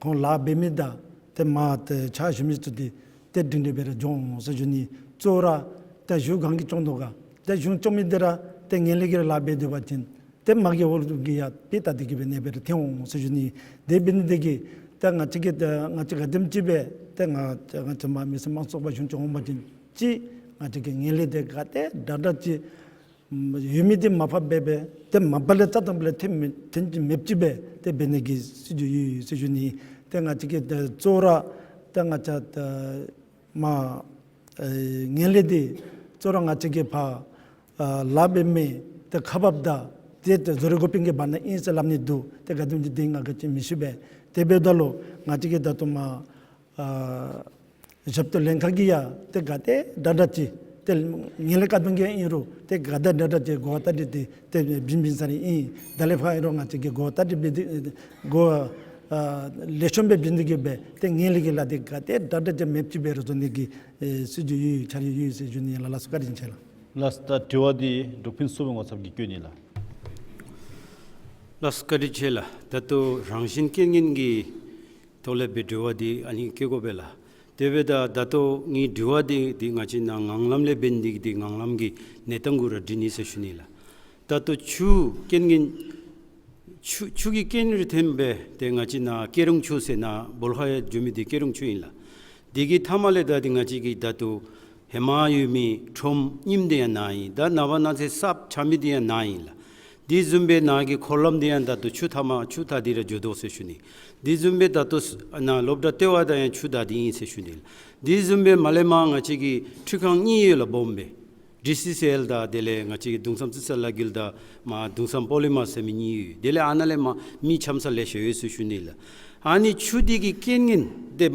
ཁོང་ལཱ་འབད་མི་དང་ཏེ་མར་ཏེ་ཕྱག་ཞུ་མི་ཚུ་འདི་ཏེ་སྒྲིང་སྒྲི་སྦེ་ར་འགྱོ་འོང་ཟེར་ཞུ་ནི། གཙོ་བོ་ར་ཏེ་གཞུང་གང་གིས་སྐྱོང་དོ་ག། ཏེ་གཞུང་སྐྱོང་མི་འདི་ར་ཏེ་ངན་ལྷད་ཀྱིས་ར་ལཱ་འབད་སྡོད་པ་ཅིན་ཏེ་མ་གི་འོག་གི་ཡང་དཔེ་ལྟ་སྟེ་གིས་འབད་ནི་སྦེ་ར་ཐོན་འོང་ཟེར་ཞུ་ནི། དེ་འབད་ནི་དེ་གིས་ཏེ་ང་བཅས་ཀྱིས་ཏེ་ང་བཅས་ག་དེམ་ཅིག་འབད་ཏེ་ང་ང་བཅས་མ་མི་སེར་དམངས་གཙོ་ཚོགས་པ་གཞུང་སྐྱོང་འོང་པ་ཅིན་ཅིག་ང་བཅས་ཀྱི་ངན་ལྷད་འདི་ག་ཏེ་དྲག་དྲག་ཅིག་ཡོད་མི་འདི་མར་ཕབ་འབད་འབད་ཏེ་མ་པ་ལས་རྩ་དང་པ་ལས་ཐོན་མི་ཐོན་ཅིག་མེདཔ་ཅིག་འབད་ཏེ་འབད་ནི་གི་སྲིད་བྱུས་ཡོད་ཟེར་ཞུ་ནི། ཏེ་ང་བཅས་ཀྱིས་ཏེ་གཙོ་བོ་ར་ཏེ་ང་བཅས་ཏེ་མ་ཨེ་ངན་ལྷད་འདི་གཙོ་བོ་ར་ང་བཅས་ཀྱི་ཕར་ཨ་ལཱ་འབད་མི་ཏེ་ཁག་འབགཔ་དང་ཏེ་ཏེ་བཟོ་རིག་འགོ་དཔོན་གྱི་བར་ན་ཨིན་ཟེར་སླབ་ནི་འདུག། ཏེ་ག་དེམ་ཅིག་འདི་ང་ག་ཅི་མི་ཤེས་པས། དེ་འབདཝ་ད་ལུ་ང་བཅས་ཀྱིས་ད་ལྟོ་མར་ཨ་ཞབས་ཏོག་ལེན་ཁག་གིས་ཡང་ཏེ་ག་ཏེ་དྲག་དྲག་ཅིག་ཏེ་ངན་ལྷད་ག་དོན་གྱི་ཨིན་རུང་ཏེ་ག་ཏེ་དྲག་དྲག་ཅིག་གོ་བ་བརྡ་སྤྲོད་འདི་ཏེ་འབྱིན་འབྱིན་ས་ར་ཨིན། ད་ལས་ཕར་ཨིན་རུང་ང་བཅས་ཀྱིས་གོ་བ་བརྡ་སྤྲོད་འབད་དེ་གོ་བ་ཨ་ལེགས་ཤོམ་སྦེ་འབད་ནི་དེ་གིས་འབད་ཏེ་ངན་ལྷད་ཀྱི་ལཱ་འདི་ག་ཏེ་དྲག་དྲག་ཅིག་མེདཔ་ཅིག་འབད་རུང་བཟོ་ནི་གི་ཨེ་སྲིད་བྱུས་ཡོད་འཆར་གཞི་ཡོད་ཟེར་ཞུ་ནི་ལགས། ལགས་སོ་བཀའ་དྲིན་ཆེ་ལགས། ལགས་སོ། ད་དྲི་བ་འདི་འབྲུག་ཕུན་ཚོགས་པའི་ངོ་ཚབ་ཀྱིས་བཀོད་ནི་ལགས། ལགས་སོ་བཀའ་དྲིན་ཆེ་ལགས། ད་ལྟོ་རང་བཞིན་རྐྱེན་ངན་གྱི་ཐོག་ལས་འབད་དྲི་བ་འདི་ཨ་ནི་བཀོད་དགོ་པས་ལགས། དེ་འབདཝ་ད་ད་ལྟོ་ངེའི་དྲི་བ་འདི་འདི་ང་བཅས་ནཱ་ངང་ལམ་ལས་འབད་ནི་འདི་འདི་ངང་ལམ་གྱི་གནས་སྟངས་གུ་ར་འདྲི་ནི་ཟེར་ཞུ་ནི་ལགས། ད་ལྟོ་ཆུ་རྐྱེན་ངན་ཆུ་ཆུ་གི་རྐྱེན་རེ་ཐོན་སྦེ་ཏེ་ང་བཅས་ནཱ་སྐྱེད་རུང་ཆུ་ཟེར་ནཱ་བོད་ལྷ་ཡང་འགྱོ་མི་འདི་སྐྱེད་རུང་ཆུ་ཨིན་ལགས། འདི་གི་མཐའ་མ་ལས་ད་འདི་ང་བཅས་ཀྱིས་ད་ལྟོ་ ཧེ་མ་ཡོད་མི་ཁྲོམ་རྙིངམ་དེ་ཡང་ནཱ་ཨིན། ད་ནངས་པ་གནངས་ཚེ་གསརཔ་ཆགས་མི་དེ་ཡང་ནཱ་ཨིན་ལགས། དེ་བཟུམ་སྦེ་ནཱ་གི་འཁོར་ལམ་དེ་ཡང་ད་ལྟོ་ཆུ་ཐ་མ་ཆུ་ཐ་དེ་ར་འགྱོ་དོ་ཟེར་ཞུ་ནི། དེ་བཟུམ་སྦེ་ད་ལྟོ་ནཱ་སློབ་གྲྭ་ལྟེ་བ་དང་ཡང་ཆུ་ཐ་དེ་ཨིན་ཟེར་ཞུ་ནི་ལགས། དེ་བཟུམ་སྦེ་མར་ལས་མར་ང་བཅས་ཀྱི་འཕྲུལ་ཁང་གཉིས་ཡོད་ལགས་སྦོམ་སྦེ། ཌི་སི་སི་ཨེལ་དང་དེ་ལས་ང་བཅས་ཀྱི་གདུང་བསམ་གསེར་ས་ལ་རྒྱལ་དང་མར་གདུང་བསམ་པོ་ལི་མར་ཟེར་མི་གཉིས་ཡོད། དེ་ལས་ཨ་ནཱ་ལས་མར་མི་འཁྱམ་ས་ལེ་ཤ་ཡོད་ཟེར་ཞུ་ནི་ལགས། ཨ་ནི་ཆུ་དེ་གི་རྐྱེན་ངན་དེ་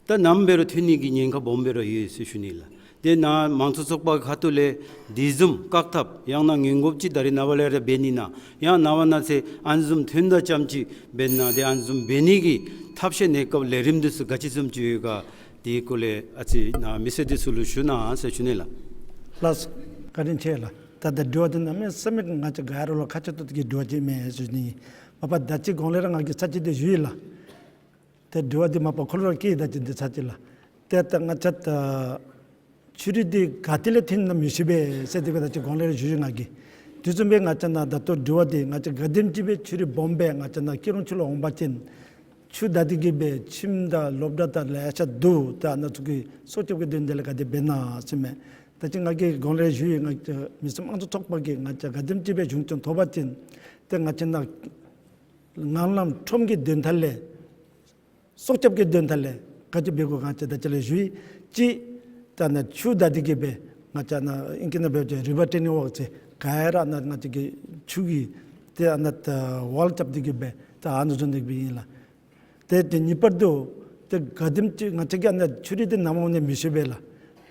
ད་ནམ་འབད་རུང་ཐོན་ནི་གི་ཉེན་ཁ་སྦོམ་སྦེ་ར་ཡོད་ཟེར་ཞུ་ནི་ལགས། དེ་ནཱ་མང་གཙོ་ཚོགས་པ་ཁ་ཐུག་ལས་དེ་བཟུམ་བཀག་ཐབས་ཡང་ན་སྔོན་འགོག་ཅིག་ད་རིས་ནངས་པ་ལས་ར་འབད་ནི་ན་ཡང་ནངས་པ་གནངས་ཚེ་ཨ་ནི་བཟུམ་ཐོན་ད་རྐྱངམ་ཅིག་འབད་ན་དེ་ཨ་ནི་བཟུམ་འབད་ནི་གི་ཐབས་ཤེས་གནས་སྐབས་ལས་རིམ་འདི་ཚུ་ག་ཅི་བཟུམ་ཅིག་ཡོད་ག། དེ་སྐོར་ལས་ཨ་ཙི་ནཱ་མི་སེར་འདི་ཚུ་ལུ་ཞུ་གནང་ཟེར་ཞུ་ནི་ལགས། ལགས་སོ། བཀའ་དྲིན་ཆེ་ལགས། ད་ལྟ་དྲི་བ་འདི་གནམ་མེད་ས་མེད་ང་བཅས་ག་ར་ལུ་ཁག་ཆེ་ཏོག་ཏོ་གི་དྲི་བ་ཅིག་མས་ཟེར་ཞུ་ནི། མ་པ་ད་ཅི་གོང་ལས་ར་ང་གིས་ཚར་གཅིག་འདི་ཞུ་ཡི་ལགས། ཏེ་དྲི་བ་འདི་མ་པ་ཁོ་ལུ་ར་བཀོད་ད་ཅི་འདི་ཚར་གཅིག་ལགས། ཏེ་ད་ང་བཅས་ད་ཆུ་རུད་འདི་ག་ཏེ་ལས་ཐོན་ན་མི་ཤེས་པས་ཟེར་དེ་སྦེ་ད་ཅི་གོང་ལས་ར་ཞུ་ཞུ་ང་གིས། དེ་བཟུམ་སྦེ་ང་བཅས་ནཱ་ད་ལྟོ་དྲི་བ་འདི་ང་བཅས་ག་དེམ་ཅིག་སྦེ་ཆུ་རུད་སྦོམ་སྦེ་ང་བཅས་ནཱ་སྐྱིད་གྲོང་ཆུ་ལུ་འོང་པ་ཅིན་ཆུ་ད་འདི་གིས་སྦེ་ཁྱིམ་དང་སློབ་གྲྭ་དང་ལེ་ཤ་འདུག། ད་ཨ་ནཱ་ཚུ་གི་སྲོག་སྐྱབས་ཀྱི་དོན་དག་ལས་ག་དེ་འབད་ན་ཟེར་མས། ད་ཅི་ང་གིས་གོང་ལས་ར་ཞུ་ཡི། ང་བཅས་མི་སེར་དམངས་གཙོ་ཚོགས་པ་གིས་ང་བཅས་ག་དེམ་ཅིག་སྦེ་གཞུང་སྐྱོང་ཐོབ་པ་ཅིན་ཏེ་ང་བཅས་ནཱ་ངང་ལམ་ཁྲོམ་གྱི་དོན་དག་ལས་སྲོག་སྐྱབས་ཀྱི་དོན་དག་ལས་ག་ཅི་འབད་དགོ་ག་ང་བཅས་ད་ཅི་ལས་ཞུ་ཡི། གཅིག་ད་ནཱ་ཆུ་ད་འདི་གིས་སྦེ་ང་བཅས་ནཱ་ཨིང་སྐད་ནང་འབད་བ་ཅིན་རི་ཝར་ཊེ་ནིང་ཝཱལ་ཟེར་ག་ར་ནཱ་ང་བཅས་ཀྱི་ཆུ་གི་ཏེ་ཨ་ནཱ་ད་ཝཱལ་རྐྱབ་འདི་གིས་སྦེ་ད་ཨ་ནཱ་བཟོ་ནི་འདི་སྦེ་ཨིན་ལགས། ཏེ་དེ་གཉིས་པར་དུ་ཏེ་ག་དེམ་ཅིག་ང་བཅས་ཀྱིས་ཨ་ནཱ་ཆུ་རུད་འདི་ནམ་འོང་ནི་མི་ཤེས་པས་ལགས།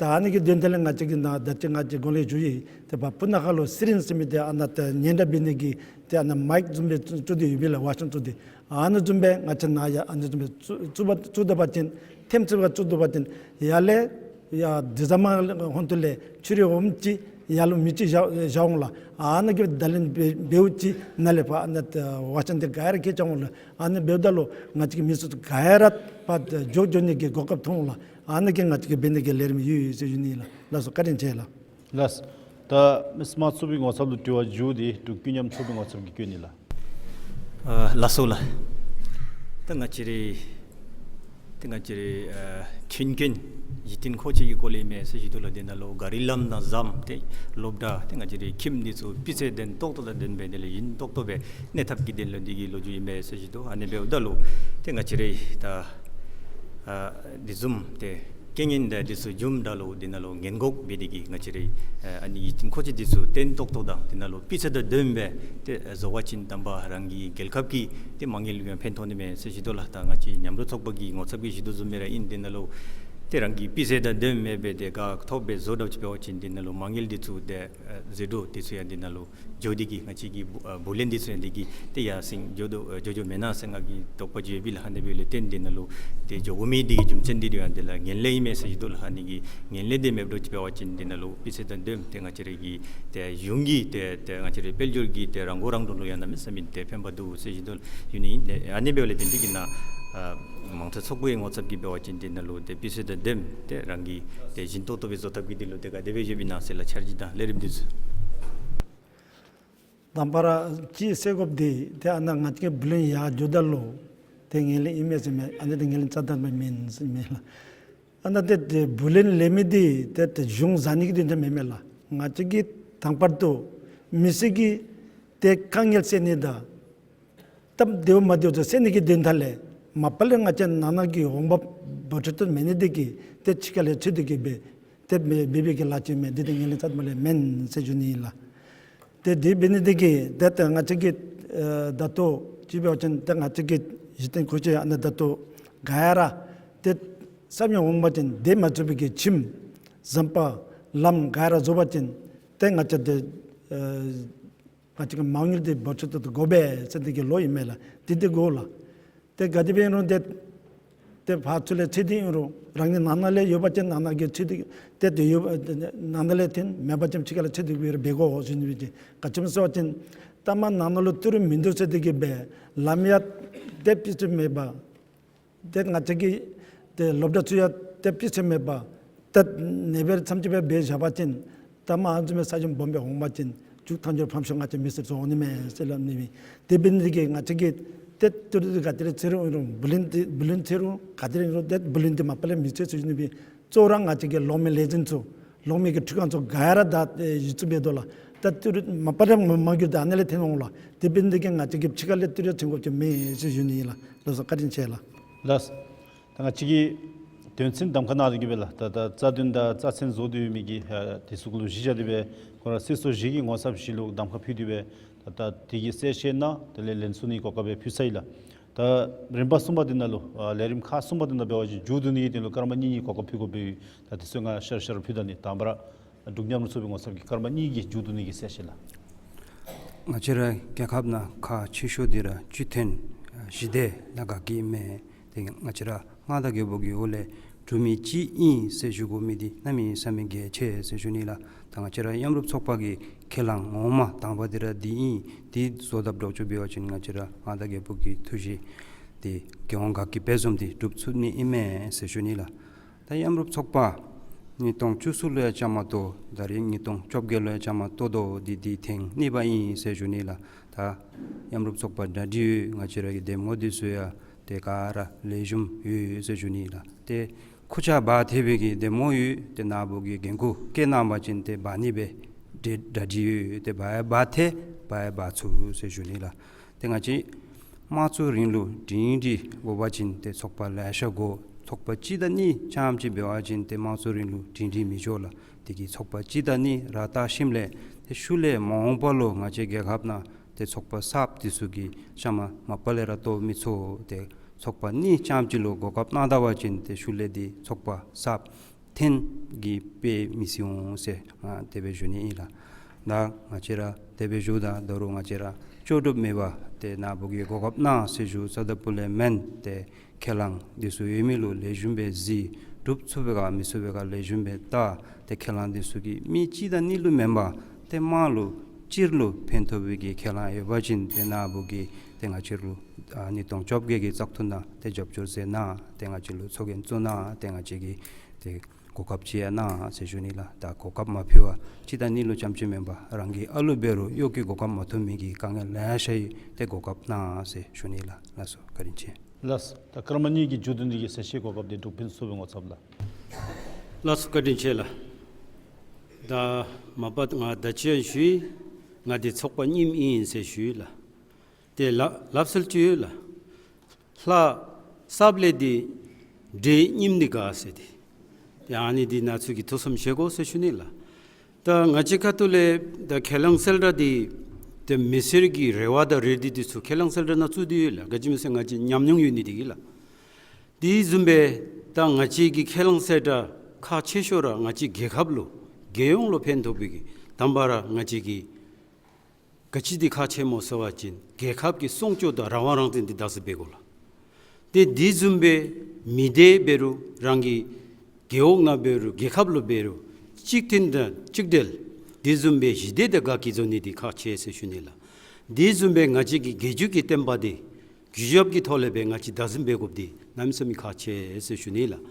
ད་ཨ་ནི་གི་དོན་དག་ལས་ང་བཅས་ཀྱིས་ནཱ་ད་ཅི་ང་བཅས་གོང་ལས་ཞུ་ཡི། ཏེ་ཕར་སྤུ་ན་ཁ་ལུ་སི་རིན་ཟེར་མི་འདི་ཨ་ནཱ་ད་སྙན་གྲགས་འབད་ནི་གི་ཏེ་ཨ་ནཱ་མའིཀ་བཟུམ་སྦེ་བཙུགས་ཏེ་ཡོད་པས་ལགས། ཝ་ཤིང་བཙུགས་ཏེ། ཨ་ནི་བཟུམ་སྦེ་ང་བཅས་ནཱ་ཡང་ཨ་ནི་བཟུམ་སྦེ་བཙུགས་བཙུགས་པ་བཙུགས་ད་པ་ཅིན་ཐེམ་ཐེམ་སྦེ་བཙུགས་ད་པ་ཅིན་ཡར་ལས་ཡར་དེ་ཟ་མ་ཧོན་ཏོ་ལས་ཆུ་རུད་འོངམ་ཅིག་ཡར་ལུ་མེ་ཅིག་བཞག་བཞག་འོང་ལགས། ཨ་ནི་གིས་བརྡ་ལན་འབད་འབདཝ་ཅིག་ནཱ་ལས་ཕར་ཨ་ནཱ་ཝ་ཤིང་འདི་ག་ར་སྐྱེ་ཚར་འོང་ལགས། ཨ་ནི་འབདཝ་ད་ལུ་ང་བཅས་ཀྱི་མི་སེར་ཚུ་ག་ར་ཕར་འགྱོ་འགྱོ་ནི་གི་གོ་སྐབས་ཐོབ་འོང་ལགས། ཨ་ནི་གིས་ང་བཅས་ཀྱིས་འབད་ནི་གི་ལས་རིམ་ཡོད་ཡོད་ཟེར་ཞུ་ནི་ལགས། ལགས་སོ། བཀའ་དྲིན་ཆེ་ལགས། ལགས། ད་མི་སེར་དམངས་གཙོ་པའི་ངོ་ཚབ་ལུ་དྲི་བ་ཞུ་སྟེ་འབྲུག་ཀུན་མཉམ་ཚོགས་པའི་ངོ་ཚབ་ཀྱིས་བཀོད་ནི་ལགས། ཨ་ལགས་སོ་ལགས། ད་ང་བཅས་རའི་ད་ང་བཅས་རའི་ཨ་ཁྱོན་ཀུན་གཞི་རྟེན་མཁོ་ཆས་ཀྱི་སྐོར་ལས་ཨིན་མས་ཟེར་ཞུ་དོ་ལགས། དེ་ནང་ལུ་ག་རི་ལམ་དང་ཟམ་ཏེ་སློབ་གྲྭ་ཏེ་ང་བཅས་རའི་ཁྱིམ་འདི་ཚུ་སྤུས་ཚད་ལྡན་ཏོག་ཏོ་དང་ལྡན་སྦེ་དེ་ལས་ཡུན་ཏོག་ཏོ་སྦེ་གནས་ཐབས་ཀྱི་དོན་ལུ་འདི་གི་ལོ་རྒྱུས་ཨིན་མས་ཟེར་ཞུ་དོ། ཨ་ནི་འབདཝ་ད་ལུ་ཏེ་ང་བཅས་རའི་ད་ཨ་དེ་བཟུམ་ཏེ་རྐྱེན་ངན་དང་དེ་ཚུ་བྱུངམ་ད་ལུ་དེ་ནང་ལུ་སྔོན་འགོག་འབད་དེ་གིས་ང་བཅས་རའི་ཨ་ཨ་ནི་གཞི་རྟེན་མཁོ་ཆས་དེ་ཚུ་བརྟན་ཏོག་ཏོ་དང་དེ་ནང་ལུ་སྤུས་ཚད་དང་ལྡནམ་སྦེ་ཏེ་བཟོ་བ་ཅིན་དང་པ་རང་གི་རྒྱལ་ཁབ་ཀྱི་ཏེ་མ་དངུལ་ལུ་ཡང་ཕན་ཐོགས་ནི་མས་ཟེར་ཞུ་དོ་ལགས། ད་ང་བཅས་མཉམ་རུབ་ཚོགས་པ་གི་ངོ་ཚབ་ཀྱིས་ཞུ་དོ་བཟུམ་སྦེ་ར་ཨིན། དེ་ནང་ལུ་ཏེ་རང་གི་སྤུས་ཚད་དང་ལྡནམ་སྦེ་ཏེ་ག་ཐོབ་སྦེ་བཟོ་དྲགས་ཅིག་འབད་བ་ཅིན་དེ་ནང་ལུ་མ་དངུལ་དེ་ཚུ་ཏེ་ཨ་ཟད་འགྲོ་དེ་ཚུ་ཡང་དེ་ནང་ལུ་འགྱོ་དེ་གིས་ང་བཅས་ཀྱི་བུ་ཨ་བུ་ལོན་དེ་ཚུ་ཡང་དེ་གིས་ཏེ་ཡར་སེང་འགྱོ་དོ་ཨ་འགྱོ་འགྱོཝ་མེན་ན་ཟེར་ང་གིས་དོགས་པ་ཅིག་ཡོད་པས་ལགས། ཨ་ནི་འབདཝ་ལས་བརྟེན་དེ་ནང་ལུ་ཏེ་འགྱོ་དགོ་མི་དེ་གི་རྒྱུ་མཚན་དེ་ཡང་དེ་ལགས་ངན་ལྷད་ཨིན་མས་ཟེར་ཞུ་དོ་ལགས། ཨ་ནི་གི་ངན་ལྷད་དེ་མེདཔ་འདྲཝ་ཅིག་འབད་བ་ཅིན་དེ་ནང་ལུ་སྤུས་ཚད་དང་ལྡནམ་ཏེ་ང་བཅས་རའི་གི་ཏེ་གཞུང་གི་ཏེ་ཏེ་ང་བཅས་རའི་དཔལ་འབྱོར་གྱི་ཏེ་རང་མགོ་རང་འདྲོངས་ལུ་ཡང་གནམ་མེད་ས་མེད་ཏེ་ཕན་པ་འདུག་ཟེར་ཞུ་དོ་ཡོད་ནི་ཨིན། ཨ་ནི་འབདཝ་ལས་བརྟེན་དེ་གིས་ནཱ་ཨ་མང་གཙོ་ཚོགས་པའི་ངོ་ཚབ་ཀྱིས་འབད་བ་ཅིན་དེ་ནང་ལུ་ཏེ་སྤུས་ཚད་དང་ལྡནམ་ཏེ་རང་གི་ཏེ་ཡུན་ཏོག་ཏོ་སྦེ་བཟོ་ཐབས་ཀྱི་དོན་ལུ་ཏེ་ག་དེ་སྦེ་ཡོདཔ་ཨིན་ན་ཟེར་ལགས། འཆར་གཞི་དང་ལས་རིམ་དེ་ཚུ། དང་པ་ར་གཅིག་ཟེར་དགོཔ་འདི་ཏེ་ཨ་ནཱ་ང་བཅས་ཀྱི་བུ་ལོན་ཡར་འགྱོཝ་ད་ལུ་ཏེ་ངན་ལྷད་ཨིན་མས་ཟེར་མས། ཨ་ནི་ཏེ་ངན་ལྷད་རྩ་དང་པ་མེན་ཟེར་མས་ལགས། ཨ་ནཱ་ཏེ་ཏེ་བུ་ལོན་ལེན་མི་འདི་ཏེ་ཏེ་གཞུང་བཟའ་ནི་གི་དོན་དག་མེན་མས་ལགས། ང་བཅས་ཀྱིས་དང་པ་ར་མི་སེར་གྱི་ཏེ་དཀའ་ངལ་སེལ་ནི་དང་སྟབས་བདེཝ་མ་བདེཝ་ཚུ་སེལ་ནི་གི་དོན་དག་ལས་མ་པ་ལས་ང་བཅས་ནང་ན་གི་འོང་འབབ་འབོར་ཆེ་ཏོག་ཏོ་མེད་ནི་དེ་གིས་ཏེ་ཕྱི་ཁ་ལས་འཚོལ་ཏེ་གིས་སྦེ་ཏེ་འབད་འབད་བའི་གི་ལཱ་ཅིག་མས། འདི་ཏེ་ངན་ལྷད་རྩ་དང་པ་ལས་མེན་ཟེར་ཞུ་ནི་ཨིན་ལགས། ཏེ་དེ་འབད་ནི་དེ་གིས་ཏེ་ད་ང་བཅས་ཀྱི་ཨ་ད་ལྟོ་ཅིག་འབད་བ་ཅིན་ཏེ་ང་བཅས་ཀྱི་གཞི་རྟེན་མཁོ་ཆས་ཨ་ནཱ་ད་ལྟོ་ག་ར་ཏེ་གསརཔ་ཡང་འོང་པ་ཅིན་དེ་མ་ཚུད་པའི་གི་ཁྱིམ་ཟམ་པ་ལམ་ག་ར་བཟོ་བ་ཅིན་ཏེ་ང་བཅས་ཏེ་ཨ་ང་བཅས་ཀྱི་མ་དངུལ་འདི་འབོར་ཆེ་ཏོག་ཏོ་དགོ་པས་ཟེར་དེ་གི་ལོ་ཨིན་མས་ལགས། དེ་འདི་དགོ་ལགས། ཏེ་ག་དེ་སྦེ་ཨིན་རུང་ཏེ་ཏེ་ཕར་ཚུར་ལས་ཚད་འདི་ཨིན་རུང་རང་གི་ནང་ན་ལས་ཡོད་པ་ཅིན་ནང་ན་གི་ཚད་འདི་ཏེ་ཏེ་ཡོད་ནང་ན་ལས་ཐོན། མེད་པ་ཅིན་ཕྱི་ཁ་ལས་ཚད་འདི་སྦེ་འབད་དགོ་ཟེར་ནི་སྦེ་ཏེ་ག་ཅི་སྨོ་ཟེར་བ་ཅིན་ལྟ་མ་ནང་ན་ལུ་ཏི་རུ་མིན་འདུག་ཟེར་དེ་གི་སྦེ་ལམ་ཡང་ཏེ་སྤུས་ཚད་མེད་པ། ཏེ་ང་བཅས་ཀྱི་ཏེ་སློབ་གྲྭ་ཚུ་ཡང་ཏེ་སྤུས་ཚད་མེད་པ། ཏེ་ནེ་བེར་ཐམས་ཅད་སྦེ་འབད་བཞག་པ་ཅིན་ལྟ་མ་ཨ་ནི་བཟུམ་མའི་ས་ཞིང་སྦོམ་སྦེ་འོང་པ་ཅིན་མཇུག་མཐའ་མཇུག་ཕམ་ཤོས་ང་བཅས་མི་སེར་ཚུ་འོང་ནི་མས་ཟེར་སླབ་ནི་མས། དེ་འབད་ནི་དེ་གིས་ང་བཅས་ཀྱི་ ཏེ་ཏི་རུ་འདི་ག་ཏེ་ར་འཚོལ་རུང་ཨིན་རུང་བུ་ལོན་འདི་བུ་ལོན་འཚོལ་རུང་ག་ཏེ་ར་ཨིན་རུང་ཏེ་བུ་ལོན་འདི་མ་པ་ལས་མི་འཚོལ་ཚུལ་ཨིན་པས། གཙོ་བོ་ར་ང་བཅས་ཀྱི་གློག་མེ་ལས་འཛིན་ཚུ་གློག་མེ་གི་འཕྲུལ་ཁང་ཚུ་ག་ར་ད་ཨེ་ཡུདཔ་འབད་དོ་ལགས། ད་ཏི་རུ་མ་པ་ལས་མ་མ་གྱུར་ཏེ་ཨ་ནི་ལས་ཐོན་འོང་ལགས། དེ་འབད་ནི་དེ་གིས་ང་བཅས་ཀྱིས་ཕྱི་ཁ་ལས་ཏི་རུ་ཚོང་དགོཔ་ཅིག་མེད་ཟེར་ཞུ་ནི་ཨིན་ལགས། ལགས་སོ། བཀའ་དྲིན་ཆེ་ལགས། ལགས། ད་ང་བཅས་ཀྱི་དོན་ཚན་གདམ་ཁ་གནང་སྟེ་གི་སྦེ་ལགས། ད་ད་རྩ་དོན་དང་རྩ་ཚན་བཟོ་སྟེ་ཡོད་མི་གི་ཨ་དེ་ཚུ་གུ་ལུ་གཞི་བཞག་སྟེ་སྦེ་ཁོ་ར་སྲིད་ཚོགས་བཞི་གི་ངོ་ཚབ་བཞི་ལུ་གདམ་ཁ་ཕུལ་ཏེ་སྦེ་ད་ད་དེ་གི་གསལ་བཤད་གནང་། དེ་ལས་ལན་གསུང་ནི་གོ་སྐབས་སྦེ་ཕུལ་ཚར་ཡི་ལགས། ད་རིམ་པ་གསུམ་པ་འདི་ནང་ལུ་ཨ་ལས་རིམ་ཁག་གསུམ་པ་འདི་ནང་འབད་བ་ཅིན་མཇུག་བསྡུ་ནི་གི་དོན་ལུ་སྐར་མ་གཉིས་གཉིས་གོ་སྐབས་ཕུལ་དགོཔ་སྦེ་ཡོད། ད་དེ་ཚུ་ང་ཤར་ཤར་ཕུལ་ད་ནི། དང་པ་ར་འབྲུག་མཉམ་རུབ་ཚོགས་པའི་ངོ་ཚབ་ཀྱིས་སྐར་མ་གཉིས་ཀྱི་མཇུག་བསྡུ་ནི་གི་གསལ་བཤད་ལགས། ང་བཅས་ར་རྒྱལ་ཁབ་ནང་ཁག་ཆེ་ཤོས་འདི་ར་སྤྱི་མཐུན་ཨ་ཞི་བདེ་དང་དགའ་སྐྱིད་མས། ཏེ་ང་བཅས་ར་མངའ་བདག་རྒྱལ་པོ་གི་འོག་ལས་གྲུབ་མི་ཅིག་ཨིན་ཟེར་ཞུ་དགོ་མི་འདི་གནམ་མེད་ས་མེད་གལ་ཆེ་ཟེར་ཞུ་ནི་ལགས། ད་ང་བཅས་ར་མཉམ་རུབ་ཚོགས་པ་གི་ཁས་བླངས་ངོ་མ་དང་པ་འདི་ར་འདི་ཨིན། འདི་བཟོ་ཐབས་འདྲཝ་ཅིག་འབད་བ་ཅིན་ང་བཅས་ར་མངའ་བདག་རྒྱལ་པོ་གི་ཐུགས་བཞེད་འདི་རྒྱལ་ཡོངས་དགའ་སྐྱིད་དཔལ་འཛོམས་འདི་འགྲུབ་ཚུགས་ནི་ཨིན་མས་ཟེར་ཞུ་ནི་ལགས། ད་མཉམ་རུབ་ཚོགས་པ་ཉིས་སྟོང་བཅུ་གསུམ་ལུ་ཡང་བཅའ་མར་གཏོགས། ད་རིས་ཉིས་སྟོང་བཅོ་བརྒྱད་ལུ་ཡང་བཅའ་མར་གཏོགས་དོ། འདི་འདི་ཐེངས་གཉིས་པ་ཨིན་ཟེར་ཞུ་ནི་ལགས། ད་མཉམ་རུབ་ཚོགས་པ་གྲ་སྒྲིག་ཡོད། ང་བཅས་ར་གི་འདེམས་ངོ་འདི་ཚུ་ཡང་ཏེ་ག་ར་ལེགས་ཤོམ་ཡོད་ཟེར་ཞུ་ནི་ལགས། ཏེ་ཁུར་ཆ་འབག་ཐེག་པའི་གི་འདེམས་ངོ་ཡོད། ཏེ་ནཱ་བུ་གིས་འགན་ཁུར་བཀལ་གནང་བ་ཅིན་ཏེ་འབག་ནི་སྦེ་གྲ་གྲ་སྒྲིག་ཡོད། ཏེ་འབག་ཡང་འབག་ཐེག་འབག་ཡང་འབག་ཚུགས་ཟེར་ཞུ་ནི་ལགས། ཏེ་ང་བཅས་དམངས་གཙོའི་རིང་ལུགས་སྒྲིང་སྒྲི་དགོ་པ་ཅིན་ཏེ་ཚོགས་པ་ལེ་ཤ་དགོ། ཚོགས་པ་གཅིག་དང་གཉིས་རྐྱངམ་ཅིག་འབད་བ་ཅིན་ཏེ་དམངས་གཙོའི་རིང་ལུགས་སྒྲིང་སྒྲི་མི་འགྱོ་ལགས། དེ་གིས་ཚོགས་པ་གཅིག་དང་གཉིས་ར་བཏགས་ཞིནམ་ལས་ཏེ་ཤུལ་ལས་མ་འོངས་པ་ལུ་ང་བཅས་རྒྱལ་ཁབ་ནང་ཏེ་ཚོགས་པ་གསརཔ་འདི་ཚུ་གིས་ཤ་མ་མ་པ་ལས་ར་གཏོར་མི་ཚུགས། ཏེ་ཚོགས་པ་གཉིས་རྐྱངམ་ཅིག་ལུ་གོ་སྐབས་གནང་ད་པ་ཅིན་ཏེ་ཤུལ་ལས་འདི་ཚོགས་པ་གསརཔ་ཐེངས་གཅིག་སྦེ་མི་སྲིད་འོང་ཟེར་ང་དེ་སྦེ་ཞུ་ནི་ཨིན་ལགས། ད་ང་བཅས་ར་དེ་སྦེ་ཞུཝ་ད་ད་རུང་ང་བཅས་ར་ལྕོགས་གྲུབ་མེད་པར་ཏེ་ནཱ་བུ་གིས་གོ་སྐབས་གནང་ཟེར་ཞུ་ས་ད་པུ་ལས་མེན། ཏེ་ཁས་བླངས་འདི་ཚུ་ཡོད་མི་ལུ་ལེགས་ཤོམ་སྦེ་གཟིགས། འགྲུབ་ཚུགས་པས་ག་མི་ཚུགས་པས་ག་ལེགས་ཤོམ་སྦེ་བལྟ། ཏེ་ཁས་བླངས་འདི་ཚུ་གིས་མི་གཅིག་དང་གཉིས་ལུ་མེན་པར་ཏེ་དམངས་ལུ་སྤྱིར་ལུ་ཕན་ཐོགས་པའི་གི་ཁས་བླངས་ཡོད་པ་ཅིན་ཏེ་ནཱ་བུ་གིས་ཏེ་ང་བཅས་ལུ་ཨ་ཉིས་སྟོང་བཅོ་བརྒྱད་ཀྱི་བཙག་འཐུ་ནང་ཏེ་རྒྱབ་སྐྱོར་མཛད་གནང་། ཏེ་ང་བཅས་ལུ་ཚོགས་རྒྱན་བཙུགས་གནང་། ཏེ་ང་བཅས་ཀྱིས་ཏེ་གོ་སྐབས་ཅིག་ཡང་གནང་ཟེར་ཞུ་ནི་ལགས། ད་གོ་སྐབས་མ་ཕུལ་བར་གཅིག་དང་གཉིས་ལུ་རྐྱངམ་ཅིག་མེན་པར་རང་གི་ཨ་ལུ་འབད་རུང་གཡོག་གི་གོ་སྐབས་མ་ཐོབ་མི་གི་དཀའ་ངལ་ལེ་ཤ་ཡོད། ཏེ་གོ་སྐབས་གནང་ཟེར་ཞུ་ནི་ལགས། ལགས་སོ། བཀའ་དྲིན་ཆེ། ལགས། ད་སྐར་མ་གཉིས་ཀྱི་མཇུག་བསྡུ་ནི་གི་གསལ་བཤད་གོ་སྐབས་འདི་འབྲུག་ཕུན་ཚོགས་པའི་ངོ་ཚབ་ལགས། ལགས་སོ། བཀའ་དྲིན་ཆེ་ལགས། ད་མ་པ་ང་ད་ཅི་ཡང་ཞུ་ཡི། ང་འདི་ཚོགས་པ་རྙིངམ་ཨིན་ཟེར་ཞུ་ཡི་ལགས། ཏེ་ལ་ལབ་སྲོལ་ཅིག་ཡོད་ལགས། ལྷ་གསརཔ་ལས་འདི་འདྲེ་རྙིངམ་འདི་དགའ་ཟེར་ཏེ། ཏེ་ཨ་ནི་འདི་ནཱ་ཚུ་གིས་ཐུགས་བསམ་བཞེས་དགོ་ཟེར་ཞུ་ནི་ལགས། ད་ང་བཅས་ཁ་ཐུག་ལས་ད་ཁས་བླངས་གསལ་བསྒྲགས་འདི་ཏེ་མི་སེར་གྱི་རེ་བ་དང་རེ་འདུན་འདི་ཚུ་ཁས་བླངས་གསལ་བསྒྲགས་ནང་བཙུགས་ཏེ་ཡོད་ལགས། ག་ཅི་སྨོ་ཟེར་ང་བཅས་ཉམས་མྱོང་ཡོད་ནི་འདི་གིས་ལགས། དེ་བཟུམ་སྦེ་ད་ང་བཅས་ཀྱི་ཁས་བླངས་གསལ་བསྒྲགས་ཁག་ཆེ་ཤོས་ར་ང་བཅས་རྒྱལ་ཁབ་ལུ་རྒྱལ་ཡོངས་ལུ་ཕན་ཐོགས་པའི་གི་དང་པ་ར་ང་བཅས་ཀྱི་ག་ཅི་འདི་ཁག་ཆེ་སྨོ་ཟེར་བ་ཅིན་རྒྱལ་ཁབ་ཀྱི་སྲུང་སྐྱོབ་དང་རང་དབང་རང་བཙན་འདི་བདག་འཛིན་འབད་དགོ་ལགས། ཏེ་དེ་བཟུམ་སྦེ་མི་སྡེ་འབད་རུང་རང་གི་རྒེད་འོག་ནང་འབད་རུང་རྒྱལ་ཁབ་ལུ་འབད་རུང་གཅིག་མཐུན་དང་གཅིག་སྒྲིལ་དེ་བཟུམ་སྦེ་ཞི་བདེ་དང་དགའ་སྐྱིད་བཟོ་ནི་འདི་ཁག་ཆེ་ཟེར་ཞུ་ནི་ལགས། དེ་བཟུམ་སྦེ་ང་བཅས་ཀྱི་རྒྱལ་བརྒྱུད་ཀྱི་བསྟན་པ་འདི་གུས་ཞབས་ཀྱི་ཐོག་ལས་སྦེ་ང་བཅས་བདག་འཛིན་འབད་དགོཔ་འདི་གནམ་མེད་ས་མེད་ཁག་ཆེ་ཟེར་ཞུ་ནི་ལགས།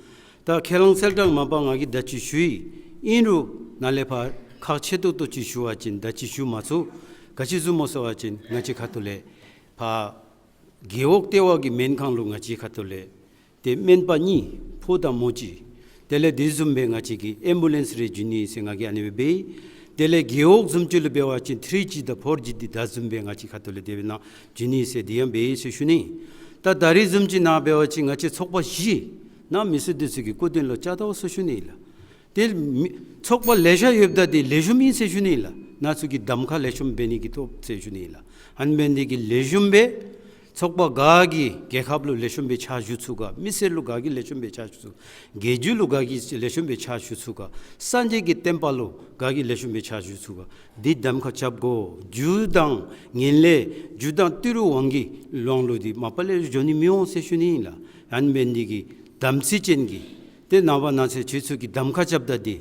ད་ཁས་བླངས་གསལ་བསྒྲགས་མ་པ་ང་གིས་ད་ཅི་ཞུ་ཡི། ཨིན་རུང་ནཱ་ལས་ཕར་ཁག་ཆེ་ཏོག་ཏོ་ཅིག་ཞུ་བ་ཅིན་ད་ཅི་ཞུ་མ་ཚུགས། ག་ཅི་བཟུམ་སྨོ་ཟེར་བ་ཅིན་ང་བཅས་ཁ་ཐུག་ལས་ཕར་རྒེད་འོག་ལྟེ་བ་གི་སྨན་ཁང་ལུ་ང་བཅས་ཁ་ཐུག་ལས་ཏེ་སྨན་པ་གཉིས་ཕོ་དང་མོ་གཅིག། དེ་ལས་དེ་བཟུམ་སྦེ་ང་བཅས་ཀྱིས་ཨེམ་བུ་ལེནསི་རེ་བྱིན་ནི་ཟེར་ང་གིས་ཨ་ནི་སྦེ་འབད་ཡི། དེ་ལས་རྒེད་འོག་བཟུམ་ཅིག་ལུ་འབད་བ་ཅིན་ཐི་རི་ཇི་དང་ཕོར་ཇི་འདི་ད་བཟུམ་སྦེ་ང་བཅས་ཁ་ཐུག་ལས་དེ་སྦེ་ནཱ་བྱིན་ནི་ཟེར་དེ་ཡང་འབད་ཡི་ཟེར་ཞུ་ནི། ད་ད་རིས་བཟུམ་ཅིག་ནཱ་འབད་བ་ཅིན་ང་བཅས་ཚོགས་པ་བཞི་ནཱ་མི་སེར་འདི་ཚུ་གི་སྐུ་མདུན་ལུ་བཅར་ད་འོང་ཟེར་ཞུ་ནི་ལགས། ཏེ་མི་ཚོགས་པ་ལེ་ཤ་ཡོདཔ་ད་འདི་ལེགས་ཤོམ་ཨིན་ཟེར་ཞུ་ནི་ལགས། ནཱ་ཚུ་གིས་གདམ་ཁ་ལེགས་ཤོམ་འབད་ནི་གི་ཐོག་ཟེར་ཞུ་ནི་ལགས། ཨ་ནི་འབད་ནི་འདི་གིས་ལེགས་ཤོམ་སྦེ་ཚོགས་པ་ག་གིས་རྒྱལ་ཁབ་ལུ་ལེགས་ཤོམ་སྦེ་ཕྱག་ཞུ་ཚུགས་ག། མི་སེར་ལུ་ག་གིས་ལེགས་ཤོམ་སྦེ་ཕྱག་ཞུ་ཚུགས། རྒྱལ་བརྒྱུད་ལུ་ག་གིས་ལེགས་ཤོམ་སྦེ་ཕྱག་ཞུ་ཚུགས་ག། སངས་རྒྱས་ཀྱི་བསྟན་པ་ལུ་ག་གིས་ལེགས་ཤོམ་སྦེ་ཕྱག་ཞུ་ཚུགས་ག། འདི་གདམ་ཁ་རྐྱབ་དགོ། རྒྱུ་དང་ངན་ལྷད་རྒྱུ་དང་ཏི་རུ་དབང་གིས་ལོང་ལུ་འདི་མ་པ་ལས་འགྱོ་ནི་མི་འོང་ཟེར་ཞུ་ནི་ཨིན་ལགས། ཨ་ནི་འབད་ནི་འདི་གིས་དམ་ཚིག་ཅན་གྱི་ཏེ་ནངས་པ་གནངས་ཚེ་ཁྱེད་ཚུ་གིས་གདམ་ཁ་རྐྱབ་ད་འདི་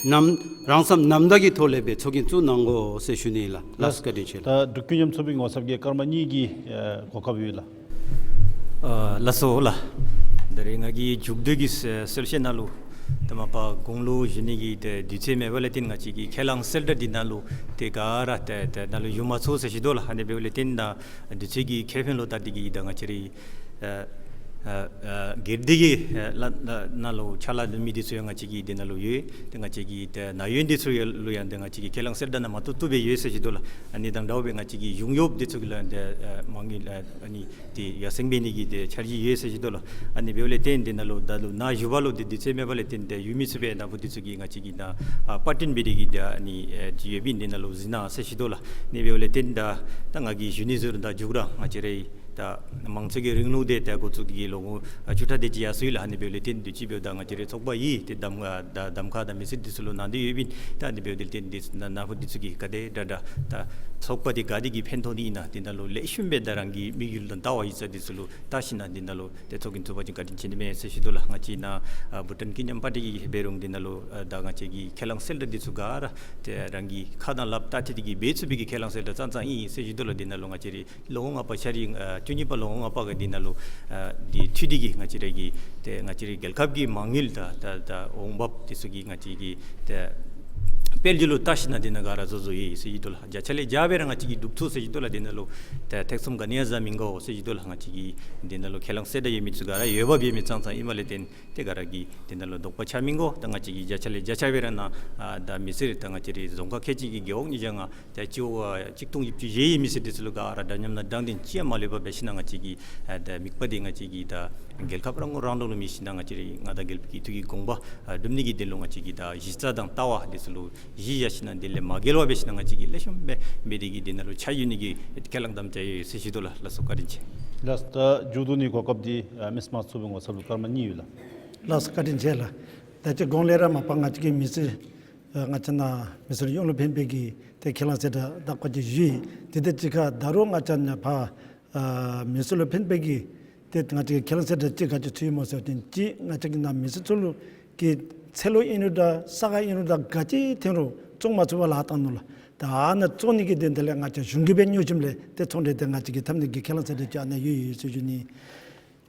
ནམ་རང་བསམ་རྣམ་དག་གི་ཐོག་ལས་སྦེ་ཚོགས་རྒྱན་བཙུགས་གནང་དགོ་ཟེར་ཞུ་ནི་ལགས། ལགས་སོ། བཀའ་དྲིན་ཆེ་ལགས། ད་འབྲུག་ཀུན་མཉམ་ཚོགས་པའི་ངོ་ཚབ་ཀྱིས་སྐར་མ་གཉིས་ཀྱི་ཨ་གོ་སྐབས་ཡོད་ལགས། ཨ་ལགས་སོ་ལགས། ད་རིས་ང་གིས་མཇུག་བསྡུ་གི་གསལ་བཤད་ནང་ལུ་ ད་མ་པ་དགུང་ལོ་བཞུགས་ནི་གི་ཏེ་དུས་ཚོད་མེད་པ་ལས་བརྟེན་ང་བཅས་ཀྱི་ཁས་བླངས་གསལ་བསྒྲགས་འདི་ནང་ལུ་ཏེ་ག་ར་ཏེ་ཏེ་ནང་ལུ་ཞུ་མ་ཚུགས་ཟེར་ཞུ་དོ་ལགས། ཨ་ནི་འབདཝ་ལས་བརྟེན་ད་དུས་ཚོད་ཀྱི་ཁེ་ཕན་ལུ་བལྟ་སྟེ་གིས་ད་ང་བཅས་རའི་ཨ་ཨ་ཨ་སྒེར་སྡེ་གི་ཨ་ལ་ལ་ནང་ལུ་ཕྱག་ལཱ་འབད་མི་འདི་ཚུ་ཡང་ང་བཅས་ཀྱི་འདི་ནང་ལུ་ཡོད། ཏེ་ང་བཅས་ཀྱི་ཏེ་ན་གཞོན་འདི་ཚུ་ཡང་ལུ་ཡང་ཏེ་ང་བཅས་ཀྱིས་ཁས་བླངས་གསལ་བསྒྲགས་ནང་མ་བཏུབ་བཏུབ་སྦེ་ཡོད་ཟེར་ཞུ་དོ་ལགས། ཨ་ནི་དང་འདྲཝ་སྦེ་ང་བཅས་ཀྱི་གཞུང་གཡོགཔ་འདི་ཚུ་གི་ལུ་ཡང་ཏེ་ཨ་མ་དངུལ་ཨ་ཨ་ནི་ཏེ་ཡར་སེང་འབད་ནི་གི་ཏེ་འཆར་གཞི་ཡོད་ཟེར་ཞུ་དོ་ལགས། ཨ་ནི་འབདཝ་ལས་བརྟེན་འདི་ནང་ལུ་ད་ལུ་ནཱ་བཞུགས་པ་ལུ་ཏེ་དུས་ཚོད་མེད་པ་ལས་བརྟེན་ཏེ་ཡོད་མི་ཚུ་སྦེ་ནཱ་བུ་འདི་ཚུ་གིས་ང་བཅས་ཀྱིས་ད་ཨ་པར་སྐྲུན་འབད་དེ་གིས་ད་ཨ་ནི་ཨེ་ཅིག་ཡོདཔ་ཨིན། འདི་ནང་ལུ་གཟིགས་གནང་ཟེར་ཞུ་དོ་ལགས། ཨ་ནི་འབདཝ་ལས་བརྟེན་ད་ད་ང་གིས་ཞུ་ནི་ཟེར་རུང་ད་མཇུག་ར་ང་བཅས་རའི་ད་མང་གཙོ་གི་རིང་ལུགས་འདི་ད་འགོ་བཙུགས་ཏེ་གིས་ལོ་ངོ་ཨ་བཅུ་ཕྲག་དེ་ཅིག་ཡར་སོ་ཡི་ལགས། ཨ་ནི་འབདཝ་ལས་བརྟེན་དུས་ཅི་འབདཝ་ད་ང་བཅས་རའི་ཚོགས་པ་ཡི་ཏེ་གདམ་ཨ་ད་གདམ་ཁ་དང་མི་སེར་འདི་ཚུ་ལུ་གནང་སྟེ་ཡོདཔ་ཨིན། ད་ཨ་ནི་འབདཝ་ད་ལས་བརྟེན་འདི་ནཱ་ནཱ་བུ་འདི་ཚུ་གིས་ག་དེ་དྲག་དྲག་ད་ཚོགས་པ་འདི་ག་དེ་གི་ཕན་ཐོགས་ནི་ཨིན་ན་འདི་ནང་ལུ་ལེགས་ཤོམ་སྦེ་ད་རང་གི་དམིགས་ཡུལ་དང་ལྟ་བ་ཡིག་ཚང་འདི་ཚུ་ལུ་བལྟ་ཞིན་ན་འདི་ནང་ལུ་ཏེ་ཚོགས་རྒྱན་བཙུགས་པ་ཅིན་བཀའ་དྲིན་ཆེ་ནི་མས་ཟེར་ཞུ་དོ་ལགས། ང་བཅས་ནཱ་ཨ་བྷུ་ཊཱན་ཀུན་མཉམ་པར་འདི་གིས་འབད་རུང་འདི་ནང་ལུ་ཨ་ད་ང་བཅས་ཀྱི་ཁས་བླངས་གསལ་བསྒྲགས་འདི་ཚུ་ག་ར་ཏེ་རང་གི་ཁ་དང་ལགཔ་ཏ་ཏི་ཏི་གིས་འབད་ཚུགས་པའི་གི་ཁས་བླངས་གསལ་བསྒྲགས་ཙང་ཙང་ཨིན་ཟེར་ཞུ་དོ་ལགས། འདི་ནང་ལུ་ང་བཅས་རའི་ལོ་ངོ་ལྔ་པ་འཆར་རིང་ཨ་བཅུ་གཉིས་པ་ལོ་ངོ་ལྔ་པ་གི་འདི་ནང་ལུ་ཨ་འདི་འཐུས་འདི་གིས་ང་བཅས་ར་གི་ཏེ་ང་བཅས་རའི་རྒྱལ་ཁབ་ཀྱི་མ་དངུལ་དང་ད་ད་འོང་འབབ་འདི་ཚུ་གིས་ང་བཅས་ཀྱི་ཏེ་དཔལ་འབྱོར་ལུ་བལྟ་ཞིན་ན་འདི་ནང་ག་ར་བཟོ་བཟོཝ་ཨིན་ཟེར་ཞུ་དོ་ལགས། བརྒྱ་ཆ་ལས་བརྒྱ་སྦེ་ར་ང་བཅས་ཀྱིས་སྒྲུབ་ཚུགས་ཟེར་ཞུ་དོ་ལགས། འདི་ནང་ལུ་ཏེ་ཐེ་ཚོམ་ག་ནི་ཡང་ཟ་མི་དགོ་ཟེར་ཞུ་དོ་ལགས། ང་བཅས་ཀྱི་འདི་ནང་ལུ་ཁས་བླངས་གསལ་བསྒྲགས་ཡོད་མི་ཚུ་ག་ར་འོས་འབབ་ཡོད་མི་ཙང་ཙང་ཨིནམ་ལས་བརྟེན་ཏེ་ག་ར་གིས་འདི་ནང་ལུ་དོགས་པ་ཆགས་མི་དགོ། ད་ང་བཅས་ཀྱིས་བརྒྱ་ཆ་ལས་བརྒྱ་ཆ་སྦེ་ར་ནཱ་ཨ་ད་མི་སེར་ད་ང་བཅས་རའི་རྫོང་ཁག་ཁལ་གཅིག་གི་རྒེད་འོག་ཉིས་བརྒྱ་ལྔ་ད་སྤྱི་འོག་ཨ་གཅིག་སྟོང་བཞི་བཅུ་ཞེ་གཉིས་ཡོད་མི་སེར་འདི་ཚུ་ལུ་ག་ར་འདྲ་མཉམ་དང་དྲང་བདེན་ཅི་ཡང་མ་ལུས་པ་འབད་ཞིན་ན་ང་བཅས་ཀྱི་ཨ་ད་དམིགས་པ་འདི་ང་བཅས་ཀྱི་ད་རྒྱལ་ཁབ་རང་ངོ་རང་འདྲོངས་ལུ་མེད་ཞིན་ན་ང་བཅས་རའི་མངའ་བདག་རྒྱལ་པོ་གི་ཐུགས་ཀྱི་དགོངས་པ་ཨ་སྒྲུབ་ནི་གི་དོན་ལུ་ང་བཅས་ཀྱི་ད་གཞི་རྩ་དང་ལྟ་བ་འདི་ཚུ་ལུ་གཞི་བཞག་ཞིན་ན་འདི་ལས་མ་འགལ་བ་འབད་ཞིན་ན་ང་བཅས་ཀྱིས་ལེགས་ཤོམ་སྦེ་འབད་དེ་གིས་འདི་ནང་ལུ་ཕྱག་ཞུ་ནི་གི་ཁས་བླངས་དམ་བཅའ་ཡོད་ཟེར་ཞུ་དོ་ལགས། ལགས་སོ་བཀའ་དྲིན་ཆེ། ལགས་སོ། ད་མཇུག་བསྡུ་ནི་གོ་སྐབས་འདི་ཨ་མི་སེར་དམངས་གཙོའི་ངོ་ཚབ་ལུ་སྐར་མ་གཉིས་ཡོད་ལགས། ལགས་སོ་བཀའ་དྲིན་ཆེ་ལགས། ད་ཅི་གོང་ལས་ར་མ་པ་ང་བཅས་ཀྱི་མི་སེར་ཨ་ང་བཅས་ནཱ་མི་སེར་ཡོངས་ལུ་ཕན་པའི་གི་ཏེ་ཁས་བླངས་གསལ་བསྒྲགས་ད་ཁོ་ཅིག་ཞུ་ཡི། དེ་དང་གཅིག་ཁར་ད་རུང་ང་བཅས་ནཱ་ཕར་ཨ་མི་སེར་ལུ་ཕན་པའི་གི་ཏེ་ང་བཅས་ཀྱི་ཁས་བླངས་གསལ་བསྒྲགས་ཅིག་ག་ཅི་ཚུད་ཡི་སྨོ་ཟེར་བ་ཅིན་ཅིག་ང་བཅས་ཀྱི་ནཱ་མི་སེར་ཚུ་ལུ་གི་ཚེ་ལོ་ཨིན་རུང་འདྲ་ས་ག་ཨིན་རུང་འདྲ་ག་ཅི་ཐོན་རུང་བཙོང་མ་ཚུགས་པར་ལཱ་བཏང་ནུག་ལགས། ད་ཨ་ནཱ་བཙོང་ནི་གི་དོན་དག་ལས་ང་བཅས་གཞུང་གིས་སྦེ་གཉེར་བྱིནམ་ལས་ཏེ་ཚོང་འབྲེལ་འདི་ང་བཅས་ཀྱིས་འཐབ་ནི་གི་ཁས་བླངས་གསལ་བསྒྲགས་ཅིག་ཨ་ནཱ་ཡོད་ཡོད་ཟེར་ཞུ་ནི།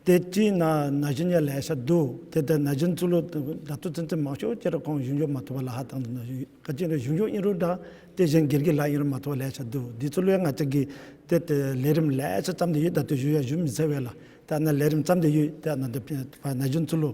ཏེ་ཅིག་ནཱ་ན་གཞོན་ཡང་ལེ་ཤ་འདུག། ཏེ་ད་ན་གཞོན་ཚུ་ལུ་ད་ལྟོ་ཚུན་ཚོད་མང་ཤོས་ཅིག་ར་ཁོང་གཞུང་གཡོག་མ་ཐོབ་པར་ལཱ་ཧ་བཏང་སྟེ་ནཱ་ཡོད། ག་ཅི་ར་གཞུང་གཡོག་ཨིན་རུང་འདྲ་ཏེ་གཞན་སྒེར་གྱི་ལཱ་ཨིན་རུང་མ་ཐོབ་པར་ལེ་ཤ་འདུག། འདི་ཚུ་ལུ་ཡང་ང་བཅས་ཀྱིས་ཏེ་ཏེ་ལས་རིམ་ལེ་ཤ་བརྩམས་ཏེ་ཡོད། ད་ལྟོ་ཞུ་ཡང་ཞུ་མི་ཚར་བས་ལགས། ད་ནཱ་ལས་རིམ་བརྩམས་ཏེ་ཡོད། ད་ནཱ་ཏེ་ཕར་ན་གཞོན་ཚུ་ལུ་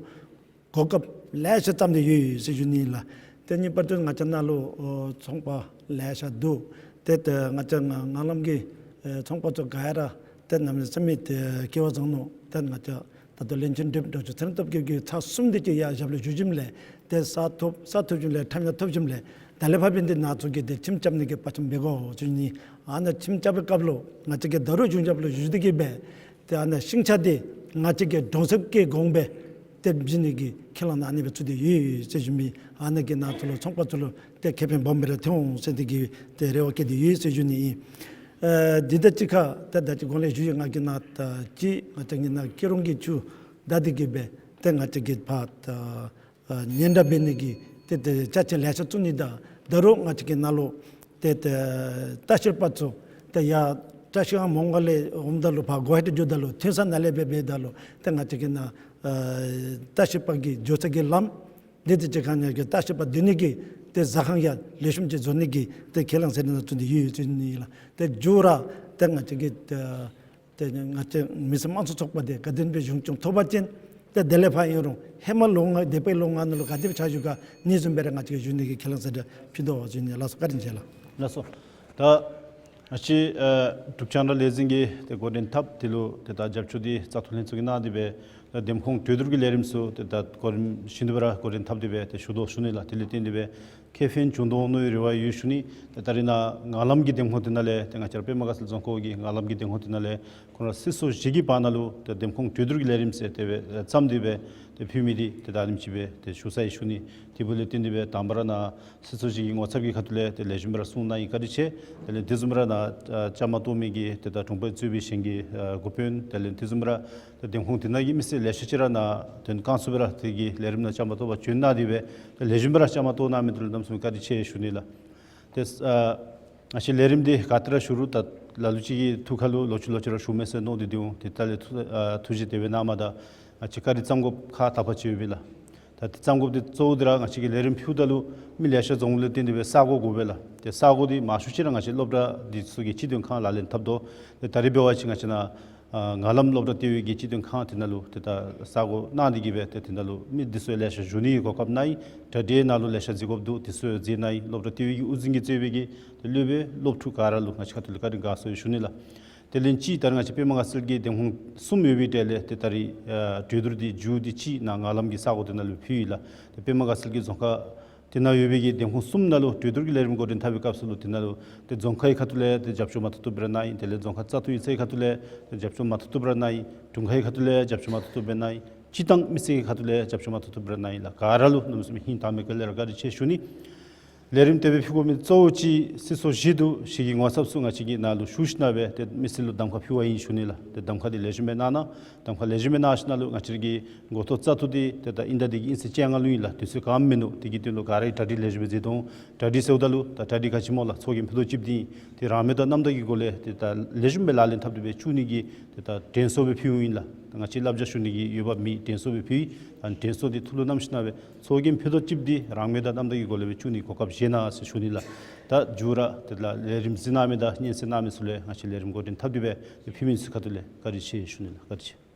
གོ་སྐབས་ལེ་ཤ་བརྩམས་ཏེ་ཡོད་ཡོད་ཟེར་ཞུ་ནི་ལགས། ཏེ་གཉིས་པ་ཏེ་ང་བཅས་ནཱ་ལུ་ཨོ་ཚོང་པ་ལེ་ཤ་འདུག། ཏེ་ཏེ་ང་བཅས་ནཱ་ནང་ལམ་གྱི་ཨེ་ཚོང་པ་ཚུ་ག་ར་ཏེ་གནམ་མེད་ས་མེད་ཏེ་སྐལ་བ་བཟང་ནུག། ཏེ་ང་བཅས་ད་ལྟོ་བློན་ཆེན་དྲིན་དྲག་ཚུ་ཚེ་རིང་སྟོབས་རྒྱས་ཀྱིས་ཚར་གསུམ་དེ་ཅིག་ཡར་ཞབས་ལུ་བཞུགས་ཞིནམ་ལས་ཏེ་ས་ཐོབ་ས་ཐོབ་ཞིནམ་ལས་ཁྲམ་ཡང་ཐོབ་ཞིནམ་ལས་ད་ལས་ཕར་འབད་ནི་འདི་ནཱ་ཚུ་གིས་ཏེ་ཁྱིམ་རྐྱབ་ནི་གི་དཔའ་ཁྱིམ་འབད་དགོ་ཟེར་ཞུ་ནི། ཨ་ནཱ་ཁྱིམ་རྐྱབ་པའི་སྐབས་ལུ་ང་བཅས་ཀྱིས་ད་རུང་གཞུང་གཡོགཔ་ལུ་ཞུ་སྟེ་གིས་སྦེ་ཏེ་ཨ་ནཱ་ཤིང་ཆ་འདི་ང་བཅས་ཀྱི་གྲོང་གསེབ་ཀྱི་གོང་སྦེ་ཏེ་བྱིན་ནི་གི་ཁས་བླངས་ནཱ་ཨ་ནི་སྦེ་ཚུད་དེ་ཡོད་ཟེར་ཞུ་མི། ཨ་ནཱ་གིས་ནཱ་ཚུ་ལུ་ཚོང་པ་ཚུ་ལུ་ཏེ་ཁེ་ཕན་སྦོམ་སྦེ་ར་ཐོན་འོང་ཟེར་ཏེ་གི་ཏེ་རེ་བ་བསྐྱེད་དེ་ཡོད་ཟེར་ཞུ་ནི་ཨིན། ཨེ་འདི་དང་གཅིག་ཁར་ཏེ་ད་ཅི་གོང་ལས་ཞུ་ཡི། ང་གིས་ནཱ་ད་ཅི་ང་བཅས་ཀྱིས་ནཱ་སྐྱིད་གྲོང་གི་ཆུ་བདའ་སྟེ་གིས་སྦེ་ཏེ་ང་བཅས་ཀྱིས་ཕར་ད་ཨ་སྙན་གྲགས་འབད་ནི་གི་ཏེ་ཏེ་ཅ་ཆས་ལེ་ཤ་བཙུགས་ནི་དང་ད་རུང་ང་བཅས་ཀྱི་ནཱ་ལུ་ཏེ་ཏེ་ལྟ་བཤལ་པ་ཚུ་ཏེ་ཡར་བཀྲིས་སྒང་མོང་སྒར་ལས་འོངམ་ད་ལུ་ཕར་གུ་ཝ་ཧ་ཊི་འགྱོཝ་ད་ལུ་ཐོན་ས་ནཱ་ལས་སྦེ་འབདཝ་ད་ལུ་ཏེ་ང་བཅས་ཀྱི་ནཱ་ཨ་ལྟ་བཤལ་པ་གི་འགྱོ་ས་གི་ལམ་འདི་ཏེ་ཅིག་ཁར་ནཱ་གི་ལྟ་བཤལ་པ་སྡོད་ནི་གི་ཏེ་ཟ་ཁང་ཡང་ལེགས་ཤོམ་ཅིག་བཟོ་ནི་གི་ཏེ་ཁས་བླངས་གསལ་བསྒྲགས་ནང་བཙུགས་ཏེ་ཡོད་ཟེར་ཞུ་ནི་ཨིན་ལགས། ཏེ་མཇུག་ར་ཏེ་ང་བཅས་ཀྱི་ཏེ་ཏེ་ང་བཅས་མི་སེར་དམངས་གཙོ་ཚོགས་པ་འདི་ག་དེ་སྦེ་གཞུང་སྐྱོང་ཐོབ་པ་ཅིན་ཏེ་དེ་ལས་ཕར་ཨིན་རུང་ཧེ་མ་ལོ་ལྔ་འདས་པའི་ལོ་ལྔ་ནང་ལུ་ག་དེ་སྦེ་ཕྱག་ཞུ་ག་ཨ་ནི་བཟུམ་སྦེ་ར་ང་བཅས་ཀྱིས་ཞུ་ནི་གི་ཁས་བླངས་གསལ་བསྒྲགས་ཕུལ་དོ་ཟེར་ཞུ་ནི། ལགས་སོ་བཀའ་དྲིན་ཆེ་ལགས། ལགས་སོ། ད་ང་བཅས་ཨ་འབྲུག་རྒྱང་བསྒྲགས་ལས་འཛིན་གྱིས་ཏེ་འགོ་འདྲེན་འཐབ་དེ་ལུ་ཏེ་ད་རྒྱབ་སྐྱོར་འདི་བཙག་འཐུ་ལྷན་ཚོགས་ཀྱིས་གནང་སྟེ་སྦེ་ད་འདེམས་ཁོངས་གྲོས་བསྡུར་གྱི་ལས་རིམ་ཚུ་ཏེ་ད་གོ་རིམ་བཞིན་དུ་སྦེ་ར་འགོ་འདྲེན་འཐབ་སྟེ་སྦེ་ཏེ་ཞུ་དོ་ཞུ་ནི་ལགས། དེ་ལས་བརྟེན་ཏེ་སྦེ་ཁེ་ཕན་འབྱུང་དོ་མནོ་བའི་རེ་བ་ཡོད་ཞུ་ནི། ཏེ་ད་རེས་ནཱ་ངང་ལམ་གྱི་འདེམས་ཁོངས་དེ་ནང་ལས་ཏེ་ང་བཅས་ར་པདྨ་དགའ་ཚལ་རྫོང་ཁག་གི་ངང་ལམ་གྱི་འདེམས་ཁོངས་དེ་ནང་ལས་ཁོང་ར་སྲིད་ཚོགས་བཞི་གི་བར་ན་ལུ་ཏེ་འདེམས་ཁོངས་གྲོས་བསྡུར་གྱི་ལས་རིམ་ཟེར་དེ་སྦེ་བརྩམས་ཏེ་སྦེ་ཏེ་ཕུལ་མི་འདི་ཏེ་ད་རིམ་ཅིག་སྦེ་ཏེ་ཞུ་ཚར་ཡི་ཞུ་ནི། དེ་འབདཝ་ལས་བརྟེན་ཏེ་སྦེ་དང་པ་ར་ནཱ་སྲིད་ཚོགས་བཞི་གི་ངོ་ཚབ་ཀྱི་ཁ་ཐུག་ལས་ཏེ་ལེགས་ཤོམ་སྦེ་ར་གསུངས་གནང་ཡི། བཀའ་དྲིན་ཆེ། དེ་ལས་དེ་བཟུམ་ར་ནཱ་ཨ་བཅའ་མར་གཏོགས་མི་གི་ཏེ་ད་དྲུང་འཕར་གཙོས་པའི་གཞན་གྱི་ཨ་འགོ་དཔོན་དེ་ལས་དེ་བཟུམ་ར་ཏེ་འདེམས་ཁོངས་དེ་ནང་གི་མི་སེར་ལེ་ཤ་ཅིག་ར་ནཱ་དོན་བསྐྱངས་ཚུགས་པར་དེ་གི་ལས་རིམ་ནང་བཅའ་མར་གཏོགས་པར་བྱོན་གནང་སྟེ་སྦེ་ཏེ་ལེགས་ཤོམ་སྦེ་ར་བཅའ་མར་གཏོགས་གནང་མི་འདི་ལུ་གནམ་མེད་ས་མེད་བཀའ་དྲིན་ཆེ་ཞུ་ནི་ལགས། ཏེ་ཨ་ང་བཅས་ལས་རིམ་འདི་ག་ཏེ་ར་ཞུ་རུང་ད་ལ་ལུ་ཅིག་གི་ཐུགས་ཁར་ལུ་ལོག་ཅི་ལོག་ཅི་ར་ཞུ་མས་ཟེར་མནོ་སྟེ་འདུག། དེ་ལྟ་ལས་ཐུགས་ཨ་ཐུགས་རྗེ་དེ་སྦེ་གནང་མ་ད་ང་བཅས་བཀའ་དྲིན་བསམ་དགོཔ་ཁག་དག་པ་ཅིག་ཡོད་པས་ལགས། ད་དེ་བརྩམ་དགོཔ་འདི་གཙོ་བོ་འདི་ར་ང་བཅས་ཀྱིས་ལས་རིམ་ཕུལཝ་ད་ལུ་མི་ལེ་ཤ་འཛོམས་ལས་བརྟེན་ཏེ་སྦེ་ས་གོ་དགོ་པས་ལགས། ཏེ་ས་གོ་འདི་མང་ཤོས་ཅིག་ར་ང་བཅས་སློབ་གྲྭ་འདི་ཚུ་གི་སྤྱི་དོན་ཁང་ལག་ལེན་འཐབ་དོ། ཏེ་ད་རེས་འབད་བ་ཅིན་ང་བཅས་ནཱ་ཨ་ངང་ལམ་སློབ་གྲྭ་ལྟེ་བའི་གི་སྤྱི་དོན་ཁང་དེ་ནང་ལུ་ཏེ་ད་ས་གོ་གནང་སྟེ་གིས་སྦེ་ཏེ་དེ་ནང་ལུ་མི་འདི་ཚུ་ལེ་ཤ་བཞུགས་ནི་གི་གོ་སྐབས་གནང་ཡི། གྲ་སྒྲིག་ནང་ལུ་ལེ་ཤ་གཟིགས་དགོཔ་འདུག། དེ་ཚུ་མཛད་གནང་ཡི། སློབ་གྲྭ་ལྟེ་བའི་གི་དབུ་འཛིན་གྱིས་གཙོས་པའི་གི་ཏེ་སློབ་དཔོན་སློབ་ཕྲུག་ག་ར་ལུ་ང་བཅས་ཁ་ཐུག་ལས་བཀའ་དྲིན་དགའ་ཚོར་ཞུ་ནི་ལགས། དེ་ལས་གཅིག་ད་རེས་ང་བཅས་པདྨ་དགའ་ཚལ་གྱི་འདེམས་ཁོངས་གསུམ་ཡོད་པའི་གྲས་ལས་ཏེ་ད་རེས་ཨ་གྲོས་བསྡུར་འདི་མཇུག་འདི་གཅིག་ནཱ་ངང་ལམ་གྱི་ས་གོ་དེ་ནང་ལུ་ཕུལ་ཡི་ལགས། ཏེ་པདྨ་དགའ་ཚལ་གྱི་རྫོང་ཁག་དེ་ནང་ཡོད་པའི་གི་འདེམས་ཁོངས་གསུམ་ནང་ལུ་གྲོས་བསྡུར་གྱི་ལས་རིམ་འགོ་འདྲེན་འཐབ་པའི་སྐབས་སུ་ལུ་དེ་ནང་ལུ་ཏེ་རྫོང་ཁའི་ཁ་ཐུག་ལས་ཏེ་རྒྱབ་སྐྱོར་མ་ཐོབ་ཐོབ་སྦེ་ར་གནང་ཡི། དེ་ལས་རྫོང་ཁག་བཙག་འཐུ་ཡིག་ཚང་གི་ཁ་ཐུག་ལས་ཏེ་རྒྱབ་སྐྱོར་མ་ཐོབ་ཐོབ་སྦེ་ར་གནང་ཡི། དྲུང་ཁག་གི་ཁ་ཐུག་ལས་རྒྱབ་སྐྱོར་མ་ཐོབ་ཐོབ་སྦེ་གནང་ཡི། སྤྱིར་བཏང་མི་སེར་གྱི་ཁ་ཐུག་ལས་རྒྱབ་སྐྱོར་མ་ཐོབ་ཐོབ་སྦེ་ར་གནང་ཡི་ལགས། ག་ར་ལུ་གནམ་མེད་ས་མེད་ཧིང་དྭངས་མའི་དཀྱིལ་ལས་ར་བཀའ་དྲིན་ཆེ་ཞུ་ནི། ལས་རིམ་དེ་སྦེ་ཕུལ་དགོ་མི་གཙོ་བོ་ཅིག་སྲིད་ཚོགས་བཞི་འདུག། བཞི་གི་ངོ་ཚབ་ཚུ་ང་བཅས་ཀྱིས་ནཱ་ལུ་ཞུ་ཞིནམ་སྦེ་ཏེ་མི་སེར་ལུ་གདམ་ཁ་ཕུལ་བ་ཨིན་ཞུ་ནི་ལགས། ཏེ་གདམ་ཁ་འདི་ལེགས་ཤོམ་སྦེ་གནང་གནང་། གདམ་ཁ་ལེགས་ཤོམ་སྦེ་གནང་ཞིནམ་ལུ་ང་བཅས་ཀྱི་འགོ་ཐོག་བཙག་འཐུ་འདི་ཏེ་ད་དབྱིན་ཟླ་འདི་གི་དབྱིན་ཚེས་བཅོ་ལྔ་ལུ་ཨིན་ལགས། དུས་ཚོད་ག་ནི་མིན་འདུག། དེ་གི་དོན་ལུ་ག་ར་གིས་གྲ་སྒྲིག་ལེགས་ཤོམ་སྦེ་མཛད་དོ། གྲ་སྒྲིག་ཟེརཝ་ད་ལུ་ད་གྲ་སྒྲིག་ག་ཅི་སྨོ་ལགས། ཚོགས་རྒྱན་ཕུད་རྡོག་གཅིགཔོ་འདི་ཏེ་རང་མོས་དང་རྣམ་དག་གི་སྒོ་ལས་ཏེ་ད་ལེགས་ཤོམ་སྦེ་ལག་ལེན་འཐབ་སྟེ་སྦེ་བཙུགས་ནི་གི་ཏེ་ད་དྲན་གསོ་སྦེ་ཕུལཝ་ཨིན་ལགས། ད་ང་བཅས་བསླབ་བྱ་ཞུ་ནི་གི་ཡོདཔ་མེད། དྲན་གསོ་སྦེ་ཕུལ་ཡི། ད་དྲན་གསོ་འདི་ཐུགས་ལུ་བསྣམས་ཞིནམ་སྦེ་ཚོགས་རྒྱན་ཕུད་རྡོག་གཅིགཔོ་འདི་རང་མོས་དང་རྣམ་དག་གི་སྒོ་ལས་སྦེ་བཙུགས་ནི་གི་གོ་སྐབས་བཞེས་གནང་ཟེར་ཞུ་ནི་ལགས། ད་མཇུག་ར་ཏེ་ལགས་ལས་རིམ་གཟིགས་གནང་མི་དང་སྙན་གསན་གནང་མི་ཚུ་ལུ་ང་བཅས་ལས་རིམ་འགོ་འདྲེན་འཐབ་སྟེ་སྦེ་ཏེ་ཕུལ་མི་ཚུ་ཁ་ཐུག་ལས་བཀའ་དྲིན་ཆེ་ཞུ་ནི་ལགས། བཀའ་དྲིན་ཆེ།